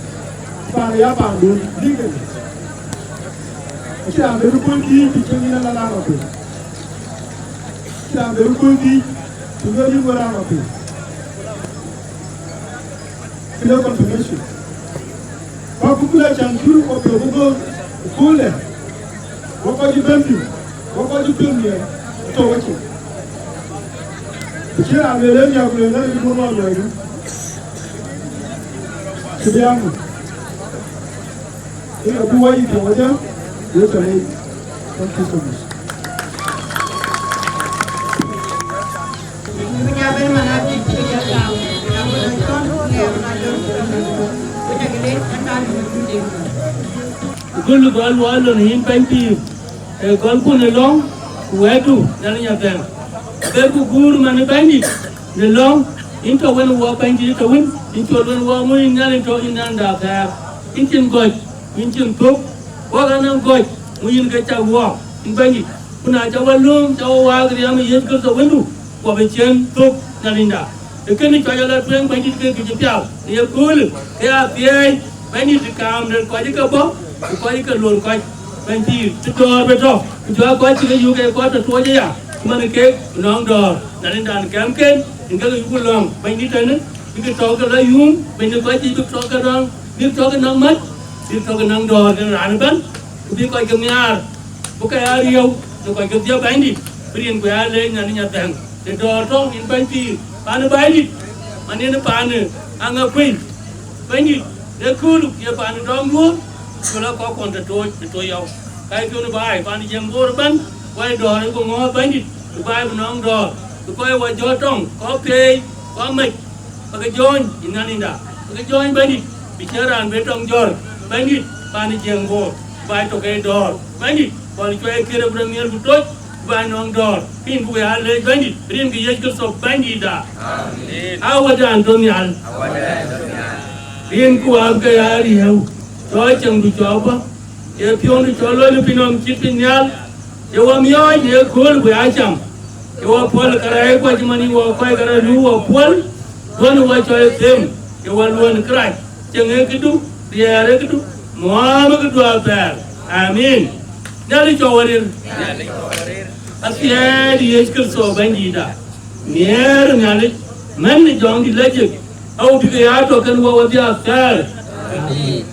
Paan ya paandun, legally. Acï raan bɛ röt kuöny thiic, të cïn yïn ala raan rɔt piny. Acï raan bɛ röt kuöny thiic, të cïn yïn wën raan rɔt piny. Kënë confirmation. Ku akut bï la caŋ cï wɔ piɔ̈u bï gɔ̈ɔ̈r ë kööldɛ̈. Wɔ kɔc cï bɛ̈n thïn, wɔ kɔc cï piɔ̈u nhiɛɛr, atɔ̈u wacin. Ku cï raan lueel en ya ku lueel en ril duön ɣɔn luɔidu. Cï bï aŋö. Ënë abï wɔ yic piɔ̈u wacä, wek tɔ leec. Thank you so much. Ku gɔl luɔi lon yïn bɛ̈ny pïïr, ee gɔlkun ë lɔ̈ŋ, ku wɛ̈ɛ̈tdu Nhialic Atɛ̈ɛ̈n. Berku guur man ë Bɛ̈nydït në lɔ̈ŋ, yïn tɔ wën wɔ Bɛ̈nydït tɔ wën, yïn col wën wɔ ŋö yïn Nhialic tɔ yïn Nhialic de athɛɛr. Yïn cïn gɔ̈c, yïn cïn thök, wok anɔŋ gɔ̈c, ŋö yïn ke cak wɔ, yïn Bɛ̈nydït. Ku na ca wɔ lööm, ca wɔ waak riɛm ë Yecu Kërtho Wëndu, ku abï ciën thök Nhialicda. Ee kënë cɔc ala tueŋ Bɛ̈nydït ke kë cï pial në ye köölë, ke ya thiëëc Bɛ̈nydït kaam de kɔc ke bɔ̈, ku kɔc ke luɔ̈r kɔc. Bɛ̈ny pïïr, të dɔ̈ɔ̈r bï tɔ̈, ku jɔ kɔc cï ke yök ke kɔc tɔ tuɔɔc aya, ku man keek nɔŋ dɔ̈ɔ̈r. Nhialicdan kɛmken, yen ke ke yuk lɔ̈ŋ Bɛ̈nydït tënë, bïk tɔ̈ ke la yum, Bɛ̈ny de kɔc cï bïk tɔ̈ ke rɔ̈ŋ, bïk tɔ̈ ke nɔŋ mac, bïk tɔ̈ ke nɔŋ dɔ̈ɔ̈r kën raan ëbɛ̈n, ku bï kɔc ke nhiaar. Bï ke ya riëëu në kɔc kedhie Bɛ̈nydït, bï riɛnku ya leec Nhialic Atɛ̈ɛ̈n. Të dɔ̈ɔ̈r tɔ̈ yïn Bɛ̈ny pïïr, paan ë Bɛ̈nydït, man yen paan ë Aŋakuei. Bɛ̈nydït, në köölë ye paan ë dɔm luɔ̈ɔ̈r, ku la kɔckuɔn të tooc, të tooc yɔu. Ka ye piɔ̈n ë baai, paan ë Jiëŋ Bor ëbɛ̈n, wɔ ye dɔ̈ɔ̈r ë ku ŋɔ̈ɔ̈th Bɛ̈nydït, ku baai bï nɔŋ dɔ̈ɔ̈r, ku kɔc wɔ jɔt tɔŋ, kɔ̈k peei, kɔ̈k mec. Ba ke jɔ̈ɔ̈ny yïn Nhialicda, ba ke jɔ̈ɔ̈ny Bɛ̈nydït, bï cïn raan bï tɔŋ jɔ̈ɔ̈r, Bɛ̈nydït, paan ë Jiëŋ Bor, bï baai tɔ ke dɔ̈ɔ̈r, Bɛ̈nydït, kɔn cuɛi kërë bï rɔt nhiɛɛr ku tooc, bï baai nɔŋ dɔ̈ɔ̈r, ke yïn ku ya leec Bɛ̈nydït, rin ke Yecu Kërtho Bɛ̈nydïtda. Amen. Awärdan tɔ nhial, rin ku wääp ke ya riëëu, tɔ cieŋdu cɔk bɔ̈, ye piɔ̈ndu cɔk lɔ në piny nɔm cït piny nhial, ye wɔ miɔɔc në kööl ku ya cam, ye wɔ puɔl kärɛc kuɔ cï man yï wɔ kɔc kärɛc lu wɔ puɔl, duɔ̈n wɔ cɔl them, ye wɔ luɔ̈n kërac, cieŋ ee këdu, riɛɛr ee këdu, muääm ee këdu athɛɛr. Amin. Nhialic cɔk wɔ rir. Athiɛɛi Yecu Kërtho Bɛ̈nydïtda, nhiɛɛr Nhialic, mɛ̈n ë Jɔŋdït lajik, awu bï ke ya tɔ kën wɔ wɔdhia athɛɛr. Amin.